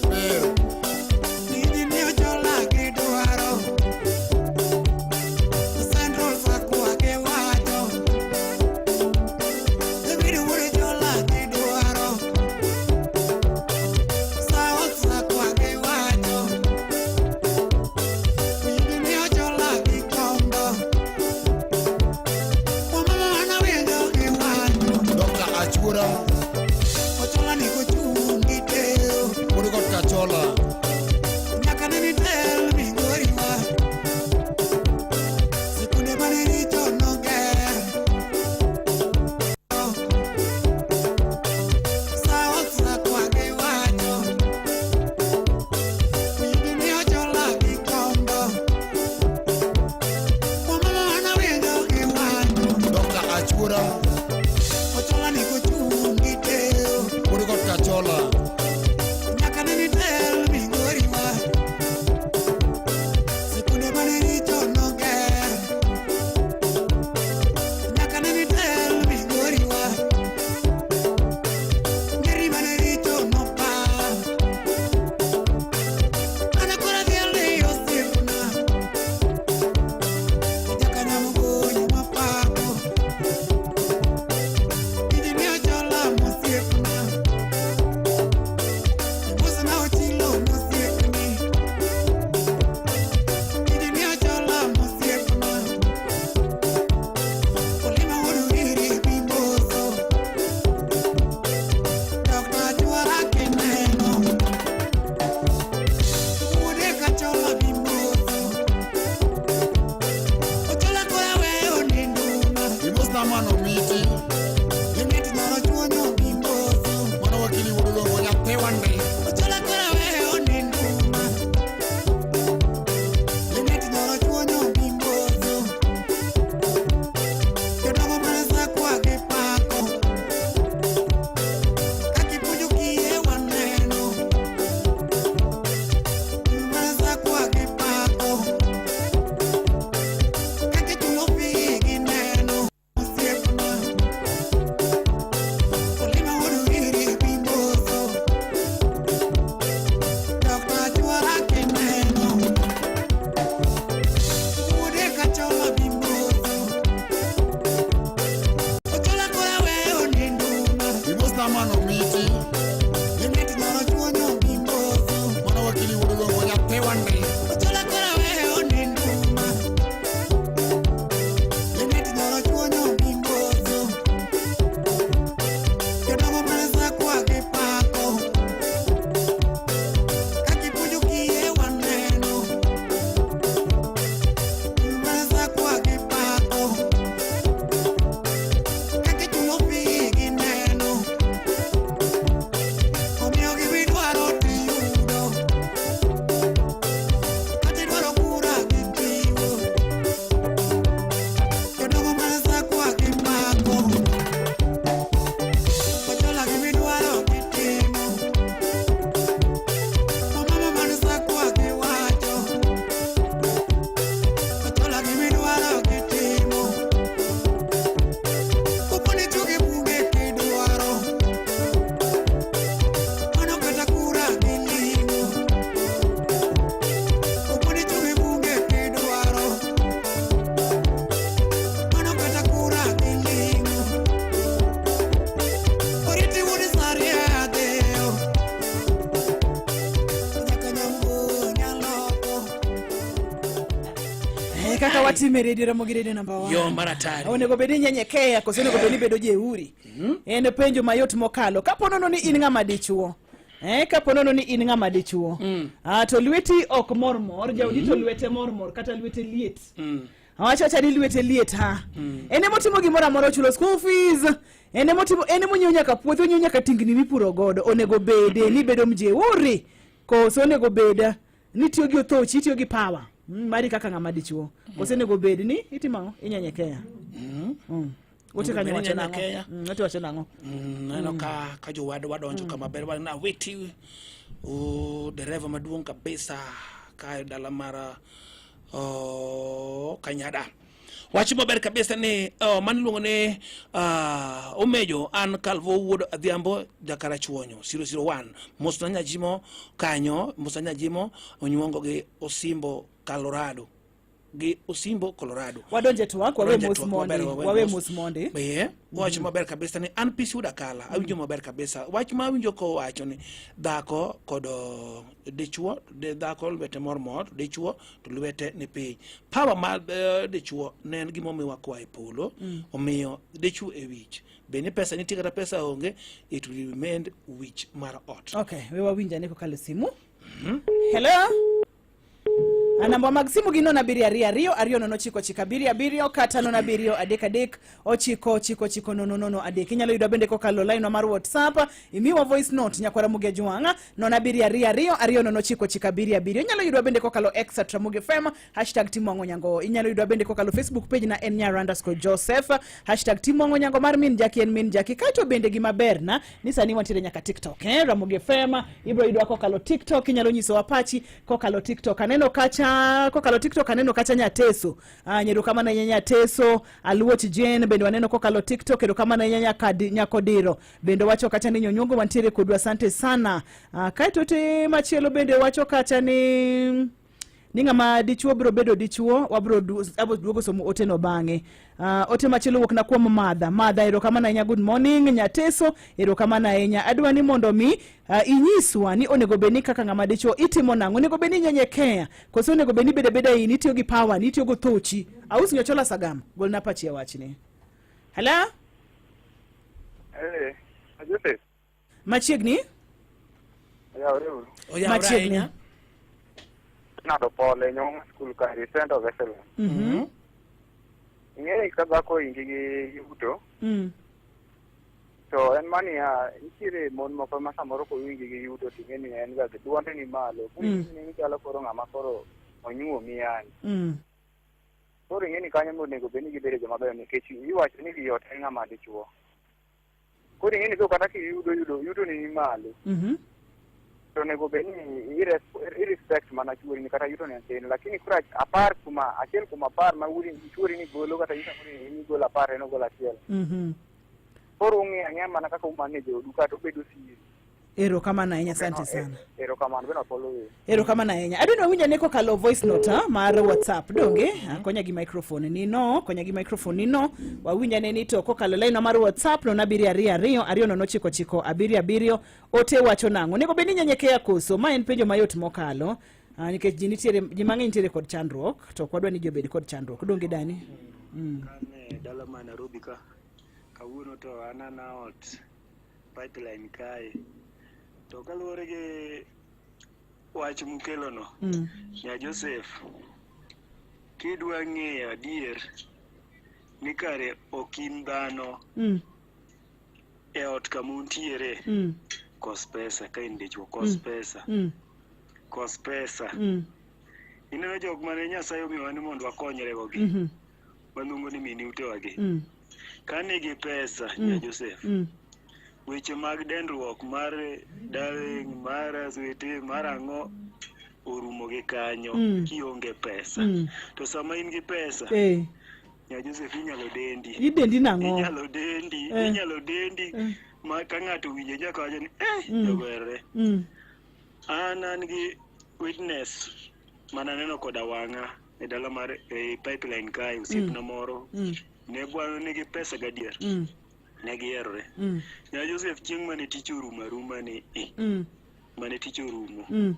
kaka watime redio Ramogi redio namba 1. Yo mar atari. Onego bed ni nyenyekea koso onego bed ni bedo jeuri. En penjo mayot mokalo. Kapo nono ni in ng'ama dichuo. Kapo nono ni in ng'ama dichuo. Ah, to lweti ok mor mor, jaodi to lwete mor mor kata lwete liet. Awacho acha ni lwete liet ha. En emotimo gimoro amora ochulo school fees. En emotimo en emonyiewo nyaka puothe, onyiewo nyaka tingni mipuro godo. Onego bede ni bedo mjeuri. Koso onego bed ni tiyo gi othochi, itiyo gi power. Mari kaka ng'ama dichuo. Koso onego bed ni itimo ang'o? Inyenyekea. Ote kanyo wacho nang'o? Inyenyekea. Ote wacho nang'o? Neno ka jowadwa donjo kama ber wan Awiti dereva maduong' kabisa ka e dala mar Kanyada. Wach maber kabisa ni mano iluongo ni Omejo an Calvo wuod Adhiambo Jakarachuonyo 001 mosna Nyajimo kanyo mosna Nyajimo onyuongo gi Osimbo Colorado gi Osimbo Colorado. Wadonje twak, wawe Wadonje mos twak, mondi, maber, wawe wawe mos. mos mondi. Wach maber kabisa ni an pisi wuod Akala awinjo maber kabisa wach ma awinjo kowacho ni dhako kod dichuo dhako lwete mor mor dichuo to lwete ni piny power mar dichuo ne en gima omiwa koa e polo omiyo dichuo e wich be ni pesa nitie kata pesa onge it will remain wich mar ot. Okay, we wawinj ane kokalo simu. Hello? Namba mag simu gin 0 7 2 2 2 0 9 9 7 7 kata 0 7 3 3 9 9 9 0 0 3. Inyalo yudo bende kokalo line mar WhatsApp, imiwa voice note nyakwara Muge Jwang'a 0 7 2 2 2 0 9 9 7 7. Inyalo yudo bende kokalo X at Ramogi FM hashtag Timo Ang'o Nyango. Inyalo yudo bende kokalo Facebook page na en nyara underscore Joseph hashtag Timo Ang'o Nyango mar min Jackie en min Jackie. Kaeto bende gima ber na ni sani wantiere nyaka TikTok, Ramogi FM ibro yudo kokalo TikTok, inyalo nyisowa pachi kokalo TikTok. Aneno kacha kokalo TikTok, aneno kacha Nyateso. Erokamano ahinya Nyateso, Aluoch Jane bende waneno kokalo TikTok, erokamano ahinya Nyakodiro. Bende wacho kacha ni nyonyuongo wantiere kodu, asante sana. Kaeto te machielo bende wacho kacha ni ng'ama dichuo biro bedo dichuo, wabiro duogo somo ote no bang'e. Ote machielo wuok na kuom Madha. Madha, erokamano ahinya, good morning. Nyateso, erokamano ahinya. Adwa ni mondo mi inyiswa ni onego bed ni kaka ng'ama dichuo itimo nang'o? Onego bed ni inyenyekea koso onego bed ni bedo abeda in itiyo gi power, ni itiyo gi thochi? Aus Nyochola Sagam, golna pachi e wachni. Hello? Joseph. Machiegni? Oyawre uru. Machiegni. Nado pole nyong school kari Center of Excellence. Ing'eyo ka dhako ingi gi yuto to en mani ya nitiere mon moko ma samoro kowinji gi yuto to ing'e ni en ga duonde ni malo. Koro ing'e ni chalo koro ng'ama koro onyuomi yani. Koro ing'e ni kanyo monego bed ni gibedo joma beyo nikech iwacho ni wi ot en ng'ama dichuo. Koro ing'e ni kata kiyudo yuto ni malo. To onego bed ni i-respect mana chuori ni kata yuto ni tin, lakini koro apar kuma achiel kuom apar ma chuori ni golo kata yuto ni golo apar en ogolo achiel. Koro ung'iyo ang'iya mana kaka umanage odu kata obedo siri. Erokamano ahinya, asante sana. Erokamano, bende wapolo weyo. Erokamano ahinya. Adwa ni wawinj ane kokalo voice note mar WhatsApp, donge? Konya gi microphone ni no, konya gi microphone ni no. Wawinj ane ni to kokalo line mar WhatsApp 0 7 2 2 2 0 9 9 7 7 ote wacho nang'o? Onego bed ni nyenyekea koso? Ma en penjo mayot mokalo. Nikech ji nitiere, ji mang'eny nitiere kod chandruok, to ok wadwa ni ji obed kod chandruok. Donge Dani? Kane dala ma Nairobi ka, kawuono to an ana ot pipeline kae. To kaluwore gi wach mukelono, Nya Joseph, kidwa ng'eyo adier ni kare ok in dhano e ot kama untiere, kos pesa ka in dichuo, kos pesa, kos pesa. Ineno jok mane Nyasaye omiyowa ni mondo wakonyre go gi, waluongo ni mini utewagi. Ka nigi pesa, Nya Joseph, weche mag dendruok mar darling, mar swete, mar ang'o orumo gi kanyo kionge pesa. To sama in gi pesa, Nya Joseph inyalo dendi. Idendi nang'o? Inyalo dendi, inyalo dendi ma ka ng'ato owinjo nyaka wacho ni jogo herore. An gi witness mananeno koda wang'a e dala mar e pipeline kae osiepna moro ne bwano nigi pesa gadier. Ne giherore. Nya Joseph chieng' mane tich orumo aruma ni mane tich orumo.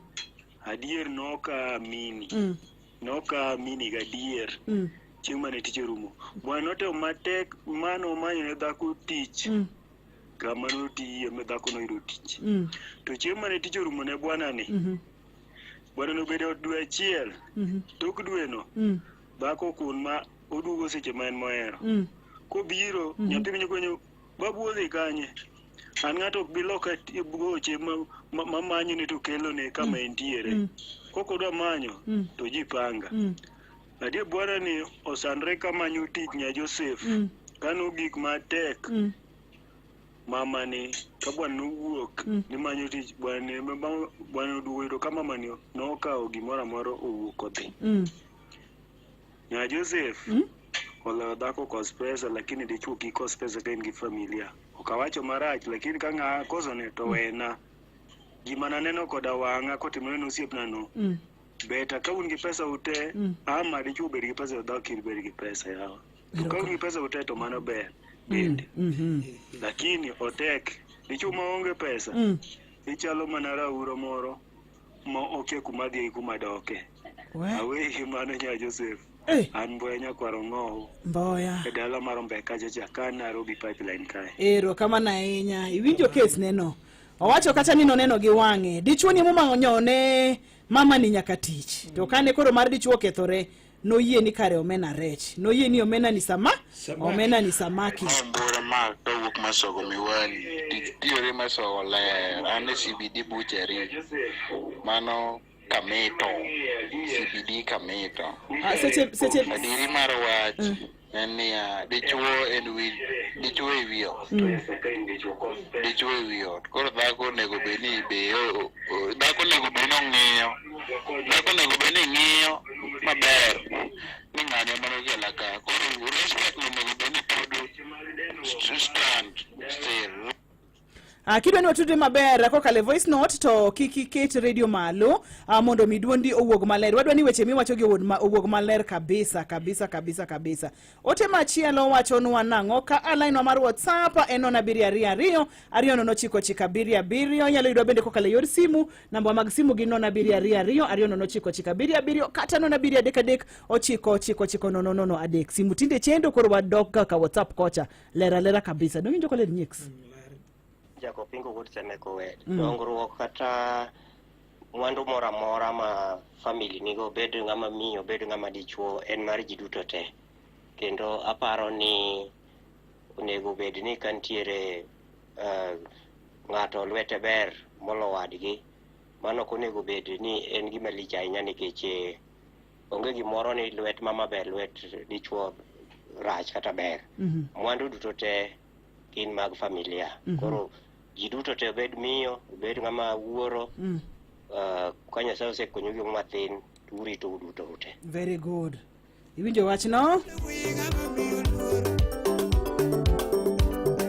Adier noka amini. Nokamini gadier. Mm. Chieng' mane tich orumo. Bwana notemo matek mane omanyo ne dhako tich. Mm. Kama notiye ma dhako noyudo tich. Mm. To chieng' mane tich orumo ne bwana ni, Mhm. bwana nobedo e ot dwe achiel. Mhm. Tok dwe no, Mm. dhako kun ma oduogo seche ma en mohero. Mm. Kobiro, Mhm. nyathi winjo kwenyo, babu odhi kanye? An ng'ato ok bi loka goche mamanyo ne to kelone kama entiere. Mm. Kokodwa manyo, Mm. to ji panga. Mm. Adier bwana ni osandre kamanyo tich nya Joseph. Mm. Kano gik matek Mm. mama ni ka bwana nowuok Mm. ni manyo tich bwana ni bwana oduogo yudo ka mama ni nokawo gimoro amora owuok odhi. Mm. Nya Joseph Mm. oloyo dhako kos pesa lakini dichuo kik kos pesa ka in gi familia. Ok awacho marach lakini ka ng'a kosone to wena. Gima naneno koda wang'a kotimore ne osiepna no Mm. beta ka un gi pesa ute Mm. ama dichuo bed gi pesa to dhako kik bed gi pesa yawa. To ka un gi pesa ute to mano ber. Mm. Mhm. Lakini otek dichuo maonge pesa Mm. ichalo mana rauro moro ma okia kuma dhiye gi kuma doke. We. Aweyi mano nya Joseph. Eh. An Mboya nyakwar Ong'owo. Mboya. E dala mar Ombeka kacha ka Nairobi pipeline kae. Erokamano ahinya. Iwinjo kes neno. Owacho kata ni noneno gi wang'e. Dichuo ni momanyo ne mama ni nyaka tich. To kane koro mar dichuo okethore, noyie ni kare omena rech. Noyie ni omena ni sama, Samaki. omena ni samaki. Mbura ma kawuok Masogo Miwani, tich tiyore Masogo ler, an e CBD Butchery, mano Kamito, CBD Kamito. Ah, seche seche Adieri mar wach en niya, dichuo en wi, dichuo e wi ot, Mm. dichuo e wi ot. Koro dhako onego bed ni be dhako onego bed ni ong'iyo, dhako onego bed ni ng'iyo maber ni ng'ani ema nokela ka. Koro respect onego bed ni pod stand still. Kidwa ni watudre maber kokalo e voice note to kik iket radio malo mondo mi duondi owuog maler. Wadwa ni weche miwacho gi owuog maler kabisa kabisa kabisa kabisa. Ote machielo wachonwa nang'o ka a line wa mar WhatsApp en 0722 209 977. Inyalo yudwa bende kokalo e yor simu, namba mag simu gin 0722 209 977 kata 0733 999 003. Simu tinde chendo koro wadok kaka WhatsApp kocha. Lera lera kabisa. Donginjo koler nyiks. Jakopingo wuod Semeko Wed. Mm. Dongruok kata mwandu moro amora ma family nigo, obed ng'ama miyo, obed ng'ama dichuo, en mar ji duto te. Kendo aparo ni onego bed ni ka nitiere ng'ato lwete ber molo wadgi, mano ok onego bed ni en gima lich ahinya nikech onge gimoro ni lwet mama ber, lwet dichuo rach kata ber. Mhm. Mwandu duto te gin mag familia. Mhm. Koro ji duto te obed miyo, obed ng'ama wuoro, Mm. ka Nyasaye osekonyo gi mathin, to urito uduto ute. Very good. Iwinjo wachno?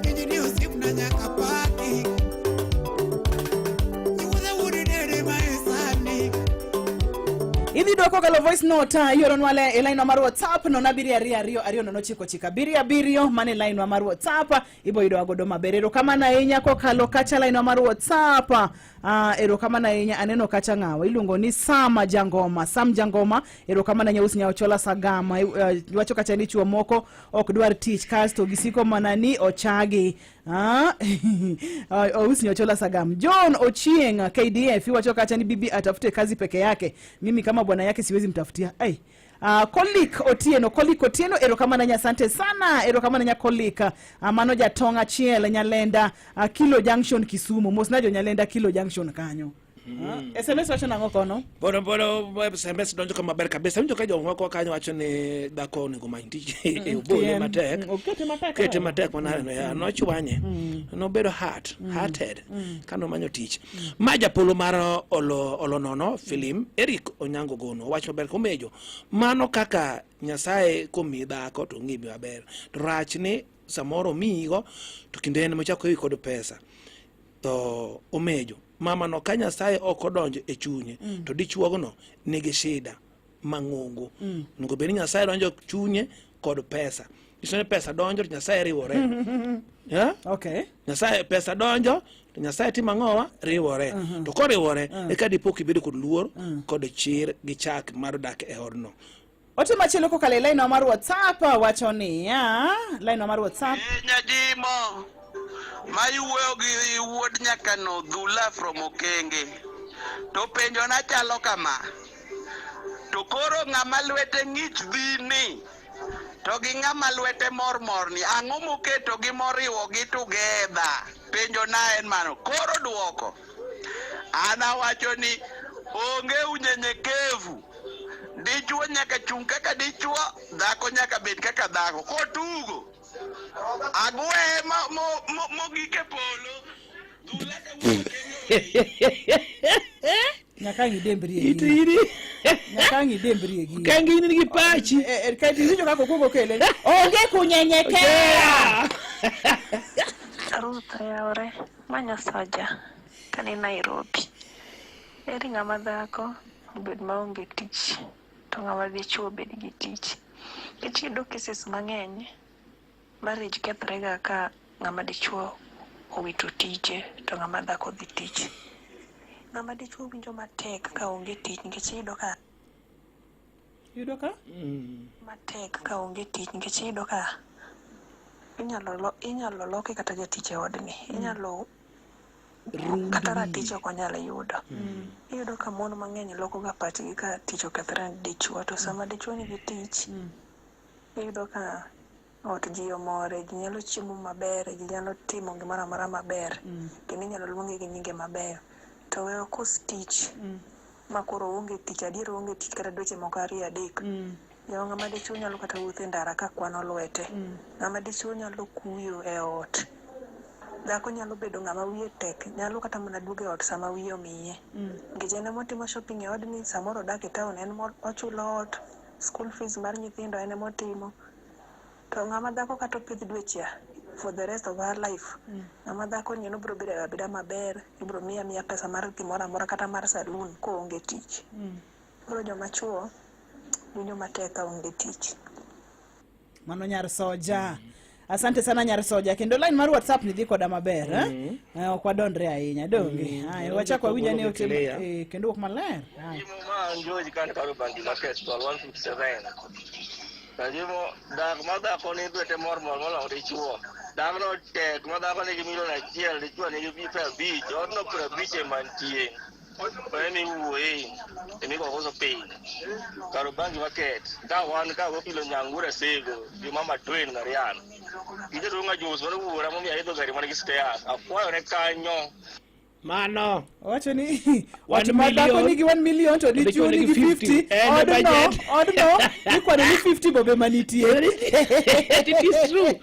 Injinia osiepna nyaka paki. Iwuodha wuod dede ma e sani. Idhi dwoko kokalo voice note ioronwa le e line wa mar WhatsApp 0722 209 77 mane line wa mar WhatsApp ibo yudowa godo maber. Erokamano ahinya kokalo kacha line wa mar WhatsApp. Erokamano ahinya aneno kacha ng'awa iluongo ni Sam Jangoma. Sam Jangoma, erokamano ahinya us Nyaochola Sagama. Wacho kacha ni chuo moko ok dwar tich kasto gisiko mana ni ochagi. Ous Nyaochola Sagam. John Ochieng KDF iwacho kacha ni bibi atafute kazi peke yake. Mimi kama bwana yake siwezi mtafutia. Ai. Kolik Otieno, Kolik Otieno, erokamano ahinya, asante sana, erokamano ahinya Kolik. Mano jatong' achiel Nyalenda, Kilo Junction Kisumu. Mosna jo Nyalenda Kilo Junction kanyo. SMS wacho nang'o kono? Bono bono SMS donjo kama maber kabisa. Winjo ka jomoko kanyo wacho ni dhako onego omany tich e obole Tien. matek. Okete matek. Kete matek manade ya nochwanye. Nobedo hurt, hurted kane omanyo tich. Ma japolo mar olo olo nono film Eric Onyango Gono wacho maber komejo. Mano kaka Nyasaye komiyi dhako to ong'i maber. To rach ni samoro omiyigo to kinde en mochako iwi kod pesa. To omejo mama no ka Nyasaye ok odonjo e chunye to dichuogno nigi shida mang'ongo. Onego bed ni Nyasaye donjo chunye kod pesa. Nyiso ni pesa donjo to Nyasaye riwore. Yeah? Okay. Nyasaye pesa donjo to Nyasaye timo ang'owa riwore Mhm. to koriwore Mm. eka dipo kibedo kod luor kod chir gi chak mar dak e odno Ote machielo kokalo e line wa mar WhatsApp wacho niya, line wa mar WhatsApp. Nyajimo ma iwuoyo gi wuod nyakano Dhula from Okenge to penjona chalo kama to koro ng'ama lwete ng'ich dhini to gi ng'ama lwete mormor ni ang'o moketo gi moriwo gi together penjona en mano koro duoko an awacho ni onge unyenyekevu dichuo nyaka chung' kaka dichuo dhako nyaka bed kaka dhako kotugo agweye mogik e polo. Nyaka ang' idembri e gini. Nyaka ang' idembri e gini. Okenge in gi pachi. Ka iwinjo kaka okuongo kele. Onge kunyenyekea. Ruth oyawore ma nyasoja kani Nairobi. Eri ng'ama dhako obed maonge tich to ng'ama dichuo obed gi tich. Nikech iyudo cases mang'eny marriage kethre ga ka ng'ama dichuo owito tije to ng'ama dhako dhi tich. Ng'ama dichuo winjo matek ka onge tich nikech iyudo ka Iyudo ka? Matek ka onge tich nikech iyudo ka inyalo lo, inyalo loke kata jatich e odni. Inyalo kata ratich ok onyal yudo. Iyudo ka mon mang'eny loko ga pachgi ka tich okethore ne dichuo to sama dichuo nigi tich iyudo ka ot ji omore, ji nyalo chiemo maber, ji nyalo timo gimoro amora maber kendo inyalo luonge gi nyinge mabeyo. To we okos tich ma koro oonge tich, adier oonge tich kata dweche moko ariyo adek. Yawa ng'ama dichuo nyalo kata wuotho e ndara ka kwano lwete. Ng'ama dichuo nyalo kuyo e ot. Dhako nyalo bedo ng'ama wiye tek, nyalo kata mana duogo e ot sama wiye omiye. Nikech en ema otimo shopping e odni, samoro odak e town en ema ochulo ot, school fees mar nyithindo en ema otimo. To ng'ama dhako kata opidh dweche for the rest of her life, ng'ama dhako ni en obiro bedo abeda maber, ibiro miye amiya pesa mar gimoro amora kata mar saloon koonge tich. Koro joma chuo winjo matek ka onge tich. Mano nyar soja. Asante sana nyar soja. Kendo line mar WhatsApp ni dhi koda maber. Eh? Ok wadondre ahinya donge. Haya, wachak wawinj ane ote Clear. kendo wuok maler. Haya. Ma an George kan Karubangi Market stall 157. Kajimo dak ma dhako ni lwete mor mor moloyo dichuo. Dakno tek ma dhako nigi milion achiel dichuo nigi 50, odno 50 ema nitie. Mano emiwuoye emikokoso piny. Karubangi Market ka wan ka wapilo Nyangura Sego gi mama Twain Marian. Gi jaduong' Ajos mane wuora momiyo aidho gari man gi stairs. Akwayone kanyo. Mano. Owacho ni One ot ma dhako million. nigi 1 million to dichuo nigi 50. En e Odno, budget. odno ikwano ni 50 bobe manitie. It is true.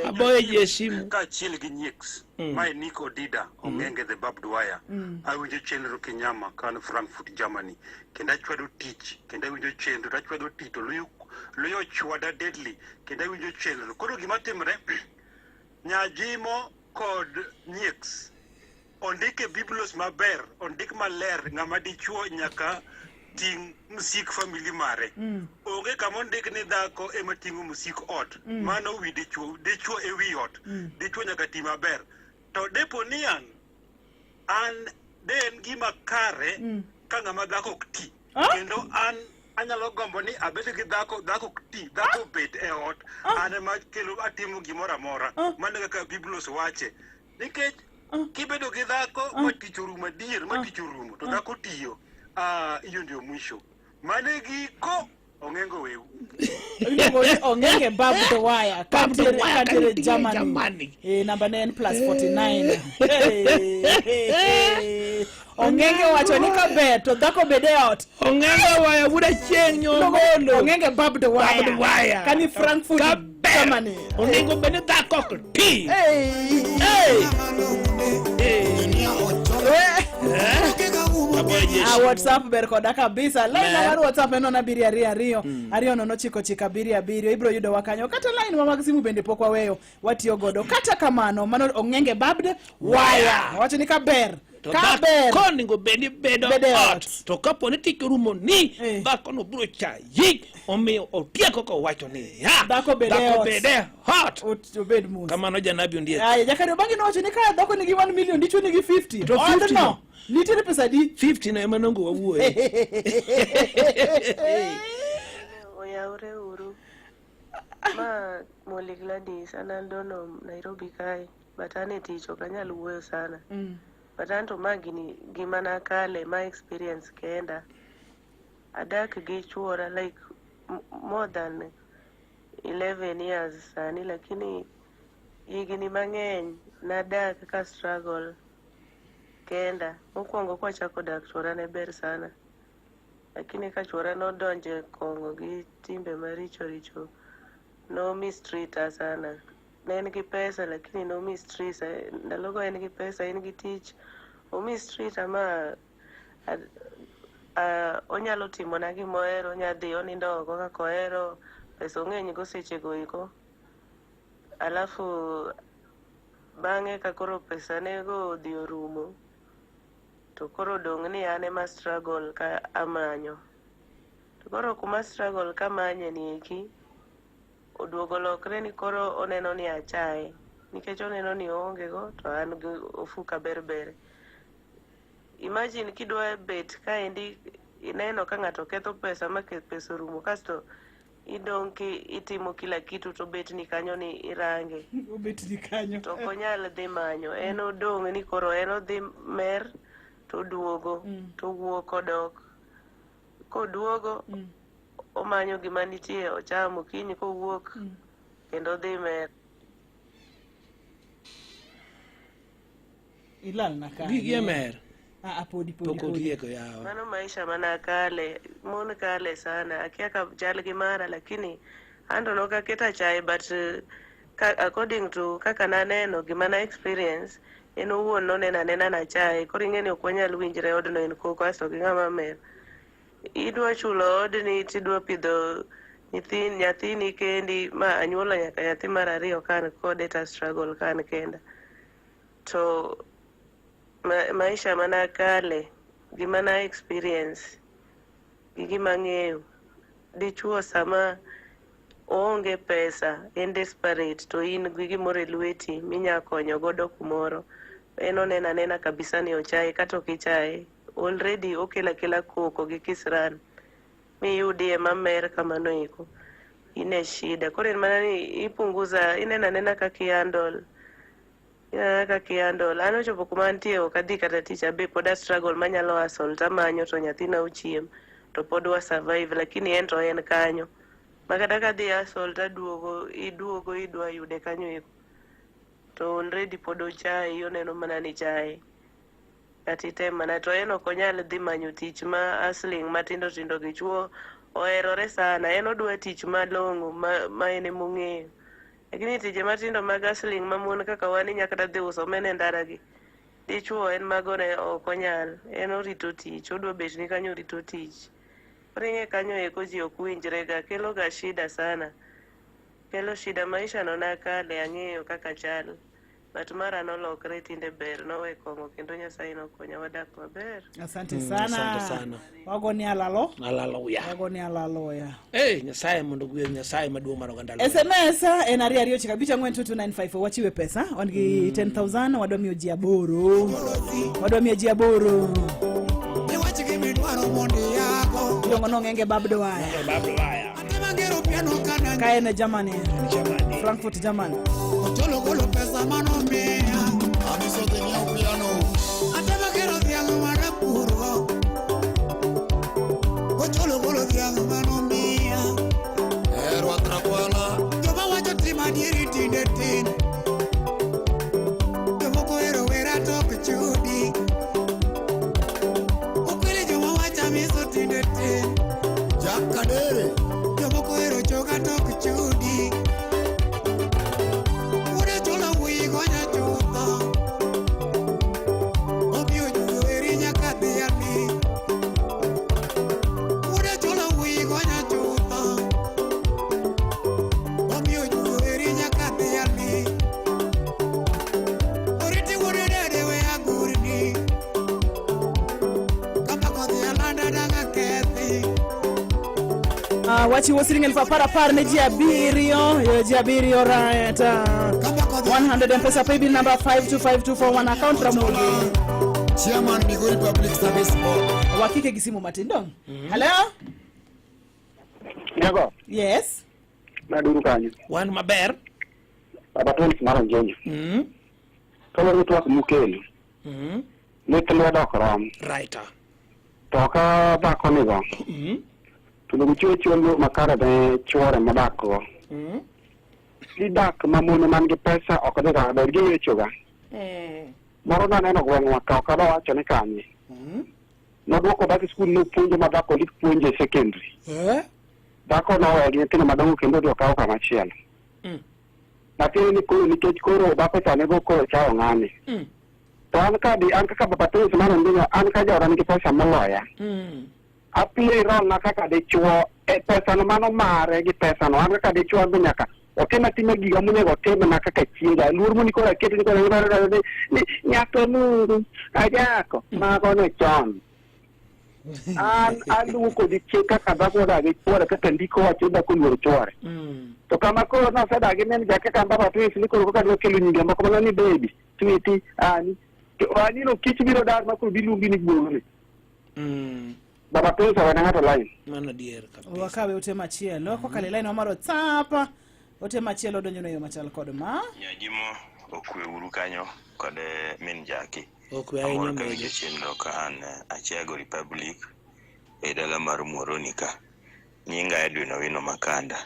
Aboyo ji e simu. Kaachiel gi Nyieks, mae Nick Odida Ong'enge the Barbed Wire. Awinjo chenro Kinyama kan Frankfurt, Germany. Kendo achwado tich, kendo awinjo chenro, to achwado tich to luyo, luyo chwada deadly, kendo awinjo chenro. Koro gima timre, Nyajimo kod Nyieks ondik e Biblos maber, ondik maler ng'ama dichuo nyaka ting' msik family mare. Onge kama ondik ni dhako ema ting'o msik ot. Mano wi dichuo, dichuo e wi ot. Dichuo nyaka ti maber. To depo ni an de en gima kare ka ng'ama dhako ok ti. Kendo an anyalo gombo ni abed gi dhako, dhako ok ti, dhako obet e ot, an ema kelo atimo gimoro amora. Mano kaka Biblos wache. Nikech kibedo gi dhako ma tich orumo adier, ma tich orumo, to dhako tiyo, hiyo ndio mwisho. Mano e giko, Ong'engo weu. Iluongo ni Ong'enge barbed wire. Barbed Kantiere wire, kantiere kantiere Germany. Germany. Namba ne en plus 49. Hey. Ong'enge wacho ni kaber to dhako bed e ot. Ong'enge waya wuod achieng' nyongolo. Ong'enge barbed wire. Barbed wire. Kani Frankfurt Germany. Onego bed ni dhako ok ti. Hey. Hey. WhatsApp ber koda kabisa. Line Ber. mar WhatsApp en 0 7 2 2 2 0 9 9 7 7. Ibiro yudo wa kanyo. Kata line wa mag simu bende pok waweyo watiyo godo. Kata kamano mano Ong'enge barbed wire. Wacho ni kaber To Ka ber. dhako onego bed ni bedo Bedo e ot. To kapo ni tich orumo ni dhako no biro chayi. Omiyo otieko kowacho ni ya. Dhako bed e Dhako ot. bed e ot. Obed mos. Kamano janabi ondiek. Aya, Jakari Obangi nowacho ni ka dhako nigi 1 million, dichuo nigi 50. To 50 Odno no. nitiere pesa adi? 50 no ema nongo wawuoye. Oyawre uru. Ma Molly Gladys, an andono Nairobi kae, but an e tich ok anyal wuoyo sana. But an to ma gini gima nakale, ma experience kenda. Adak gi chuora like more than 11 years sani, lakini higni mang'eny nadak ka struggle kenda. Mokwongo kwachako dak chuora ne ber sana. Lakini ka chuora nodonjo e kong'o gi timbe maricho richo, no mistreata sana. Ne en gi pesa lakini no mistreata. Ndalogo en gi pesa, en gi tich. O mistreata ma onyalo timona gimohero, onya dhi onindo oko kaka ohero, pesa ong'eny go sechego eko. Alafu bang'e ka koro pesa nego odhi orumo, to koro odong' ni an ema struggle ka amanyo. To koro kuma struggle kamanye ni eki, oduogo lokre ni koro oneno ni achaye. Nikech oneno ni oonge go to an gi ofuka ber ber. Imagine kidwa bet kaendi ineno ka ng'ato ketho pesa ma pesa orumo kasto idong' ki itimo kila kitu to bet ni kanyo ni irange. Obet ni kanyo. To ok onyal dhi manyo. En odong' ni koro en odhi mer to oduogo to owuok odok. Koduogo omanyo gima nitie ochamo okinyi kowuok kendo odhi mer. Ilal na kanyo. Gigi e mer. Ah, ah, podi podi. Pok podi. otieko yawa. Mano maisha mana kale, mon kale sana. Akia ka chal gi mara lakini anto nok aketa chae but ka, according to kaka naneno gima na experience en owuon noneno anena nachaye. Koro ing'e ni ok wanyal winjre odno en koko asto gi ng'ama mer. Idwa chulo odni tidwa pidho nyathini kendi ma anyuolo nyaka nyathi mar ariyo ka an kode ta struggle ka an kenda. To maisha mana kale, gima na experience gi gima ang'eyo, dichuo sama oonge pesa, en desperate to in gi gimoro e lweti minya konyo godo kumoro. En oneno anena kabisa ni ochaye kata ok ichaye. Already okelo akela koko gi kisran miyudie mamer kamano eko. In e shida. Koro en mana ni ipunguza, ineno anena kaka i-handle. Ineno kaka i-handle. An ochopo kuma antie ok adhi kata tich abe pod a struggle manyalo hustle tamanyo to nyathina ochiem to pod wa survive lakini en to en kanyo. Ma kata kadhi hustle taduogo iduogo idwa yude kanyo eko. To already pod ochayi oneno mana ni chaye. Kata item mana to en ok onyal dhi manyo tich ma hustling matindo tindo gi chuo oherore sana. En odwa tich malong'o ma en emong'eyo. Lakini tije matindo mag hustling ma mon kaka wan inya kata dhi uso omena e ndara gi. Dichuo en mago ne ok onyal. En orito tich, odwa bet ni kanyo orito tich. Koro ing'e kanyo eko ji ok winjre ga, kelo ga shida sana. Kelo shida maisha no nakale ang'eyo kaka chal. But mara nolokre tinde ber nowe kong'o kendo Nyasaye nokonya wadak maber. Asante sana. Asante sana. Wagoni alalo. Alaloya. Wagoni alaloya. Eh, Nyasaye mondo ogwedh Nyasaye maduong' mar oganda Luo. SMS en 229 52295 wachiwe pesa wan gi 10000 wadwa miyo ji aboro. Wadwa miyo ji aboro. Iwach gimidwaro mondo iyako. Iluongo ni Ong'enge Bab Dwaya. Bab Dwaya. Atemangero piano kana Ka en e Germany. Frankfurt, Germany. Ocholo golo pesa manomiya. Amiso dhi nyiew piano. Atemangero dhiang' mana puro. Ocholo golo dhiang' manomiya. E rwath rakwala. Joma wacho tim adieri tinde tin. Jomoko ohero wera to ok chudi. Okwele joma wacho amiso tinde tin. Jack Kadere. Jomoko ohero choga to ok chudi. Wuod Ochola wuoyi gonya chutho. Omiyo jugo eri nyaka dhi ali. Wuod Ochola wuoyi gonya chutho. Omiyo jugo eri nyaka dhi ali. Oriti wuod dede we agurni. Wachiwo siling 10,000 ne ji abiriyo, ji abiriyo right. 100 M-Pesa paybill number 525241 account Ramogi. Chairman Migori Public Service Board. Wakike gi simu matin dong. Hello? Nyako. Yes. Naduru kanyo. Wan maber. Baba Tons mar Onjenyo. Kaluwore gi twak mukelo. Lith lwedo ok rom. Right. To ka dhako nigo, to onego chiw achiwa luor makare ne chuore modak go. Gidak ma mon man gi pesa ok dhi ga maber, giwechoga. Moro naneno gweng'wa ka ok adwa wacho ni kanye. Nodwoko dhako e skul nopuonjo ma dhako ondik puonjo e secondary. Dhako noweyo gi nyithindo madongo kendo odhi okawo kama chielo. Matiende ni koro nikech koro dhako cha nego koro chawo ng'ani. To an ka di an kaka Baba Tons mar Ondingo an ka jaoda nigi pesa moloya. A play role na kaka dichuo e pesano mano mare gi pesano an kaka dichuo an be nyaka otim atima giga monego otimna kaka chiega luor moni koro aketo ni koro ni ni ni nyako Mungu ajako mago ne chon an aluwo kodi chik kaka dhako odak gi chuore kaka ndiko wacho dhako oluoro chuore to kama koro nosedak gi min jake kama Baba Twins ni koro kaka dwa kelo nyinge moko mana ni baby twiti ani to ani no kich biro dar ma koro biluongi ni guogni Baba Twins owene ng'ato line Mano adier kabisa. Wakawe ote machielo kokalo e line wa mar WhatsApp. Ote machielo donjo e yo machal kod ma. Nyajimo okwe uru kanyo kod min Jaki. Okwe ahinya Amor ka mege. winjo chenro ka an Achiago Republic e dala mar Muhoroni ka. Nyinga Edwin Owino Makanda.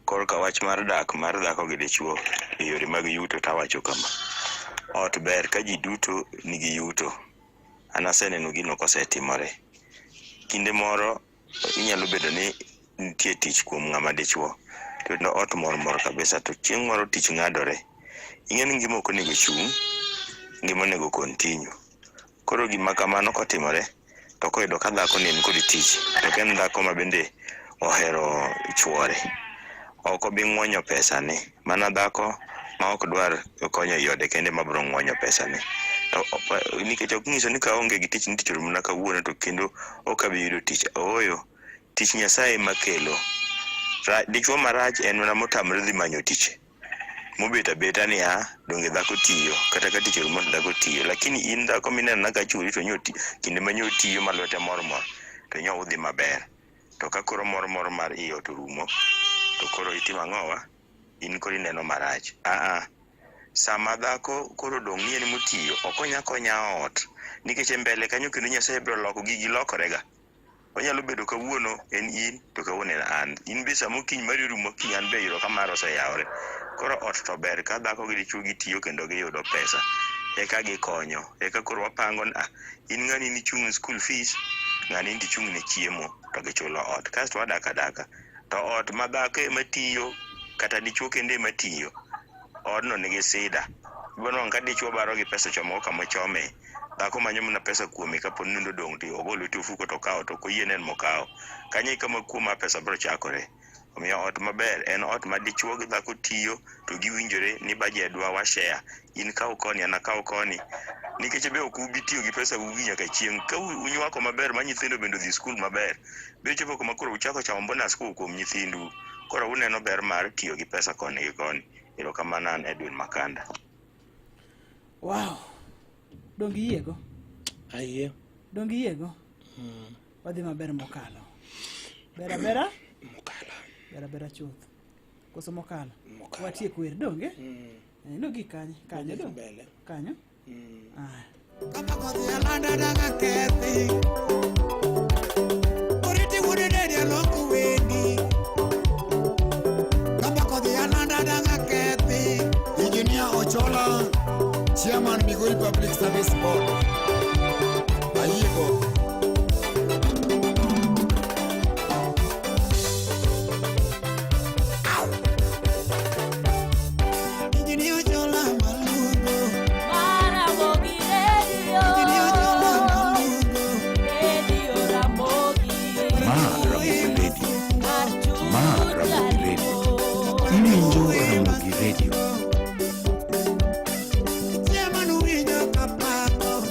Korka wach mar dak mar dhako gi dichuo e yore mag yuto tawacho kama. Ot ber ka ji duto nigi yuto. An aseneno gino kosetimore. Kinde moro inyalo bedo ni nitie tich kuom ng'ama dichuo to ot mor mor kabisa to chieng' moro tich ng'adore. Ing'e ni ngima ok onego chung', ngima onego continue. Koro gima kamano kotimore to koyudo ka dhako ni en kod tich to ok en dhako ma bende ohero chuore, ok obi ng'wonyo pesane. Mana dhako ma ok dwar konyo i ode kende ema biro ng'wonyo pesane. To nikech ok nyiso ni kaonge gi tich ni tich oromona kawuono to kendo ok abi yudo tich. Ooyo, tich Nyasaye ema kelo. Dichuo marach en mana motamre dhi manyo tich. Mobet abeta ni a donge dhako tiyo kata ka tich orumo to dhako tiyo. Lakini in dhako mineno ka churi to nyo kinde ma nyo tiyo ma lwete mor mor to nyo udhi maber. To ka koro mor mor mar i ot orumo to koro itimo ang'owa? In koro ineno marach. Aa, sama dhako koro odong' ni en motiyo, okonya akonya ot. Nikech e mbele kanyo kendo Nyasaye biro loko gigi lokorega. Onyalo bedo kawuono en in to kawuono en an. In be sama kiny mari orumo kiny an be yudo ka mara oseyawore. Koro ot to ber ka dhako gi dichuo gitiyo kendo giyudo pesa. Eka gikonyo. Eka koro wapango ni ah, in ng'ani nichung' ne school fees, ng'ani in tichung' ne chiemo to gichulo ot. Kasto wadak adaka. To ot ma dhako ema tiyo kata dichuo kende ema tiyo, odno nigi sida. Ibiro nwang'o ka dichuo baro gi pesa ochomo go kama ochome. Dhako manyo mana pesa kuome kapo ni odong' to ogol lwete e ofuko to okawo to ok oyie ni en mokawo. Kanyo e kama kuo mar pesa biro chakore. Omiyo ot maber en ot ma dichuo gi dhako tiyo to giwinjore ni bajedwa wa share. In kaw koni an akaw koni. Nikech be ok ubi tiyo gi pesa ugi nyaka chieng'. Ka unywako maber ma nyithindo bende odhi skul maber, biro chopo kuma koro uchako chamo bonus kowuok kuom nyithindu. Koro uneno ber mar tiyo gi pesa koni gi koni. Erokamano an Edwin Makanda. Wow. Donge iyiego? Ayie. Donge iyiego? Wadhi maber mokalo. Ber abera? Mokalo. Ber abera chuth. Koso mokalo? Mokalo. Watiek wer donge? Eh, nogik kanye? Kanyo Nogik dong? mbele. Kanyo? Ah. Alanda danga kethi Oriti wuode dedi aloko wendi Kamba kodhi alanda danga kethi Engineer Ochola, Chairman Migori Public Service Board. Ayiego. Engineer Ochola maluongo Ramogi Radio. Engineer Ochola maluongo Radio Ramogi. Ma Ramogi Radio. Ma Ramogi Radio. Iwinjo Ramogi Radio. Chairman winjo kapako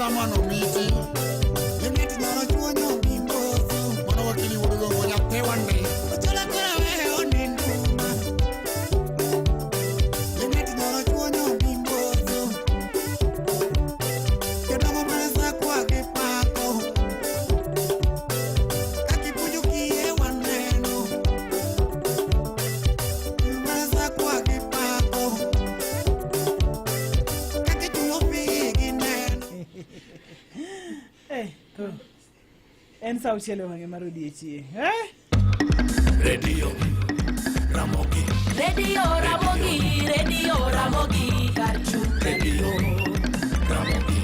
Saman Omiti. Limit nyoro chuonyo gimboso. Mano wakili wuod Gongo nyathi wande. Ochola kora wehe oninduma. Limit nyoro chuonyo gimboso. Jodongo mana sakwa gi pako. Kakipuonjo kiye waneno. Mana sakwa gi pako. Kakichulo pi gineno. Eh, to. En sa auchiel e wang'e mar odiechieng'. Eh? Radio Ramogi. Radio Ramogi, Radio Ramogi, Karchung. Radio Ramogi.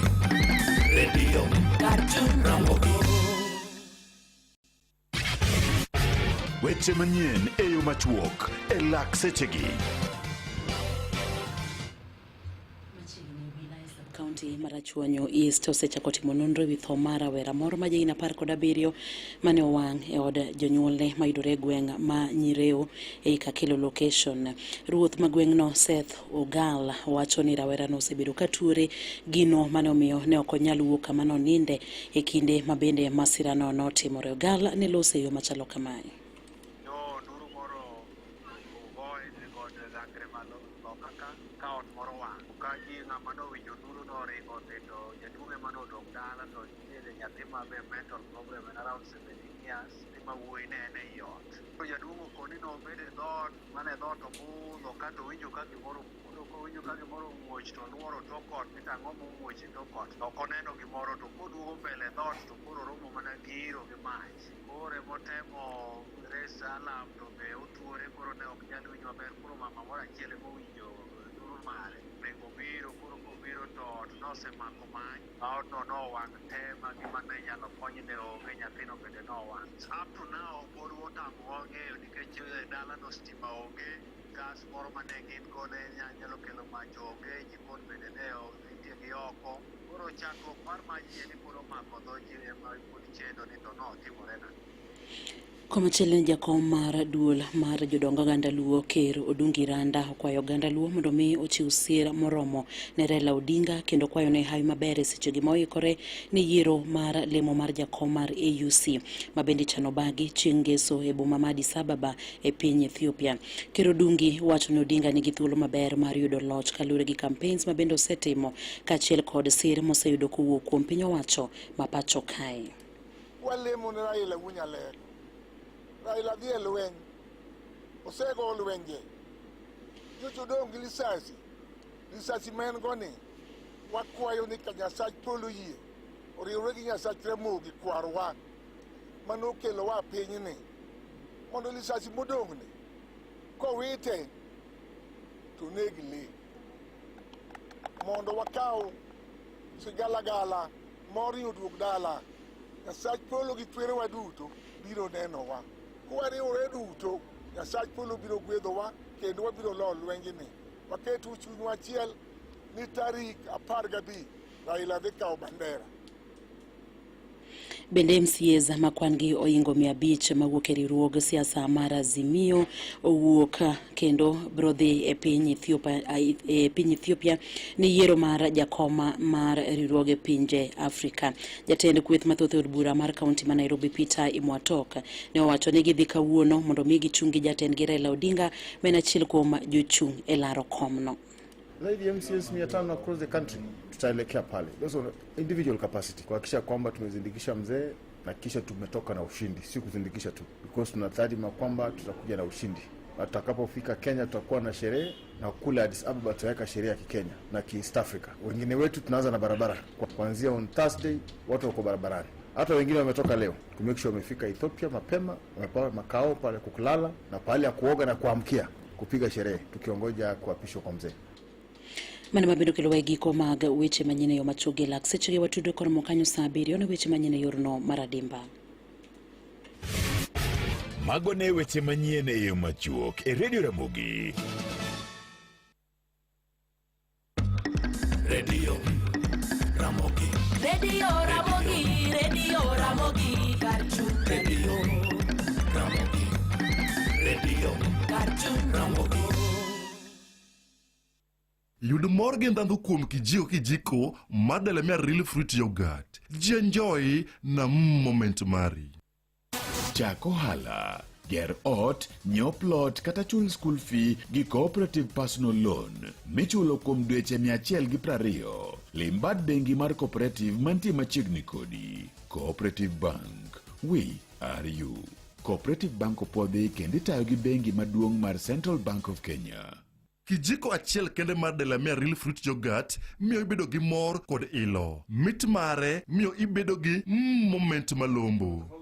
Radio Karchung. Ramogi. Weche manyien e yo machuok e lak sechegi. Kaunti mar Rachuonyo East osechako timo nonro ewi tho mar rawera moro ma jahigni 17 mane owang' e od jonyuolne mayudore e gweng' ma Nyireo ei Kakelo location. Ruoth ma gweng'no Seth Ogal wacho ni rawerano osebedo ka tuore gino mane omiyo ne ok onyal wuok kama noninde e kinde ma bende masirano notimore. Ogal ne loso e yo machalo kamae. Gangre malo loka ka ka ot moro wang' ka ji ng'ama nowinjo nduru noringo odhi to jaduong' ema nodong' dala to nitiere nyathi ma be mental problem en around 17 years nyathi ma wuoyi ne en ei ot to jaduong' okoni nobedo e dhoot mana e dhoot obudho kato owinjo ka gimoro koro kowinjo ka gimoro omuoch to oluoro tok ot ni to ang'o momuoch e tok ot to ok oneno gimoro to koduogo mbele dhoot to koro oromo mana gi iro gi mach koro emotemo raise alarm to be otuore koro ne ok nyal winjo maber koro mama moro achiel emowinjo nduru mare ringo biro koro kobiro to ot nosemako mach ma odno nowang' te ma gima ne inyalo kony ne onge nyathino bende nowang' up to now pod otamowa ng'eyo nikech e dalano stima onge gas moro mane gin go ne nyalo kelo mach onge jikon bende ne nitie gi oko koro chakruok mar mach ni pod omako dho ji ema pod chendo ni to notimore nade. Komachielo ni jakom mar duol mar jodong oganda Luo Ker Odungi Randa okwayo oganda Luo mondo mi ochiw sir moromo ne Raila Odinga kendo kwayo ne hawi maber e sechegi ma oikore ne yiero mar lemo mar jakom mar AUC ma bende ichano bagi chieng' ngeso e boma ma Addis Ababa e piny Ethiopia. Ker Odungi wacho ni Odinga nigi thuolo maber mar yudo loch kaluwore gi campaigns ma bende osetimo kaachiel kod sir moseyudo kowuok kuom piny owacho ma pacho kae. Walemo ne Raila wuo Nyalego. Raila dhi e lweny. Osego lwenje. Nyocha odong' gi lisasi. Lisasi ma en go ni wakwayo ni ka Nyasach polo yie oriwre gi Nyasach Ramogi kwarwa manokelowa e pinyni mondo lisasi modong'ni kowite to neg lee mondo wakaw sigalagala mor oduog dala. Nyasach polo gi kwerewa duto biro nenowa. Kwariwore duto, Nyasach polo biro gwedhowa kendo wabiro loyo lwenjni. Waketu chunywa achiel ni tarik 15 Raila dhi kawo bandera. Bende MCAs ma kwan gi oingo 500 mawuok e riwruog siasa mar Azimio owuok kendo biro dhi e piny Ethiopia, e piny Ethiopia ni yiero mar jakom mar riwruoge pinje Afrika. Jatend kweth mathoth e od bura mar kaunti ma Nairobi Peter Imwatok ne owacho ni gidhi kawuono mondo mi gichung' gi jatendgi Raila Odinga ma en achiel kuom jochung' e laro komno. Zaidi ya MCAs 500 across the country tutaelekea pale. Those are individual capacity kuhakikisha kwamba tumezindikisha mzee na kisha tumetoka na ushindi, si kuzindikisha tu, because tunadhani kwamba tutakuja na ushindi na tutakapofika Kenya tutakuwa na sherehe na kule Addis Ababa tutaweka sheria ya Kikenya na ki East Africa. Wengine wetu tunaanza na barabara kuanzia on Thursday, watu wako barabarani. Hata wengine wametoka leo to make sure wamefika Ethiopia mapema, wamepewa makao pale kukulala na pahali ya kuoga na kuamkia kupiga sherehe, tukiongoja kuapishwa kwa mzee. Mano mabiro kelo e giko mag weche manyien e yo machuok gi lak sechegi watudo koromo kanyo saa 7 ne weche manyien e yorno mar adimba. Mago ne weche manyien e yo machuok e Radio Ramogi. Radio Ramogi. Radio Ramogi, Radio Ramogi, Karchung. Radio Ramogi. Radio Karchung. Ramogi. Yud mor gi ndhandhu kuom kijiko kijiko mar Delamere Real Fruit Yogurt. Jienjoy na moment mari. Chak ohala, ger ot, nyiew plot kata chul school fee gi Cooperative Personal Loan michulo kuom dweche 120. Lim bad bengi mar Cooperative mantie machiegni kodi. Cooperative Bank, we are you. Cooperative Bank opwodhi kendo itayo gi bengi maduong' mar Central Bank of Kenya. Kijiko achiel kende mar Delamere Real Fruit Yogurt miyo ibedo gi mor kod ilo. Mit mare miyo ibedo gi moment malombo.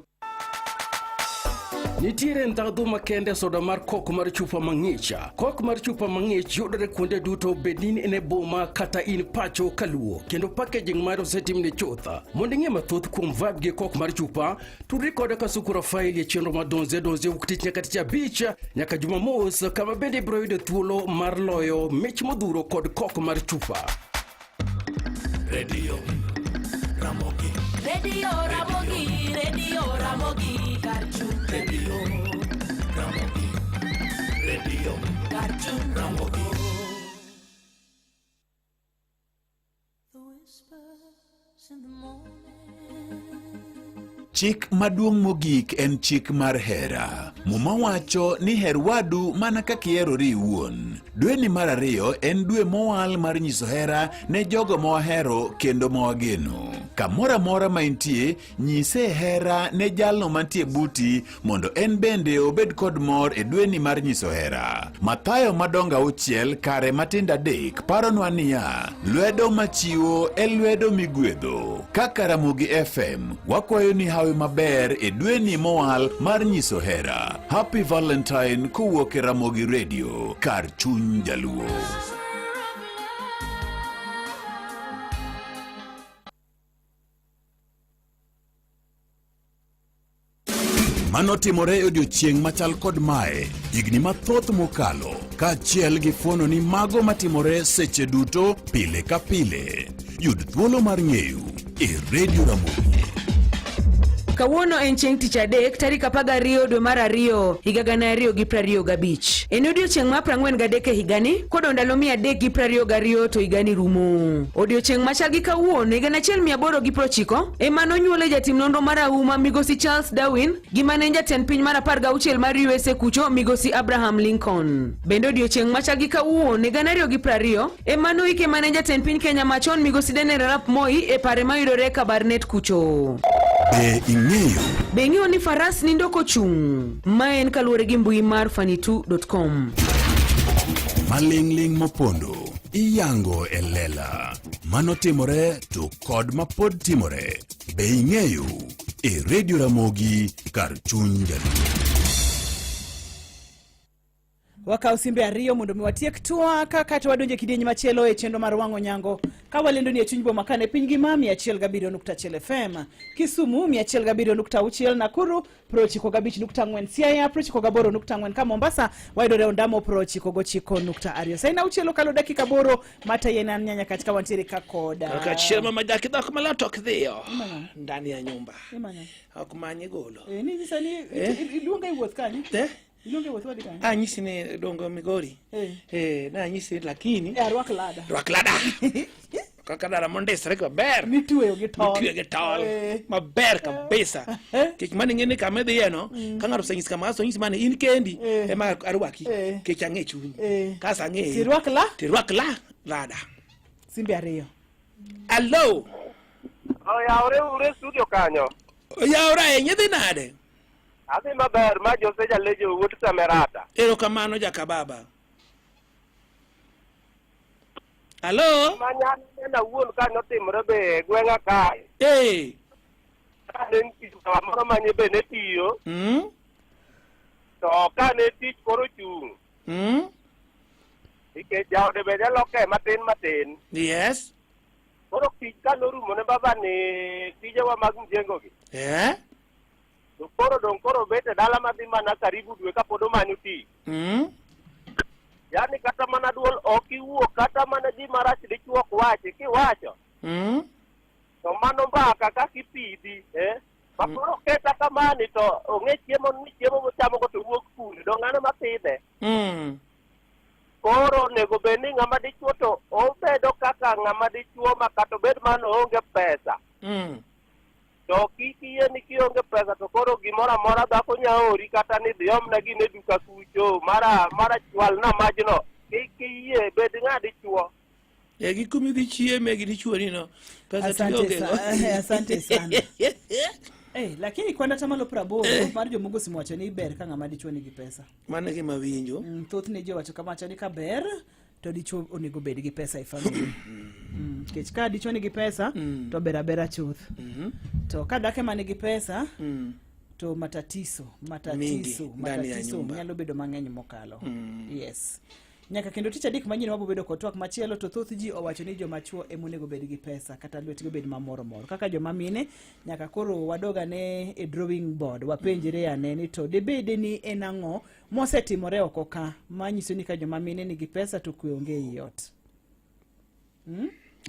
Nitiere ndhadhu makende e soda mar kok mar chupa mang'ich. Kok mar chupa mang'ich yudore kuonde duto bed ni in e boma kata in pacho kaluo kendo packaging mare osetimne chuth. Mondo ing'e mathoth kuom vibe gi kok mar chupa, Tudri koda Kasuku Rafael e chenro mar Donze Donze wuok tich nyaka tich abich nyaka Jumamos kama bende ibiro yudo thuolo mar loyo mich modhuro kod kok mar chupa. Radio Ramogi. Radio Ramogi, Radio Ramogi, Karchu. Radio Ramogi. Radio Karchu. Ramogi. Chik maduong' mogik en chik mar hera. Muma wacho ni her wadu mana kaka iherori iwuon. Dweni mar ariyo en dwe mowal mar nyiso hera ne jogo ma wahero kendo ma wageno. Kamoro amora ma intie, nyise hera ne jalno mantie buti mondo en bende obed kod mor e dweni mar nyiso hera. Mathayo madongo auchiel kare matindo adek paronwa niya, lwedo machiwo e lwedo migwedho. Kaka Ramogi FM, wakwayo ni hawi maber e dweni mowal mar nyiso hera. Happy Valentine kowuok e Ramogi Radio, kar chuny jaluo. Mano timore e odiechieng' machal kod mae higni mathoth mokalo, kaachiel gi fuono ni mago matimore seche duto pile ka pile. Yud thuolo mar ng'eyo e Radio Ramogi. Kawuono en chieng' tich adek tarik 12 dwe mar ariyo higa 2025. En odiechieng' mar 43 e higani kodong' ndalo 322 to higani rumo. Odiechieng' machal gi kawuono higa 1890 ema nonyuole jatim nonro marahuma migosi Charles Darwin gi mane en jatend piny mar 16 mar USA kucho migosi Abraham Lincoln. Bende odiechieng' machal gi kawuono e 2020 ema noike mane en jatend piny Kenya machon migosi Daniel Arap Moi e pare mayudore Kabarnet kucho. Be ing'eyo? Be ing'eyo ni faras nindo kochung'? Ma en kaluwore gi mbui mar funny2.com. Maling'ling' mopondo iyango e lela. Mano timore to kod mapod timore. Be ing'eyo? E Radio Ramogi kar chuny jaluo. Wakaw simbe ariyo mondo mi watiek twak kato wadonje kidieny machielo e chenro mar wang'o nyango ka walendo ni e chuny boma kane piny ngima 107.1 FM, Kisumu 107.6, Nakuru 95.4, Siaya 98.4, ka Mombasa wayudore Ondamo 99.2. Saa auchiel okalo dakika aboro mataye nan nyanya katika wantiere ka koda Kaka chiemo ma dak dhok malo to ok dhiyo Imanya. ndani ya nyumba Imanya. ok many golo Eh, ni nyisa ni Eh? iluonga e wuoth kanyo Eh? iluonga e wuoth wadhi kanyo anyisi ni dongo Migori Eh. eh nanyisi lakini Eh, arwak lada rwak lada kaka dala mondisre maber mitweyo gi tol mitweyo gi tol Eh. maber kabisa kech mano ing'e ni kama idhiye no ka ng'ato osenyisi kama aso onyisi mane in kendi ema arwaki kech ang'e chunyi kaso ang'eyi Tirwak la tirwak la lada simbe ariyo allo Oyawre uru e studio kanyo. oyawre ahinya idhi nade Adhi maber ma Jose Jalejo wuod Samerata. erokamano jakababa Hello? Manyane awuon ka notimore be e gweng'a kae. Eh. Kane nitie moro manye be ne tiyo. To kane tich koro chung'. Nikech jaode be ne loke matin matin. Yes. Koro tich ka norumo ne baba ni tijewa mag mjengo gi. Eh? To koro dong' koro bet e dala madhi mana karibu dwe kapod omanyo tich. Yaani kata mana duol ok iwuo kata mana gima rach dichuo ok wachi kiwacho. To mano mbaka kaka ipidhi eh? Ma koro keta kamani to ong'e chiemo ni chiemo mochamo go to wuok kune dong' ng'ano mapidhe. Koro onego bed ni ng'ama dichuo to obedo kaka ng'ama dichuo ma kata obed mana oonge pesa. To kik iyie ni kionge pesa to koro gimoro amora dhako nya ori kata ni dhi omna gine e duka kucho mara mara chwalna majno. Kik iyie bed ng'a dichuo. E gi kuma idhi chieme gi dichuoni no. Pesa Asante tionge go. asante sana. Eh, lakini kwan atamalo 80 mar jomogo simu wacho ni ber ka ng'ama dichuo nigi pesa. Mano e gima winjo. Thothne ji owacho kamacha ni ka ber to dichuo onego bed gi pesa e family. Nikech ka dichuo nigi pesa to ber abera chuth. To ka dhako ema nigi pesa to matatiso matatiso Mingi ndani ya matatiso nyumba. nyalo bedo mang'eny mokalo. Yes. Nyaka kendo tich adek manyien wabo bedo kod twak machielo to thoth ji owacho ni joma chuo ema onego bed gi pesa kata lwetgi obed mamoro moro kaka joma mine nyaka koro wadog ane e drawing board wapenjre ane ni to debede ni en ang'o mosetimore oko ka manyiso ni ka joma mine nigi pesa to kwe onge ei ot.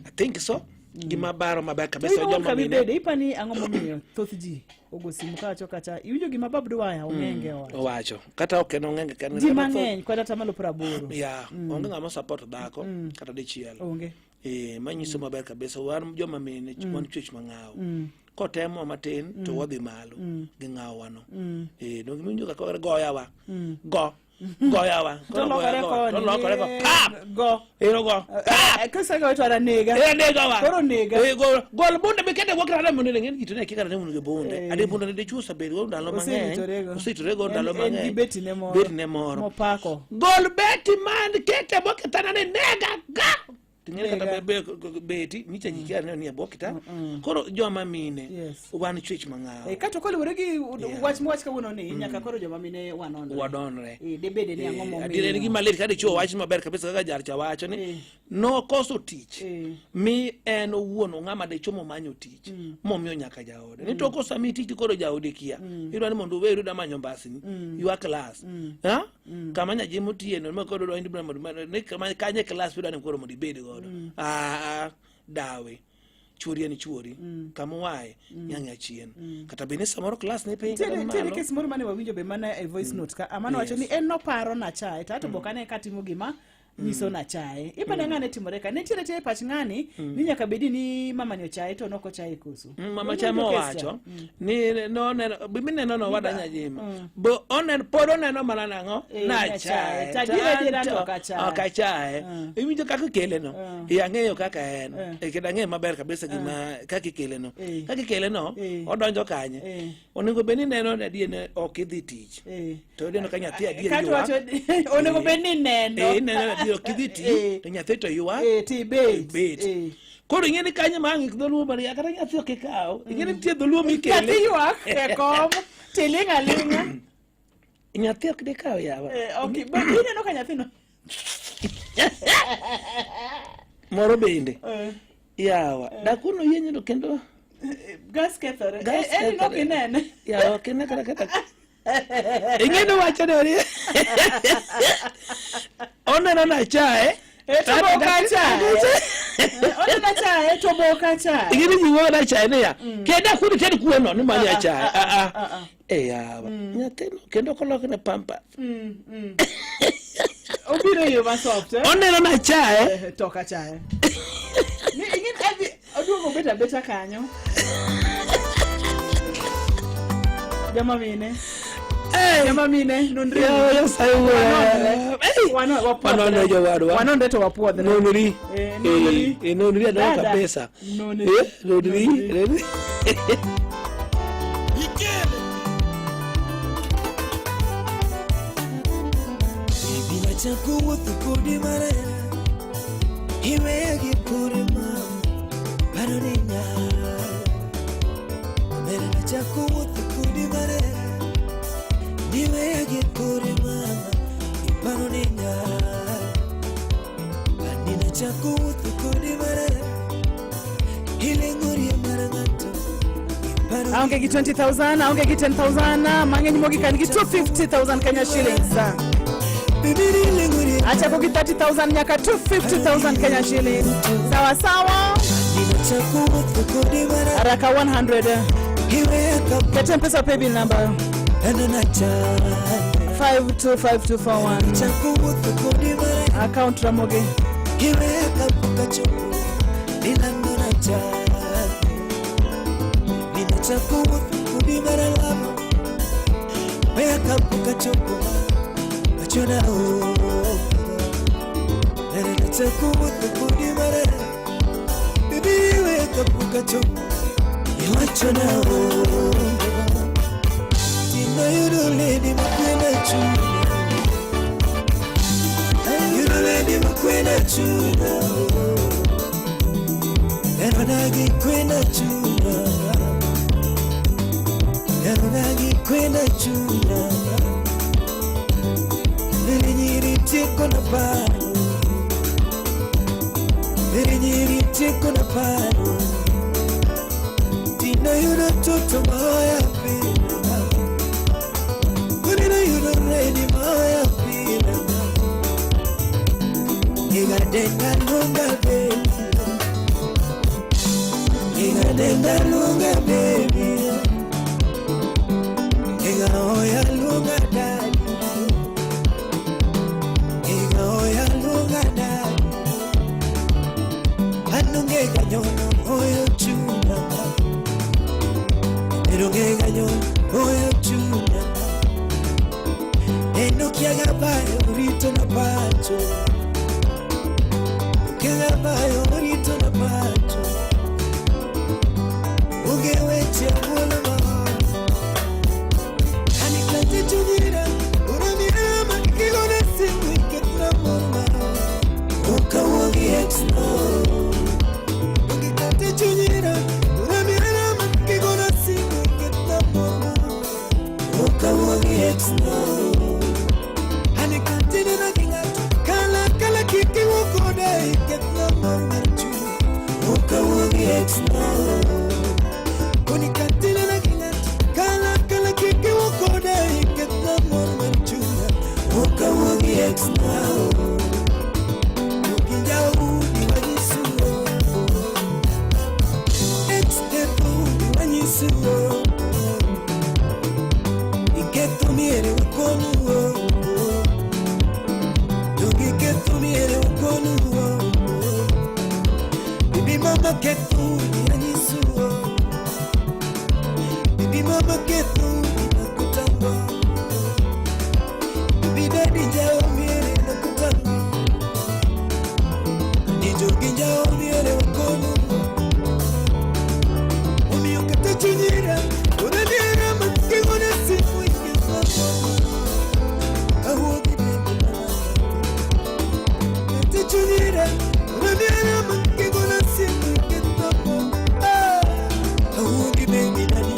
I think so. Gima baro maber To kabisa in owuon joma kama mine. ibede ipani ang'o momiyo thoth ji ogo simu kawacho kacha iwinjo gima Bab Dwaya ong'enge owacho. Owacho. Kata ok en ong'enge kende. Ji kata mang'eny kod atamalo 80. Ya, onge ng'ama support dhako kata dichiel. Onge. Eh, manyiso maber kabisa wan joma mine wan chwech mang'aw. Kotemwa matin to wadhi malo gi ng'awwano. Eh, donge iwinjo kaka goyawa. Go. Goyawa. To lokore koni. To lokore ko. Pap! Go. Ero go. Kosegoyo to nega. Eh, negawa. Koro nega. Eh, gol gol bunde mikete wuok rada mondo ng'en ji to ne kika rada mondo gi bunde. Ade bunde ne dichuo osebedo go ndalo mang'eny. Oseritorego. Oseritorego ndalo En- en gi mang'eny. beti ne moro. Beti ne moro. Mopako. Gol beti man kete bokitana ne nega ga. Ting'e kata Nega. beti nyicha ji kia ni e bokita. Koro joma mine Yes. wan chwech mang'aw. Eh, kato koluwore gi wach mowach kawuono ni nyaka koro joma mine wanonre. Wadonre. Eh, debede ni ang'o momiyo. Adier en gima lit ka dichuo wach maber kabisa kaka jar cha wacho ni nokoso tich mi en owuon ng'ama dichuo momanyo tich momiyo nyaka jaode ni to kosa mi tich to koro jaode kia idwa ni mondo uweru da manyo mbasni ywa klas ha kama nyajimo tiye no ma koro idwa ni mondo ni kama kanye klas idwa ni koro mondo ibed godo ah ah, dawe chuori en chuori kama oaye nyang'e achien kata bed ni samoro klas ni piny kata Nitiere ni nitiere malo kes moro mane wawinjo be mana e voice note ka amano wacho ni en noparo nachaye to ato bok ane katimo gima nyiso nachaye ipane ng'ane timore ka nitiere tie e pach ng'ani ni nyaka bedi ni mama ni ochaye to nok ochaye koso mama Iwinjo chama kes cha? owacho ni noneno mineno no wada nyajima bo oneno pod oneno mana nang'o Eh, nachaye nachaye. To adier adier To an ok achaye. ok achaye iwinjo kaka ikele no Eh, ang'eyo kaka en Eh, kendo ang'eyo maber kabisa gima kaka ikele no kaka ikele no odonjo kanye onego bed ni neno ni adier ni ok idhi tich to ineno ka nyathi adier Kato ywak wacho onego bed ni neno Eh, ineno ni adier ok idhi tich to nyathi to ywak tibet bet koro ing'e ni kanyo ma ang' dholuo mar kata nyathi ok ikaw ing'e ni nitie dholuo mikele nyathi ywak e kom tiling' aling'a nyathi ok dikaw yawa Eh, ok but ineno ka nyathino moro bende Eh. yawa dakuno yienyo kendo gas kethore Gas Eh, en ok kethore. inene yawa ok ine kata kata ing'e ni wacho ni oneno nachaye Eh, to bok achaye. Oneno achaye to bok achaye. ing'e ni ji wuoyo nachaye niya kendo akuno ted kuono ni mani achaye Ah, ah. Eh, yawa nyathino kendo ok olokne pampa Obiro e yo ma soft. eh? Oneno nachaye. Eh, to ok achaye. Ni ing'e ni adhi oduogo obet abeta kanyo. Joma mine. Joma mine nonri. Yawa, Nyasaye wuora. Wanonre jowadwa. Wanonre to wapuodhre. Nonri. Eh, nonri. Eh, nonri adwa Dada. kabisa. Nonri. Eh, nonri. Nonri. Bila chako wuotho kodi marera Iweya gi kore ma Paro ni nyalo Omera nachako wuotho kodi marera Niweya gi kore mama Iparo ni nyalo Ani nachako wuotho kodi marera Ileng'orie mar ng'ato Iparo ni Aonge gi 20,000, aonge gi 10,000, mang'eny mogik an gi 250,000 Kenya shillings. Achako gi 30,000 nyaka 250,000 Kenya shillings. Sawa sawa. Haraka 100. Kete M-Pesa paybill number. 525241. Account Ramogi. Iweka kukachuku Nilangona chako Ninachakuwuth kodi maralamo Weka kukachuku Wachona ogo Ninachakuwuth kodi maralamo Bibi weka kukachuku Iwachona ogo Tina yudo lady makwena chunya Yudo lady makwena chunya Eronagi kwena chunya Eronagi kwena chunya Nilinyiri tiko na paro Nilinyiri tiko na paro Tina yudo toto maya pina Kunina yudo ready maya pina Igadenda lunga baby Igadenda lunga baby Iga oya lunga daddy Iga oya lunga daddy Anunge ganyono oyo chuna Erunge ganyono oyo chuna Enokiaga bayo rito na pacho Kiaga bayo rito na pacho Ugeweche mulo ma Anikate chunira Uramirama Kigona simu iketna mama Ukawogi ex no Ugekate chunira Uramirama Kigona simu iketna mama Ukawogi ex no Anikate nina kingato Kala kala kiki wukoda iketna mama chu Ukawogi ex no Unikatile na kingato Kala kala kiki wukoda iketna mama chu Ukawogi ex no Ukinja udi wanyisuo Ex keto udi wanyisuo Iketo miere wakonuo Iketo miere wakonuo Bibi mama keto udi wanyisuo Bibi mama keto udi nakutamba Bibi daddy jao miere nakutamba Nijogi jao miere wakonuo Omiyo kata chunyira Unaniera makigona simu iketna Ahuogi baby mama Kata chunyira Unaniera makigona simu iketna Ahuogi baby nani.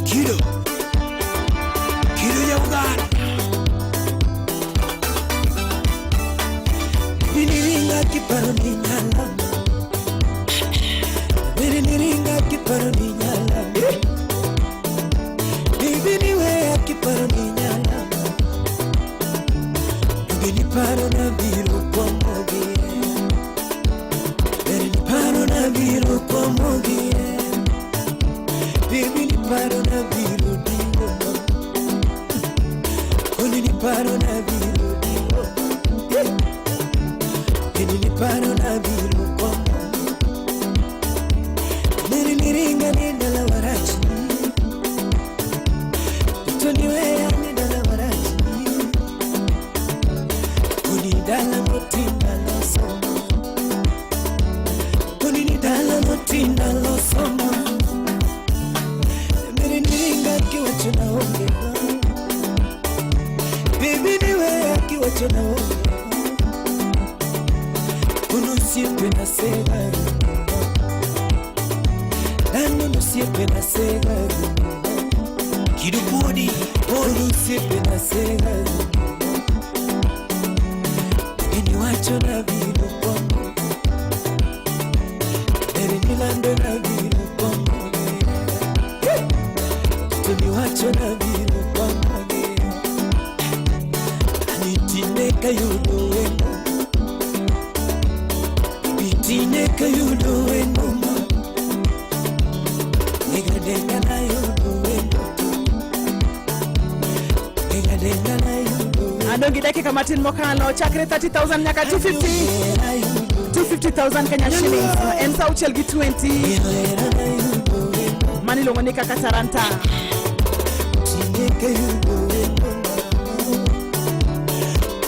Kido Kido ya Uganda Niliringa kiparo ni nyala Niliringa kiparo ni nyala Bibi niwe kiparo ni nyala Bibi ni paro na biro kwa mogi Bibi ni paro na biro kwa mogi Bibi ni paro na biro dingo Koni ni paro na biro dingo Bibi ni paro na biro kwa mogi Niri niringa ni dala warachi Tuni wea ni dala warachi Koni dala motinda losomo Koni ni dala motinda losomo Niri niringa kiwacho na onge Bibi niwe kiwacho na onge Kuno siempre na sega Nano no siempre na sega Kidubudi Kuno siempre na sega Niwacho nabiro kwangu Eri nilando nabiro kwangu To niwacho nabiro kwangu Anitine kayudo wendo Bitine kayudo wendo ma Nigadenda nayudo wendo Nigadenda nayudo Adong' gi dakika matin mokalo chakre 30,000 nyaka 250 250,000 Kenya shillings en sa auchiel gi 20 mano iluongo ni kaka taranta Tine kayudo wendo ma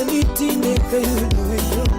Anitine kayudo wendo ma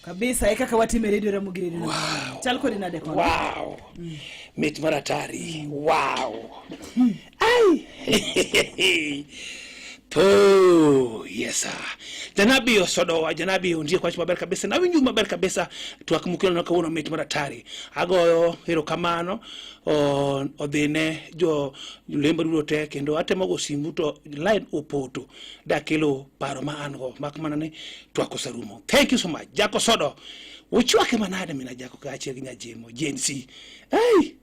kabisa e kaka watime redio Ramogi redio wow. Chal kodi nade kono Wow. Mit mar atari. Wow. Ai. Po, yes sir. Janabi osodowa, janabi ondiek wach maber kabisa. Nawinju maber kabisa twak mukelo kawuono mit mar atari. Agoyo erokamano odhine jo lembo duto te kendo atemo go simu to line opoto dakelo paro ma an go mak mana ni twak oserumo. Thank you so much. Jako Sodo. Uchwake manade mina jako kaachiel gi nyajimo JNC. Ai.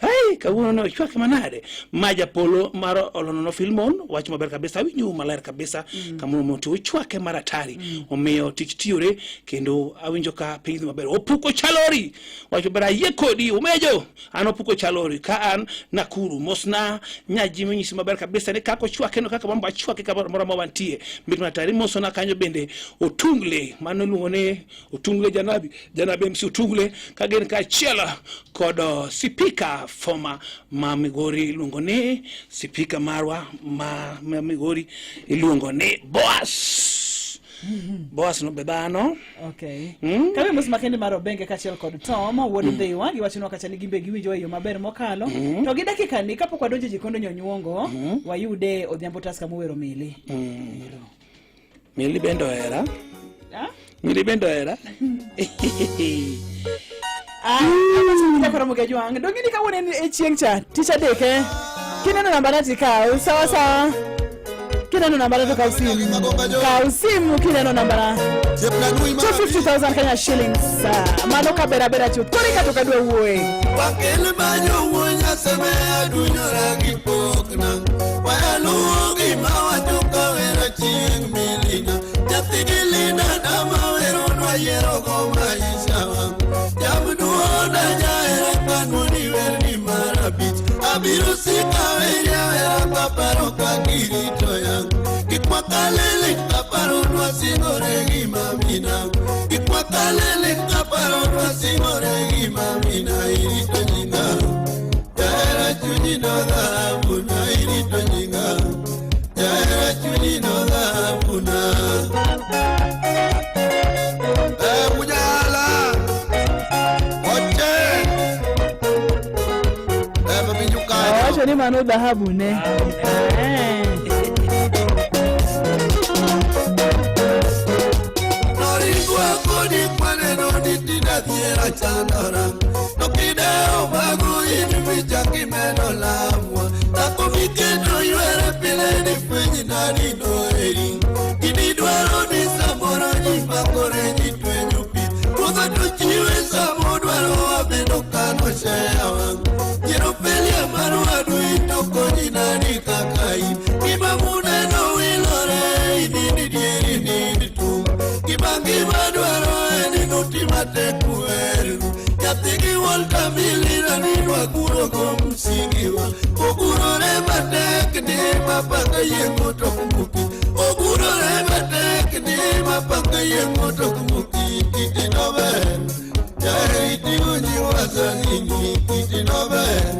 Ai, kawuono ne ochwake manade. Ma japolo mar olonono Filmon wach maber kabisa awinjo maler kabisa kamoro mondo uchwake mar atari. Omiyo tich tiyore kendo awinjo ka piny dhi maber. Opuko chalori. Wach maber ayie kodi umejo. An opuko chalori ka an Nakuru mosna nyajimo nyisi maber kabisa ni kako chwake no kaka mambo achwake kamoro amora ma wantie. Mit mar atari mosona kanyo bende otungle mano iluongo ni otungle janabi janabi MC otungle ka gin kaachiel kod sipika former ma Migori iluongo ni sipika marwa ma Migori iluongo ni Boas. Boas no be dhano. Okay. Kawe mos makende mar Obenge kaachiel kod Tom wuod Ndhiwa giwachonwa kacha ni gimbe giwinjo e yo maber mokalo. To gi dakika ni kapok wadonjo e jikondo nyonyuongo wayude Odhiambo Tusker mowero Mili. Mili bende ohera. Ah? Mili bende ohera. Ah, koro Jwang'. Donge ni kawuono en e chieng' cha tich adek eh? Kineno namba na tikaw sawa sawa. Kineno namba na to kaw simu. Kaw simu kineno namba na. 250,000 Kenya shillings. Mano kabera bera chuth. Koro ikato kadwa wuoye. Wakel manyo wuo Nyaseme adunyora gi pokna Waluwo gima wacho kawero chieng' milina Nyathi gi lina dama weronwa yierogo maishawa Jamduona jahera kanwoni werni mar abich Abiro sika weria wera kaparo kakirito yang Gik makalele kaparonwa singore gi mamina Gik makalele kaparonwa singore gi mamina Irito nyinga Jahera chunyi no dhahabuna Irito nyinga Jahera chunyi no dhahabuna Ujala Oche Owacho ni mano dhahabu ne. Noringwa kodi kwaneno ni tinda dhiera chandora Nokideo mago in michaki medo lamwa Dhako miketo ywere pile ni fwenyi nani noheri Gini dwaro ni samoro ji makore ji twenyo pi Ruodha to chiwe samodwaro wabedo kano shewa Jeropelia mar wadu ito konyi nani kaka in Gima muneno wilore inindi dieri nindi tum Gima ngima dwaro en nuti matek uheru Nyathi gi Walter Milina ni dwa guro go msingiwa Ogurore matek ni mapaka yiengo tok muki Ogurore matek ni mapaka yiengo tok muki Kiti nober Jaheri ting'o nyiwa sanini Kiti nober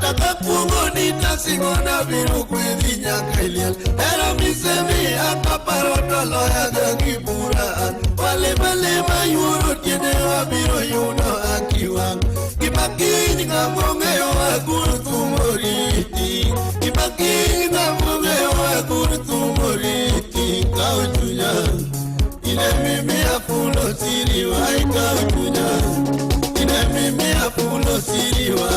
Kata ka kuongo ni tasingo nabiro gwedhi nyaka e liel. Hera misemiya kaparo to loyaga gi bura an. Walemalema yuoro tiende wabiro yudo haki wang'. Gima kiny ng'ama ong'eyo agur thum oriti. Gima kiny ng'ama ong'eyo agur thum oriti. Kaw chunya, in emimiya fulo siriwa. Ikaw chunya, in emimiya fulo siriwa.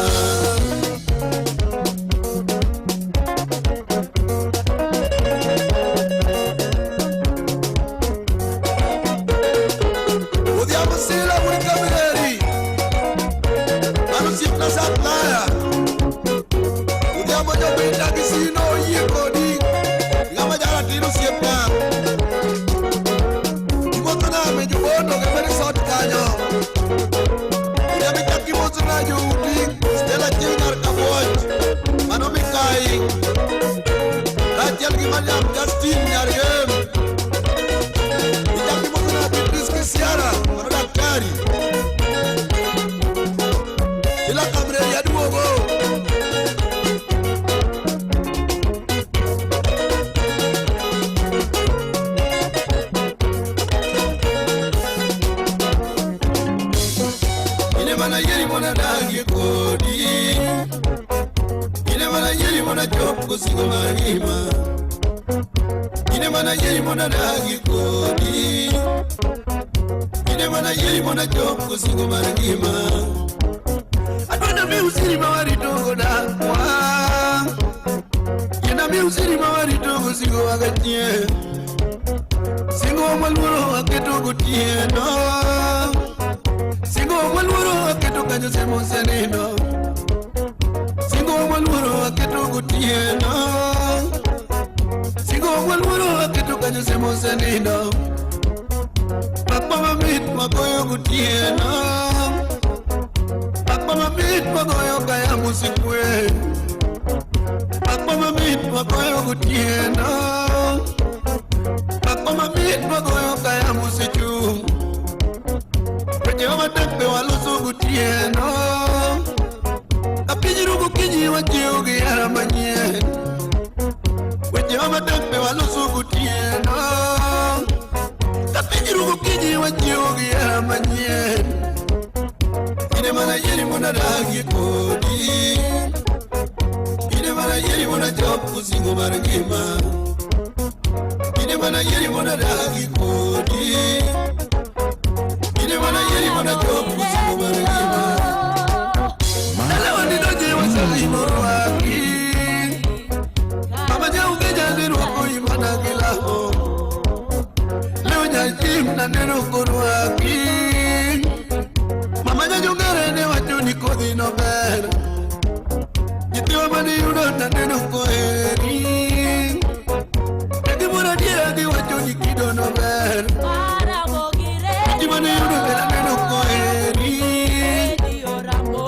Odhiambo Sila wuod Kabereri. Mano osiepna supplier. Odhiambo jopinda gi Sino oyie kodi. Ng'ama jaratiro osiepna. Iwuotho name jobondo gi Merisot kanyo. Odhiambo ichak imotho na joudi. Stella Chieng' nyar Kabuoch. Mano Mikai. Kaachiel gi Mariam Justin nyar Gem. Ichak imotho na Beatrice Kisiara. Mano daktari. Sila Kabreri aduogo. Ine mana yieri mondo adagie kodi. Ine mana yieri mondo achop gosingo mar ngima. Ine mana yieri mondo adagie kodi. Ine mana yieri mondo achop gosingo mar ngima. Adwaro mi usiri ma warito go dakwa. Yenda mi usiri ma warito go singo wagachie. Singo maluoro waketo gotieno. Singo maluoro waketo kanyo semo osenindo. Singo maluoro waketo gotieno. Singo maluoro waketo kanyo semo osenindo. Pakwa mamit wagoyo gotieno. Pakwa mamit wagoyo kayamo osekwe. Pakwa mamit wagoyo gotieno. Pakwa mamit wagoyo kayamo osechung'. Wechewa matek be waloso gotieno. Ka piny ru gokinyi wachiew gi hera manyien. Wechewa matek be waloso gotieno. Ka piny ru gokinyi wachiew gi hera manyien. Ine mana yieri mondo adagie kodi. Ine mana yieri mondo achop gosingo mar ngima. Ine mana yieri mondo adagie kodi. Ine mana yieri mondo achop gosingo mar ngima. Dalawa ni donje wasalimo rwaki. Mama nyaunge jadhi rwako imana gi lamo. Leo nyajim naneno korwaki. Mama nyajongere ne wacho ni kodhi no ber. Nyithiwa mane yudo naneno koheri. Ne gimoro adiera giwacho ni kido no ber. Ji mane yudo be naneno koheri.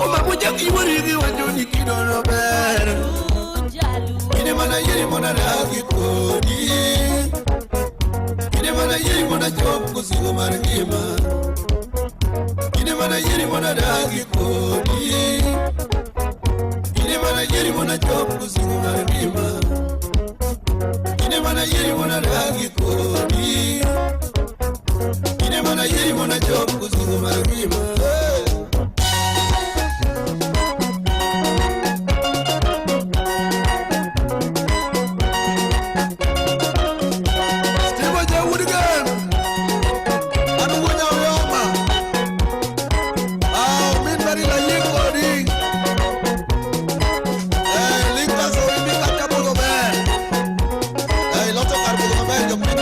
Omamo chak yuori giwacho ni kido no ber. Ine mana yieri mondo adagie kodi. Ine mana yieri mondo achop gosingo mar ngima. Ine mana yieri mondo adagie kodi. Ine mana yieri mondo achop gosingo mar ngima. Ine mana yieri mondo adagie kodi. Ine mana yieri mondo achop gosingo mar ngima. Hey! Steve Jawud Gem. An wuo Nyawyoma. Ah, min Barila yie kodi. Eh, Linkas Owimbi kata budho ber. Eh, iloso kar budho maber jopiny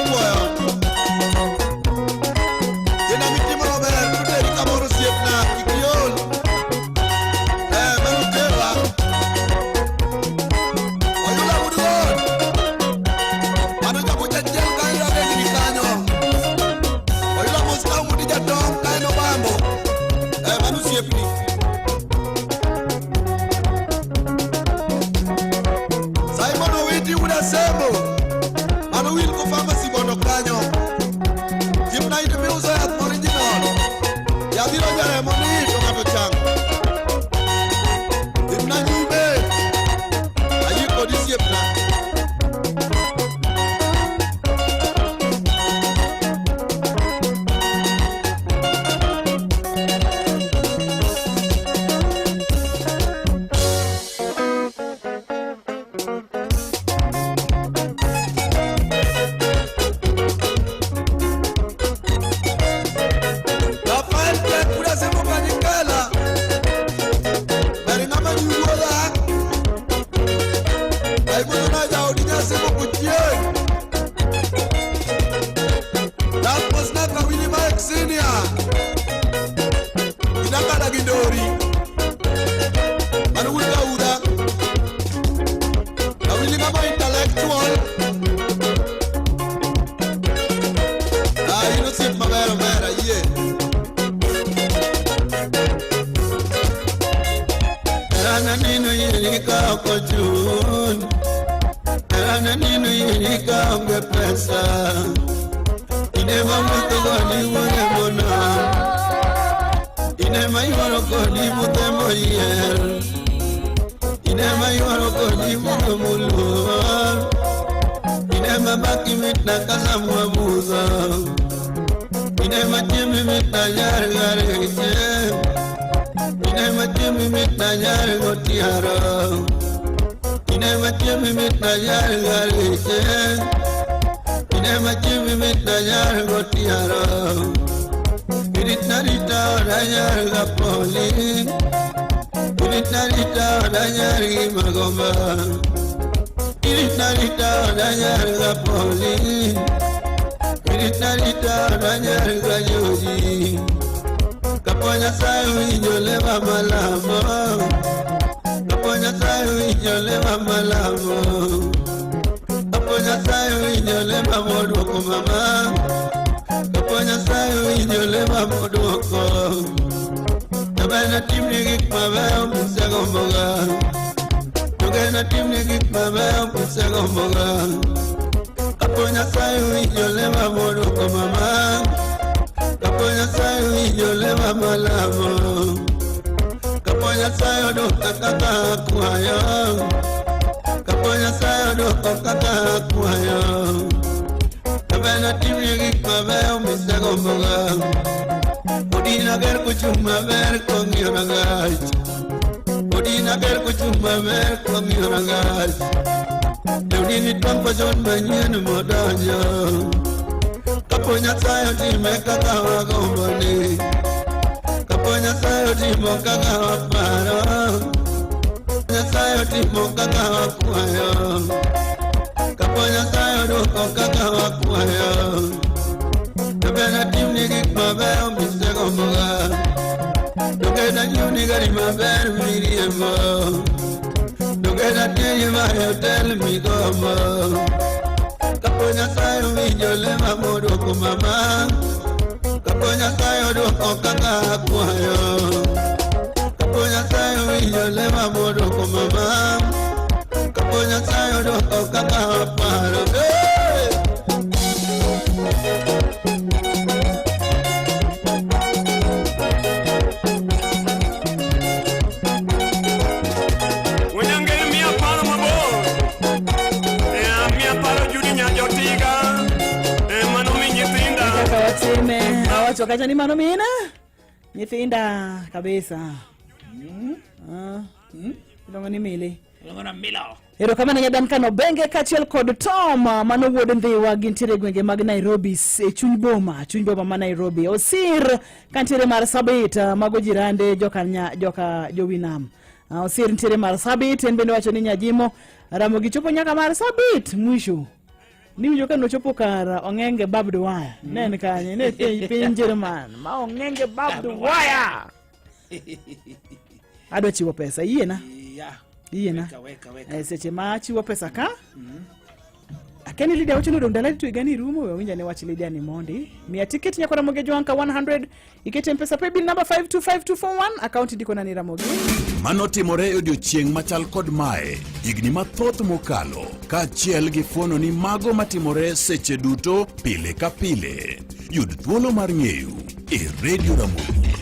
Herana nino yiri ka ok ochun Herana nino yiri ka onge pesa Ine mawuotho kodi wuothe monam Ine mayuoro kodi wuothe moyier Ine mayuoro kodi wuotho moluor Ine mabaki mitna ka samwa budho Ine machiembi mitna nyar gareche Ine machiembi mitna nyar gotiaro Ine machiembi mitna nyar gareche Ine machiembi mitna nyar gotiaro Iritna rita oda nyar gapoli Iritna rita oda nyar gi magomba Iritna rita oda nyar gapoli Iritna rita oda nyar gajoji Kapo Nyasaye owinjo lema malamo Kapo Nyasaye owinjo lema malamo Kapo Nyasaye owinjo lema moduoko mama Kapo Nyasaye owinjo lema moduoko Jabena timni gik mabeyo misegomboga Jogena timni gik mabeyo misegomboga Kapo Nyasaye owinjo lema moduoko mama Kapo Nyasaye owinjo lema malamo Kapo Nyasaye oduoka kaka akwayo Kapo Nyasaye oduoko kaka akwayo Jabena timni gik mabeyo misegomboga Odina ger kuchung' maber kong'iyo rangach Odina ger kuchung' maber kong'iyo rangach Lewni nitwang' fashon manyien modonjo Kapo Nyasaye otime kaka wagombo ni Kapo Nyasaye otimo kaka waparo Nyasaye otimo kaka wakwayo Kapo Nyasaye oduoko kaka wakwayo Jobena timni gik mabeyo misegomboga Jogena nyiewni gari maber miriembo Jogena teri mar hotel migombo Kapo Nyasaye owinjo lema moduoko mama Kapo Nyasaye oduoko kaka akwayo Kapo Nyasaye owinjo lema moduoko mama Kapo Nyasaye oduoko kaka aparo Hey! Wanyang'e miya paro mabor Eh, miya paro Judy Nyajotiga Eh, mano mi nyithinda Kaka watime awacho kacha ni mano mina nyithinda kabisa Ah. Iluongo ni Mili. Iluongo na Milo. Erokamano Nyadan Obenge kaachiel kod Tom mano wuod Ndhiwa gintiere e gwenge mag Nairobi e chuny boma chuny boma ma Nairobi. Osir kantiere Marsabit mago jirande joka nya, joka jowinam. Osir ntiere Marsabit en bende wacho ni Nyajimo Ramogi chopo nyaka Marsabit mwisho. Niwinjo ka nochopo kar Ong'enge barbed wire. Ne en kanye? Ne piny piny Jerman ma Ong'enge barbed wire. Adwa chiwo pesa iyiena? Yeah. Iyiena? Weka, weka, weka. Eh, seche ma achiwo pesa ka akeni Lydia wacho ni odong' ndalo adi to higani rumo we winja ne wach Lydia ni mondi miya tiket nyako Ramogi Ajwang' ka 100 ikete mpesa paybill number 525241 account indiko na ni Ramogi Mano timore e odiechieng' machal kod mae higni mathoth mokalo kaachiel gi fuono ni mago matimore seche duto pile ka pile. Yud thuolo mar ng'eyo e Radio Ramogi.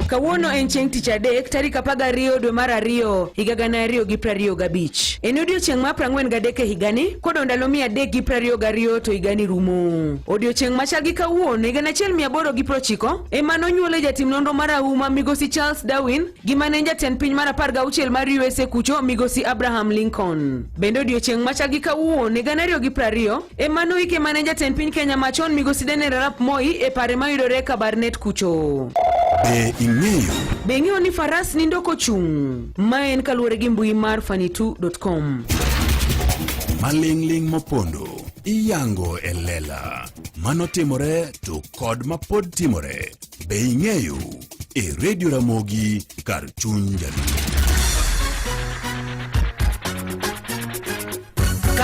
Kawuono en chieng' tich adek tarik 12 dwe mar ariyo higa 2025. En odiochieng' mar 43 e higani kodong' ndalo 322 to higani rumo. Odiochieng' machal gi kawuono higa 1890 ema nonyuole jatim nonro marahuma migosi Charles Darwin gi mane en jatend piny mar 16 mar USA kucho migosi Abraham Lincoln. Bende odiochieng' machal gi kawuono higa 2020 ema noike mane jatend piny Kenya machon migosi Daniel Arap Moi e pare mayudore Kabarnet kucho. Be ing'eyo? Be ing'eyo ni faras nindo kochung'? Ma en kaluwore gi mbui mar fanitu.com. Maling'ling' mopondo iyango e lela. Mano timore to kod mapod timore. Be ing'eyo? E Radio Ramogi kar chuny Jaluo.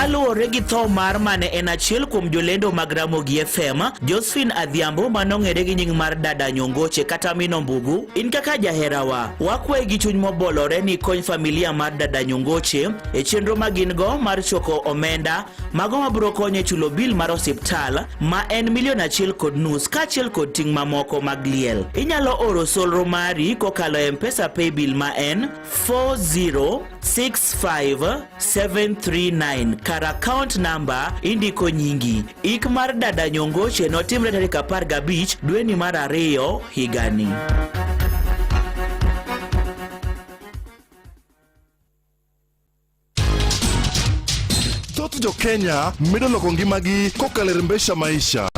Kaluwore gi tho mar mane en achiel kuom jolendo mag Ramogi FM, Josephine Adhiambo manong'ere gi nying mar Dada Nyongoche kata Mino Mbugu, in kaka jaherawa, wakwayi gi chuny mobolore ni kony familia mar Dada Nyongoche e chenro ma gin go mar choko omenda mago mabiro konyo e chulo bil mar osiptal ma en milion achiel kod nus kaachiel kod ting' mamoko mag liel. Inyalo oro solro mari kokalo e M-Pesa Paybill ma en 4065739 kar account number indiko nyingi. Ik mar Dada Nyongoche notimre tarik 15 dweni mar ariyo higani. Thoth jo-Kenya medo loko ngimagi kokalo e Rembesha Maisha.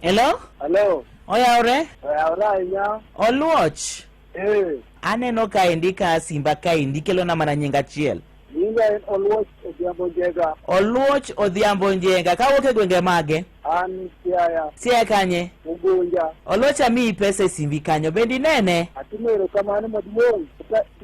Hello? Hello. Oyawre? Oyawre ahinya. Oluoch. Eh. Aneno kaendi ka simba kaendi kelona mana nying achiel. Nyinga en Oluoch Odhiambo Njenga. Oluoch Odhiambo Njenga. Kawuok e gwenge mage? An Siaya. Siaya kanye? Ugunja. Oluoch amiyi pesa e simbi kanyo. Bende inene? Atimo erokamano maduong'.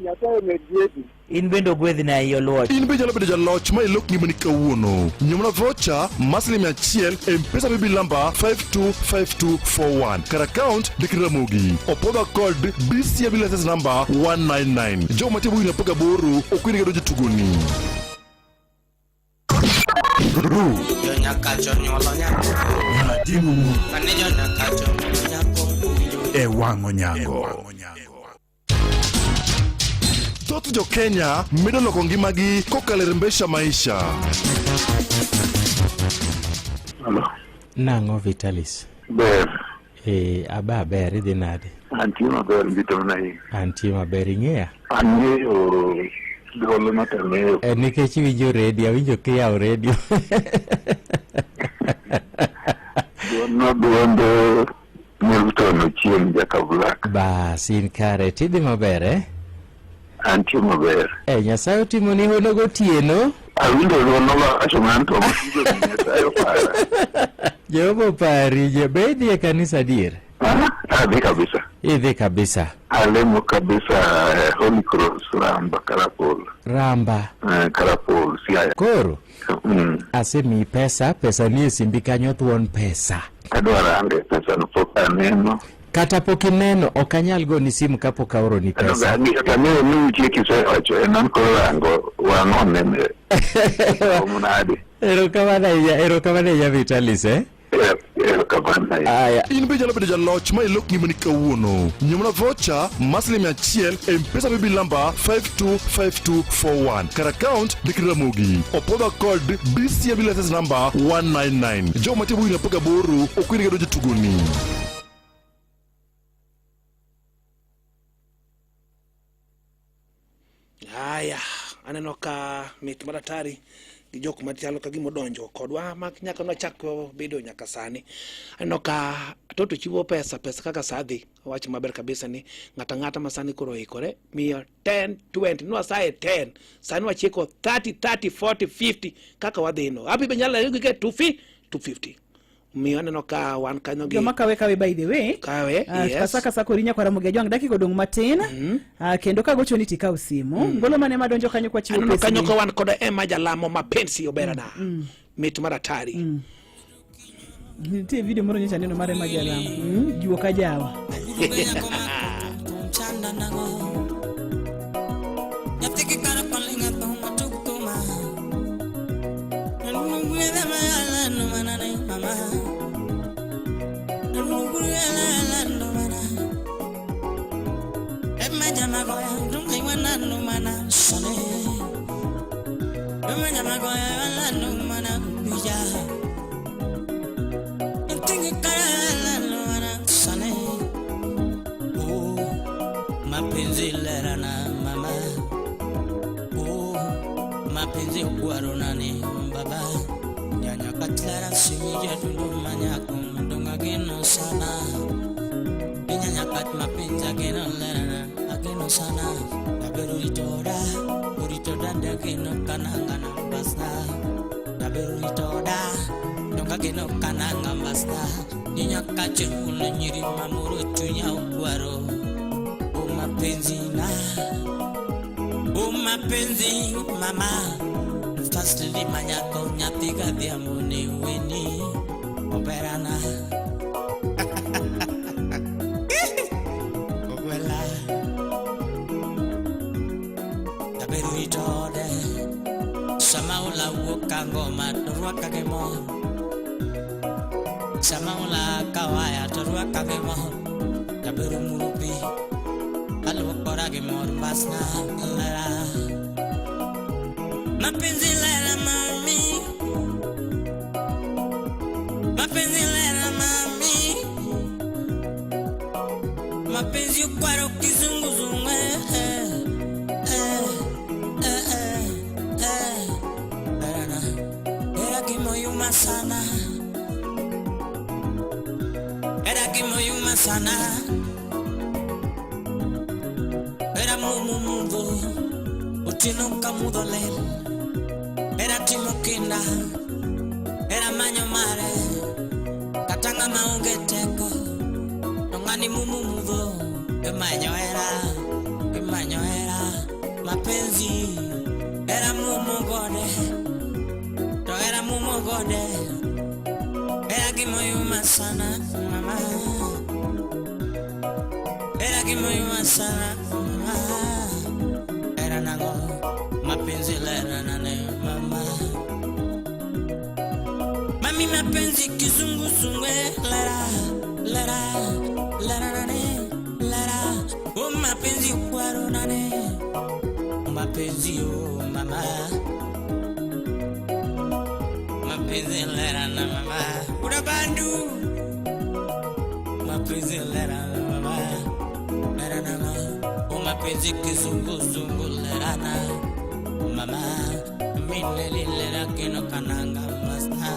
Nyasaye omed gwedhi. In bende ogwedhni ahinya Oluoch. In be inyalo bedo jaloch ma ilok ngimani kawuono. Nyiew vocha mar siling mia achiel e M-Pesa Paybill namba 525241 kar account ndik Ramogi. Opodha kod BCM license number 199. Jogo matie bugni 18 ok oyienegi donjo e tugoni. E wang' onyango. Thoth jo-Kenya medo loko ngimagi kokalo e Rembesha Maisha. Nang'o Vitalis? Ber. Eh, aba ber idhi nade? Antie maber mbitona i. Antie maber ing'eya? Ang'eyo dwol no to ang'eyo. Eh, nikech iwinjo redio, awinjo kiyawo redio. Dwol no dwonde Milton Ochieng' Jakabulak. Bas, in kare, tidhi maber eh? Antie maber. Eh, Nyasaye otimoni hono gotieno. Awinjo dwol nowacho man to Nyasaye opara. Jehova opari, je be idhi e kanisa adier? Adhi kabisa. Idhi kabisa. Alemo kabisa eh, Holy Cross Ramba Karapol. Ramba. Eh, Karapol Siaya. Koro Mm. asemiyi pesa, pesa nie simbi kanyo thuon pesa. Adwa range pesa no pok aneno. Kata pok ineno, ok anyal goni simu kapok aoroni pesa. Ang'eyo ni nitie kisewacho en an koro rango wang' onene. Rom nade? Erokamano ahinya, erokamano ahinya Vitalis eh? Erokamano Aya. In be inyalo bedo jaloch ma ilok ngimani kawuono. Nyiew mana vocha mar siling mia achiel e M-Pesa Paybill namba 525241 kar account ndik Ramogi. Opodha kod BCM license number 199. Jogo matie bugni 18 ok oyienegi donjo e tugoni. Haya, aneno ka mit maratari gi jok machalo ka gima odonjo kodwa ma nyaka nwachak bedo nyaka sani. Aneno ka Toto chiwo pesa, pesa kaka sa dhi. Owacho maber kabisa ni ng'ato ang'ata ma sani koro oikore miyo 10, 20, nwasaye 10, sani wachiko 30, 30, 40, 50 kaka wadhi no. Happy be nyalo gike 250. Omiyo aneno ka wan kanyo gi joma kawe kawe by the way kawe, Ah, yes. kasa kasa kori nyakwara Ramogi Ajwang' dakika odong' matin Ah, kendo kagochoni tikaw simu ngolo mane madonjo kanyo kwa chiwo Aneno kanyo pesni ka wan kod Emma Jalamo mapensi oberana. Mit mar atari. Nitie video moro nyocha aneno mar Emma Jalamo juo ka jawa Chanda nango Nyathi ki kara palinga tuma tuk tuma Nungwe da ma ala no mana ne mama Nungwe ala ala no mana Emma jama goya nungwe wana no mana sone Emma jama goya ala no mana bija Ntingi kara ala no mana sone Oh, mapenzi lera na mama Oh, mapenzi kwaro nani baba Nyanya katlara simija tundu manyaku mdunga gino sana Nyanya kat mapenzi ageno lera na ageno sana Daberu ritora, uritoda dageno kananga na basta Daberu ritoda, donga geno kananga basta Nyanya kachiruno nyiri mamuro chunya ukwaro O mapenzi na O O mapenzi mama First lady manyako nyathi gadhiambo ne weni Operana Ogwela Jabedo itode Sama ola wuok ka ngoma to rwaka gi mor Sama ola ka waya to rwaka gi mor Jabedo mulo pi Aluokora gi mor mbasna lera Mapenzi lera mami Mapenzi lera mami Mapenzi ukwaro kizunguzungu eh, eh, eh, eh, eh, eh. Erana, era kimoyuma sana Era kimoyuma sana Era mumu mudho Otieno ka mudho ler Era timo kinda Era manyo mare Kata ng'ama onge teko To ng'ani mumu mudho Imanyo hera Imanyo hera Mapenzi Era mumu gode To era mumu gode Era gimoyuma sana mama Era gimoyuma sana mama Era nango mapenzi lera nane mama Mami mapenzi kizunguzungu eh, lera lera lera nane lera Oh mapenzi ukwaro nane Mapenzi oh mama Mapenzi lera na mama Uda bandu Mapenzi lera na mama Lera na mama Oh mapenzi kizunguzungu lera na mama Mineli lera kino kananga masta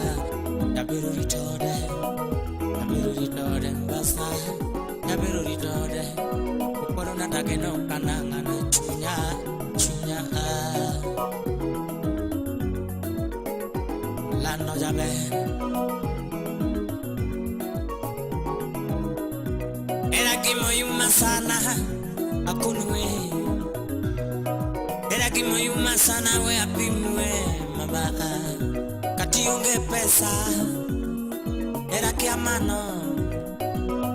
Dabiru ritode Dabiru ritode basta Dabiru ritode Ukwaro na takeno kananga na chunya chunya ah. Lano jaber Era kimoyuma sana akunwe Era kimoyuma sana we apimwe mama Kati onge pesa Era kiamano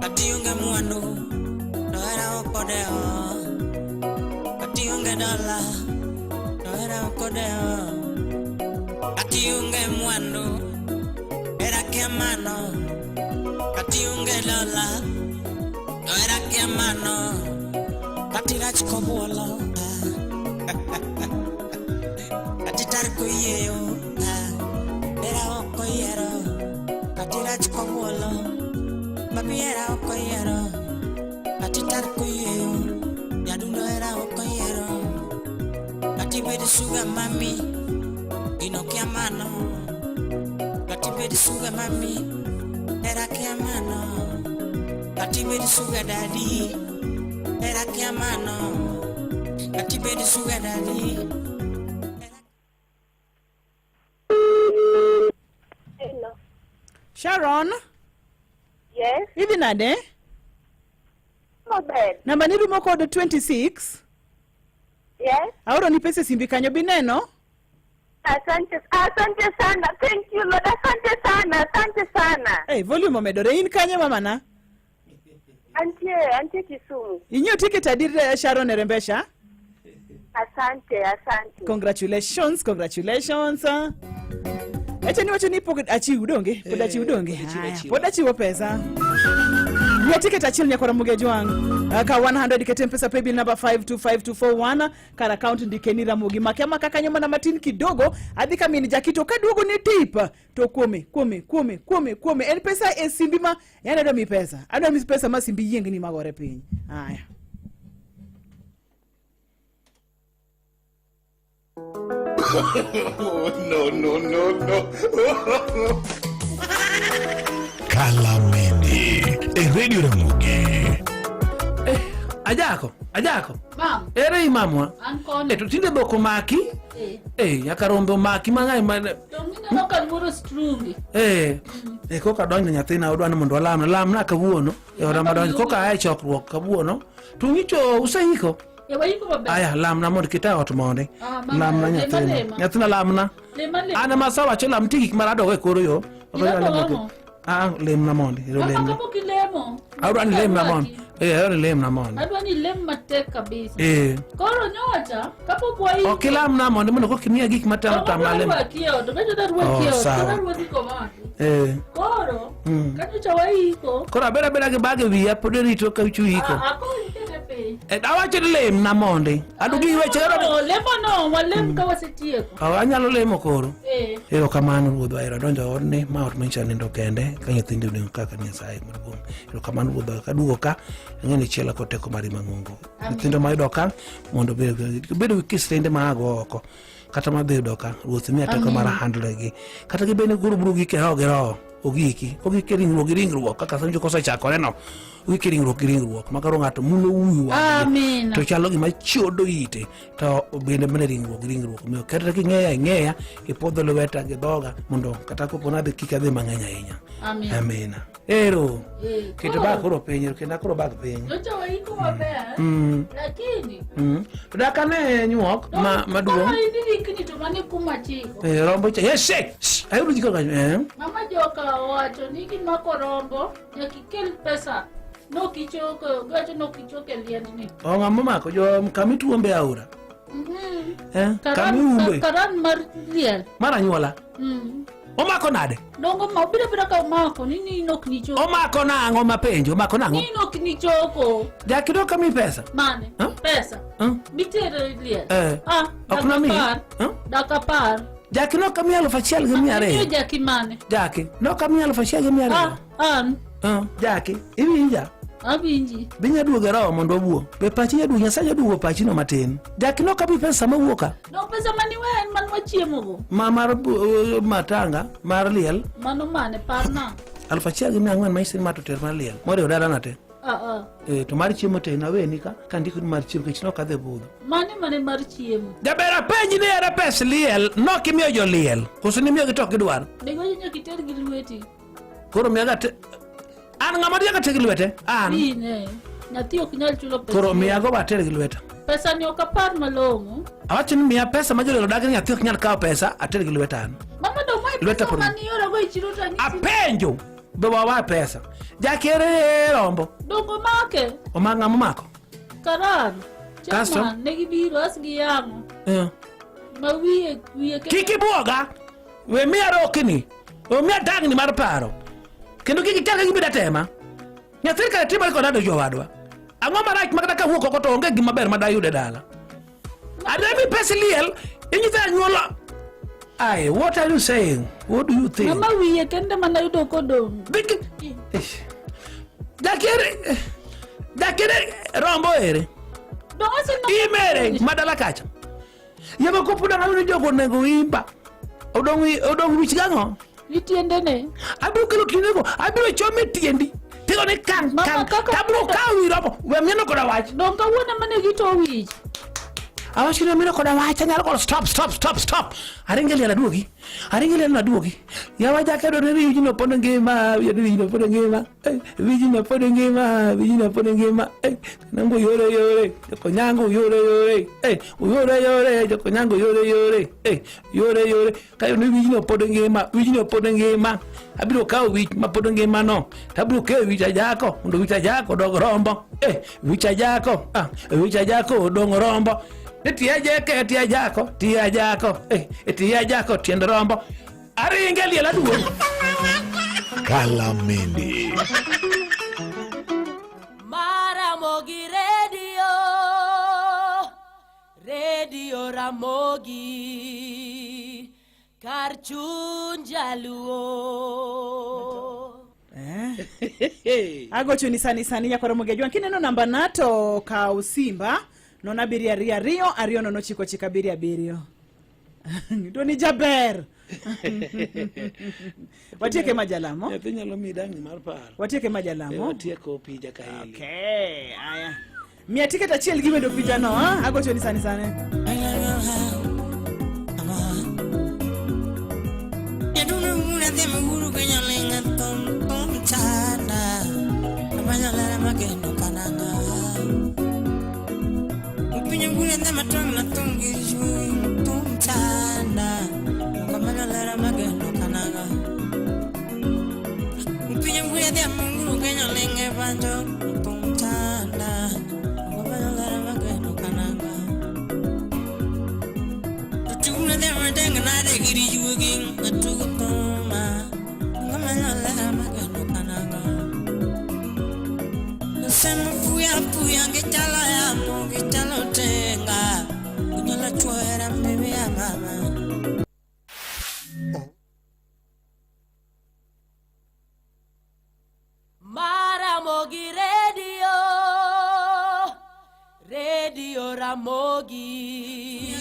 Kati onge mwandu To era okodeo Kati onge dola To era okodeo Kati onge mwandu Era kiamano Kati onge dola To era kiamano Kati rach kobuolo Kati tar koyieyo Era ok oyiero Kati rach kobuolo Mami era ok oyiero Kati tar koyieyo Nyadundo era ok oyiero Kati bed sugar mami Gino kia mano Kati bed sugar mami Era kia mano Kati bed sugar daddy Era kia mano Kati bed sugar daddy Hello. Sharon Yes. idhi nade Maber. namba ni rumo kod 26 Yes. aoroni pesa e simbi kanyo bineno Asante, asante sana. Thank you Lord. Asante sana. Asante sana. hey, volume omedore in kanye mamana Antie, antie Kisumu. inyiewo tiket adi Sharon e Rembesha Asante, asante. Congratulations, congratulations. Eche ni wacho ni pok achiw donge? Pod achiw donge? pod achiw, Haya, achiwa. Pod achiwo pesa. Miya tiket achiel nyakwara Muge Jwang'. Ka 100 kete Mpesa paybill number 525241 kar account ndike ni Ramogi. Make amaka kanyo mana matin kidogo adhi ka min Jakito kaduogo ni tip to kuome kuome kuome kuome kuome en pesa e simbi ma yani adwa mi pesa adwa mi pesa ma simbi yiengni magore piny. Haya. No, no, no, no. Kalameni e Radio Ramogi. Ajako, ajako. Mam. Ere imamwa? An koni. E to tinde dhok omaki. Eh. Eh, nyaka rombe omaki mang'eny ma To mineno ka luoro strungi. Eh, eh koka donjo nyathina odwa ni mondo walamna, lamna kawuono. E oda madonjo koka ae chokruok kawuono. To ng'icho useiko? E waiko maber. Aya, lamna mondo kita ot mondi. Ah, mama, Lamna lema, nyathina. lema. Nyathina lamna. Lema lema. An ema asawacho lam nitie gik maradogo e kor yo. Ok Gima anyal lemo tong'o. Ah, lemna mondi. Ero Mama lemna. kapok ilemo. Adwa ni lemna mondi. Eh, adwa ni lemna mondi. Adwa ni lem matek kabisa. Eh. Koro nyocha kapok waiko. Ok ilamna mondi mondo kok imiya gik matamo tama lem. Arwaki e ot, obedo ni arwaki e Oh, ot, sawa. koro arwaki komaki. Eh. Koro, Mm. ka nyocha waiko, Koro abeda abeda gi bag e wiya pod irito ka uchu iko. ah, akoro ikete piny. Eh, awacho ni lemna mondi. Adugi weche No, lemo no, walem ka wasetieko. Oh, anyalo lemo koro. Eh. Erokamano ruodhwa, ero adonjo e odni, ma ot manyicha nindo kende, ka nyithindo onego kaka Nyasaye maduong'. Erokamano ruodhwa, kaduogo ka, ang'e ni chiela kod teko mari mang'ongo. Amen. Nyithindo mayudo ka, mondo obed gi kisrende ma ago oko, kata madhi yudo ka, ruoth miya teko Amen. mar handle gi. Kata gibed ni guru buru gike roho gi roho, ogiki, ogik e ringruok gi ringruok, kaka sani kosechakore no, ogik e ringruok gi ringruok, ma koro ng'ato mulo wi wadgi Amen. to chalo gima chodo ite to bende mana ringruok gi ringruok omiyo kata king'eya ing'eya ipodho lweta gi dhoga mondo kata kopo nadhi kik adhi mang'eny ahinya Amen. amina ero Eh, keto bag koro piny ero kenda koro bag piny Nyocha waiko maber. Mm. Lakini, To dak ane nyuok ma maduong' koro idhi rikni to mane kuma chiko. Eh, rombo cha yes shake Shh, ayudo jiko kanyo eh Mama joka owacho ni gimako rombo nyaka ikel pesa nokichoko giwacho nokichoko e liendni. o ng'ama omako jo kama ituombe aora Mhm. eh Karan, kama iumbe karan mar liel. mar anyuola Mm. omako nade Dongo ma obiro abira ka omako ni ni nok nichoko. omako nang'o mapenjo omako nang'o Ni nok nichoko. jakido kami pesa Mane? Huh? Pesa. Huh? Mitero e liel. Eh. Ah, Ok dak namiyi? apar. Huh? Dak apar. Jaki noka miya 1,200. Imiyo jaki mane? Jaki noka miya 1,200. Ah, an. Ah, Jaki, iwinja? Awinji. Be inya duogo e roho mondo wawuo? Be pachi nya duogo, Nyasaye nya duogo pachi no matin. Jaki noka mi pesa sama wuok ka? No pesa mani wen man wachiemogo. Ma mar matanga, mar liel, Mano mane parna. 1,400 ma isin ma to ter mar liel. Moriwo dalana te. Ah, ah. Eh, to mar chiemo te naweni ka, ka ndiko ni mar chiemo nikech nok adhi budho. Mane mane mar chiemo. Jaber apenji ni ere pes liel, nok imiyo joliel, koso nimiyogi to ok gidwar? Be giwacho nyaka iter gi lweti. Koro miyaga te... An ng'ama diyaga ter gi lwete? An. In eh. Nyathi ok nyal chulo pesa. Koro miyago ba ater gi lweta. Pesa ni ok apar malong'o. Awacho ni miya pesa ma joliel odagi ni nyathi ok nyal kawo pesa, ater gi lweta an. Mama dong mae Lweta pesa pod- mane iorago e chiro to anyisi. Apenjo be wawa pesa. Jakere rombo. Dongo make. Omak ng'ama omako. Karan. Kasto? Chairman, ne gibiro as giyang'o. Eh. Ma wiye wiye Kik ibwoga. We miya rokni. We miya dangni mar paro. Kendo kik ichak gibed atema. Nyathi kare timore kod ado jowadwa. Ang'o marach ma kata kawuok oko to onge gima ber ma dayud e dala. Ademi pes liel, inyiso anyuola. Ai, what are you saying? What do you think? Mama wiye kende mana yudo kodong'. Jakere Jakere rombo ere. Dong aseneno. Imere madala kacha. Yago kopuda ng'ano ni jogo onego imba. Odong' odong' wich gang'o? Gi tiendene. Abiro kelo tiendego, abiro chome tiendi. Tigo ni kang kang. Tabiro kawo wi rombo. We mieno koda wach. Dong kawuono mane gito wich. Awacho ni mieno koda wach anyalo koro stop stop stop stop. Aringe liel aduogi. Aringe liel aduogi. Yawa jake do ni wijno pod ngima, wijno pod ngima. Eh, wijno pod ngima, wijno pod ngima. Eh, nango yore yore, jokonyango yore yore. Eh, yore yore, jokonyango yore yore. Eh, yore yore. Kayo ni wijno pod ngima, wijno pod ngima. Abiro kawo wich ma pod ngima no. Tabiro keyo wich ajako, mondo wich ajako odog rombo. Eh, wich ajako, ah, wich ajako odong rombo. Ni tie jeke, tie jako, tie jako, eh, tie jako tiend rombo. Aringe liel aduogo. Kalamende. Maramogi Radio, Radio Ramogi, kar chuny jaluo. Agochoni sani sani nyakoro Ramogi Ajwang'. Kineno namba na to kaw simba 0 7 2 2 2 0 9 9 7 7. To ni jaber. Watieke majalamo. Nyathi nyalo miyi dangni mar paro. Watieke majalamo. Eh, watieko opija ka hili. Okay, aya. Miya tiket achiel gi wendo opija no, ah? Agochoni sani sani. Maramogi Radio, Radio Ramogi.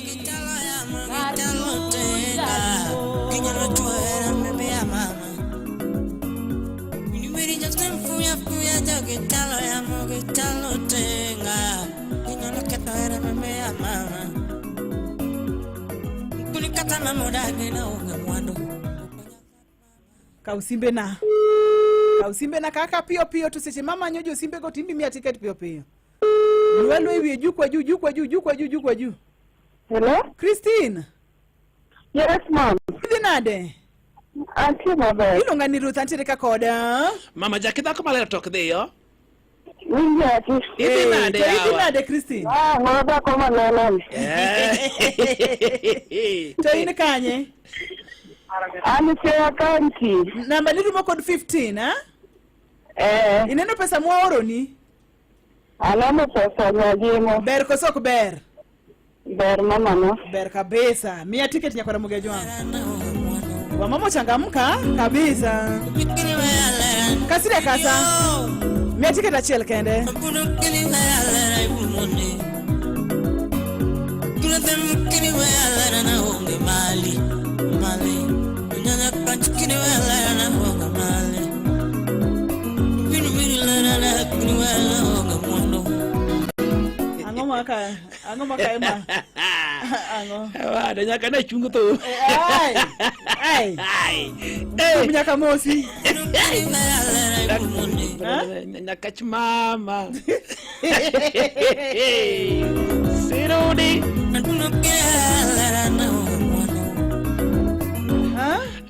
Kaw simbe na. Kaw simbe na kaka piyo piyo to seche mamanyo jo simbe go timbi miya tiket piyo piyo. Lwelo e wiye juu kwa juu juu kwa juu juu kwa juu juu kwa juu. Hello? Christine. Yes, ma'am. Idhi nade? Antie maber. Iluonga ni Ruth antiere ka koda. Mama Jackie dhako maler to ok dhiyo. Winji ati. Idhi nade To idhi yawa? nade Christine? Ah, ng'ama dhako malelani. To in kanye? An Siaya County. Namba ni rumo kod 15, ha? Eh. Ineno pesa mwaoroni? Aneno pesa nyagimo. Ber koso ok ber? Ber mama no. Ber kabisa. Mia ticket nyakwara Mugejo wangu. Wamama changamka kabisa. Kasire kasa. Mia ticket achiel kende. Ang'o maka? Ang'o maka ema? Ang'o? Wade nyaka ne chung thum. Ai. Ai. Thum nyaka mosi. Nyakach mama. Sirudi.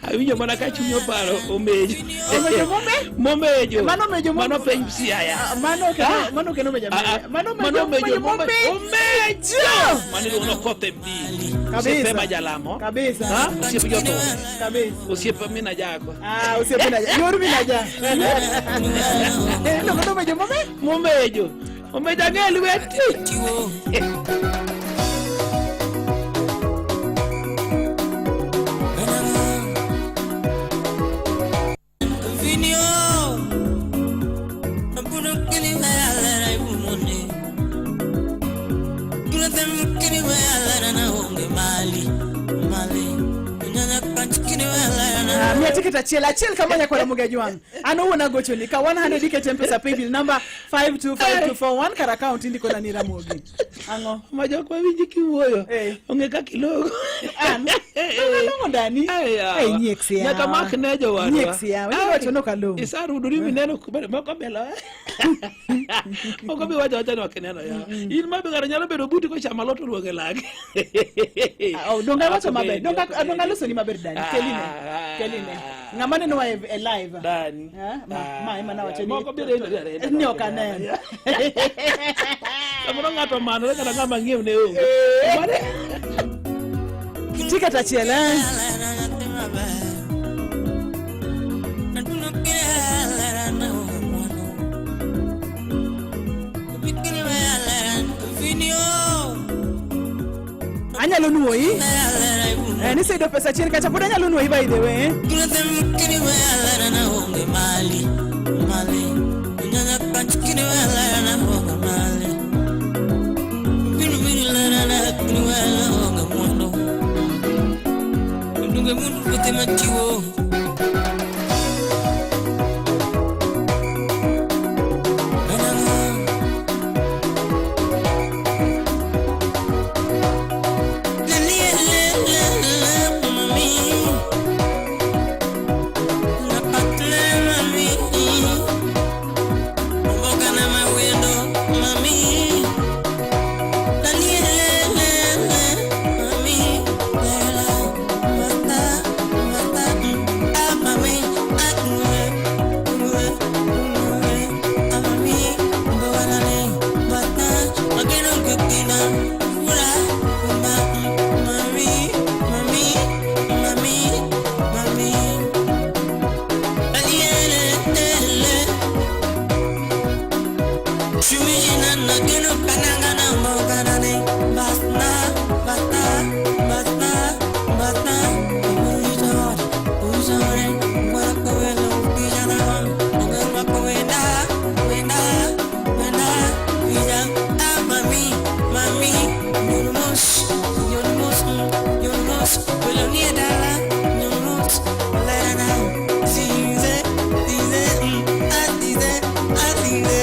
Awinjo mana ka chuny oparo omejo. Omejo mome? Momejo. Mano omejo Mano piny Siaya. Ah, Mano kendo mano kendo omejo. Ah, ah. Mano Mano omejo omejo mome- momejo. Mano iluongo ni Okoth MD. Kabisa. Osiepe ma jalamo. Kabisa. Ha? Osiep jothum. Kabisa. Osiepe mina jako. Ah, osiepe na yor minaja. Eh, iluongo ni omejo mome? Momejo. Omejo ang'e lweti. Ah, mia ticket achiel achiel kama nyakwara Mugejo wang'. An owuon agochoni ka 100 ikete M-Pesa paybill number 525241 kar account indiko na ni Ramogi. Ang'o? Ma jok mawinji kiwuoyo. Onge kaka ilogo. An? Along'o dani. Ei, nyiek siawa. Nyaka mak ne jowadwa. Nyiek siawa. Inyalo wacho ni ok along'o. Isarudori mineno kubere moko belo. Moko bi wacho wacha ni ok ineno yawa. In ma be ng'ato nyalo bedo buti kochamo alot oruogo e lake. Ah, oh, donge awacho maber. Donge donge alosoni maber dani. Keline. Keline. Ng'ama nenowa e e live. Dani. Ah, ma ma ema nawacho ni. Moko biro eno Ni ok aneno. Samoro ng'ato omanore kata ng'ama ng'iew ne onge. Ticket achiel eh. Anyalo nuoyi. Eh, niseyudo pesa chien kacha pod anyalo nuoyi by the way. eh. Gina, ura, uma, mami, mami, mami, mami. Aliele, ele. Shumina na gino kananga na mokana ne. Basna, basna, basna, basna. Uzore, uzore, warakowelo, kijana, warakowenda, wenda, wenda, wenda. Ah, mami, mami, nyurmus, nyurmus, nyurmus, welo ni dala, nyurmus, lera zize, zize, ah, zize, ah, zize,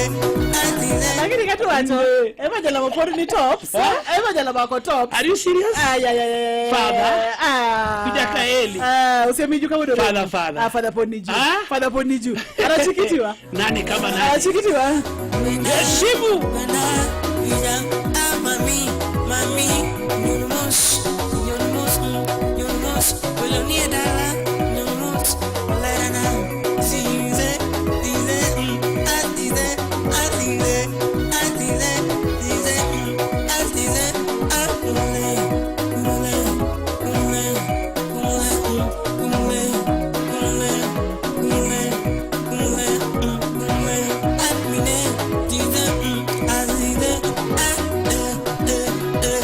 ah, zize. Lakini katu wacho ema jalamo pod ni tops ema jalamo ako tops. Are you serious? Ay, ay, ay, ay, Father? Ah. Kijakaeli. Ah, usemiju kama udoro. Father, father. Ah, father pod ni juu. Ah? Father pod ni juu. Anachikitiwa. Nani kama nani? Anachikitiwa. Heshimu. Ah, mami, mami, nyurmus, nyurmus, nyurmus, welo ni dala, nyurmus, lera zize, zize, ah, zize, ah, zize, ah, zize, zize, ah, zize, ah, ule, ule, ule, ule, ule, ule, ule, ule, ule, ah, mine, zize, ah, zize, ah, eh, eh, eh.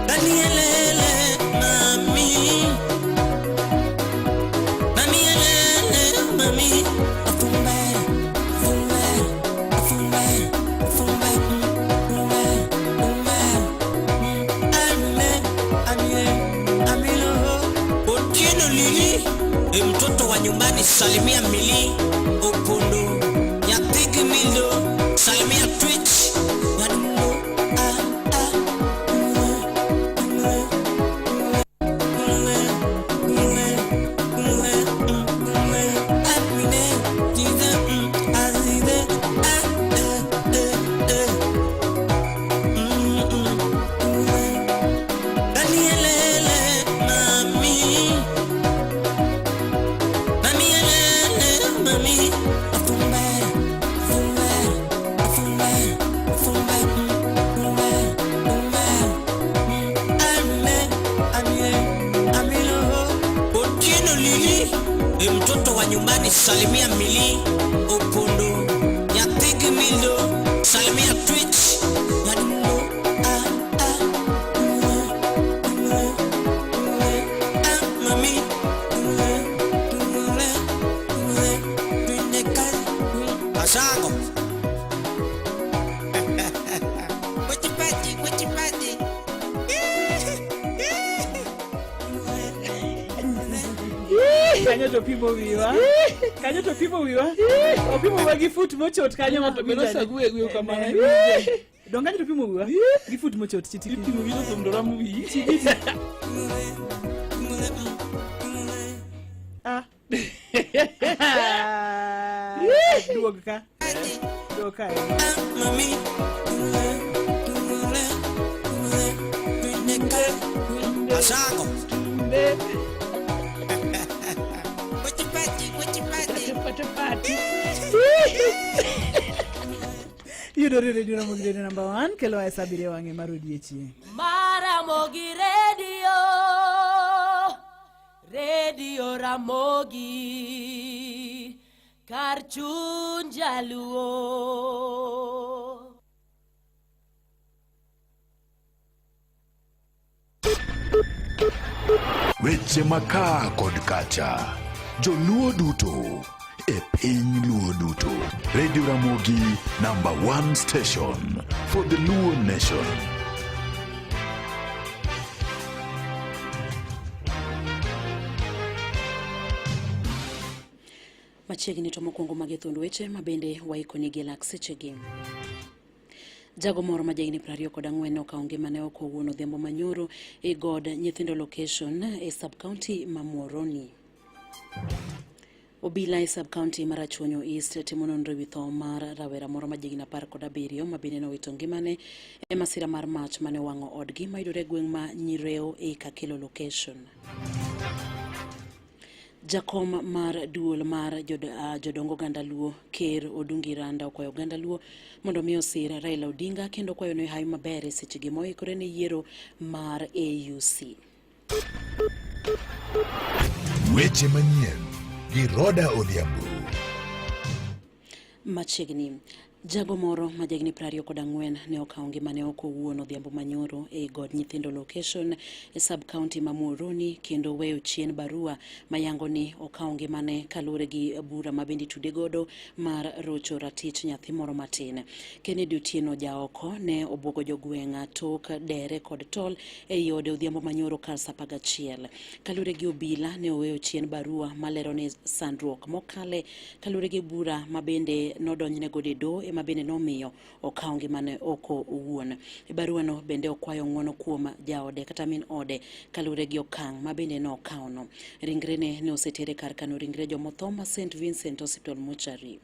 Danielele, mami. Mami, elele, mami. Afumbe, afumbe, afumbe, afumbe, umbe, umbe, Amile, amile, amilo. Otieno Lili, e mtoto wa nyumbani salimia Mili Opondo, Nyatigi Milo, salimia Twitch, Nyadundo, ah, ah, Danielele, mami. Mami, elele, mami. Afumbe, afumbe, afumbe, afumbe, umbe, umbe. Amile, amile, amilo. Otieno Lili, e mtoto wa nyumbani salimia Mili Opondo, Nyatigi Milo, salimia Twitch, Nyadundo, ah, ah, uwe, uwe, uwe, ah, mami, uwe, uwe, uwe, twende kazi, Asango. Kuchipati, kuchipati. Kanyo to pimo wiwa. Kanyo to pimo wiwa. Opimo wiwa gi fut mochot kanyo ma Ng'ato be nosagu e gwe kamano. Dong kanyo to pimo wiwa gi fut mochot chitiki. Ipimo wiyi to thum ramo wiyi. Chikiti. Ah. Duog ka. Duog ka. Mami, Asango. Kuchipati, kuchipati. Yudore Radio Ramogi Radio number 1 kelo e sabire wang'e mar odiechieng'. Maramogi Radio, Radio Ramogi, kar chuny jaluo. Weche makaa kod kacha. Joluo duto e piny Luo duto. Radio Ramogi number one station for the Luo nation. Machiegni to mokwongo mag thund weche ma bende waikonigi e lak sechegi. Jago moro ma jahigni 24 ne okawo ngimane oko wuon odhiambo manyoro e god nyithindo location e sub-county ma Muhoroni. Obila e sub-county mar Rachuonyo East timo nonro ewi tho mar rawera moro ma jahigni 17 ma bende nowito ngimane e masira mar mach mane owang'o odgi mayudore e gweng' ma Nyireo e Kakelo location. Jakom mar duol mar jodong oganda Luo Ker Odungi Randa okwayo oganda Luo mondo mi osir Raila Odinga kendo kwayo ne hawi maber e sechegi moikore ne yiero mar AUC. Weche manyien gi Roda Odhiambo. Machiegni, jago moro ma jahigni 24 ne okawo ngimane oko owuon odhiambo manyoro ei god nyithindo location e sub county ma Muhoroni kendo weyo chien barua mayango ni okawo ngimane kaluwore gi bura ma bende itude godo mar rocho ratich nyathi moro matin. Kennedy Otieno jaoko ne obwogo jogweng' tok dere kod tol ei ode odhiambo manyoro kar saa 11. Kaluwore gi obila ne oweyo chien barua malero ni sandruok mokale kaluwore gi bura ma bende nodonjne godo e doho ema bende nomiyo okawo ngimane oko owuon. E baruano bende okwayo ng'uono kuom jaode kata min ode kaluwore gi okang' ma bende nokawono. Ringrene ne osetere kar kano ringre jomotho ma St Vincent Hospital Mortuary.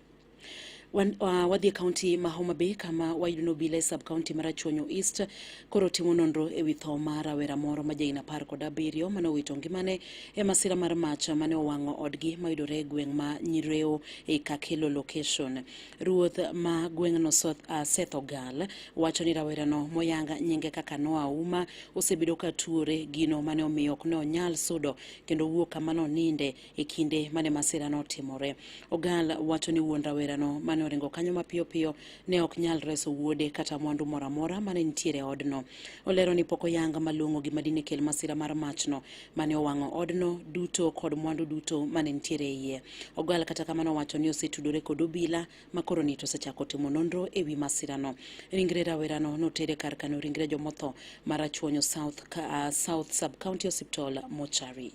Wadhi e kaunti ma Homa Bay kama wayudo ni obila e sub kaunti mar Rachuonyo East koro timo nonro e wi tho mar rawera moro ma jahigni 17 mane owito ngimane e masira mar mach mane owang'o odgi mayudore e gweng' ma Nyireo e Kakelo location. Ruoth ma gweng'no Seth Ogal wacho ni rawerano moyanga nyinge kaka Noah Auma osebedo ka tuore gino mane omiyo ok ne onyal sudo kendo wuok kama noninde e kinde mane masira notimore. Ogal wacho ni wuon rawerano mane oringo kanyo mapiyo piyo ne ok nyal reso wuode kata mwandu moro amora mane nitiere e odno. Olero ni pok oyang malong'o gima dine kel masira mar machno mane owang'o odno duto kod mwandu duto mane nitiere e iye. Ogal kata kamano owacho ni osetudore kod obila ma koro ni to osechako timo nonro e wi masirano. Ringre rawerano notere kar kano ringre jomotho mar Rachuonyo South Sub County Hospital Mortuary.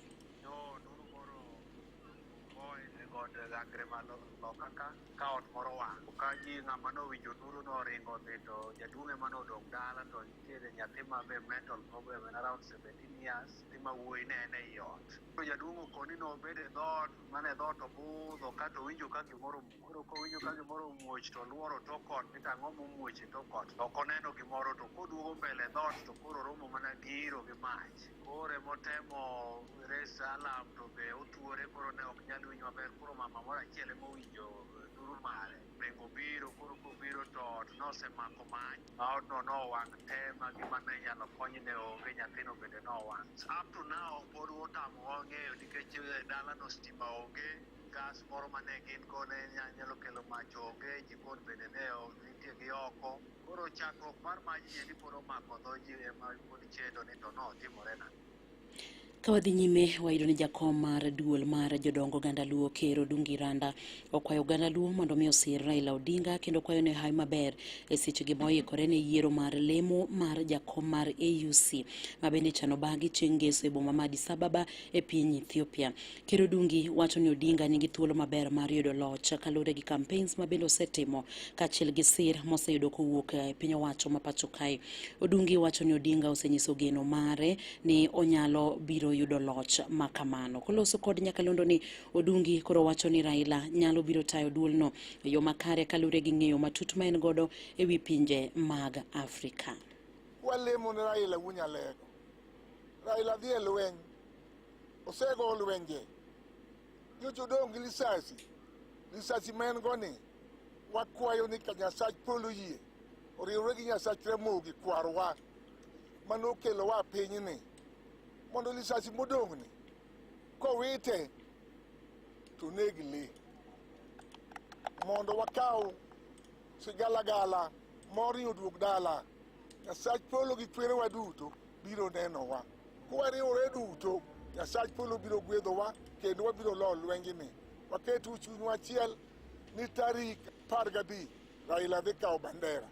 Ka ot moro wang' ka ji ng'ama nowinjo nduru noringo odhi to jaduong' ema nodong' dala to nitiere nyathi ma be mental problem en around 17 years nyathi ma wuoyi ne en ei ot. Koro jaduong' okoni nobedo e dhoot mana e dhoot obudho kato owinjo ka gimoro koro kowinjo ka gimoro omuoch to oluoro tok ot ni to ang'o momuoch e tok ot to ok oneno gimoro to koduogo mbele dhoot to koro oromo mana gi iro gi mach. Koro emotemo raise alarm to be otuore koro ne ok nyal winjo maber koro mama moro achiel ema owinjo nduru mare oringo obiro koro kobiro to ot nosemako mach ma odno nowang' te ma gima ne inyalo kony ne onge nyathino bende nowang'. Up to now pod otamowa ng'eyo nikech dalano stima onge, gas moro mane gin go ne nyalo kelo mach onge, jikon bende ne nitie gi oko. Koro chakruok mar majni endi pod omako dho ji ema pod chendo ni to notimore nade. Ka wadhi nyime wayudo ni jakom mar duol mar jodong oganda Luo Ker Odungi Randa okwayo oganda Luo mondo mi osir Raila Odinga kendo kwayo ne hawi maber e sechegi moikore ne yiero mar lemo mar jakom mar AUC ma bende ichano bagi chieng' ngeso e boma ma Addis Ababa e piny Ethiopia. Ker Odungi wacho ni Odinga nigi thuolo maber mar yudo loch kaluwore gi campaigns ma bende osetimo kaachiel gi sir moseyudo kowuok e piny owacho ma pacho kae. Odungi wacho ni Odinga osenyiso geno mare ni onyalo biro yudo loch ma kamano. Koloso kod nyakalondo ni Odungi koro wacho ni Raila nyalo biro tayo duolno e yo makare kaluwore gi ng'eyo matut ma en godo e wi pinje mag Afrika. Walemo ne Raila wunyalego. Raila dhi e lweny. Osego lwenje. Nyocha odong' gi lisasi. Lisasi ma en go ni wakwayo ni ka Nyasach polo yie oriwre gi Nyasach Ramogi kwarwa manokelowa pinyni mondo lisasi modong'ni kowite to neg le mondo wakaw sigalagala mor ni oduog dala. Nyasach polo gi kwerewa duto biro nenowa. Kwariwore duto, Nyasach polo biro gwedhowa kendo wabiro loyo lwenjni. Waketu chunywa achiel ni tarik 15 Raila dhi kawo bandera.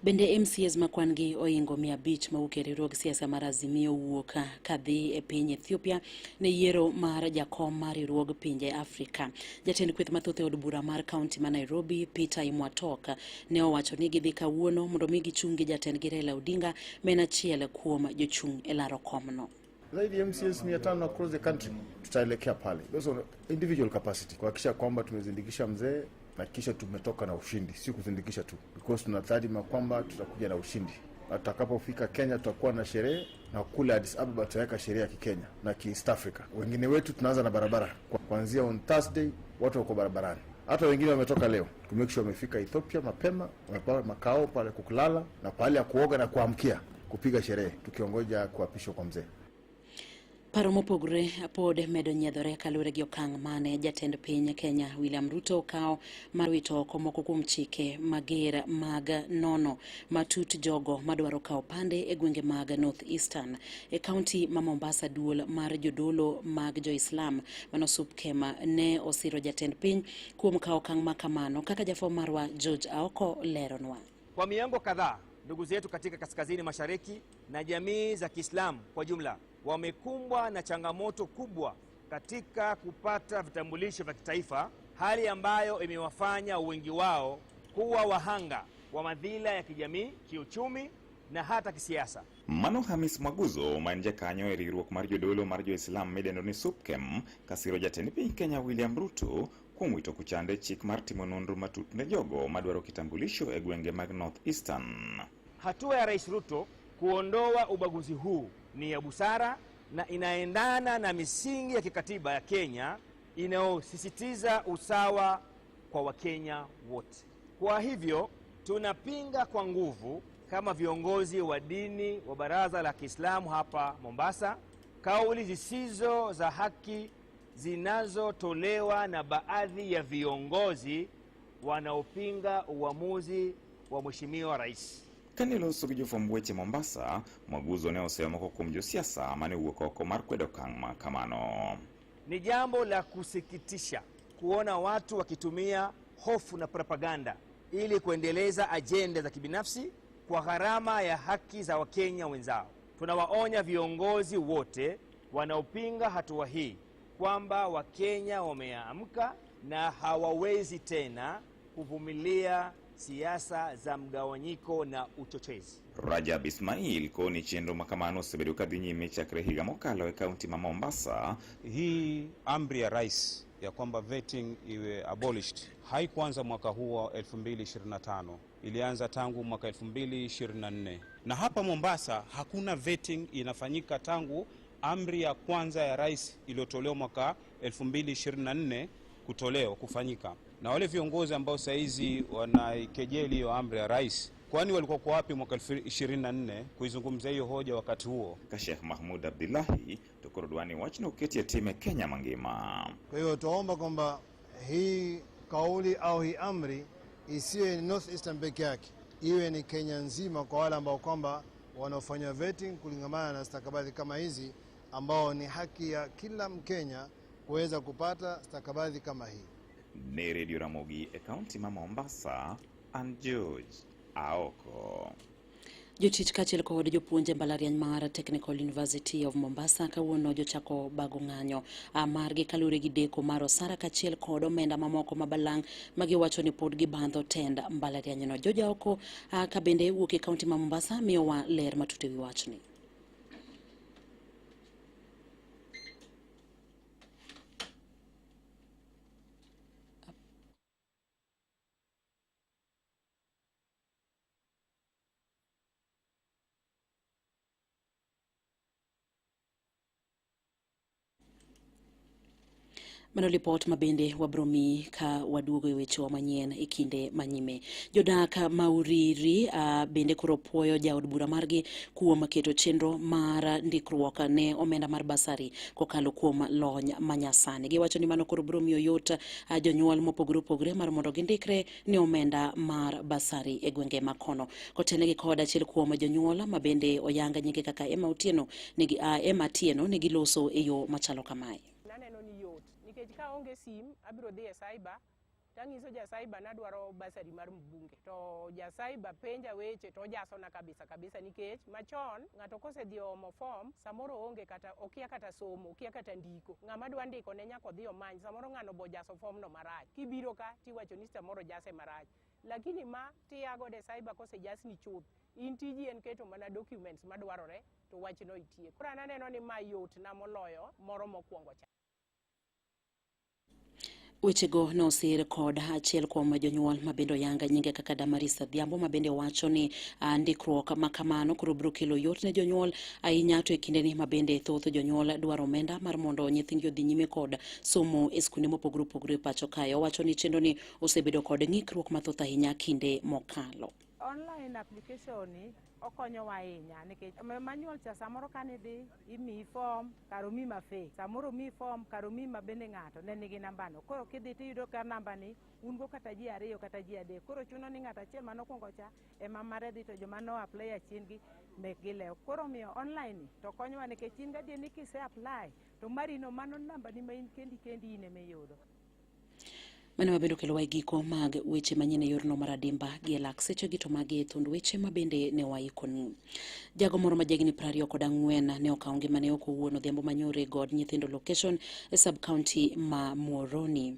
Bende MCAs ma kwan gi ohingo 500 mawuok e riwruog siasa mar Azimio wuok kadhi e piny Ethiopia ne yiero mar jakom mar riwruog pinje Afrika. Jatend kweth mathoth e od bura mar kaunti ma Nairobi, Peter Imwatok, ne owacho ni gidhi kawuono mondo mi gichung' gi jatendgi Raila Odinga ma en achiel kuom jochung' e laro komno. Zaidi ya MCAs 500 across the country tutaelekea pale. Those on individual capacity kuhakikisha kwamba tumezindikisha mzee na kisha tumetoka na ushindi, si kuzindikisha tu, because tunadhani kwamba tutakuja na ushindi. Na tutakapofika Kenya tutakuwa na sherehe, na kule Addis Ababa tutaweka sherehe ya Kikenya na ki East Africa. Wengine wetu tunaanza na barabara kuanzia on Thursday, watu wako barabarani. Hata wengine wametoka leo to make sure wamefika Ethiopia mapema, wamepata makao pale kukulala na pahali ya kuoga na kuamkia kupiga sherehe, tukiongoja kuapishwa kwa mzee. Paro mopogore pod medo nyiedhore kaluwore gi okang' mane jatend piny Kenya William Ruto okawo mar wito oko moko kuom chike mager mag nono matut jogo madwaro kawo pande e gwenge mag North Eastern. E kaunti ma Mombasa, duol mar jodolo mag jo-Islam mano Supkema ne osiro jatend piny kuom kawo okang' ma kamano, kaka jafwambo marwa George Aoko leronwa. Kwa miongo kadhaa ndugu zetu katika kaskazini mashariki na jamii za Kiislamu kwa jumla wamekumbwa na changamoto kubwa katika kupata vitambulisho vya kitaifa, hali ambayo imewafanya wengi wao kuwa wahanga wa madhila ya kijamii, kiuchumi na hata kisiasa. Mano Hamis Mwaguzo ma en jakanyo e riwruok mar jodolo mar jo-Islam midendo ni Supkem kasiro jatend piny Kenya William Ruto kuom wito kuchande chik mar timo nonro matut ne jogo madwaro kitambulisho e gwenge mag North Eastern. Hatua ya Rais Ruto kuondoa ubaguzi huu ni ya busara na inaendana na misingi ya kikatiba ya Kenya inayosisitiza usawa kwa Wakenya wote. Kwa hivyo tunapinga kwa nguvu kama viongozi wa dini wa Baraza la Kiislamu hapa Mombasa kauli zisizo za haki zinazotolewa na baadhi ya viongozi wanaopinga uamuzi wa Mheshimiwa Rais. Kane loso gi jofwamb weche Mombasa, Mwaguzo ne oseyo moko kuom josiasa mane owuok oko mar kwedo okang' ma kamano. Ni jambo la kusikitisha kuona watu wakitumia hofu na propaganda ili kuendeleza ajenda za kibinafsi kwa gharama ya haki za Wakenya wenzao. Tunawaonya viongozi wote wanaopinga hatua hii kwamba Wakenya wameamka na hawawezi tena kuvumilia siasa za mgawanyiko na uchochezi. Rajab Ismail koni chenro ma kamano osebedo ka dhi nyime chakre higa mokalo e kaunti ma Mombasa. Hii amri ya rais ya kwamba vetting iwe abolished haikuanza mwaka huu wa 2025, ilianza tangu mwaka 2024, na hapa Mombasa hakuna vetting inafanyika tangu amri ya kwanza ya rais iliyotolewa mwaka 2024 kutolewa kufanyika. Na wale viongozi ambao saizi wanaikejeli hiyo amri ya rais, kwani walikuwa kwa wapi mwaka 2024 kuizungumzia hiyo hoja wakati huo? Ka Sheikh Mahmud Abdullahi to koro dwani wachno oketie tim e Kenya mangima. Kwa hiyo tuomba kwamba hii kauli au hii amri isiwe ni North Eastern peke yake, iwe ni Kenya nzima, kwa wale ambao kwamba wanaofanya vetting kulingamana na stakabadhi kama hizi, ambao ni haki ya kila Mkenya kuweza kupata stakabadhi kama hii. Ne Radio Ramogi e kaunti ma Mombasa, an George Aoko. Jotich kaachiel kod jopuonj e mbalariany mar Technical University of Mombasa kawuono jochako bago ng'anyo margi kaluwore gi deko mar osara kaachiel kod omenda mamoko mabalang' magiwacho ni pod gibandho tend mbalarianyno. George Aoko ka bende wuok e kaunti ma Mombasa miyowa ler matut e wi wachni. Mano lipot mabende wabromi ka waduogo e wechewa manyien e kinde manyime. Jodak ma Uriri bende koro puoyo jaod bura margi kuom keto chenro mar ndikruok ne omenda mar basari kokalo kuom lony manyasani. Giwacho ni mano koro biro miyo yot jonyuol mopogore opogore mar mondo gindikre ne omenda mar basari e gwenge makono. Kotenegi kod achiel kuom jonyuol mabende oyanga nyinge kaka Emma Otieno nigi Emma Atieno nigi loso e yo machalo kamae. Naneno ni yot nikech ka onge sim abiro dhi e cyber tang'iso ja cyber nadwaro basari mar mbunge to ja cyber penja weche to ojasona kabisa kabisa nikech machon ng'ato kosedhi omo form samoro onge kata okia kata somo okia kata ndiko ng'ama dwa ndiko ne nyaka odhi omany samoro ng'ano bo jaso form no marach kibiro ka tiwacho ni samoro jase marach lakini ma tiya godo e cyber kosejasni chuth in tiji en keto mana documents madwarore to wachno itieko. Koro an aneno ni ma yot na moloyo moro mokwongo cha. Wechego nosir kod achiel kuom jonyuol mabende oyanga nyinge kaka Damaris Adhiambo mabende wacho ni ndikruok ma kamano koro biro kelo yot ne jonyuol ahinya to e kindeni mabende thoth jonyuol dwaro omenda mar mondo nyithindgi odhi nyime kod somo e skunde mopogore opogore e pacho kae. Owacho ni chenro ni osebedo kod ng'ikruok mathoth ahinya kinde mokalo. Online application ni okonyowa ahinya nikech manual cha samoro kanidhi imiyi form kar omiyi ma fake, samoro omiyi form kar omiyi ma bende ng'ato ne nigi nambano. Koro kidhi tiyudo ka nambani un go kata ji ariyo kata ji adek, koro chuno ni ng'ato achiel manokwongo cha ema mare dhi to joma no apply achien gi mekgi lew. Koro omiyo online ni to konyowa nikech in gadier ni kise apply to marino mano nambani ma in kendi kendi in emiyudo. Mano mabende okelowa e giko mag weche manyien e yorno mar adimba gi e lak sechegi to magi e thund weche mabende ne waikoni. Jago moro ma jahigni 24 ne okawo ngimane oko owuon odhiambo manyoro e god nyithindo location e sub county ma Muhoroni.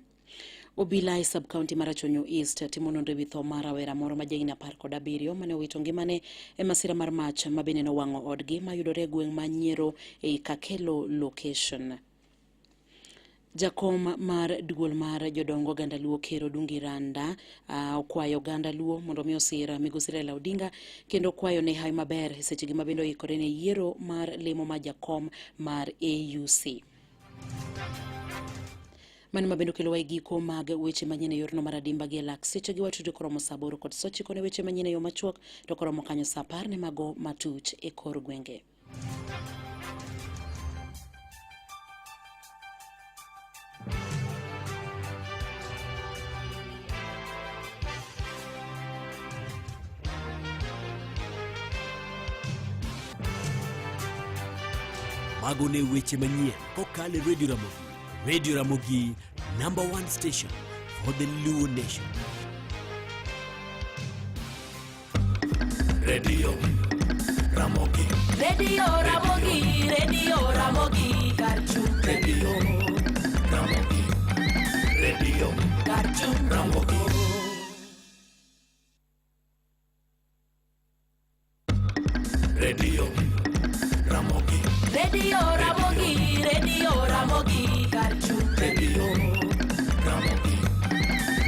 Obila e sub county mar Rachuonyo East timo nonro ewi tho mar rawera moro ma jahigni 17 mane owito ngimane e masira mar mach ma bende nowang'o odgi mayudore e gweng' ma Nyiero ei Kakelo location. Jakom mar duol mar jodongo oganda Luo Ker Odungi Randa okwayo oganda Luo mondo mi osir migosi Raila Odinga kendo okwayo ne hawi maber e sechegi ma bende oikore ne yiero mar lemo mar jakom mar AUC. Mano ma bende okelowa e giko mag weche manyien e yorno mar adimba gi e lak sechegi watudre koromo saa 8 kod saa 9 ne weche manyien e yo machuok to koromo kanyo saa 10 ne mago matuch e kor gwenge. Mago ne weche manyien kokalo e Radio Ramogi. Radio Ramogi, number one station for the Luo Nation. Radio Ramogi. Radio Ramogi, Radio Ramogi, Karchu. Radio Ramogi. Radio Karchu. Ramogi. Radio Ramogi. Radio Ramogi, Radio Ramogi, Karchu. Radio Ramogi.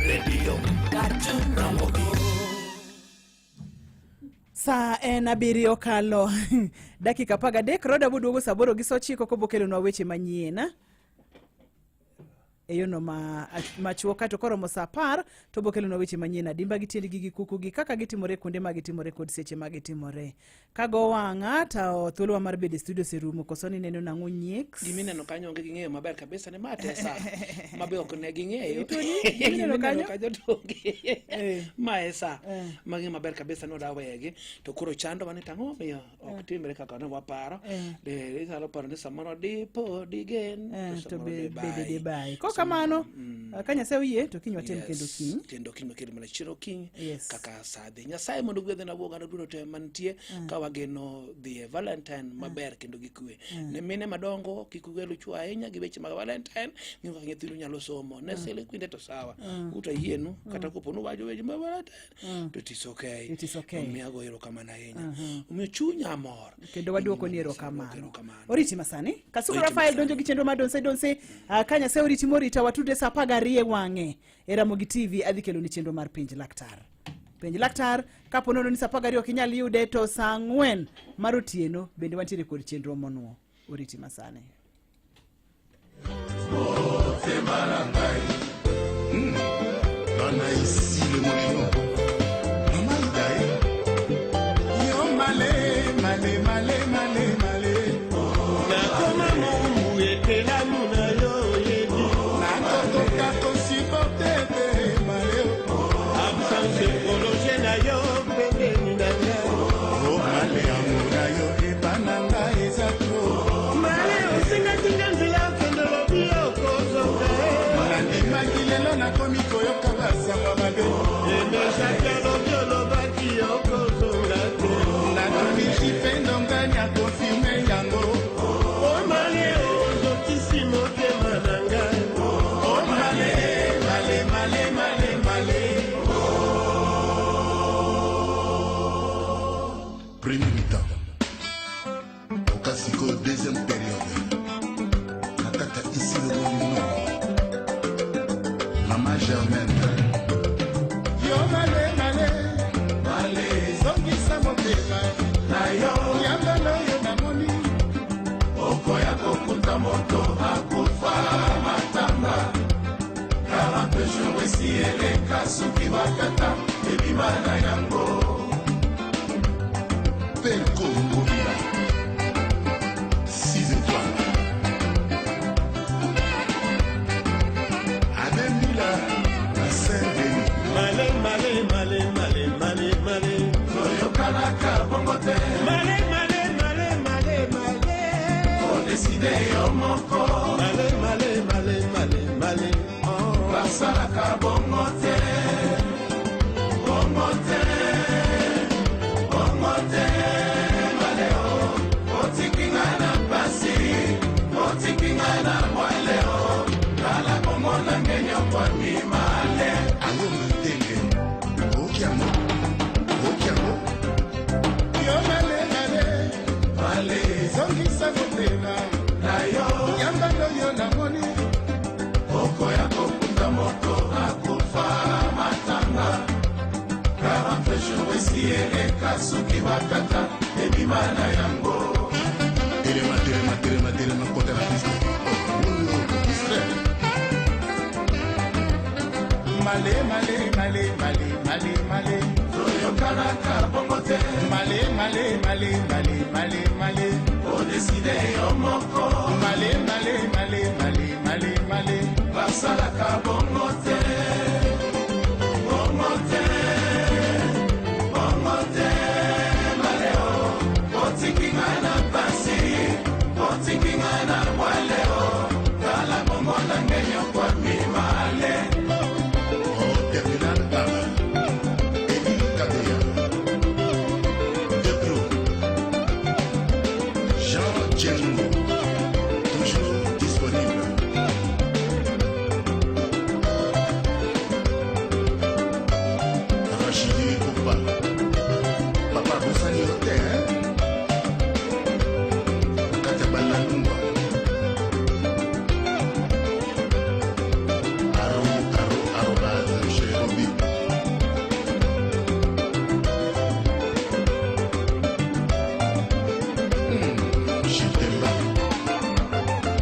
Radio Karchu. Ramogi. Saa en 7 kalo dakika 13 Roda boduogo saa 8 gi saa 9 kobokelonwa weche manyien e yono machuok kato koromo saa 10 to bokelonwa weche manyien adimba gi tiendgi gi kuku gi kaka gitimore kuonde ma gitimore kod seche ma gitimore. Kago wang'a to thuolowa mar bedo e studio oserumo koso ni neno nang'o nyieks? Gimineno kanyo onge ging'eyo maber kabisa ni ma te sa ma be ok ne ging'eyo. Itoni, gimineno kanyo? Gimineno kanyo to onge. Ma e sa mang'eyo maber kabisa ni odawegi to koro chandowa ni tang'o momiyo ok timre kaka ne waparo. De inyalo paro ni samoro dipo digen to To samoro bende dibayi. dibayi. Kok kamano, ka Nyasaye oyie to kiny watem kendo kiny. Kendo kiny wakel mana chiro kiny Yes. kaka sa dhi. Nyasaye mondo ogwedhe na wuoga duto te mantie ka wageno dhi e Valentine maber kendo gi kwe. Ne mine madongo kik ugel chwo ahinya gi weche mag Valentine, ng'iyo kaka nyithindu nyalo somo. Ne sele kwinde to sawa. Uto yienu kata kopo nuwacho weche mag Valentine to it is okay. It is okay. Omiyo agoyo erokamano ahinya. Omiyo chunya mor. Kendo waduoko ni erokamano. Oriti masani. Kasuku Oriti Rafael donjo gi chenro mar Donse Donse. Ka Nyasaye oriti morita watudre saa 12 e wang'e. E Ramogi TV adhi kelo ni chenro mar Penj Laktar. Penj Laktar kapo nono ni saa 12 ok inyal yude to saa 4 mar otieno bende wantiere kod chenro monuo. Oriti masani. Nana ici le molino. Mama Idae. Yo male, male, male, male, male. Nakoma mungu ekelamu na yo oyebi. Nakokoka kosupporte te male. Absence prolonge na yo pembeni na nga. O male amour na yo epa na nga eza trop. Male osengaki nga nzela okende olobi okozonga e. Nandimaki lelo nakomi koyoka basango mabe. Emesaki alobi olobaki okozonga te. Nakomisi mpe ndongani akonfirme yango. Omale ozokisi motema na ngai. O male, male, male, male, male. Premier mi-temps. Oka sikoyo deuxième période. Na kati ya ici le Molino. Esi eleka soki bakata ebima na yango. Telema, telema, telema, telema, kota na piste. Oh, distrait. Male, male, male, male, male, male. Toyokanaka bongo te. Male, male, male, male, male, male. Odeside yo moko. Male, male, male, male, male, male. Basalaka bongo te. Bongo te. Bongo te. Male o. Otiki nga na pasi. Otiki nga na mwale o. Tala bongo na ngenyo kwa mi male. Terminal Baba, Eddie Kadeya, Debro, Jean Djengo, toujours disponible. Rachidi Koupa, Papa Boussani Hotel, Katia Bandalungwa, Aro, aro, arobase, chez Roby. Chitemba.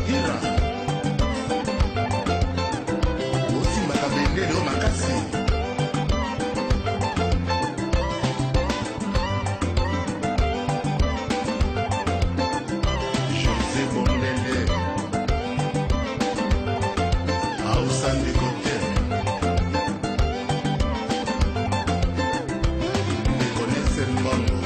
Hira. Osimbaka bendele oyo makasi. José Bondele. Aoussa ndeko te. Ndeko Nese Mbongo.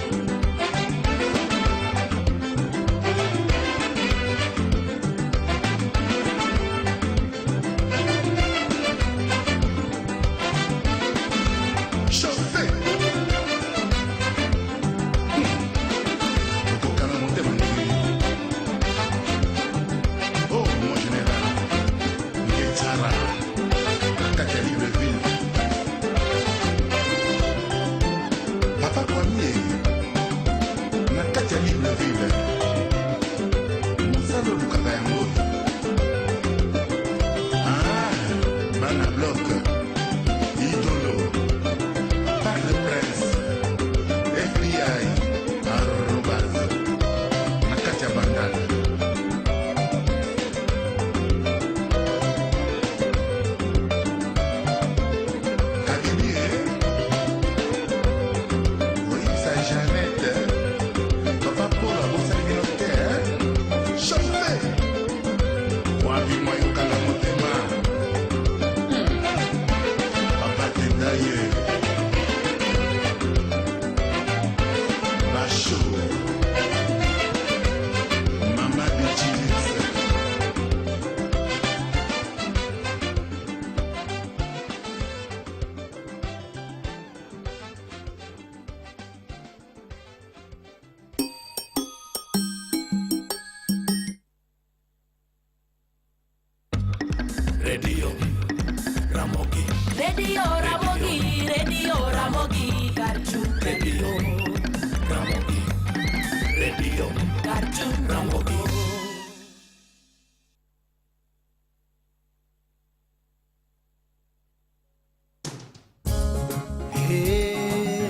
Chauffé. Okokanga motema ndenge nini? Oh, mon général Ngetsara na kati ya Libreville, papa Kwamie na kati ya Libreville, mosala olukaka yango. Ah, bana bloc idolo, Parc de Prince, FBI arobase na kati ya Bandala. Kabibi, oyebisa Janete, papa Polo abosani bino te. Chauffe wapi mwa yokanga motema. Papa Tendaye Basho, Mama Bichilis. Radio Ramogi. Radio Ramogi, Radio Ramogi, Karchu. Radio Ramogi. Radio Karchu. Ramogi. Hey,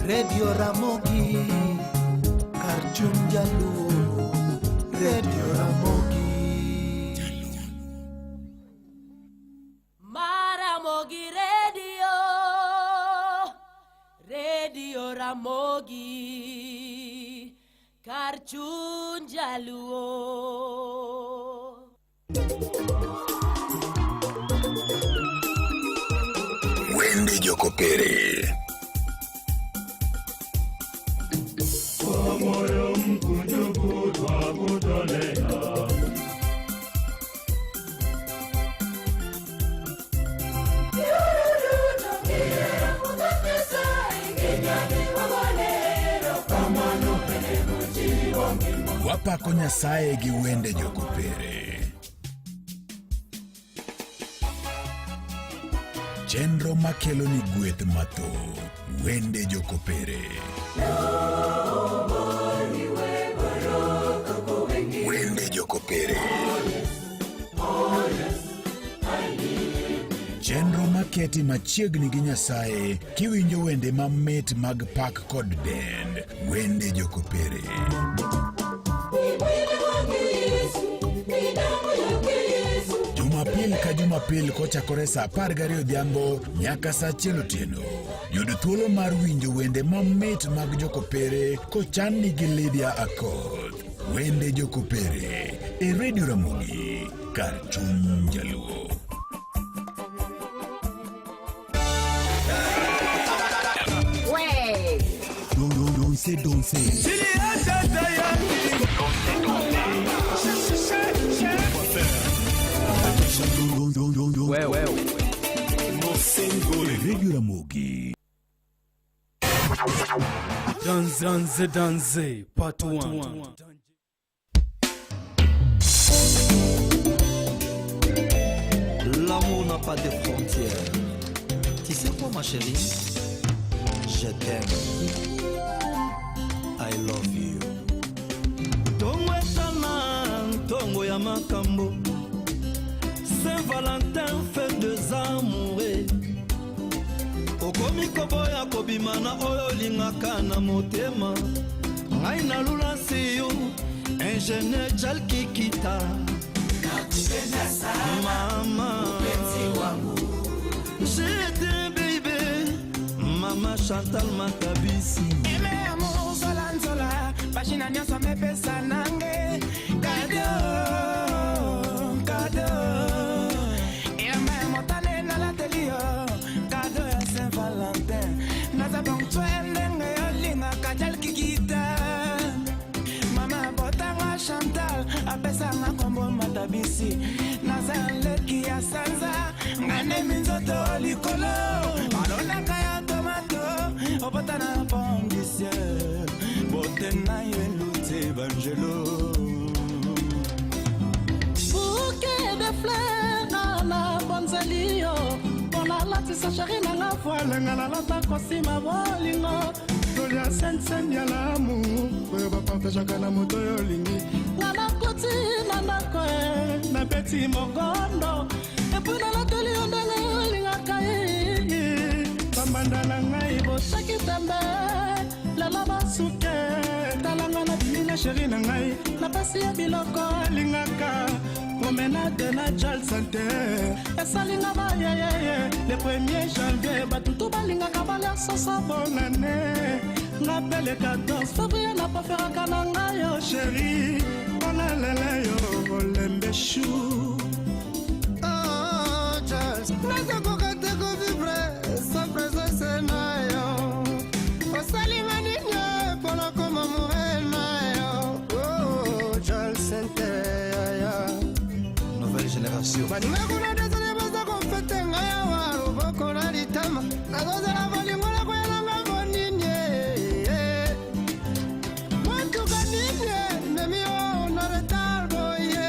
Radio Ramogi, kar chuny jaluo, Radio Ramogi. Maramogi Radio, Radio Ramogi, kar chuny jaluo. Wende Jokopere. Kwa moyo mkunjufu twakutolea. Wapako Nyasaye gi wende Jokopere. Chenro makelo ni gweth mathoth. Wende Jokopere. Wende Jokopere. Chenro makelo Maketi machiegni gi Nyasaye kiwinjo wende mamit mag pak kod dend. Wende Jokopere. Jumapil ka Jumapil kochakore saa 12 odhiambo nyaka saa 1 otieno. Yud thuolo mar winjo wende mamit mag Jokopere kochanni gi Lydia Akoth. Wende Jokopere e Radio Ramogi kar chuny Jaluo. Donse donse. Radio Ramogi. Danze, Danze, Danze, Part 1. L'amour n'a pas de frontières. Tu sais quoi, ma chérie? Je t'aime. I love you. Ntongo etana, ntongo ya makambo. Saint Valentin, fête des amoureux. Okomi koboya kobima na oyo olingaka na motema. Ngai nalula siyo, ingénieur Jalkikita. Mama, j'étais baby, Mama Chantal Matabisi. Aime amour nzola nzola bashina nyonso mepesa nange kado kado elamba ya motane nalateli yo kado ya Saint Valentin naza ponctuel ndenge olingaka jalkikita mama botanga Chantal apesanga kombo Matabisi naza leki ya sanza nga nde minzoto likolo balonaka ya tomato obota na pomme du ciel bote na yo eluti bangelo. Bouquet de fleurs nga na bonzeli yo mpo nalatisa sheri na nga voile nga nalata kosima bolingo Tolia sensen ya lamu oyo bapartageaka na moto oyo olingi. Nga nakoti na ndako e nabeti mogondo epui nalateli yo ndenge olingaka ye. Bambanda na ngai bosaki tembe lelo basuke talanga nabimi na sheri na ngai napesi ye biloko alingaka promenade na Jal Sante esalinga bayeyeye le 1er janvier batutu balingaka balia soso bonane nga mpe le 14 février napreferaka na ngai yo sheri mpona lela yo olembe chou. Oh, Charles, nazokoka te kovivre sans présence na yo. Osalinga nini mpona koma moure na yo? Oh, Charles Sente, ya. Nouvelle génération. Baninga kuna desole baza kofete ngai awa loboko na litama nazozela bolingo na koya na ngambo nini motuka nini memi yo na retard boye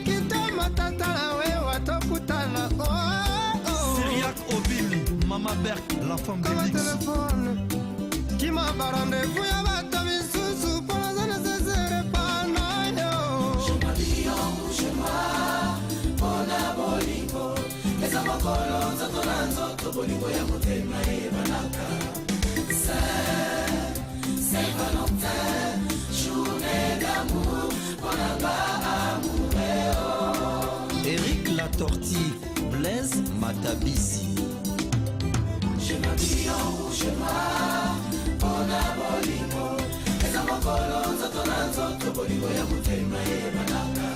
kitoma tata na wewa tokutana oh, oh. Syriac Obili, Mama Berk, la femme de Kama Lix. telefone kima barandez-vous ya bato misusu mpo naza nesesere pa na yo. Eza mokolo nzoto na nzoto bolingo ya motema eyebanaka Saint Valentin, journée d'amour mpona ba amoureux. Eric La Tortille, Blaise Matabisi. Je m'habille en rouge noir mpona bolingo eza mokolo nzoto na nzoto bolingo ya motema eyebanaka.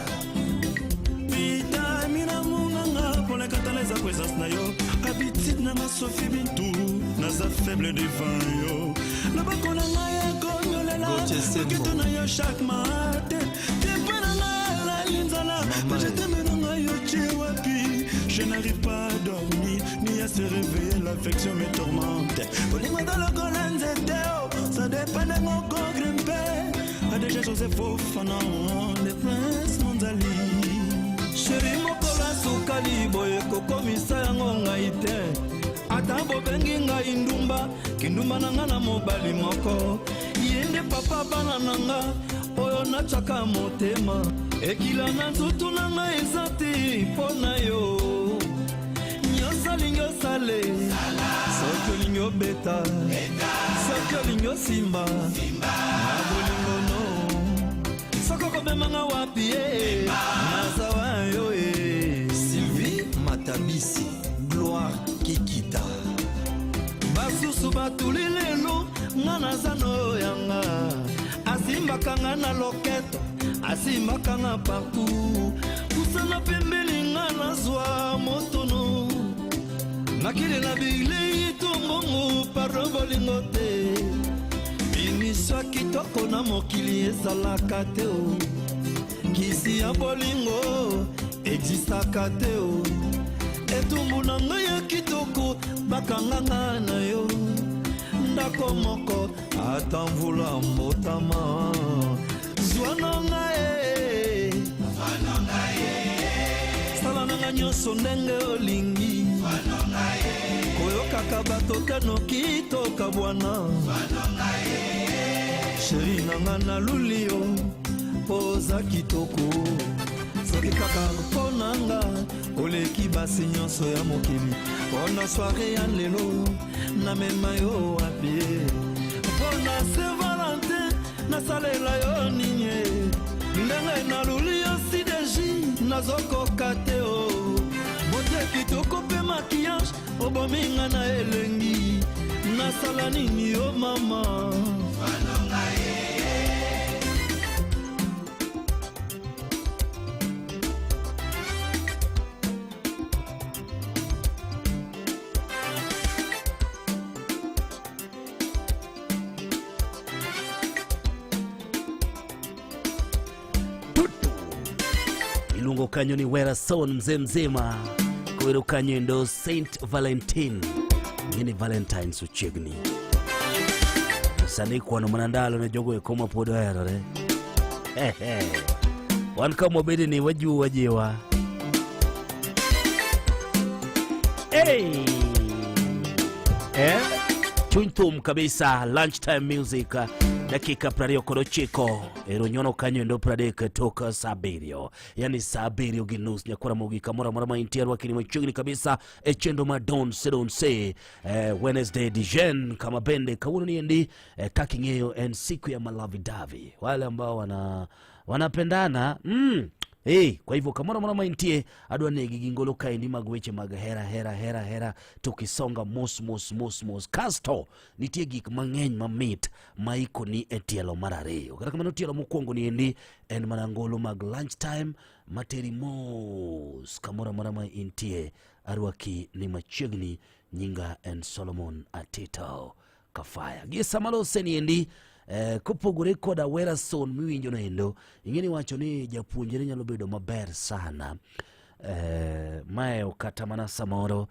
Vitamina monganga mpona katala eza présence na yo habitude nanga Sofi Bintu naza faible devant yo loboko na ngai ekonyolela Gauthier Sembo. loketo na yo chaque matin tepe na ngai elali nzala Mama. pejeteme na ngai otie wapi. Je n'arrive pas à dormir ni à se réveiller, l'affection me tourmente. Bolingo eza lokola nzete o ça dépend ndenge okogrimpe adeja Joseph Ofana le prince Monzali. Sheri mokolo asukali boye kokomisa yango ngai te ata bobengi ngai ndumba kindumba na nga na mobali moko ye nde papa bana na nga oyo natiaka motema ekila na nzoto na ngai eza te mpo na yo nyonso olingi osale, soki olingi obeta, soki olingi osimba na bolingo no, soki okomemanga wapi ye, naza wa yo e. Sylvie Matabisi, Gloire Kikita. Basusu batuli lelo, nga naza no yanga, asimbaka nga na loketo, asimbaka nga partout, pusana pembeni nga nazwa motono, nakelela bilei to mbongo, pardon bolingo te, biniswa kitoko na mokili ezalaka te o, kisi ya bolingo existaka te o, etumbu na ngai ya kitoko bakanganga na yo, ndako moko ata mvula mbotama, zwa na ngai e, sala na ngai nyonso ndenge olingi, koyokaka bato te noki tokabwana, sheri na ngai naluli yo mpo oza kitoko, soki kaka mpo na nga oleki basi nyonso ya mokili, mpo na soire ya lelo namema yo wapi, mpo na Saint Valentin nasalela yo nini, ndenge naluli yo sideji nazokoka te o, bote kitoko mpe maquillage obomi nga na elengi, nasala nini yo mama. Iluongo kanyo ni Werason mzee mzima kowero kanyo endo Saint Valentine, ng'eni Valentines ochiegni sani, kwano mana ndalo ne jogo eko ma pod oherore. Wan kama wabede ni wajiwo wajiwa. Hey! Eh? Chuny thum kabisa, lunchtime music, dakika 29 ero nyono kanyo endo 30 tok saa abiriyo, yani saa abiriyo gi nus. Nyakwara mogi kamoro amora ma intie, rwakini machiegni kabisa e chenro ma Don Se Don Se, Wednesday Dijen, kama bende kawuono ni endi, kaka ing'eyo en siku ya malavidavi, wale ambao wanapendana. Hey, kwa hivyo kamoro amora ma intie adwa negi gi ngolo kaendi mag weche mag hera hera hera hera, tukisonga mos mos mos mos. Kasto nitie gik mang'eny mamit ma ikoni e tielo mar ariyo. Kata kamano tielo mokwongo ni endi en mana ngolo mag lunchtime materi mos kamoro amora ma intie, arwaki ni machiegni. Nyinga en Solomon Atito Kafaya. Gi sama lose ni endi, kopogore koda Werason miwinjo no endo, ing'e ni wacho ni japuonjre nyalo bedo maber sana, mae kata mana samoro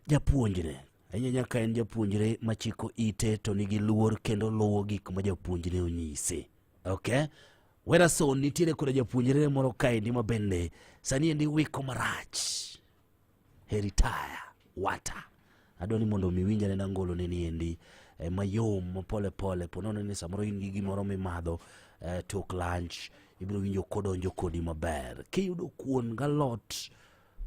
japuonjre ahinya nyaka en japuonjre machiko ite to nigi luor kendo luwo gik ma japuonjre onyise. Okay? Werason nitiere koda japuonjre moro kaendi ma bende sani endi wiko marach, heritaya wata. Adwa ni mondo mi winj anena ngolo ne ni endi, mayom ma pole pole, po nono ni samoro in gi gimoro mimadho, tok lunch ibiro winjo kodonjo kodi maber. Kiyudo kuon galot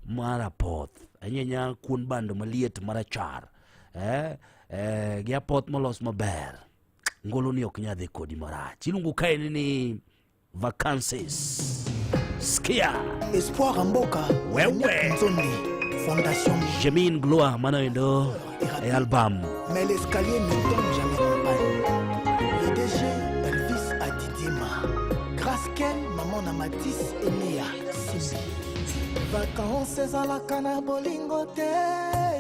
mar apoth, ahinya ahinya kuon bando maliet marachar, gi apoth molos maber, ngolo ni ok nyal dhi kodi marach. Iluongo kaendi ni vacances. Skia Espoir Mboka, Wewe. Nzondi, Fondation. Jemin Gloire mano endo e album. Mais l'escalier ne tombe jamais en panne. Le DG Elvis Adidima. Grâce Ken, maman Namatis et Mia Simbi. Vacances ezalaka na bolingo te,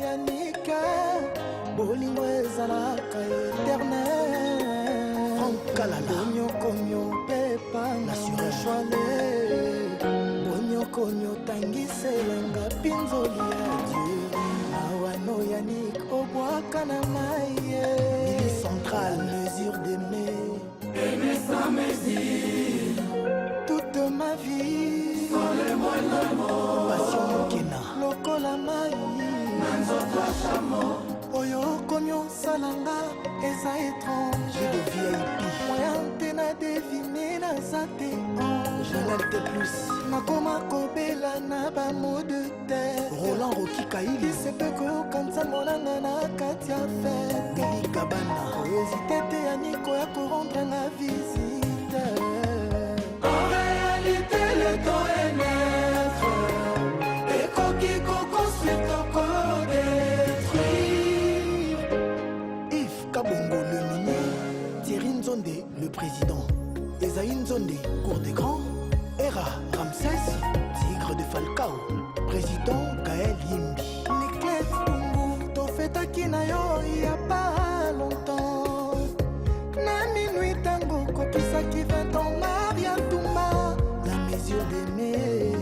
Yannick. Bolingo ezalaka éternel. Franck Kalala. Bonyokonyo pepa na shwale. Bonyokonyo tangiselanga pinzoli ya Dieu. Mawano Yannick obwaka na mai. Mili Central. Mesure d'aimer. Aimer sans mesure. Toute ma vie. Sans le moindre mot. Passion Mokena. Lokola mai. Na nzoto ya chamo. Oyo okomi osalanga eza étrange. Moyen te na devine, naza te ange. Te plus. Nakoma kobela na bamo de tête. Roland Roki Kaili. Sepe kokanisa monanga na kati ya fete. Willy Kabana. Kohésite te ya niko ya korendre nga visite. En réalité, le temps est maître. Ekoki koconstruire to kodétruire. Yves Kabongo le minier, Thierry Nzonde le président, Esaïe Nzonde, cour des grands, Era Ramsès, Tigre de Falcao, président Gaël Yimbi. Niclef Pungu, tofetaki na yo ya pas longtemps. Na minuit ntango okokisaki 20 ans, Maria Tumba, la mesure d'aimer.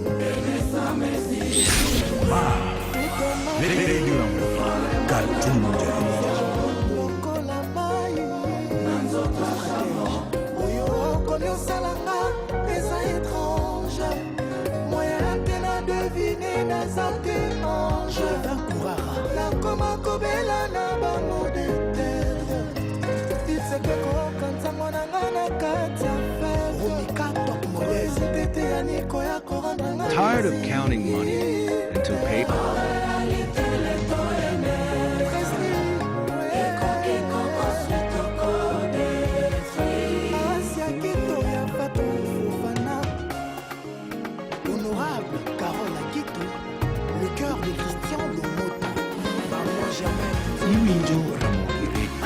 Radio Cartoon. Lokola mai oyo okomi osalanga eza étrange. Moyen te na devine, naza te ange. Nakoma kobela na bamo de tete. Iseke kokansango na nga na kati ya Romika Top Model. fete te ya niko ya korendre nga. Tired of counting money until paper. Asia Keto ya Fatou Fofana. Honorable Carole Akitu, le cœur de Christian Lomoto, Maman Germaine. Iwinjo Ramogi Radio.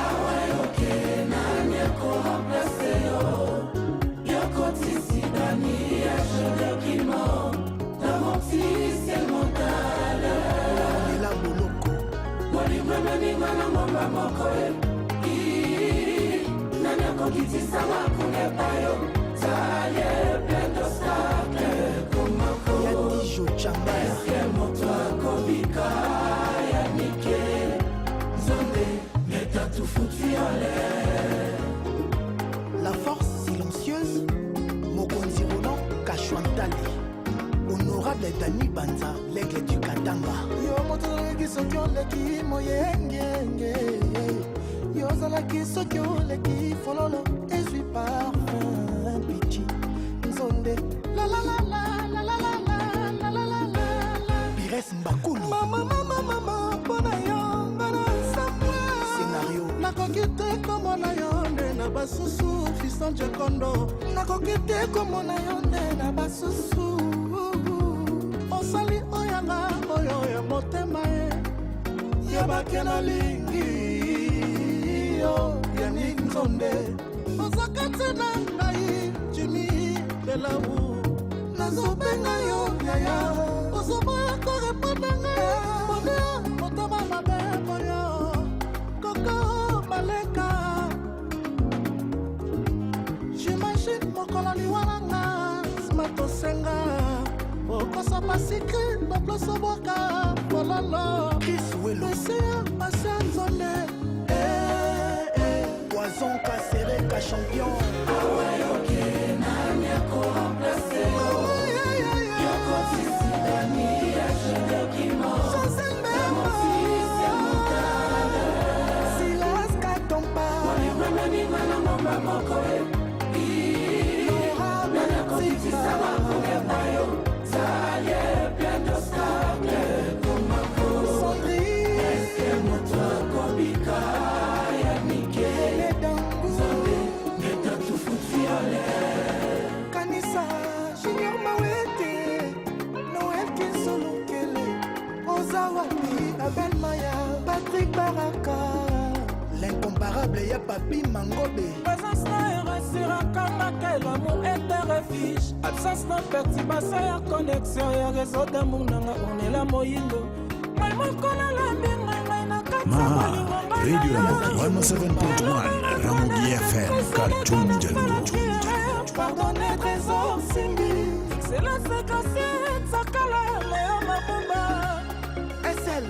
Ornella Boloko. Yadijo Chambaya. La force silencieuse, Mokonzi Roland Kashwantale. Honorable Dani Banza, l'aigle du Katanga. Yo moto ozalaki soki oleki moyengenge, yo ozalaki soki oleki fololo ezwi parfum pichi nzonde. Pires Mbakulu. Mama mama mama, mpo na yo nga na nsambwa. Scénario. Nakoki te komona yo nde na basusu, Fiston Jekondo. Nakoki te komona yo nde na basusu. Osali oyanga oyo ya motema ye, yebake nalingi yo Yanik Nzonde. Oza kati na ngai, Jimi Belau. Nazobenga yo yaya, ozoboya korepondre ngai, bonia motema mabe boyo koko maleka. J'imagine mokolo liwa nanga nsima tosenga okosopa sikri na ploso bwaka fololo. Chris Welo. Esia masia Nzonde. Poison Kasereka champion. Silas Katompa. Kanisa Junior Mawete, Noel Kinsolokele, oza wapi? Abel Maya, Patrick Baraka. L'incomparable ya Papi Mangobe. Présence na erassuraka nga, l'amour est un refuge. Absence na perturbation ya connexion ya réseau d'amour nanga onela moyindo. Ngai moko nalambi ngai ngai na kati ya Ma, bolingo ngai. Radio Ramogi 107.1, Ramogi FM, Cartoon Jaluo. Pardonne Trésor Simbi. Excellence Graciette Sakala Léo Mabumba. SL,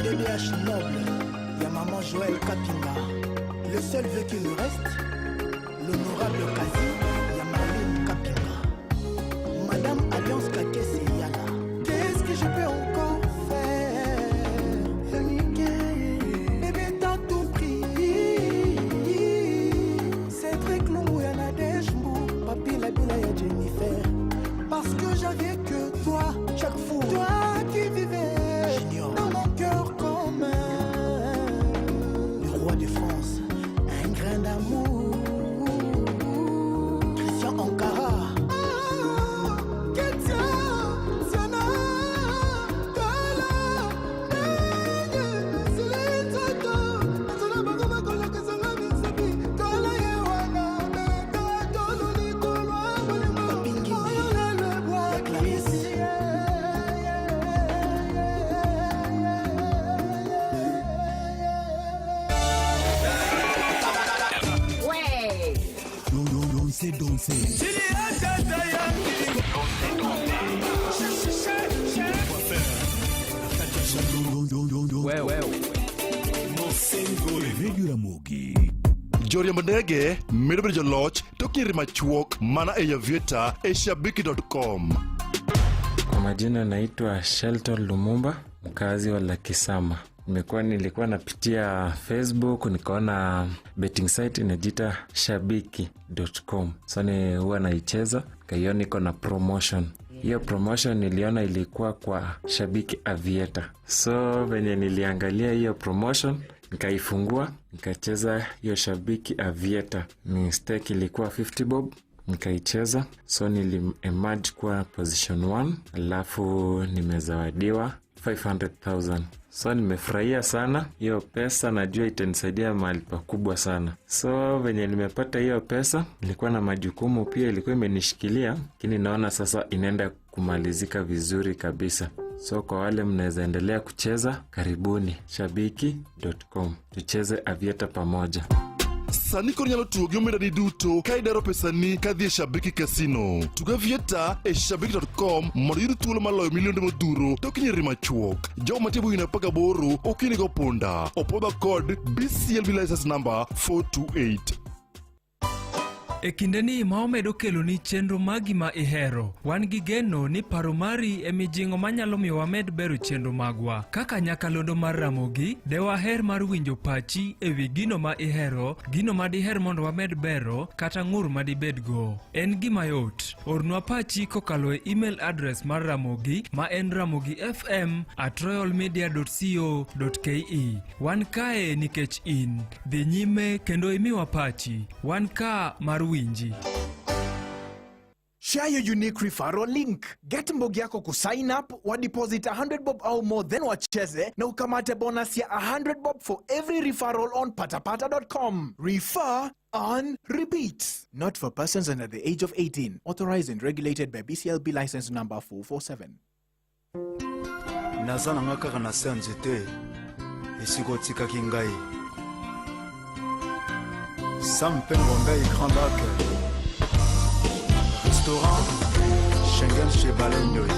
DDH Noble, ya Maman Joël Kapinga. Le seul vœu qui nous reste, l'honorable Kazi, ya Marlene Kapinga. Madame Alliance Kakese Yala. Qu'est-ce que je peux encore faire? Bébé, t'as tout pris. Radio Ramogi. Joriemb ndege medo bedo joloch tok nyiri machuok mana e Aviator e shabiki.com. Kwa majina naitwa Shelton Lumumba, mkazi wa Lakisama. Nilikuwa napitia Facebook nikaona betting site inajiita shabiki.com. So ni huwa naicheza, kaiona iko na promotion. Hiyo promotion niliona ilikuwa kwa Shabiki Aviator. So venye niliangalia hiyo promotion nikaifungua, nikacheza hiyo Shabiki Aviator. Mistake ilikuwa 50 bob, nikaicheza. So nili emerge kuwa position 1, alafu nimezawadiwa 500,000. So nimefurahia sana hiyo pesa, najua itanisaidia mahali pakubwa sana. So venye nimepata hiyo pesa, nilikuwa na majukumu pia, ilikuwa imenishikilia, lakini naona sasa inaenda kumalizika vizuri kabisa. So kwa wale mnaweza endelea kucheza, karibuni shabiki.com, tucheze Aviator pamoja. Sani koro inyalo tugo gi omendani duto ka idaro pesani kadhi e Shabiki Casino. Tug Aviator e shabiki.com mondo iyud thuolo mar loyo milionde modhuro tok nyiri machuok. Jogo mantie e bwo higni 18 ok onego punda. Opwodhwa kod BCLB license number 428. E kindeni ma wamedo keloni chenro magi ma ihero, wan gi geno ni paro mari e mijing'o manyalo miyo wamed bero chenro magwa. Kaka nyakalondo mar Ramogi, de waher mar winjo pachi e wi gino ma ihero, gino ma diher mondo wamed bero, kata ng'ur ma dibedgo. En gima yot. Ornwa pachi kokalo e email address mar Ramogi ma en ramogifm@royalmedia.co.ke. Wan kae nikech in. Dhi nyime kendo imiwa pachi. Wan ka mar winji. Share your unique referral link. Get mbogi yako kusign up, wa deposit 100 bob au more, then wacheze na ukamate bonus ya 100 bob for every referral on patapata.com. Refer on repeat. Not for persons under the age of 18. Authorized and regulated by BCLB license number 447. Naza na nga kaka na se ya nzete esika otikaki ngai Sam Mpengo ngai Grand Lac Restaurant Schengen chez Balendoi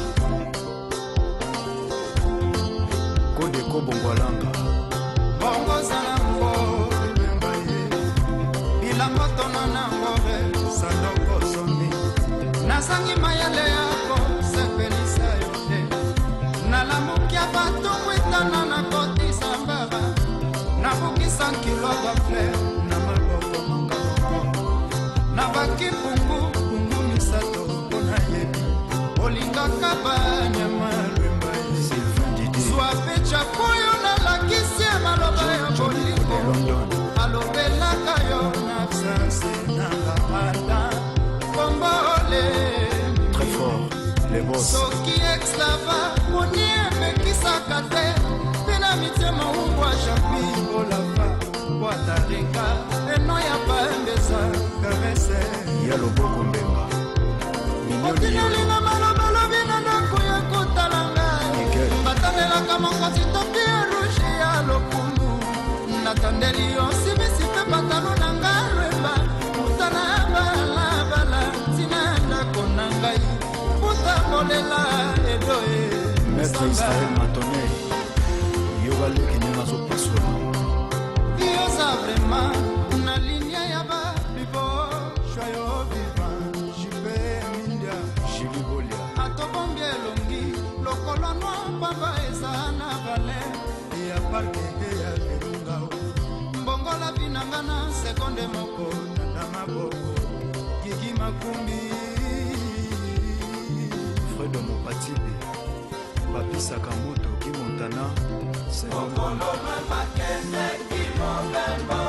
Kodeko Bongwalanga Bongo zala ngo lwemba ye bilango tona nango be sandoko zomi nazangi mayele yako sepelisa yo te nalamuki ya bato witana nakotisa mbaba nabukisa nkilo bafleur na maboko manga moko nabaki pungu pungu misato mpo nayebi olingaka banyama lwemba ye zwa pecha oyo nalakisi ye maloba ya bolingo alobelaka yo na absence nanga ata kombole. Très fort, les boss. Soki exlava moni emekisaka te mpe na mitie mowungwa japi olafa bwatarika eno ya paembeza karese Ya loboko mbenga otinolinga malobalobi na ndako ya kotala ngai batandelaka mokonzi topi ya rouge ya lokumu natandeli yo simisi mpe patalo na nga lwemba mutana balabala ntina ndako na ngai butambolela edoe. Maître Israël Matone yoka leki ndenge azopasola. Yoza vraiment na linia ya babibo joyo vivant Jipe Mindia Jili Bolia atobombi elongi lokolo nwa pamba eza na vale ya parke ya Virunga mbongola binanga na sekonde moko na maboko Gigi Makumbi Fredo Mopatibe Papi Sakamoto Ki Montana Okolo bakendeki mobembo.